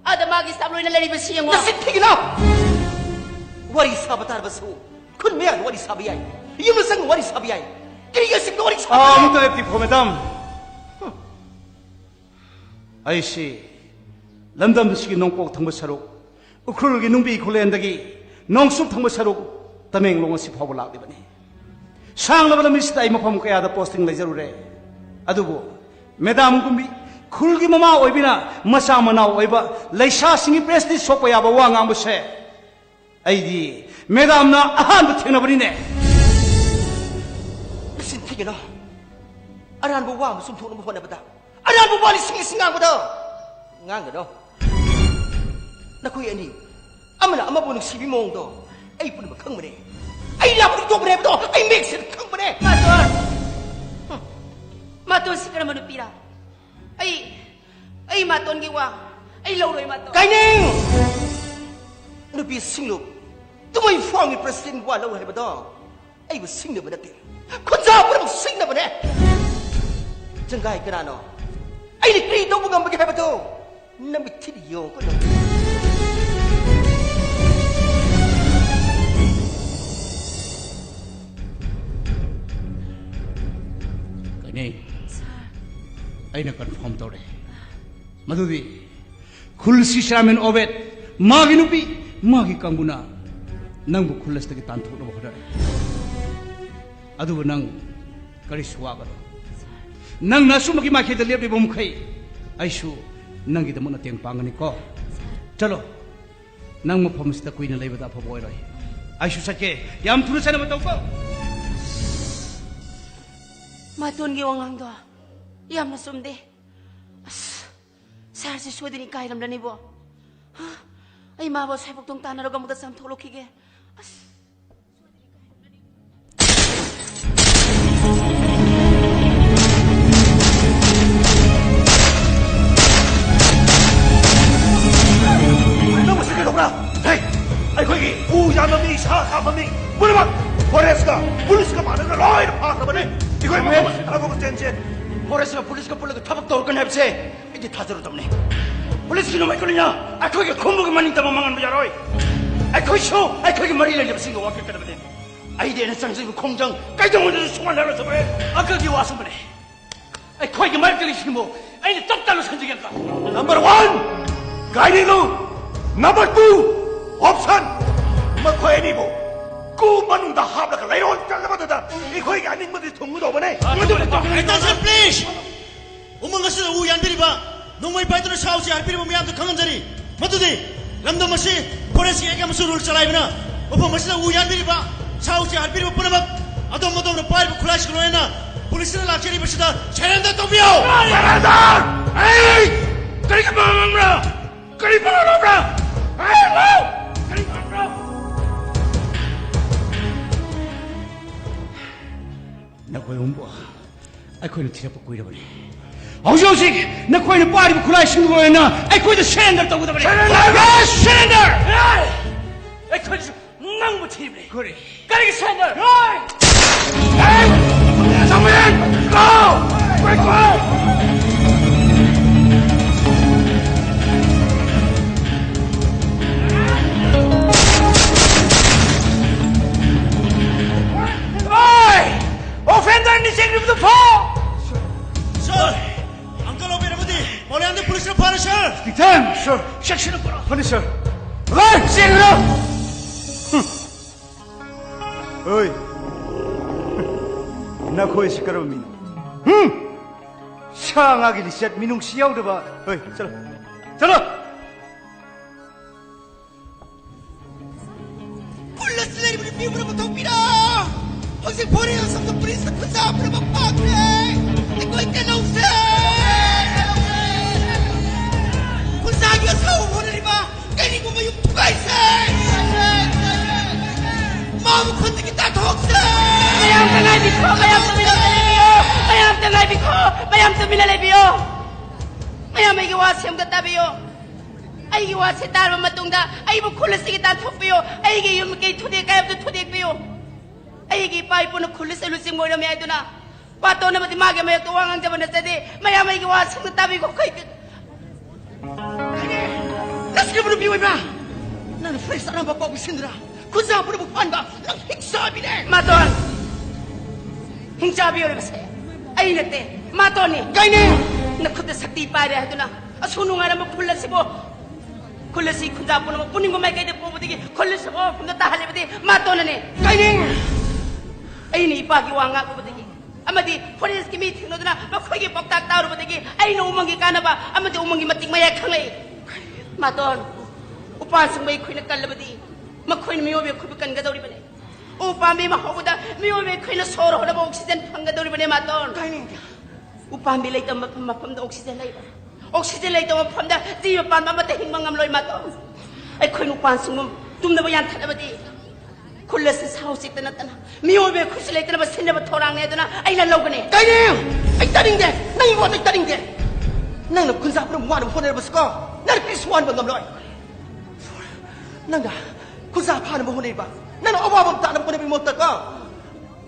ꯑꯥꯗ ꯃꯥꯒꯤ ꯁꯥꯞ ꯂꯣꯏꯅ ꯂꯩꯔꯤꯕꯁꯤ ꯌꯦꯡꯉꯣ꯫ ꯅꯆꯤꯟ ꯊꯤꯒꯅꯨ! ꯋꯥꯔꯤ ꯁꯥꯕ ꯇꯥꯔꯕꯁꯨ ꯈꯨꯟ ꯃꯌꯥꯝꯅ ꯋꯥꯔꯤ ꯁꯥꯕ ꯌꯥꯏ, ꯌꯨꯝꯗ ꯆꯪꯕ ꯋꯥꯔꯤ ꯁꯥꯕ ꯌꯥꯏ, ꯀꯔꯤꯒꯤ ꯑꯁꯤꯒꯨꯝꯕ ꯋꯥꯔꯤ ꯁꯥꯕ ꯑꯥ, ꯌꯥꯏ? ꯑꯃꯨꯛꯇ ꯂꯦꯞꯄꯤꯈꯣ, ꯃꯦꯗꯥꯝ꯫ ꯑꯩꯁꯤ ꯂꯝꯗꯝꯁꯤꯒꯤ ꯅꯣꯡꯄꯣꯛ ꯊꯪꯕ ꯁꯔꯨꯛ ꯎꯈ꯭ꯔꯨꯜꯒꯤ ꯅꯨꯡꯕꯤ ꯈꯨꯂꯦꯟꯗꯒꯤ ꯅꯣꯡꯆꯨꯞ ꯊꯪꯕ ꯁꯔꯨꯛ ꯇꯃꯦꯡꯂꯣꯡ ꯑꯁꯤ ꯐꯥꯎꯕ ꯂꯥꯛꯂꯤꯕꯅꯤ꯫ ꯁꯥꯡꯂꯕ ꯂꯝꯕꯤꯁꯤꯗ ꯑꯩ ꯃꯐꯝ ꯀꯌꯥꯗ ꯄꯣꯁꯇꯤꯡ ꯂꯩꯖꯔꯨꯔꯦ꯫ ꯑꯗꯨꯕꯨ ꯃꯦꯗꯥꯝꯒꯨꯝꯕꯤ ꯈꯨꯜꯒꯤ ꯃꯃꯥ ꯑꯣꯏꯕꯤꯅ ꯃꯆꯥ ꯃꯅꯥꯎ ꯑꯣꯏꯕ ꯂꯩꯁꯥꯁꯤꯡꯒꯤ ꯄ꯭ꯔꯦꯁꯇꯤꯖ ꯁꯣꯛꯄ ꯌꯥꯕ ꯋꯥ ꯉꯥꯡꯕꯁꯦ ꯑꯩꯗꯤ ꯃꯦꯗꯥꯝꯅ ꯑꯍꯥꯟꯕ ꯊꯦꯡꯅꯕꯅꯤꯅꯦ꯫ ꯃꯆꯤꯟ ꯊꯤꯒꯅꯨ꯫ ꯑꯔꯥꯟꯕ ꯋꯥ ꯑꯃ ꯆꯨꯝꯊꯣꯛꯅꯕ ꯍꯣꯠꯅꯕꯗ ꯑꯔꯥꯟꯕ ꯋꯥ ꯂꯤꯁꯤꯡ ꯂꯤꯁꯤꯡ ꯉꯥꯡꯕꯗꯣ ꯉꯥꯡꯒꯅꯨ꯫ ꯅꯈꯣꯏ ꯑꯅꯤ ꯑꯃꯅ ꯑꯃꯕꯨ ꯅꯨꯡꯁꯤꯕꯤ ꯃꯑꯣꯡꯗꯣ ꯑꯩ ꯄꯨꯝꯅꯃꯛ ꯈꯪꯕꯅꯦ꯫ ꯑꯩ ꯂꯥꯞꯄꯗꯤ ꯇꯣꯛꯄꯅꯦ ꯍꯥꯏꯕꯗꯣ ꯑꯩ ꯃꯌꯦꯛ ꯁꯦꯡꯅ ꯈꯪꯕꯅꯦ꯫ ꯃꯥꯇꯣꯟ! ꯃꯥꯇꯣꯟꯁꯤ ꯀꯔꯝꯕ ꯅꯨꯄꯤꯔꯥ? ꯑꯩ, ꯑꯩ ꯃꯥꯇꯣꯟꯒꯤ ꯋꯥ ꯑꯩ ꯂꯧꯔꯣꯏ, ꯃꯥꯇꯣꯟ꯫ ꯀꯥꯏꯅꯤꯡ! ꯅꯨꯄꯤ ꯁꯤꯡꯂꯨꯞ, ꯇꯨꯃꯩ ꯐꯥꯎꯒꯤ ꯄ꯭ꯔꯦꯁꯤꯗꯦꯟ ꯋꯥ ꯂꯧ ꯍꯥꯏꯕꯗꯣ ꯑꯩꯕꯨ ꯁꯤꯡꯅꯕ ꯅꯠꯇꯦ, ꯈꯨꯟꯖꯥ ꯄꯨꯝꯅꯃꯛ ꯁꯤꯡꯅꯕꯅꯦ꯫ ꯆꯪꯒꯥꯏ ꯀꯅꯥꯅꯣ? ꯑꯩꯅ ꯀꯔꯤ ꯇꯧꯕ ꯉꯝꯕꯒꯦ ꯍꯥꯏꯕꯗꯣ ꯅꯃꯤꯠ ꯊꯤꯗ ꯌꯦꯡꯉꯣ ꯀꯩꯅꯣ꯫ ꯀꯥꯏꯅꯤꯡ, ꯑꯩꯅ ꯀꯟꯐꯥꯔꯝ ꯇꯧꯔꯦ꯫ ꯃꯗꯨꯗꯤ ꯈꯨꯜꯁꯤ ꯆꯤꯌꯥꯔꯃꯦꯟ ꯑꯣꯕꯦꯗ, ꯃꯥꯒꯤ ꯅꯨꯄꯤ, ꯃꯥꯒꯤ ꯀꯥꯡꯕꯨꯅ ꯅꯪꯕꯨ ꯈꯨꯜ ꯑꯁꯤꯗꯒꯤ ꯇꯥꯟꯊꯣꯛꯅꯕ ꯍꯣꯠꯅꯔꯦ꯫ ꯑꯗꯨꯕꯨ ꯅꯪ ꯀꯔꯤꯁꯨ ꯋꯥꯒꯅꯨ꯫ ꯅꯪꯅ ꯑꯆꯨꯝꯕꯒꯤ ꯃꯥꯏꯀꯩꯗ ꯂꯦꯞꯂꯤꯕ ꯃꯈꯩ ꯑꯩꯁꯨ ꯅꯪꯒꯤꯗꯃꯛ ꯃꯇꯦꯡ ꯄꯥꯡꯒꯅꯤꯀꯣ꯫ ꯆꯠꯂꯣ, ꯅꯪ ꯃꯐꯝ ꯑꯁꯤꯗ ꯀꯨꯏꯅ ꯂꯩꯕꯗ ꯑꯐꯕ ꯑꯣꯏꯔꯣꯏ꯫ ꯑꯩꯁꯨ ꯆꯠꯀꯦ꯫ ꯌꯥꯝ ꯊꯨꯅ ꯆꯠꯅꯕ ꯇꯧꯀꯣ꯫ ꯃꯥꯇꯣꯟꯒꯤ ꯋꯥꯉꯥꯡꯗꯣ ꯌꯥꯝꯅ ꯆꯨꯝꯗꯦ꯫ ꯑꯁ, ꯁꯥꯔꯁꯦ ꯁꯣꯏꯗꯅ ꯏꯀꯥꯏꯔꯝꯂꯅꯤꯕꯣ꯫ ꯍꯥ? ꯑꯩ ꯃꯥꯕꯨ ꯑꯁ꯭ꯋꯥꯏꯐꯥꯎ ꯊꯣꯡ ꯇꯥꯟꯅꯔꯒ ꯑꯃꯨꯛꯇ ꯆꯥꯝꯊꯣꯛꯂꯛꯈꯤꯒꯦ꯫ ꯑꯁ꯫ ꯅꯪ ꯃꯁꯤ ꯀꯩꯗꯧꯕ꯭ꯔꯥ? ꯍꯦ! ꯑꯩꯈꯣꯏꯒꯤ ꯎ ꯌꯥꯟꯕ ꯃꯤ, ꯁꯥ ꯀꯥꯞꯄ ꯃꯤ ꯄꯨꯝꯅꯃꯛ ꯐꯣꯔꯦꯁꯀ ꯄꯨꯂꯤꯁꯀ ꯄꯥꯟꯅꯗꯅ ꯂꯣꯏꯅ ꯐꯥꯈ꯭ꯔꯕꯅꯦ꯫ ꯑꯩꯈꯣꯏ ꯃꯐꯝ ꯑꯁꯤꯗ ꯊꯕꯛ ꯆꯦꯟ ꯆꯦꯟ꯫ ꯐꯣꯔꯦꯁꯀ ꯄꯨꯂꯤꯁꯀ ꯄꯨꯜꯂꯒ ꯊꯕꯛ ꯇꯧꯔꯛꯀꯅꯤ ꯍꯥꯏꯕꯁꯦ ꯑꯩꯗꯤ ꯊꯥꯖꯔꯨꯗꯕꯅꯤ꯫ ꯄꯨꯂꯤꯁꯀꯤ ꯅꯣꯡꯃꯩ ꯀꯨꯂꯤꯅ ꯑꯩꯈꯣꯏꯒꯤ ꯈꯨꯝꯕꯒꯤ ꯃꯅꯤꯡ ꯇꯝꯕ ꯃꯥꯡꯍꯟꯕ ꯌꯥꯔꯣꯏ꯫ ꯑꯩꯈꯣꯏꯁꯨ ꯑꯩꯈꯣꯏꯒꯤ ꯃꯔꯤ ꯂꯩꯅꯕꯁꯤꯡꯒ ꯋꯥꯀꯠꯀꯗꯕꯅꯤ꯫ ꯑꯩꯗꯤ ꯑꯩꯅ ꯆꯪꯖꯔꯤꯕ ꯈꯣꯡꯖꯪ ꯀꯩꯗꯧꯉꯩꯗꯁꯨ ꯁꯨꯡꯍꯜꯂꯔꯣꯏ꯫ ꯑꯪꯀꯜꯒꯤ ꯋꯥ ꯑꯆꯨꯝꯕꯅꯦ꯫ ꯑꯩꯈꯣꯏꯒꯤ ꯃꯥꯌꯣꯛꯇꯒꯤ ꯁꯤꯡꯕꯨ ꯑꯩꯅ ꯇꯞ ꯇꯞꯅ ꯁꯟꯖꯒꯦ, uncle. Number one, Gainilu. Number two, Hopson. ꯃꯈꯣꯏ ꯑꯅꯤꯕꯨ ꯀꯨ ꯃꯅꯨꯡꯗ ꯍꯥꯞꯂꯒ ꯂꯩꯔꯣꯜ ꯆꯠꯂꯕꯗꯨꯗ ꯑꯩꯈꯣꯏꯒꯤ ꯑꯅꯤꯡꯕꯗꯤ ꯊꯨꯡꯒꯗꯧꯕꯅꯦ꯫ ꯑꯗꯨꯕꯨ Attention, please! ꯎꯃꯪ ꯑꯁꯤꯗ ꯎ ꯌꯥꯟꯕꯤꯔꯤꯕ, ꯅꯣꯡꯃꯩ ꯄꯥꯏꯗꯨꯅ ꯁꯥ ꯎꯆꯦꯛ ꯍꯥꯠꯄꯤꯔꯤꯕ ꯃꯤꯌꯥꯝꯗ ꯈꯪꯍꯟꯖꯔꯤ꯫ ꯃꯗꯨꯗꯤ ꯂꯝꯗꯝ ꯑꯁꯤ Forest Act ꯑꯃꯁꯨꯡ rule ꯆꯂꯥꯏꯕꯅ ꯃꯐꯝ ꯑꯁꯤꯗ ꯎ ꯌꯥꯟꯕꯤꯔꯤꯕ, ꯁꯥ ꯎꯆꯦꯛ ꯍꯥꯠꯄꯤꯔꯤꯕ ꯄꯨꯝꯅꯃꯛ ꯑꯗꯣꯝ ꯑꯗꯣꯝꯅ ꯄꯥꯏꯔꯤꯕ ꯈꯨꯠꯂꯥꯏꯁꯤꯡ ꯂꯣꯏꯅꯅ ꯄꯨꯂꯤꯁꯅ ꯂꯥꯛꯆꯔꯤꯕꯁꯤꯗ surrender ꯇꯧꯕꯤꯌꯨ꯫ Surrender! ꯑꯩ ꯀꯔꯤ ꯄꯥꯡꯂꯝꯕ꯭ꯔꯥ? ꯀꯔꯤ ꯄꯥꯡꯂꯝꯕ꯭ꯔꯥ? ꯍꯥꯏꯔꯛꯎ! ꯀꯔꯤ ꯄꯥꯡꯂꯝꯕ꯭ꯔꯥ? ꯅꯈꯣꯏ ꯑꯍꯨꯝꯕꯨ ꯑꯩꯈꯣꯏꯅ ꯊꯤꯔꯛꯄ ꯀꯨꯏꯔꯕꯅꯤ꯫ ꯍꯧꯖꯤꯛ ꯍꯧꯖꯤꯛ ꯅꯈꯣꯏꯅ ꯄꯥꯏꯔꯤꯕ ꯈꯨꯠꯂꯥꯏꯁꯤꯡ ꯂꯣꯏꯅ ꯑꯩꯈꯣꯏꯗ surrender ꯇꯧꯒꯗꯕꯅꯤ꯫ Surrender! Yes, surrender! ꯑꯩꯈꯣꯏꯅꯁꯨ ꯅꯪꯕꯨ ꯊꯤꯕꯅꯤ꯫ ꯀꯔꯤ? ꯀꯔꯤꯒꯤ surrender? Hey! Hey! Come in! Go! Quick, quick! Hey! Offender, initiate the phone! Sir! Uncle ꯑꯣꯕꯦꯔ ꯑꯃꯗꯤ ꯃꯧꯂꯤꯌꯥꯟꯗꯤ ꯄꯨꯂꯤꯁꯅ ꯐꯥꯔꯦ, sir! Detect! Sir! Section ꯐꯅꯤ, sir! ꯍꯣꯏ, ꯆꯦꯟꯈ꯭ꯔꯣ! ꯍꯣꯏ! ꯅꯈꯣꯏꯁꯤ ꯀꯔꯝꯕ ꯃꯤꯅꯣ? ꯍꯨꯝ! ꯁꯥ ꯉꯥꯒꯤ ꯂꯤꯆꯠ ꯃꯤꯅꯨꯡꯁꯤ ꯌꯥꯎꯗꯕ! ꯍꯣꯏ, ꯆꯠꯂꯣ! ꯆꯠꯂꯣ! ꯄꯨꯂꯤꯁ ꯂꯩꯔꯤꯕ ꯅꯨꯄꯤ ꯄꯨꯝꯅꯃꯛ ꯊꯣꯛꯄꯤꯔꯣ! ꯍꯧꯖꯤꯛ ꯐꯣꯔꯦꯟ ꯑꯁꯣꯝꯗ ꯄꯨꯂꯤꯁꯅ ꯈꯨꯟꯖꯥ ꯄꯨꯝꯅꯃꯛ ꯐꯥꯈ꯭ꯔꯦ! ꯑꯩꯈꯣꯏ ꯀꯜꯍꯧꯁꯦ! ꯈꯨꯟꯖꯥꯒꯤ ꯑꯁꯥꯎꯕ ꯍꯣꯠꯅꯔꯤꯕ ꯀꯔꯤꯒꯨꯝꯕ ꯌꯨꯝ ꯊꯨꯒꯥꯏꯁꯦ! ꯃꯥꯕꯨ ꯈꯨꯟꯗꯒꯤ ꯇꯥꯟꯊꯣꯛꯁꯦ! ꯃꯌꯥꯝ ꯇꯉꯥꯏꯕꯤꯈꯣ, ꯃꯌꯥꯝ ꯇꯨꯃꯤꯟꯅ ꯂꯩꯕꯤꯌꯣ! ꯃꯌꯥꯝ ꯇꯉꯥꯏꯕꯤꯈꯣ, ꯃꯌꯥꯝ ꯇꯨꯃꯤꯟꯅ ꯂꯩꯕꯤꯌꯣ! ꯃꯌꯥꯝ ꯑꯩꯒꯤ ꯋꯥꯁꯦ ꯑꯝꯇ ꯇꯥꯕꯤꯌꯣ! ꯑꯩꯒꯤ ꯋꯥꯁꯦ ꯇꯥꯔꯕ ꯃꯇꯨꯡꯗ ꯑꯩꯕꯨ ꯈꯨꯜ ꯑꯁꯤꯒꯤ ꯇꯥꯟꯊꯣꯛꯄꯤꯌꯨ꯫ ꯑꯩꯒꯤ ꯌꯨꯝ ꯀꯩ ꯊꯨꯗꯦꯛ ꯀꯥꯏꯕꯗꯨ ꯊꯨꯗꯦꯛꯄꯤꯌꯨ꯫ ꯑꯩꯒꯤ ꯏꯄꯥ ꯏꯄꯨꯅ ꯈꯨꯜ ꯑꯁꯤ ꯂꯨꯆꯤꯡꯕ ꯑꯣꯏꯔꯝꯃꯤ ꯍꯥꯏꯗꯨꯅ ꯃꯥꯇꯣꯟ ꯑꯃꯗꯤ ꯃꯥꯒꯤ ꯃꯥꯌꯣꯛꯇ ꯋꯥ ꯉꯥꯡꯖꯕ ꯅꯠꯆꯗꯦ꯫ ꯃꯌꯥꯝ ꯑꯩꯒꯤ ꯋꯥ ꯁꯦꯡꯅ ꯇꯥꯕꯤꯈꯣ꯫ ꯀꯩ-, ꯀꯩ-, ꯅꯁꯤꯔꯕ ꯅꯨꯄꯤ ꯑꯣꯏꯕ! ꯅꯪꯅ ꯐ꯭ꯔꯦꯁ ꯑꯔꯥꯝꯕ ꯄꯥꯎ ꯄꯤꯁꯤꯟꯗꯨꯅ ꯈꯨꯟꯖꯥ ꯄꯨꯝꯅꯃꯛ ꯐꯥꯟꯕ ꯅꯪ ꯍꯤꯡꯆꯥꯕꯤꯅꯦ! ꯃꯥꯇꯣꯟ! ꯍꯤꯡꯆꯥꯕꯤ ꯑꯣꯏꯔꯤꯕꯁꯦ ꯑꯩ ꯅꯠꯇꯦ, ꯃꯥꯇꯣꯟꯅꯤ꯫ ꯀꯩꯅꯦ? ꯅꯈꯨꯠꯇ ꯁꯛꯇꯤ ꯄꯥꯏꯔꯦ ꯍꯥꯏꯗꯨꯅ ꯑꯁꯨ ꯅꯨꯡꯉꯥꯏꯔꯝꯕ ꯈꯨꯜ ꯑꯁꯤꯕꯨ, ꯈꯨꯜ ꯑꯁꯤ ꯈꯨꯟꯖꯥ ꯄꯨꯝꯅꯃꯛ ꯄꯨꯅꯤꯡꯕ ꯃꯥꯏꯀꯩꯗ ꯄꯨꯕꯗꯒꯤ ꯈꯨꯜ ꯑꯁꯤꯕꯨ ꯃꯐꯝꯗ ꯇꯥꯍꯜꯂꯤꯕꯗꯤ ꯃꯥꯇꯣꯟꯅꯅꯦ꯫ ꯀꯩꯅꯦ? ꯑꯩꯅ ꯏꯄꯥꯒꯤ ꯋꯥ ꯉꯥꯛꯂꯨꯕꯗꯒꯤ ꯑꯃꯗꯤ ꯐꯣꯔꯦꯁꯀꯤ ꯃꯤ ꯊꯦꯡꯅꯗꯨꯅ ꯃꯈꯣꯏꯒꯤ ꯄꯥꯎꯇꯥꯛ ꯇꯥꯔꯨꯕꯗꯒꯤ ꯑꯩꯅ ꯎꯃꯪꯒꯤ ꯀꯥꯟꯅꯕ ꯑꯃꯗꯤ ꯎꯃꯪꯒꯤ ꯃꯇꯤꯛ ꯃꯌꯥꯏ ꯈꯪꯂꯛꯏ꯫ ꯃꯥꯇꯣꯟ, ꯎꯄꯥꯟꯁꯤꯡꯕꯨ ꯑꯩꯈꯣꯏꯅ ꯀꯜꯂꯕꯗꯤ ꯃꯈꯣꯏꯅ ꯃꯤꯑꯣꯏꯕ ꯑꯩꯈꯣꯏꯕꯨ ꯀꯟꯒꯗꯧꯔꯤꯕꯅꯤ꯫ ꯎ ꯄꯥꯝꯕꯤ ꯑꯃ ꯍꯧꯕꯗ ꯃꯤꯑꯣꯏꯕ ꯑꯩꯈꯣꯏꯅ ꯁꯣꯔ ꯍꯣꯟꯅꯕ oxygen ꯐꯪꯒꯗꯧꯔꯤꯕꯅꯦ, ꯃꯥꯇꯣꯟ꯫ ꯀꯥꯏꯅꯤꯡꯗꯦ꯫ ꯎ ꯄꯥꯝꯕꯤ ꯂꯩꯇꯕ ꯃꯐꯝ, ꯃꯐꯝꯗ oxygen ꯂꯩꯕ꯫ Oxygen ꯂꯩꯇꯕ ꯃꯐꯝꯗ ꯖꯤꯕ ꯄꯥꯟꯕ ꯑꯃꯠꯇ ꯍꯤꯡꯕ ꯉꯝꯂꯣꯏ, ꯃꯥꯇꯣꯟ꯫ ꯑꯩꯈꯣꯏꯅ ꯎ ꯄꯥꯝꯕꯤꯁꯤꯡꯕꯨ ꯇꯨꯝꯅꯕ ꯌꯥꯟꯊꯠꯂꯕꯗꯤ ꯈꯨꯜ ꯑꯁꯤ ꯁꯥ ꯎꯆꯦꯛꯇ ꯅꯠꯇꯅ ꯃꯤꯑꯣꯏꯕ ꯑꯩꯈꯣꯏꯁꯨ ꯂꯩꯇꯅꯕ ꯁꯤꯟꯅꯕ ꯊꯧꯔꯥꯡꯅꯦ ꯑꯗꯨꯅ ꯑꯩꯅ ꯂꯧꯒꯅꯤ꯫ ꯀꯥꯏꯅꯤꯡ! ꯑꯩ ꯇꯥꯅꯤꯡꯗꯦ꯫ ꯅꯪꯒꯤ ꯋꯥꯗꯣ ꯑꯩ ꯇꯥꯅꯤꯡꯗꯦ꯫ ꯅꯪꯅ ꯈꯨꯟꯖꯥ ꯄꯨꯝꯅꯃꯛ ꯋꯥꯅꯕ ꯍꯣꯠꯅꯔꯕꯁꯨꯀꯣ, ꯅꯪꯅ ꯀꯔꯤꯁꯨ ꯋꯥꯍꯟꯕ ꯉꯝꯂꯣꯏ꯫ ꯅꯪꯅ ꯈꯨꯟꯖꯥ ꯐꯥꯅꯕ ꯍꯣꯠꯅꯔꯤꯕ, ꯅꯪꯅ ꯑꯋꯥꯕ ꯇꯥꯅꯕ ꯍꯣꯠꯅꯕꯒꯤ ꯃꯍꯨꯠꯇꯀꯣ,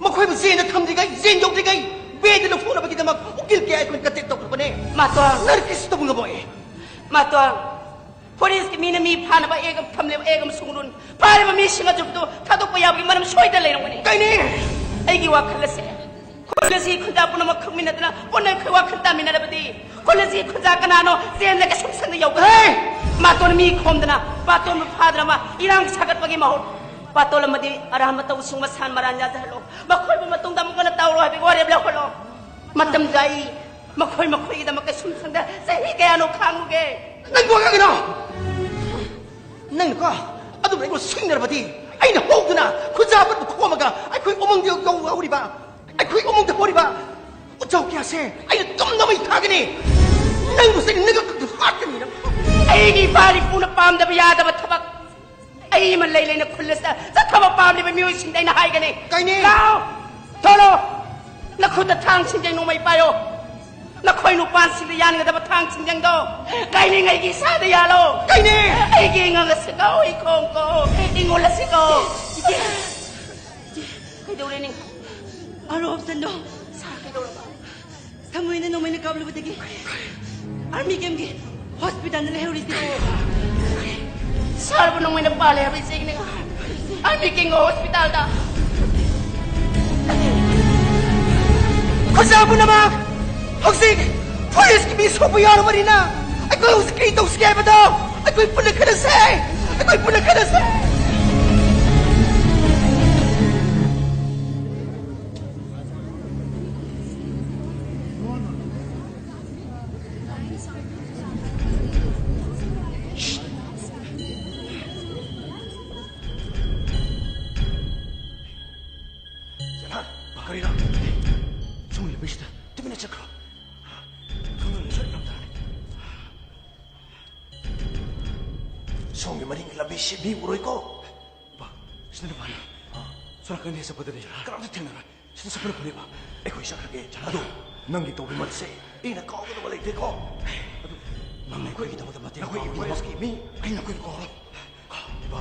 ꯃꯈꯣꯏꯕꯨ ꯖꯦꯜꯗ ꯊꯝꯗ꯭ꯔꯤꯉꯩ, ꯖꯦꯜ ꯌꯧꯗ꯭ꯔꯤꯉꯩ ꯕꯦꯗ ꯂꯧꯊꯣꯛꯅꯕꯒꯤꯗꯃꯛ ꯎꯀꯤꯜ ꯀꯌꯥ ꯑꯩꯈꯣꯏꯅ ꯀꯟꯇꯦꯛ ꯇꯧꯈ꯭ꯔꯕꯅꯦ꯫ ꯃꯥꯇꯣꯟ꯫ ꯅꯪꯅ ꯀꯔꯤꯁꯨ ꯇꯧꯕ ꯉꯝꯃꯣꯏ꯫ ꯃꯥꯇꯣꯟ, ꯐꯣꯔꯦꯁꯀꯤ ꯃꯤꯅ ꯃꯤ ꯐꯥꯅꯕ ꯑꯦꯛ ꯑꯃ ꯊꯝꯂꯦꯕ, ꯑꯦꯛ ꯑꯃꯁꯨꯡ ꯔꯨꯜ꯫ ꯐꯥꯔꯤꯕ ꯃꯤꯁꯤꯡ ꯑꯗꯨꯕꯨ ꯊꯥꯗꯣꯛꯄ ꯌꯥꯕꯒꯤ ꯃꯔꯝ ꯁꯣꯏꯗꯅ ꯂꯩꯔꯝꯒꯅꯤ꯫ ꯀꯩꯅꯤ? ꯑꯩꯒꯤ ꯋꯥꯈꯜ ꯑꯁꯦ, ꯈꯨꯜ ꯑꯁꯤ ꯈꯨꯟꯖꯥ ꯄꯨꯝꯅꯃꯛ ꯈꯪꯃꯤꯟꯅꯗꯅ ꯄꯨꯟꯅ ꯑꯩꯈꯣꯏ ꯋꯥꯈꯜ ꯇꯥꯃꯤꯟꯅꯔꯕꯗꯤ, ꯈꯨꯜ ꯑꯁꯤ ꯈꯨꯟꯖꯥ ꯀꯅꯥꯅꯣ ꯖꯦꯜꯗ ꯀꯩꯁꯨꯝ ꯁꯪꯗ ꯌꯧꯒꯅꯤ꯫ ꯍꯦ! ꯃꯥꯇꯣꯟ ꯃꯤ ꯈꯣꯝꯗꯅ ꯕꯥꯇꯣꯟꯕꯨ ꯐꯥꯗꯅ ꯑꯃ ꯏꯔꯥꯡ ꯁꯥꯒꯠꯄꯒꯤ ꯃꯍꯨꯠ, ꯕꯥꯇꯣꯟ ꯑꯃꯗꯤ ꯑꯔꯥꯟꯕ ꯇꯧꯕꯁꯤꯡ ꯃꯁꯥꯟ ꯃꯔꯥꯟ ꯌꯥꯖꯍꯜꯂꯣ꯫ ꯃꯈꯣꯏꯕꯨ ꯃꯇꯨꯡꯗ ꯑꯃꯨꯛ ꯍꯟꯅ ꯇꯧꯔꯣꯏ ꯍꯥꯏꯕꯒꯤ ꯋꯥꯔꯦꯞ ꯂꯧꯍꯜꯂꯣ꯫ ꯃꯇꯝꯗ ꯑꯩ ꯃꯈꯣꯏ ꯃꯈꯣꯏꯒꯤꯗꯃꯛ ꯀꯩꯁꯨꯝ ꯁꯪꯗ ꯆꯍꯤ ꯀꯌꯥꯅꯣ ꯈꯥꯡꯂꯨꯒꯦ꯫ ꯅꯪ ꯋꯥ ꯉꯥꯡꯒꯅꯣ! ꯅꯪꯅꯀꯣ ꯑꯗꯨꯝ ꯑꯩꯉꯣꯟꯗ ꯁꯤꯡꯅꯔꯕꯗꯤ, ꯑꯩꯅ ꯍꯧꯗꯨꯅ ꯈꯨꯟꯖꯥ ꯄꯨꯝꯅꯃꯛ ꯈꯣꯝꯃꯒ ꯑꯩꯈꯣꯏ ꯎꯃꯪꯗ ꯍꯧꯔꯤꯕ, ꯑꯩꯈꯣꯏ ꯎꯃꯪꯗ ꯍꯧꯔꯤꯕ ꯎꯖꯥꯎ ꯀꯌꯥꯁꯦ ꯑꯩꯅ ꯇꯨꯝꯅ ꯃꯩ ꯊꯥꯒꯅꯤ꯫ ꯅꯪꯕꯨ ꯆꯩ ꯅꯪꯒ ꯈꯛꯇ ꯍꯥꯠꯀꯅꯤ ꯅꯪ꯫ ꯑꯩꯒꯤ ꯏꯄꯥ ꯏꯄꯨꯅ ꯄꯥꯝꯗꯕ ꯌꯥꯗꯕ ꯊꯕꯛ꯫ ꯑꯩ ꯑꯃ ꯂꯩ ꯂꯩꯅ ꯈꯨꯜ ꯑꯁꯤꯗ ꯆꯠꯊꯕ ꯄꯥꯝꯂꯤꯕ ꯃꯤꯑꯣꯏꯁꯤꯡꯗ ꯑꯩꯅ ꯍꯥꯏꯒꯅꯤ꯫ ꯀꯩꯅꯤ? ꯂꯥꯛꯑꯣ! ꯊꯣꯛꯂꯛꯑꯣ! ꯅꯈꯨꯠꯇ ꯊꯥꯡ ꯁꯤꯡꯖꯦꯡ ꯅꯣꯡꯃꯩ ꯄꯥꯏꯌꯣ꯫ ꯅꯈꯣꯏ ꯅꯨꯄꯥꯁꯤꯡꯗ ꯌꯥꯟꯒꯗꯕ ꯊꯥꯡ ꯁꯤꯡꯖꯦꯡꯗꯣ ꯀꯥꯏꯅꯤꯡꯉꯩꯒꯤ ꯏꯁꯥꯗ ꯌꯥꯜꯂꯣ꯫ ꯀꯩꯅꯦ? ꯑꯩꯒꯤ ꯏꯉꯛ ꯑꯁꯤꯒ ꯑꯩ ꯈꯣꯡ ꯀꯣ ꯏꯉꯣꯜ ꯑꯁꯤꯒ꯫ ꯏꯆꯦ, ꯏꯆꯦ, ꯀꯩꯗꯧꯔꯦ ꯅꯤꯡ? ꯑꯔꯣꯞꯇꯅꯣ꯫ ꯁꯥꯔ, ꯀꯩꯗꯧꯔꯕ? ꯁꯥꯃꯨꯅ ꯅꯣꯡꯃꯩꯅ ꯀꯥꯞꯂꯨꯕꯗꯒꯤ ꯑꯥꯔꯃꯤ ꯀꯦꯝꯒꯤ ꯍꯣꯁꯄꯤꯇꯥꯜꯗ ꯂꯩꯍꯧꯔꯤꯁꯦ꯫ ꯁꯥꯔꯕꯨ ꯅꯣꯡꯃꯩꯅ ꯄꯥꯜꯂꯦ ꯍꯥꯏꯕ ꯏꯆꯦꯒꯤꯅꯦ꯫ ꯑꯥꯔꯃꯤ ꯀꯦꯝꯒꯤ ꯍꯣꯁꯄꯤꯇꯥꯜꯗ꯫ ꯈꯨꯟꯖꯥ ꯄꯨꯝꯅꯃꯛ ꯍꯧꯖꯤꯛ ꯐꯣꯔꯦꯁꯀꯤ ꯃꯤ ꯁꯣꯛꯄ ꯌꯥꯎꯔꯕꯅꯤꯅ ꯑꯩꯈꯣꯏ ꯍꯧꯖꯤꯛ ꯀꯔꯤ ꯇꯧꯁꯤꯒꯦ ꯍꯥꯏꯕꯗꯣ ꯑꯩꯈꯣꯏ ꯄꯨꯟꯅ ꯈꯟꯅꯁꯦ꯫ ꯑꯩꯈꯣꯏ ꯄꯨꯟꯅ ꯈꯟꯅꯁꯦ꯫ ꯀꯔꯤꯅꯣ? ꯁꯣꯝꯒꯤ ꯂꯝꯕꯤꯁꯤꯗ ꯇꯨꯃꯤꯟꯅ ꯆꯠꯈ꯭ꯔꯣ꯫ ꯈꯪꯗꯅ ꯁꯣꯏꯗꯅ ꯇꯥꯔꯅꯤ꯫ ꯁꯣꯝꯒꯤ ꯃꯅꯤꯡꯒꯤ ꯂꯝꯕꯤꯁꯤ ꯃꯤ ꯎꯔꯣꯏꯀꯣ꯫ ꯕꯥ, ꯁꯤꯗ ꯅꯨꯄꯥꯅꯤ꯫ ꯑꯥ꯫ ꯁꯣꯝ ꯅꯥꯀꯟꯗ ꯆꯠꯄꯗꯗꯤ ꯀꯅꯥꯝꯇ ꯊꯦꯡꯅꯔꯣꯏ꯫ ꯁꯤꯗ ꯆꯠꯄꯅ ꯐꯅꯦꯕ꯫ ꯑꯩꯈꯣꯏ ꯆꯠꯈ꯭ꯔꯒꯦ꯫ ꯑꯗꯣ ꯅꯪꯒꯤ ꯇꯧꯕꯤꯃꯜꯁꯦ ꯑꯩꯅ ꯀꯥꯎꯒꯗꯕ ꯂꯩꯇꯦꯀꯣ꯫ ꯑꯗꯨ ꯅꯪ ꯑꯩꯈꯣꯏꯒꯤꯗꯃꯛꯇ ꯃꯇꯦꯡ ꯅꯈꯣꯏꯒꯤ ꯄꯥꯡꯕꯤꯕ ꯐꯣꯔꯦꯁꯀꯤ ꯃꯤ ꯑꯩꯅ ꯅꯈꯣꯏꯕꯨ ꯀꯥꯎꯔꯣꯏ꯫ ꯏꯕꯥ,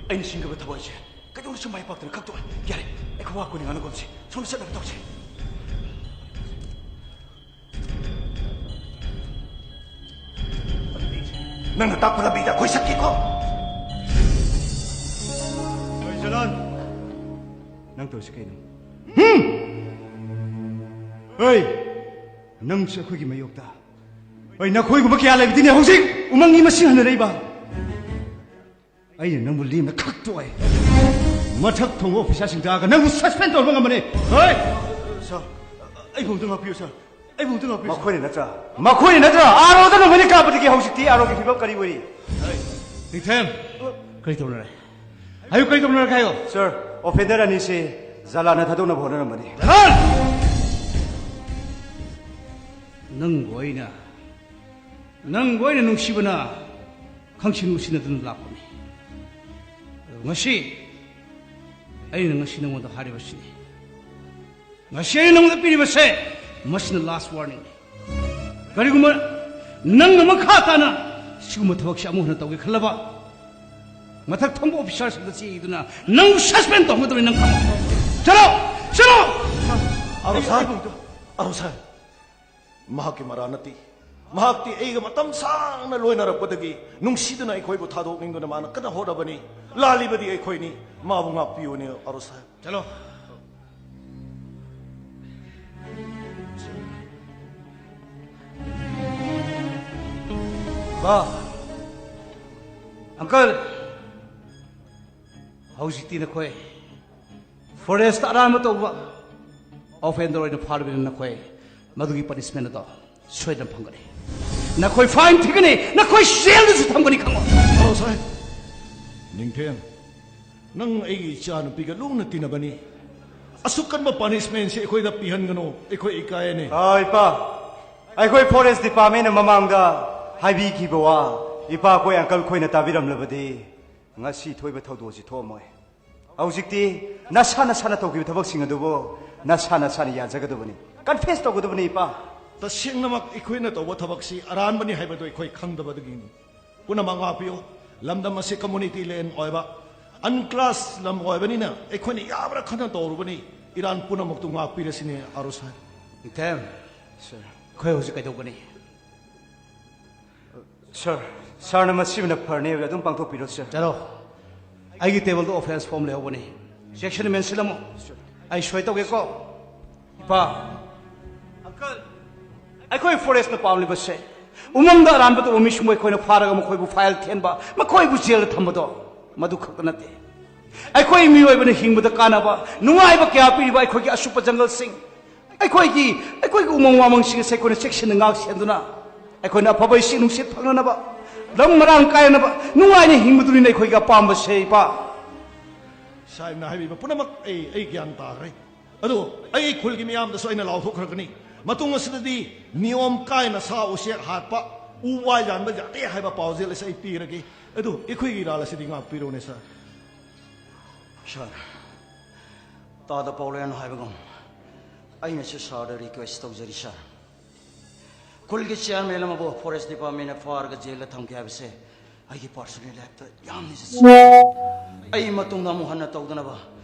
ꯑꯩꯅ ꯁꯤꯟꯒꯗꯕ ꯊꯕꯛ ꯑꯁꯦ ꯀꯩꯗꯧꯅꯁꯨ ꯃꯥꯏ ꯄꯥꯛꯇꯅ ꯈꯛꯇꯣꯛꯑꯦ꯫ ꯌꯥꯔꯦ, ꯑꯩꯈꯣꯏ ꯋꯥ ꯀꯨꯏꯅ ꯉꯥꯡꯅꯒꯨꯝꯁꯤ꯫ ꯁꯣꯝꯗ ꯆꯠꯅꯕ ꯇꯧꯁꯤ꯫ ꯅꯪꯅ ꯇꯥꯛꯄ ꯂꯝꯕꯤꯗ ꯑꯩꯈꯣꯏ ꯆꯠꯀꯦꯀꯣ꯫ ꯍꯣꯏ, ꯖꯂꯥꯟ꯫ ꯅꯪ ꯇꯧꯔꯤꯁꯤ ꯀꯩꯅꯣ? ꯍꯝ! ꯍꯣꯏ! ꯅꯪꯁꯨ ꯑꯩꯈꯣꯏꯒꯤ ꯃꯥꯌꯣꯛꯇ꯫ ꯍꯣꯏ, ꯅꯈꯣꯏꯒꯨꯝꯕ ꯀꯌꯥ ꯂꯩꯕꯗꯤꯅꯦ ꯍꯧꯖꯤꯛ ꯎꯃꯪꯒꯤ ꯃꯁꯤꯡ ꯍꯟꯅꯔꯛꯏꯕ꯫ ꯑꯩꯅ ꯅꯪꯕꯨ ꯂꯦꯝꯅ ꯈꯛ ꯇꯣꯛꯑꯦ꯫ ꯃꯊꯛ ꯊꯣꯡꯕ ꯑꯣꯐꯤꯁꯥꯔꯁꯤꯡ ꯇꯥꯛꯑꯒ ꯅꯪꯕꯨ ꯁꯁꯄꯦꯟ ꯇꯧꯔꯕ ꯉꯝꯕꯅꯦ꯫ ꯍꯣꯏ! ꯁꯥꯔ, ꯑꯩꯕꯨ ꯑꯝꯇ ꯉꯥꯛꯄꯤꯌꯨ, ꯁꯥꯔ꯫ ꯑꯩꯕꯨ ꯑꯝꯇ ꯉꯥꯛꯄꯤꯌꯨ, ꯁꯥꯔ꯫ ꯃꯈꯣꯏꯅ ꯅꯠꯇ꯭ꯔꯥ? ꯃꯈꯣꯏꯅ ꯅꯠꯇ꯭ꯔꯥ? ꯑꯥꯔꯣꯗ ꯅꯣꯡꯃꯩꯅ ꯀꯥꯞꯄꯗꯒꯤ ꯍꯧꯖꯤꯛꯇꯤ ꯑꯥꯔꯣꯒꯤ ꯐꯤꯕꯝ ꯀꯔꯤ ꯑꯣꯏꯔꯤ? ꯅꯤꯡꯊꯦꯝ, ꯀꯔꯤ ꯇꯧꯅꯔꯦ? ꯍꯥꯏꯌꯨ, ꯀꯔꯤ ꯇꯧꯅꯔꯒꯦ ꯍꯥꯏꯌꯨ꯫ ꯁꯥꯔ, ꯑꯣꯐꯦꯟꯗꯔ ꯑꯅꯤꯁꯤ ꯖꯂꯥꯟꯅ ꯊꯥꯗꯣꯛꯅꯕ ꯍꯣꯠꯅꯔꯝꯕꯅꯤ꯫ ꯖꯂꯥꯟ! ꯅꯪꯕꯨ ꯑꯩꯅ, ꯅꯪꯕꯨ ꯑꯩꯅ ꯅꯨꯡꯁꯤꯕꯅ ꯈꯪꯁꯤꯟ ꯅꯨꯡꯁꯤꯅꯗꯨꯅ ꯂꯥꯛꯄꯅꯤ꯫ ꯑꯗꯨ ꯉꯁꯤ ꯑꯩꯅ ꯉꯁꯤ ꯅꯉꯣꯟꯗ ꯍꯥꯏꯔꯤꯕꯁꯤꯅꯤ꯫ ꯉꯁꯤ ꯑꯩꯅ ꯅꯉꯣꯟꯗ ꯄꯤꯔꯤꯕꯁꯦ, ꯃꯁꯤꯅ ꯂꯥꯁ ꯋꯥꯔꯅꯤꯡꯅꯤ꯫ ꯀꯔꯤꯒꯨꯝꯕ ꯅꯪꯅ ꯃꯈꯥ ꯇꯥꯅ ꯁꯤꯒꯨꯝꯕ ꯊꯕꯛꯁꯦ ꯑꯃꯨꯛ ꯍꯟꯅ ꯇꯧꯒꯦ ꯈꯜꯂꯕ, ꯃꯊꯛ ꯊꯣꯡꯕ ꯑꯣꯐꯤꯁꯥꯔꯁꯤꯡꯗ ꯆꯦ ꯏꯗꯨꯅ ꯅꯪꯕꯨ ꯁꯁꯄꯦꯟ ꯇꯧꯒꯗꯕꯅꯤ꯫ ꯅꯪ ꯈꯪꯉꯣ꯫ ꯆꯠꯂꯣ! ꯆꯠꯂꯣ! ꯑꯥꯔꯣ ꯁꯥꯔ! ꯑꯥꯔꯣ ꯁꯥꯔ! ꯃꯍꯥꯛꯀꯤ ꯃꯔꯥ ꯅꯠꯇꯦ꯫ ꯃꯍꯥꯛꯇꯤ ꯑꯩꯒ ꯃꯇꯝ ꯁꯥꯡꯅ ꯂꯣꯏꯅꯔꯛꯄꯗꯒꯤ ꯅꯨꯡꯁꯤꯗꯨꯅ ꯑꯩꯈꯣꯏꯕꯨ ꯊꯥꯗꯣꯛꯅꯤꯡꯗꯨꯅ ꯃꯥꯅ ꯀꯟꯅ ꯍꯣꯠꯅꯕꯅꯤ꯫ ꯂꯥꯜꯂꯤꯕꯗꯤ ꯑꯩꯈꯣꯏꯅꯤ꯫ ꯃꯥꯕꯨ ꯉꯥꯛꯄꯤꯌꯨꯅꯦ, ꯑꯥꯔꯣ ꯁꯥꯍꯦꯕ꯫ ꯆꯠꯂꯣ꯫ ꯕꯥ, ꯑꯪꯀꯜ, ꯍꯧꯖꯤꯛꯇꯤ ꯅꯈꯣꯏ ꯐꯣꯔꯦꯁꯇ ꯑꯔꯥꯟꯕ ꯇꯧꯕ ꯑꯣꯐꯦꯟꯗꯔ ꯑꯣꯏꯅ ꯐꯥꯔꯕꯅꯤꯅ ꯅꯈꯣꯏ ꯃꯗꯨꯒꯤ ꯄꯅꯤꯁꯃꯦꯟ ꯑꯗꯣ ꯁꯣꯏꯗꯅ ꯐꯪꯒꯅꯤ꯫ ꯅꯈꯣꯏ ꯐꯥꯏꯟ ꯊꯤꯒꯅꯤ, ꯅꯈꯣꯏ ꯖꯦꯜꯗꯁꯨ ꯊꯝꯒꯅꯤ, ꯈꯪꯉꯣ꯫ ꯑꯥꯔꯣ ꯁꯥꯍꯦꯕ꯫ ꯅꯤꯡꯊꯦꯝ, ꯅꯪ ꯑꯩꯒꯤ ꯏꯆꯥꯅꯨꯄꯤꯒ ꯂꯨꯅ ꯇꯤꯟꯅꯕꯅꯤ꯫ ꯑꯁꯨꯛ ꯀꯟꯕ ꯄꯅꯤꯁꯃꯦꯟꯁꯤ ꯑꯩꯈꯣꯏꯗ ꯄꯤꯍꯟꯒꯅꯨ, ꯑꯩꯈꯣꯏ ꯏꯀꯥꯏꯔꯅꯤ꯫ ꯑꯥ, ꯏꯄꯥ, ꯑꯩꯈꯣꯏ ꯐꯣꯔꯦꯁ ꯗꯤꯄꯥꯔꯠꯃꯦꯟꯅ ꯃꯃꯥꯡꯗ ꯍꯥꯏꯕꯤꯈꯤꯕ ꯋꯥ ꯏꯄꯥ ꯑꯩꯈꯣꯏ ꯑꯪꯀꯜ ꯈꯣꯏꯅ ꯇꯥꯕꯤꯔꯝꯂꯕꯗꯤ ꯉꯁꯤ ꯊꯣꯛꯏꯕ ꯊꯧꯗꯣꯛ ꯑꯁꯤ ꯊꯣꯛꯑꯝꯃꯣꯏ꯫ ꯍꯧꯖꯤꯛꯇꯤ ꯅꯁꯥ ꯅꯁꯥꯅ ꯇꯧꯈꯤꯕ ꯊꯕꯛꯁꯤꯡ ꯑꯗꯨꯕꯨ ꯅꯁꯥ ꯅꯁꯥꯅ ꯌꯥꯖꯒꯗꯕꯅꯤ꯫ ꯀꯟꯐꯦꯁ ꯇꯧꯒꯗꯕꯅꯤ, ꯏꯄꯥ꯫ ꯇꯁꯦꯡꯅꯃꯛ ꯑꯩꯈꯣꯏꯅ ꯇꯧꯕ ꯊꯕꯛꯁꯤ ꯑꯔꯥꯟꯕꯅꯤ ꯍꯥꯏꯕꯗꯨ ꯑꯩꯈꯣꯏ ꯈꯪꯗꯕꯗꯒꯤꯅꯤ꯫ ꯄꯨꯝꯅꯃꯛ ꯉꯥꯛꯄꯤꯌꯨ꯫ ꯂꯝꯗꯝ ꯑꯁꯤ ꯀꯝꯃꯨꯅꯤꯇꯤ ꯂꯦꯟ ꯑꯣꯏꯕ, ꯑꯟꯀ꯭ꯂꯥꯁ ꯂꯝ ꯑꯣꯏꯕꯅꯤꯅ ꯑꯩꯈꯣꯏꯅ ꯌꯥꯕ꯭ꯔꯥ ꯈꯟꯅ ꯇꯧꯔꯨꯕꯅꯤ꯫ ꯏꯔꯥꯟ ꯄꯨꯝꯅꯃꯛꯇꯨ ꯉꯥꯛꯄꯤꯔꯁꯤꯅꯦ, ꯑꯥꯔꯣ ꯁꯥꯍꯦꯕ꯫ ꯅꯤꯡꯊꯦꯝ, ꯁꯔ, ꯑꯩꯈꯣꯏ ꯍꯧꯖꯤꯛ ꯀꯩꯗꯧꯒꯅꯤ? ꯁꯔ, ꯁꯔꯅ ꯃꯁꯤꯃꯅ ꯐꯔꯅꯤ ꯍꯥꯏꯕꯗ ꯑꯗꯨꯝ ꯄꯥꯡꯊꯣꯛꯄꯤꯔꯣ, ꯁꯔ꯫ ꯆꯠꯂꯣ꯫ ꯑꯩꯒꯤ ꯇꯦꯕꯜꯗ ꯑꯣꯐꯦꯟꯁ ꯐꯣꯝ ꯂꯩꯍꯧꯕꯅꯤ꯫ ꯁꯦꯛꯁꯟ ꯃꯦꯟꯁꯤꯜꯂꯝꯃꯣ꯫ ꯑꯩ ꯁꯣꯏ ꯇꯧꯒꯦꯀꯣ꯫ ꯏꯄꯥ꯫ ꯑꯪꯀꯜ꯫ ꯑꯩꯈꯣꯏ ꯐꯣꯔꯦꯁꯅ ꯄꯥꯝꯂꯤꯕꯁꯦ ꯎꯃꯪꯗ ꯑꯔꯥꯟꯕ ꯇꯧꯕ ꯃꯤꯁꯤꯡꯕꯨ ꯑꯩꯈꯣꯏꯅ ꯐꯥꯔꯒ ꯃꯈꯣꯏꯕꯨ ꯐꯥꯏꯜ ꯊꯦꯟꯕ, ꯃꯈꯣꯏꯕꯨ ꯖꯦꯜꯗ ꯊꯝꯕꯗꯣ, ꯃꯗꯨ ꯈꯛꯇ ꯅꯠꯇꯦ꯫ ꯑꯩꯈꯣꯏ ꯃꯤꯑꯣꯏꯕꯅ ꯍꯤꯡꯕꯗ ꯀꯥꯟꯅꯕ, ꯅꯨꯡꯉꯥꯏꯕ ꯀꯌꯥ ꯄꯤꯔꯤꯕ ꯑꯩꯈꯣꯏꯒꯤ ꯑꯁꯨꯞꯄ ꯖꯪꯒꯜꯁꯤꯡ, ꯑꯩꯈꯣꯏꯒꯤ, ꯑꯩꯈꯣꯏꯒꯤ ꯎꯃꯪ ꯋꯥꯃꯪꯁꯤꯡ ꯑꯁꯦ ꯑꯩꯈꯣꯏꯅ ꯆꯦꯛꯁꯤꯟꯅ ꯉꯥꯛ ꯁꯦꯟꯗꯨꯅ, ꯑꯩꯈꯣꯏꯅ ꯑꯐꯕ ꯏꯁꯤꯡ ꯅꯨꯡꯁꯤꯠ ꯐꯪꯅꯅꯕ, ꯂꯝ ꯃꯔꯥꯡ ꯀꯥꯏꯅꯕ, ꯅꯨꯡꯉꯥꯏꯅ ꯍꯤꯡꯕꯗꯨꯅꯤꯅ ꯑꯩꯈꯣꯏꯒꯤ ꯑꯄꯥꯝꯕꯁꯦ, ꯏꯄꯥ꯫ ꯁꯥꯍꯦꯕꯅ ꯍꯥꯏꯕꯤꯕ ꯄꯨꯝꯅꯃꯛ ꯑꯩ, ꯑꯩ ꯒ꯭ꯌꯥꯟ ꯇꯥꯈ꯭ꯔꯦ꯫ ꯑꯗꯨ ꯑꯩ ꯈꯨꯜꯒꯤ ꯃꯤꯌꯥꯝꯗꯁꯨ ꯑꯩꯅ ꯂꯥꯎꯊꯣꯛꯈ꯭ꯔꯒꯅꯤ꯫ ꯃꯇꯨꯡ ꯑꯁꯤꯗꯗꯤ ꯅꯤꯌꯣꯝ ꯀꯥꯏꯅ ꯁꯥ ꯎꯆꯦꯛ ꯍꯥꯠꯄ, ꯎ ꯋꯥ ꯌꯥꯟꯕ ꯌꯥꯗꯦ ꯍꯥꯏꯕ ꯄꯥꯎꯖꯦꯜ ꯑꯁꯤ ꯑꯩ ꯄꯤꯔꯒꯦ꯫ ꯑꯗꯨ ꯑꯩꯈꯣꯏꯒꯤ ꯏꯔꯥꯜ ꯑꯁꯤꯗꯤ ꯉꯥꯛꯄꯤꯔꯣꯅꯦ, ꯁꯥꯔ꯫ ꯁꯥꯔ, ꯇꯥꯗ ꯄꯥꯎꯂꯦꯟ ꯍꯥꯏꯕꯒꯨꯝ, ꯑꯩꯅꯁꯨ ꯁꯥꯔꯗ ꯔꯤꯀ꯭ꯋꯦꯁ ꯇꯧꯖꯔꯤ, ꯁꯥꯔ꯫ ꯈꯨꯜꯒꯤ ꯆꯤꯌꯥꯔꯃꯦꯟ ꯑꯃꯕꯨ ꯐꯣꯔꯦꯁ ꯗꯤꯄꯥꯔꯠꯃꯦꯟꯅ ꯐꯥꯔꯒ ꯖꯦꯜꯗ ꯊꯝꯈꯤ ꯍꯥꯏꯕꯁꯦ ꯑꯩꯒꯤ ꯄꯥꯔꯁꯣꯅꯦꯜ ꯂꯥꯏꯐꯇ ꯌꯥꯝꯅ ꯆꯠꯆꯩ꯫ ꯑꯩ ꯃꯇꯨꯡꯗ ꯑꯃꯨꯛ ꯍꯟꯅ ꯇꯧꯗꯅꯕ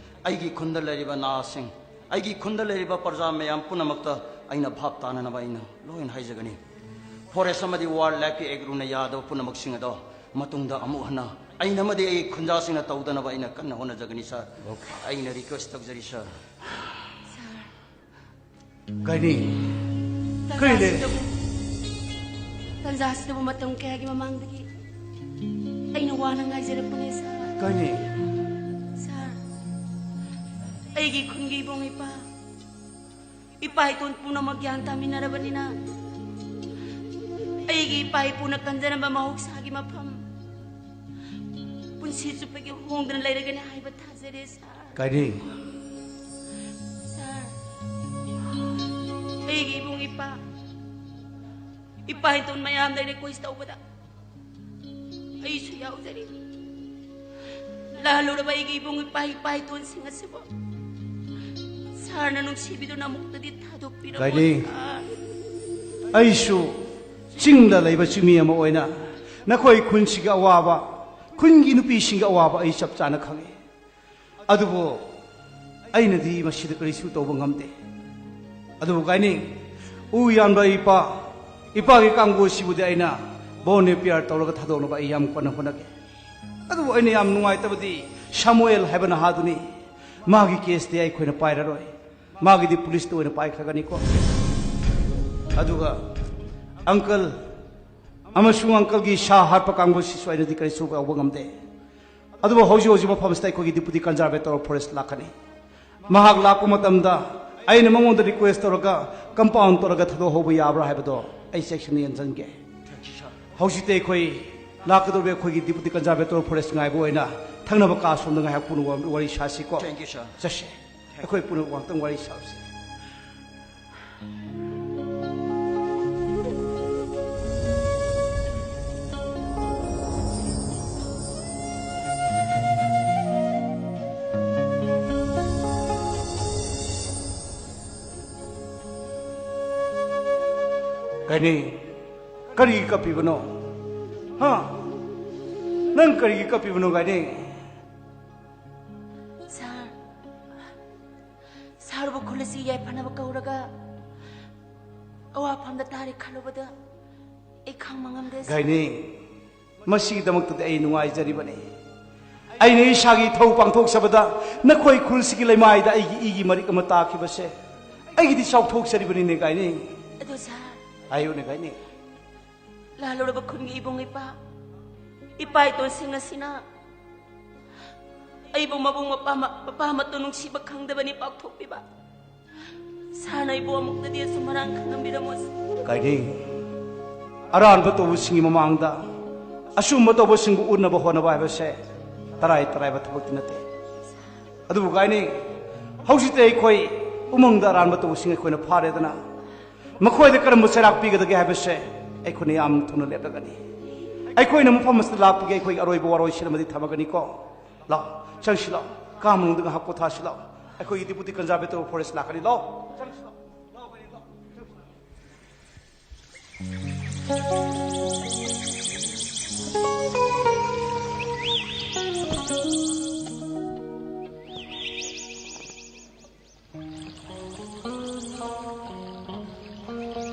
ꯑꯩꯒꯤ ꯈꯨꯟꯗ ꯂꯩꯔꯤꯕ ꯅꯍꯥꯁꯤꯡ, ꯑꯩꯒꯤ ꯈꯨꯟꯗ ꯂꯩꯔꯤꯕ ꯄ꯭ꯔꯖꯥ ꯃꯌꯥꯝ ꯄꯨꯝꯅꯃꯛꯇ ꯑꯩꯅ ꯚꯥꯞ ꯇꯥꯅꯅꯕ ꯑꯩꯅ ꯂꯣꯏꯅ ꯍꯥꯏꯖꯒꯅꯤ꯫ ꯐꯣꯔꯦꯁ ꯑꯃꯗꯤ ꯋꯥꯏꯜꯗ ꯂꯥꯏꯐꯀꯤ ꯑꯦꯛ ꯔꯨꯜꯅ ꯌꯥꯗꯕ ꯄꯨꯝꯅꯃꯛꯁꯤꯡ ꯑꯗꯣ ꯃꯇꯨꯡꯗ ꯑꯃꯨꯛ ꯍꯟꯅ ꯑꯩꯅ ꯑꯃꯗꯤ ꯑꯩꯒꯤ ꯈꯨꯟꯖꯥꯁꯤꯡꯅ ꯇꯧꯗꯅꯕ ꯑꯩꯅ ꯀꯟꯅ ꯍꯣꯠꯅꯖꯒꯅꯤ, ꯁꯥꯔ꯫ ꯑꯣꯀꯦ꯫ ꯑꯩꯅ ꯔꯤꯀ꯭ꯋꯦꯁ ꯇꯧꯖꯔꯤ, ꯁꯥꯔ꯫ ꯁꯥꯔ꯫ ꯀꯩꯅꯤ? ꯀꯩ ꯂꯩ? ꯇꯟꯖꯥꯁꯤꯗꯕꯨ, ꯇꯟꯖꯥꯁꯤꯗꯕꯨ ꯃꯇꯝ ꯀꯌꯥꯒꯤ ꯃꯃꯥꯡꯗꯒꯤ ꯑꯩꯅ ꯋꯥꯅ ꯉꯥꯏꯖꯔꯛꯄꯅꯦ, ꯁꯥꯔ꯫ ꯀꯩꯅꯤ? ꯁꯥꯔ, ꯑꯩꯒꯤ ꯈꯨꯟꯒꯤ ꯏꯕꯨꯡ ꯏꯄꯥ, ꯏꯄꯥ ꯏꯇꯣꯟ ꯄꯨꯝꯅꯃꯛ ꯒ꯭ꯌꯥꯟ ꯇꯥꯃꯤꯟꯅꯔꯕꯅꯤꯅ, ꯑꯩꯒꯤ ꯏꯄꯥ ꯏꯄꯨꯅ ꯀꯟꯖꯔꯝꯕ ꯃꯍꯧꯁꯥꯒꯤ ꯃꯐꯝ ꯄꯨꯟꯁꯤ ꯆꯨꯞꯄꯒꯤ ꯍꯣꯡꯗꯅ ꯂꯩꯔꯒꯅꯤ ꯍꯥꯏꯕ ꯊꯥꯖꯔꯦ, ꯁꯥꯔ꯫ ꯀꯔꯤ? ꯁꯥꯔ, ꯑꯩꯒꯤ ꯏꯕꯨꯡ ꯏꯄꯥ, ꯏꯄꯥ ꯏꯇꯣꯟ ꯃꯌꯥꯝꯗ ꯔꯤꯀ꯭ꯋꯦꯁ ꯇꯧꯕꯗ ꯑꯩꯁꯨ ꯌꯥꯎꯖꯔꯤ꯫ ꯂꯥꯜꯂꯨꯔꯕ ꯑꯩꯒꯤ ꯏꯕꯨꯡ ꯏꯄꯥ, ꯏꯄꯥ ꯏꯇꯣꯟꯁꯤꯡ ꯑꯁꯤꯕꯨ ꯁꯥꯔꯅ ꯅꯨꯡꯁꯤꯕꯤꯗꯨꯅ ꯑꯃꯨꯛꯇꯗꯤ ꯊꯥꯗꯣꯛꯄꯤꯔꯝꯃꯣ, ꯒꯥꯏꯅꯤ꯫ ꯁꯥꯔ꯫ ꯑꯩꯁꯨ ꯆꯤꯡꯗ ꯂꯩꯕ ꯆꯤꯡꯃꯤ ꯑꯃ ꯑꯣꯏꯅ ꯅꯈꯣꯏ ꯈꯨꯟꯁꯤꯒꯤ ꯑꯋꯥꯕ, ꯈꯨꯟꯒꯤ ꯅꯨꯄꯤꯁꯤꯡꯒꯤ ꯑꯋꯥꯕ ꯑꯩ ꯆꯞ ꯆꯥꯅ ꯈꯪꯏ꯫ ꯑꯗꯨꯕꯨ ꯑꯩꯅꯗꯤ ꯃꯁꯤꯗ ꯀꯔꯤꯁꯨ ꯇꯧꯕ ꯉꯝꯗꯦ꯫ ꯑꯗꯨꯕꯨ ꯒꯥꯏꯅꯤ, ꯎ ꯌꯥꯟꯕ ꯏꯄꯥ, ꯏꯄꯥꯒꯤ ꯀꯥꯡꯕꯨ ꯑꯁꯤꯕꯨꯗꯤ ꯑꯩꯅ ꯕꯣꯟ ꯅꯦꯄꯤꯌꯔ ꯇꯧꯔꯒ ꯊꯥꯗꯣꯛꯅꯕ ꯑꯩ ꯌꯥꯝ ꯀꯟꯅ ꯍꯣꯠꯅꯒꯦ꯫ ꯑꯗꯨꯕꯨ ꯑꯩꯅ ꯌꯥꯝ ꯅꯨꯡꯉꯥꯏꯇꯕꯗꯤ ꯁꯥꯃꯨꯑꯦꯜ ꯍꯥꯏꯕ ꯅꯍꯥꯗꯨꯅꯤ꯫ ꯃꯥꯒꯤ ꯀꯦꯁꯇꯤ ꯑꯩꯈꯣꯏꯅ ꯄꯥꯏꯔꯔꯣꯏ꯫ ꯃꯥꯒꯤꯗꯤ ꯄꯨꯂꯤꯁꯇ ꯑꯣꯏꯅ ꯄꯥꯏꯈ꯭ꯔꯒꯅꯤꯀꯣ꯫ ꯑꯗꯨꯒ ꯑꯪꯀꯜ ꯑꯃꯁꯨꯡ ꯑꯪꯀꯜꯒꯤ ꯁꯥ ꯍꯥꯠꯄ ꯀꯥꯡꯕꯨꯁꯤꯁꯨ ꯑꯩꯅꯗꯤ ꯀꯔꯤꯁꯨ ꯇꯧꯕ ꯉꯝꯗꯦ꯫ ꯑꯗꯨꯕꯨ ꯍꯧꯖꯤꯛ ꯍꯧꯖꯤꯛ ꯃꯐꯝꯁꯤꯗ ꯑꯩꯈꯣꯏꯒꯤ ꯗꯤꯄꯨꯇꯤ ꯀꯟꯖꯥꯔꯕꯦꯇꯣꯔ ꯑꯣꯐ ꯐꯣꯔꯦꯁ ꯂꯥꯛꯀꯅꯤ꯫ ꯃꯍꯥꯛ ꯂꯥꯛꯄ ꯃꯇꯝꯗ ꯑꯩꯅ ꯃꯉꯣꯟꯗ ꯔꯤꯀ꯭ꯋꯦꯁ ꯇꯧꯔꯒ ꯀꯝꯄꯥꯎꯟ ꯇꯧꯔꯒ ꯊꯥꯗꯣꯛꯍꯧꯕ ꯌꯥꯕ꯭ꯔꯥ ꯍꯥꯏꯕꯗꯣ ꯑꯩ ꯆꯦꯛꯁꯤꯟꯅ ꯌꯦꯡꯁꯤꯟꯒꯦ꯫ ꯍꯧꯖꯤꯛꯇꯤ ꯑꯩꯈꯣꯏ ꯂꯥꯛꯀꯗꯧꯔꯤꯕ ꯑꯩꯈꯣꯏꯒꯤ ꯗꯤꯄꯨꯇꯤ ꯀꯟꯖꯥꯔꯕꯦꯇꯣꯔ ꯐꯣꯔꯦꯁ꯭ꯠ ꯉꯥꯏꯕ ꯑꯣꯏꯅ ꯊꯪꯅꯕ ꯀꯥ ꯁꯣꯝꯗ ꯉꯥꯏꯍꯥꯛ ꯄꯨꯟꯅ ꯋꯥ-, ꯋꯥꯔꯤ ꯁꯥꯁꯤꯀꯣ꯫ Thank you, sir. ꯆꯠꯁꯦ꯫ ꯑꯩꯈꯣꯏ ꯄꯨꯟꯅ ꯉꯥꯛꯇꯪ ꯋꯥꯔꯤ ꯁꯥꯁꯤ꯫ ꯒꯥꯏꯅꯤ, ꯀꯔꯤꯒꯤ ꯀꯞꯄꯤꯕꯅꯣ? ꯍꯥ? ꯅꯪ ꯀꯔꯤꯒꯤ ꯀꯞꯄꯤꯕꯅꯣ, ꯒꯥꯏꯅꯤ? ꯁꯥꯔ, ꯁꯥꯔꯕꯨ ꯈꯨꯜ ꯑꯁꯤ ꯌꯥꯏꯐꯅꯕ ꯀꯧꯔꯒ ꯑꯋꯥꯐꯝꯗ ꯇꯥꯔꯦ ꯈꯜꯂꯨꯕꯗ ꯑꯩ ꯈꯥꯡꯕ ꯉꯝꯗꯦ, ꯁꯥꯔ꯫ ꯒꯥꯏꯅꯤ, ꯃꯁꯤꯒꯤꯗꯃꯛꯇꯗꯤ ꯑꯩ ꯅꯨꯡꯉꯥꯏꯖꯔꯤꯕꯅꯤ꯫ ꯑꯩꯅ ꯏꯁꯥꯒꯤ ꯏꯊꯧ ꯄꯥꯡꯊꯣꯛꯆꯕꯗ ꯅꯈꯣꯏ ꯈꯨꯜꯁꯤꯒꯤ ꯂꯩꯃꯥꯏꯗ ꯑꯩꯒꯤ ꯏꯒꯤ ꯃꯔꯤꯛ ꯑꯃ ꯇꯥꯈꯤꯕꯁꯦ ꯑꯩꯒꯤꯗꯤ ꯆꯥꯎꯊꯣꯛꯆꯔꯤꯕꯅꯤꯅꯦ, ꯒꯥꯏꯅꯤ꯫ ꯑꯗꯨ ꯁꯥꯔ, ꯍꯥꯏꯌꯨꯅꯦ, ꯒꯥꯏꯅꯤ꯫ ꯂꯥꯜꯂꯨꯔꯕ ꯈꯨꯟꯒꯤ ꯏꯕꯨꯡ ꯏꯄꯥ, ꯏꯄꯥ ꯏꯇꯣꯟꯁꯤꯡ ꯑꯁꯤꯅ ꯑꯩꯕꯨ ꯃꯕꯨꯡ ꯃꯄꯥ ꯃ-, ꯃꯄꯥ ꯃꯇꯣꯟ ꯅꯨꯡꯁꯤꯕ ꯈꯪꯗꯕꯅꯤ ꯄꯥꯛꯊꯣꯛꯄꯤꯕ꯫ ꯁꯥꯔꯅ ꯑꯩꯕꯨ ꯑꯃꯨꯛꯇꯗꯤ ꯑꯆꯨꯝ ꯑꯔꯥꯟ ꯈꯪꯍꯟꯕꯤꯔꯝꯃꯣ꯫ ꯒꯥꯏꯅꯤ, ꯑꯔꯥꯟꯕ ꯇꯧꯕꯁꯤꯡꯒꯤ ꯃꯃꯥꯡꯗ ꯑꯆꯨꯝꯕ ꯇꯧꯕꯁꯤꯡꯕꯨ ꯎꯠꯅꯕ ꯍꯣꯠꯅꯕ ꯍꯥꯏꯕꯁꯦ ꯇꯔꯥꯏ ꯇꯔꯥꯏꯕ ꯊꯕꯛꯇꯤ ꯅꯠꯇꯦ꯫ ꯑꯗꯨꯕꯨ ꯒꯥꯏꯅꯤ, ꯍꯧꯖꯤꯛꯇꯤ ꯑꯩꯈꯣꯏ ꯎꯃꯪꯗ ꯑꯔꯥꯟꯕ ꯇꯧꯕꯁꯤꯡ ꯑꯩꯈꯣꯏꯅ ꯐꯥꯔꯦꯗꯅ, ꯃꯈꯣꯏꯗ ꯀꯔꯝꯕ ꯆꯩꯔꯥꯛ ꯄꯤꯒꯗꯒꯦ ꯍꯥꯏꯕꯁꯦ ꯑꯩꯈꯣꯏꯅ ꯌꯥꯝ ꯊꯨꯅ ꯂꯦꯞꯂꯒꯅꯤ꯫ ꯑꯩꯈꯣꯏꯅ ꯃꯐꯝ ꯑꯁꯤꯗ ꯂꯥꯛꯄꯒꯤ ꯑꯩꯈꯣꯏꯒꯤ ꯑꯔꯣꯏꯕ ꯋꯥꯔꯣꯏꯁꯤꯟ ꯑꯃꯗꯤ ꯊꯝꯃꯒꯅꯤꯀꯣ꯫ ꯂꯥꯛꯑꯣ, ꯆꯪꯁꯤ ꯂꯥꯛꯑꯣ, ꯀꯥ ꯃꯅꯨꯡꯗ ꯉꯥꯏꯍꯥꯛ ꯄꯣꯊꯥꯁꯤ ꯂꯥꯛꯑꯣ꯫ ꯑꯩꯈꯣꯏꯒꯤ Deputy Conservator of Forest ꯂꯥꯛꯀꯅꯤ꯫ ꯂꯥꯛꯑꯣ꯫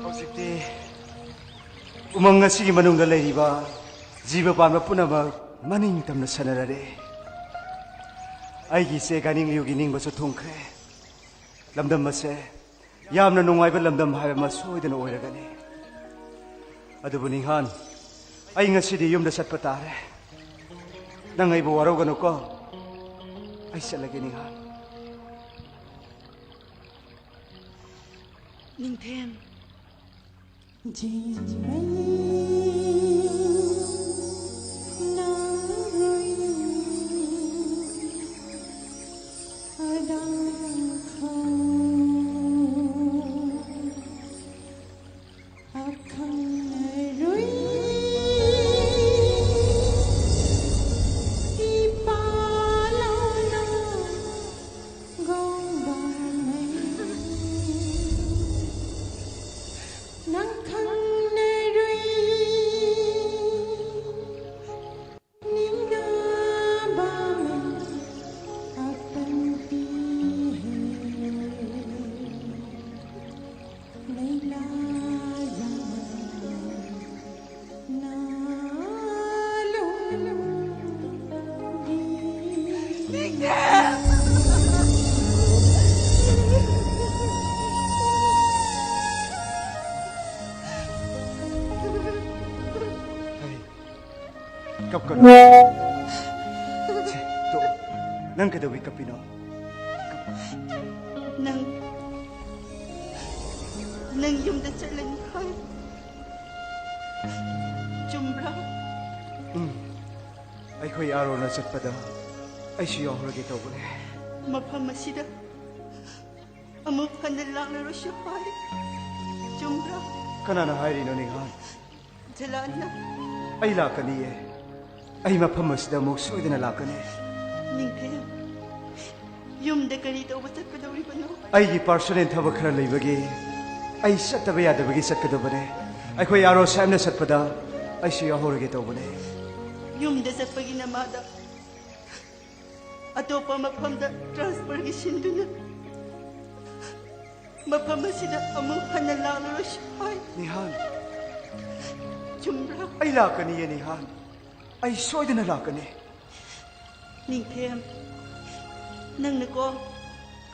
ꯍꯧꯖꯤꯛꯇꯤ ꯎꯃꯪ ꯑꯁꯤꯒꯤ ꯃꯅꯨꯡꯗ ꯂꯩꯔꯤꯕ ꯖꯤꯕ ꯄꯥꯟꯕ ꯄꯨꯝꯅꯃꯛ ꯃꯅꯤꯡ ꯇꯝꯅ ꯁꯥꯟꯅꯔꯔꯦ꯫ ꯑꯩꯒꯤ ꯏꯆꯦ ꯒꯥꯏꯅꯤꯡꯂꯤꯌꯨꯒꯤ ꯅꯤꯡꯕꯁꯨ ꯊꯨꯡꯈ꯭ꯔꯦ꯫ ꯂꯝꯗꯝ ꯑꯁꯦ ꯌꯥꯝꯅ ꯅꯨꯡꯉꯥꯏꯕ ꯂꯝꯗꯝ ꯍꯥꯏꯕ ꯑꯃ ꯁꯣꯏꯗꯅ ꯑꯣꯏꯔꯒꯅꯤ꯫ ꯑꯗꯨꯕꯨ ꯅꯤꯡꯍꯥꯟ, ꯑꯩ ꯉꯁꯤꯗꯤ ꯌꯨꯝꯗ ꯆꯠꯄ ꯇꯥꯔꯦ꯫ ꯅꯪ ꯑꯩꯕꯨ ꯋꯥꯔꯧꯒꯅꯨꯀꯣ꯫ ꯑꯩ ꯆꯠꯂꯒꯦ ꯅꯤꯡꯍꯥꯟ꯫ ꯅꯤꯡꯊꯦꯝ꯫ ꯀꯞꯀꯅꯨ꯫ ꯁꯦ, ꯇꯣꯛꯑꯣ꯫ ꯅꯪ ꯀꯩꯗꯧꯕꯩ ꯀꯞꯄꯤꯅꯣ? ꯅꯪ, ꯅꯪ ꯌꯨꯝꯗ ꯆꯠꯂꯅꯤ ꯍꯥꯏ꯫ ꯆꯨꯝꯕ꯭ꯔꯥ? ꯎꯝ꯫ ꯑꯩꯈꯣꯏ ꯑꯥꯔꯣꯅ ꯆꯠꯄꯗ ꯑꯩꯁꯨ ꯌꯥꯎꯍꯧꯔꯒꯦ ꯇꯧꯕꯅꯦ꯫ ꯃꯐꯝ ꯑꯁꯤꯗ ꯑꯃꯨꯛ ꯍꯟꯅ ꯂꯥꯛꯂꯔꯣꯏꯁꯨ ꯍꯥꯏ꯫ ꯆꯨꯝꯕ꯭ꯔꯥ? ꯀꯅꯥꯅ ꯍꯥꯏꯔꯤꯅꯣ, ꯅꯤꯡꯍꯥꯟ? ꯖꯂꯥꯟꯅ꯫ ꯑꯩ ꯂꯥꯛꯀꯅꯤꯌꯦ꯫ ꯑꯩ ꯃꯐꯝ ꯑꯁꯤꯗ ꯑꯃꯨꯛ ꯁꯣꯏꯗꯅ ꯂꯥꯛꯀꯅꯤ꯫ ꯅꯤꯡꯊꯦꯝ꯫ ꯌꯨꯝꯗ ꯀꯔꯤ ꯇꯧꯕ ꯆꯠꯀꯗꯧꯔꯤꯕꯅꯣ? ꯑꯩꯒꯤ personal ꯊꯕꯛ ꯈꯔ ꯂꯩꯕꯒꯤ ꯑꯩ ꯆꯠꯇꯕ ꯌꯥꯗꯕꯒꯤ ꯆꯠꯀꯗꯕꯅꯦ꯫ ꯑꯩꯈꯣꯏ ꯑꯥꯔꯣ ꯁꯥꯍꯦꯕꯅ ꯆꯠꯄꯗ ꯑꯩꯁꯨ ꯌꯥꯎꯍꯧꯔꯒꯦ ꯇꯧꯕꯅꯦ꯫ ꯌꯨꯝꯗ ꯆꯠꯄꯒꯤ ꯅꯃꯥꯗ ꯑꯇꯣꯞꯄ ꯃꯐꯝꯗ transferꯒꯤ ꯁꯤꯟꯗꯨꯅ ꯃꯐꯝ ꯑꯁꯤꯗ ꯑꯃꯨꯛ ꯍꯟꯅ ꯂꯥꯛꯂꯔꯣꯏꯁꯤ ꯍꯥꯏ꯫ ꯅꯤꯍꯥꯟ꯫ ꯆꯨꯝꯕ꯭ꯔꯥ? ꯑꯩ ꯂꯥꯛꯀꯅꯤꯌꯦ ꯅꯤꯍꯥꯟ꯫ ꯑꯩ ꯁꯣꯏꯗꯅ ꯂꯥꯛꯀꯅꯤ꯫ ꯅꯤꯡꯊꯦꯝ, ꯅꯪꯅꯀꯣ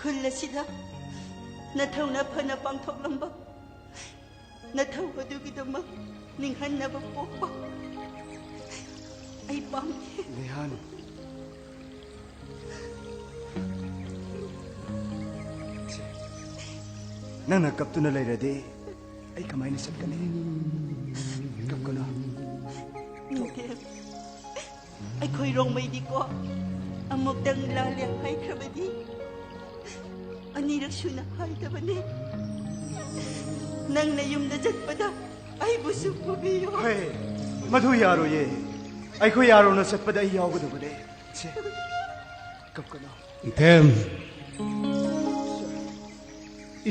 ꯈꯨꯜ ꯑꯁꯤꯗ ꯅꯊꯧꯅ ꯐꯅ ꯄꯥꯡꯊꯣꯛꯂꯝꯕ ꯅꯊꯧ ꯑꯗꯨꯒꯤꯗꯃꯛ ꯅꯤꯡꯍꯟꯅꯕ ꯄꯣꯛꯄ ꯑꯩ ꯄꯥꯝꯗꯦ꯫ ꯅꯤꯍꯥꯟ꯫ ꯅꯪꯅ ꯀꯞꯇꯨꯅ ꯂꯩꯔꯗꯤ ꯑꯩ ꯀꯃꯥꯏꯅ ꯆꯠꯀꯅꯤ? ꯀꯞꯀꯅꯨ꯫ ꯅꯤꯡꯊꯦꯝ, ꯑꯩꯈꯣꯏ ꯔꯣꯡꯃꯩꯗꯤꯀꯣ ꯑꯃꯨꯛꯇꯪ ꯂꯥꯜꯂꯦ ꯍꯥꯏꯈ꯭ꯔꯕꯗꯤ ꯑꯅꯤꯔꯛ ꯁꯨꯅ ꯍꯥꯏꯗꯕꯅꯦ꯫ ꯅꯪꯅ ꯌꯨꯝꯗ ꯆꯠꯄꯗ ꯑꯩꯕꯨꯁꯨ ꯄꯨꯕꯤꯌꯨ꯫ ꯍꯦ, ꯃꯗꯨ ꯌꯥꯔꯣꯏꯌꯦ꯫ ꯑꯩꯈꯣꯏ ꯑꯥꯔꯣꯅ ꯆꯠꯄꯗ ꯑꯩ ꯌꯥꯎꯒꯗꯕꯅꯦ꯫ ꯁꯦ, ꯀꯞꯀꯅꯨ꯫ ꯏꯊꯦꯝ,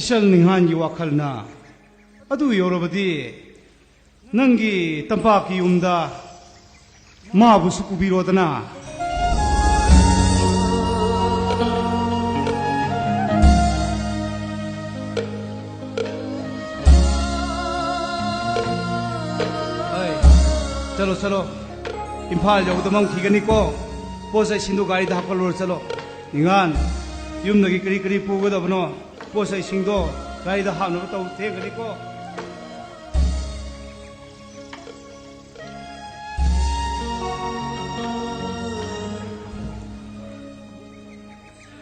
ꯏꯆꯜ ꯅꯤꯡꯍꯥꯟꯒꯤ ꯋꯥꯈꯜꯅ ꯑꯗꯨ ꯌꯧꯔꯕꯗꯤ ꯅꯪꯒꯤ ꯇꯝꯄꯥꯛꯀꯤ ꯌꯨꯝꯗ ꯃꯥꯕꯨꯁꯨ ꯄꯨꯕꯤꯔꯣꯗꯅ꯫ ꯍꯣꯏ, ꯆꯠꯂꯣ, ꯆꯠꯂꯣ꯫ ꯏꯝꯐꯥꯜ ꯌꯧꯕꯗ ꯃꯝꯈꯤꯒꯅꯤꯀꯣ꯫ ꯄꯣꯠ ꯆꯩꯁꯤꯡꯗꯣ ꯒꯥꯔꯤꯗ ꯍꯥꯞꯀꯠꯂꯨꯔ ꯆꯠꯂꯣ꯫ ꯅꯤꯡꯍꯥꯟ, ꯌꯨꯝꯗꯒꯤ ꯀꯔꯤ ꯀꯔꯤ ꯄꯨꯒꯗꯕꯅꯣ, ꯄꯣꯠ ꯆꯩꯁꯤꯡꯗꯣ ꯒꯥꯔꯤꯗ ꯍꯥꯞꯅꯕ ꯇꯧ, ꯊꯦꯡꯒꯅꯤꯀꯣ꯫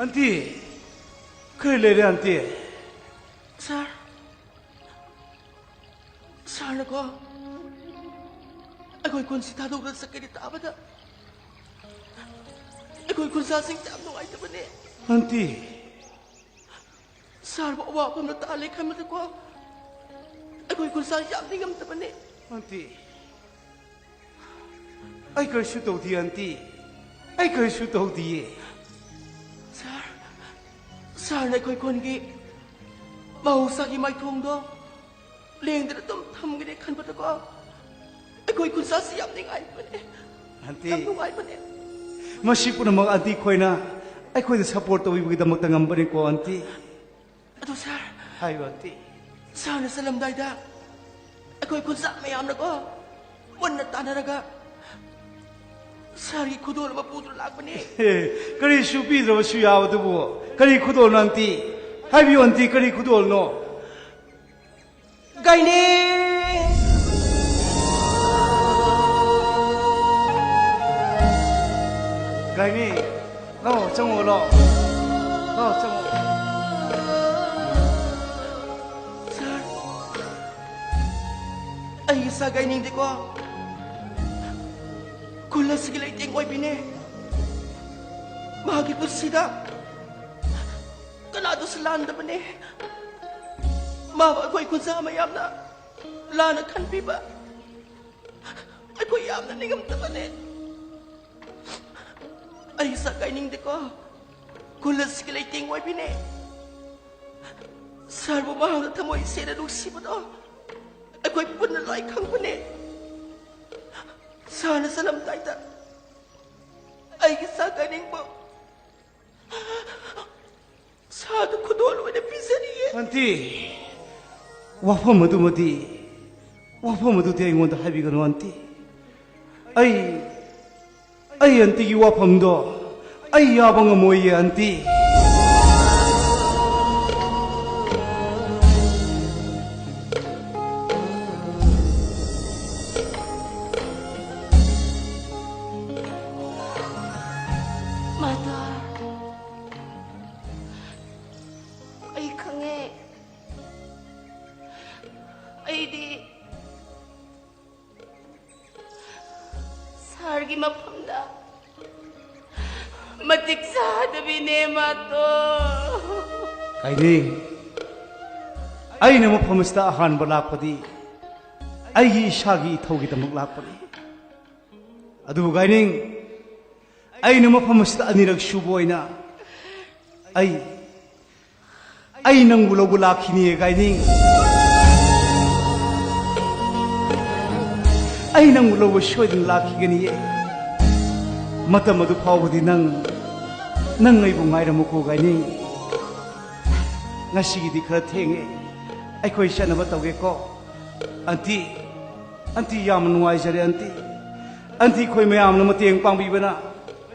ꯑꯟꯇꯤ, ꯀꯔꯤ ꯂꯩꯔꯦ ꯑꯟꯇꯤ? ꯁꯥꯔ, ꯁꯥꯔꯅꯀꯣ ꯑꯩꯈꯣꯏ ꯈꯨꯟꯁꯤ ꯊꯥꯗꯣꯛꯂꯒ ꯆꯠꯀꯅꯤ ꯇꯥꯕꯗ ꯑꯩꯈꯣꯏ ꯈꯨꯟꯖꯥꯁꯤꯡ ꯌꯥꯝ ꯅꯨꯡꯉꯥꯏꯇꯕꯅꯦ꯫ ꯑꯟꯇꯤ꯫ ꯁꯥꯔꯕꯨ ꯑꯋꯥꯕ ꯑꯃ ꯇꯥꯜꯂꯦ ꯈꯟꯕꯗꯀꯣ ꯑꯩꯈꯣꯏ ꯈꯨꯟꯖꯥ ꯌꯥꯝ ꯅꯤꯡꯉꯝꯗꯕꯅꯦ꯫ ꯑꯟꯇꯤ, ꯑꯩ ꯀꯔꯤꯁꯨ ꯇꯧꯗꯤꯌꯦ ꯑꯟꯇꯤ, ꯑꯩ ꯀꯔꯤꯁꯨ ꯇꯧꯗꯤꯌꯦ꯫ ꯁꯥꯔ, ꯁꯥꯔꯅ ꯑꯩꯈꯣꯏ ꯈꯨꯟꯒꯤ ꯃꯍꯧꯁꯥꯒꯤ ꯃꯥꯏꯊꯣꯡꯗꯣ ꯂꯦꯡꯗꯅ ꯑꯗꯨꯝ ꯊꯝꯒꯅꯤ ꯈꯟꯕꯗꯀꯣ, ꯑꯩꯈꯣꯏ ꯈꯨꯟꯁꯥꯁꯤ ꯌꯥꯝ ꯅꯨꯡꯉꯥꯏꯕꯅꯦ꯫ ꯑꯟꯇꯤ, ꯌꯥꯝ ꯅꯨꯡꯉꯥꯏꯕꯅꯦ꯫ ꯃꯁꯤ ꯄꯨꯝꯅꯃꯛ ꯑꯟꯇꯤ ꯈꯣꯏꯅ ꯑꯩꯈꯣꯏꯗ ꯁꯄꯣꯔꯠ ꯇꯧꯕꯤꯕꯒꯤꯗꯃꯛꯇ ꯉꯝꯕꯅꯤꯀꯣ ꯑꯟꯇꯤ꯫ ꯑꯗꯣ ꯁꯥꯔ, ꯍꯥꯏꯌꯨ ꯑꯟꯇꯤ꯫ ꯁꯥꯔꯅ ꯆꯠꯂꯝꯗꯥꯏꯗ ꯑꯩꯈꯣꯏ ꯈꯨꯟꯁꯥ ꯃꯌꯥꯝꯅꯀꯣ ꯄꯨꯟꯅ ꯇꯥꯟꯅꯔꯒ ꯁꯥꯔꯒꯤ ꯈꯨꯗꯣꯜ ꯑꯃ ꯄꯨꯗꯨꯅ ꯂꯥꯛꯄꯅꯦ꯫ ꯍꯦ, ꯀꯔꯤꯁꯨ ꯄꯤꯗ꯭ꯔꯕꯁꯨ ꯌꯥꯕꯗꯨꯕꯨ ꯀꯔꯤ ꯈꯨꯗꯣꯜꯅꯣ ꯑꯟꯇꯤ? ꯍꯥꯏꯕꯤꯌꯨ ꯑꯟꯇꯤ, ꯀꯔꯤ ꯈꯨꯗꯣꯜꯅꯣ? ꯒꯥꯏꯅꯤ! ꯒꯥꯏꯅꯤ, ꯂꯥꯛꯑꯣ, ꯆꯪꯉꯛꯑꯣ, ꯂꯥꯛꯑꯣ꯫ ꯂꯥꯛꯑꯣ, ꯆꯪꯉꯛꯑꯣ꯫ ꯁꯥꯔ, ꯑꯩ ꯏꯁꯥ ꯒꯥꯏꯅꯤꯡꯗꯦꯀꯣ꯫ ꯈꯨꯜ ꯑꯁꯤꯒꯤ ꯂꯩꯇꯦꯡ ꯑꯣꯏꯕꯤꯅꯦ꯫ ꯃꯍꯥꯛꯀꯤ ꯄꯨꯟꯁꯤꯗ ꯀꯅꯥꯗꯁꯨ ꯂꯥꯟꯗꯕꯅꯦ꯫ ꯃꯥꯕꯨ ꯑꯩꯈꯣꯏ ꯈꯨꯟꯖꯥ ꯃꯌꯥꯝꯅ ꯂꯥꯟꯅ ꯈꯟꯕꯤꯕ ꯑꯩꯈꯣꯏ ꯌꯥꯝꯅ ꯅꯤꯡꯉꯝꯗꯕꯅꯦ꯫ ꯑꯩ ꯏꯁꯥ ꯒꯥꯏꯅꯤꯡꯗꯦꯀꯣ꯫ ꯈꯨꯜ ꯑꯁꯤꯒꯤ ꯂꯩꯇꯦꯡ ꯑꯣꯏꯕꯤꯅꯦ꯫ ꯁꯥꯔꯕꯨ ꯃꯍꯥꯛꯅ ꯊꯃꯣꯏ ꯁꯦꯡꯅ ꯅꯨꯡꯁꯤꯕꯗꯣ ꯑꯩꯈꯣꯏ ꯄꯨꯟꯅ ꯂꯣꯏ ꯈꯪꯕꯅꯦ꯫ ꯁꯥꯔꯅ ꯆꯠꯂꯝꯗꯥꯏꯗ ꯑꯩꯒꯤ ꯏꯁꯥ ꯒꯥꯏꯅꯤꯡꯕ ꯁꯥꯗꯨ ꯈꯨꯗꯣꯜ ꯑꯣꯏꯅ ꯄꯤꯖꯔꯤꯌꯦ꯫ ꯑꯟꯇꯤ, ꯋꯥꯐꯝ ꯑꯗꯨꯃꯗꯤ, ꯋꯥꯐꯝ ꯑꯗꯨꯗꯤ ꯑꯩꯉꯣꯟꯗ ꯍꯥꯏꯕꯤꯒꯅꯨ ꯑꯟꯇꯤ꯫ ꯑꯩ, ꯑꯩ ꯑꯟꯇꯤꯒꯤ ꯋꯥꯐꯝꯗꯣ ꯑꯩ ꯌꯥꯕ ꯉꯝꯃꯣꯏꯌꯦ ꯑꯟꯇꯤ꯫ ꯃꯥꯙꯕ, ꯑꯩ ꯈꯪꯉꯦ꯫ ꯑꯩꯗꯤ ꯁꯥꯔꯒꯤ ꯃꯐꯝꯗ ꯃꯇꯤꯛ ꯆꯥꯗꯕꯤꯅꯦ ꯃꯥꯙꯕ꯫ ꯀꯥꯏꯅꯤ, ꯑꯩꯅ ꯃꯐꯝ ꯑꯁꯤꯗ ꯑꯍꯥꯟꯕ ꯂꯥꯛꯄꯗꯤ ꯑꯩꯒꯤ ꯏꯁꯥꯒꯤ ꯏꯊꯧꯒꯤꯗꯃꯛ ꯂꯥꯛꯄꯅꯤ꯫ ꯑꯗꯨꯕꯨ ꯒꯥꯏꯅꯤꯡ, ꯑꯩꯅ ꯃꯐꯝ ꯑꯁꯤꯗ ꯑꯅꯤꯔꯛ ꯁꯨꯕ ꯑꯣꯏꯅ ꯑꯩ ꯑꯩ ꯅꯪꯕꯨ ꯂꯧꯕ ꯂꯥꯛꯈꯤꯅꯤꯌꯦ, ꯒꯥꯏꯅꯤꯡ꯫ ꯑꯩ ꯅꯪꯕꯨ ꯂꯧꯕ ꯁꯣꯏꯗꯅ ꯂꯥꯛꯈꯤꯒꯅꯤꯌꯦ꯫ ꯃꯇꯝ ꯑꯗꯨ ꯐꯥꯎꯕꯗꯤ ꯅꯪ, ꯅꯪ ꯑꯩꯕꯨ ꯉꯥꯏꯔꯝꯃꯨꯀꯣ, ꯒꯥꯏꯅꯤꯡ꯫ ꯉꯁꯤꯒꯤꯗꯤ ꯈꯔ ꯊꯦꯡꯉꯦ꯫ ꯑꯩꯈꯣꯏ ꯆꯠꯅꯕ ꯇꯧꯒꯦꯀꯣ꯫ ꯑꯟꯇꯤ, ꯑꯟꯇꯤ, ꯌꯥꯝꯅ ꯅꯨꯡꯉꯥꯏꯖꯔꯦ, ꯑꯟꯇꯤ꯫ ꯑꯟꯇꯤ, ꯑꯩꯈꯣꯏ ꯃꯌꯥꯝꯅ ꯃꯇꯦꯡ ꯄꯥꯡꯕꯤꯕꯅ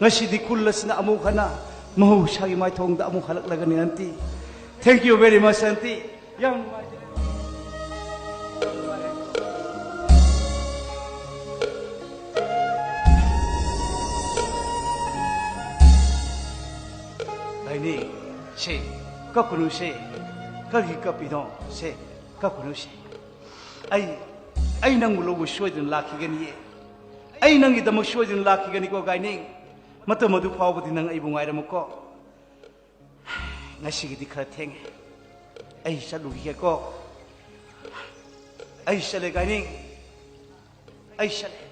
ꯉꯁꯤꯗꯤ ꯈꯨꯜ ꯑꯁꯤꯅ ꯑꯃꯨꯛ ꯍꯟꯅ ꯃꯍꯧꯁꯥꯒꯤ ꯃꯥꯏꯊꯣꯡꯗ ꯑꯃꯨꯛ ꯍꯜꯂꯛꯂꯒꯅꯤ, aunty. Thank you very much, aunty. ꯌꯥꯝ ꯅꯨꯡꯉꯥꯏꯖꯔꯦ꯫ ꯒꯥꯏꯅꯤꯡ, ꯁꯦ, ꯀꯞꯀꯅꯨ ꯁꯦ꯫ ꯀꯔꯤꯒꯤ ꯀꯞꯄꯤꯅꯣ ꯁꯦ? ꯀꯞꯀꯅꯨ ꯁꯦ꯫ ꯑꯩ, ꯑꯩ ꯅꯪꯕꯨ ꯂꯧꯕ ꯁꯣꯏꯗꯅ ꯂꯥꯛꯈꯤꯒꯅꯤꯌꯦ꯫ ꯑꯩ ꯅꯪꯒꯤꯗꯃꯛ ꯁꯣꯏꯗꯅ ꯂꯥꯛꯈꯤꯒꯅꯤꯀꯣ, ꯒꯥꯏꯅꯤꯡ꯫ ꯃꯇꯝ ꯑꯗꯨ ꯐꯥꯎꯕꯗꯤ ꯅꯪ ꯑꯩꯕꯨ ꯉꯥꯏꯔꯝꯃꯨꯀꯣ꯫ ꯉꯁꯤꯒꯤꯗꯤ ꯈꯔ ꯊꯦꯡꯉꯦ꯫ ꯑꯩ ꯆꯠꯂꯨꯈꯤꯒꯦꯀꯣ꯫ ꯑꯩ ꯆꯠꯂꯦ, ꯒꯥꯏꯅꯤꯡ꯫ ꯑꯩ ꯆꯠꯂꯦ꯫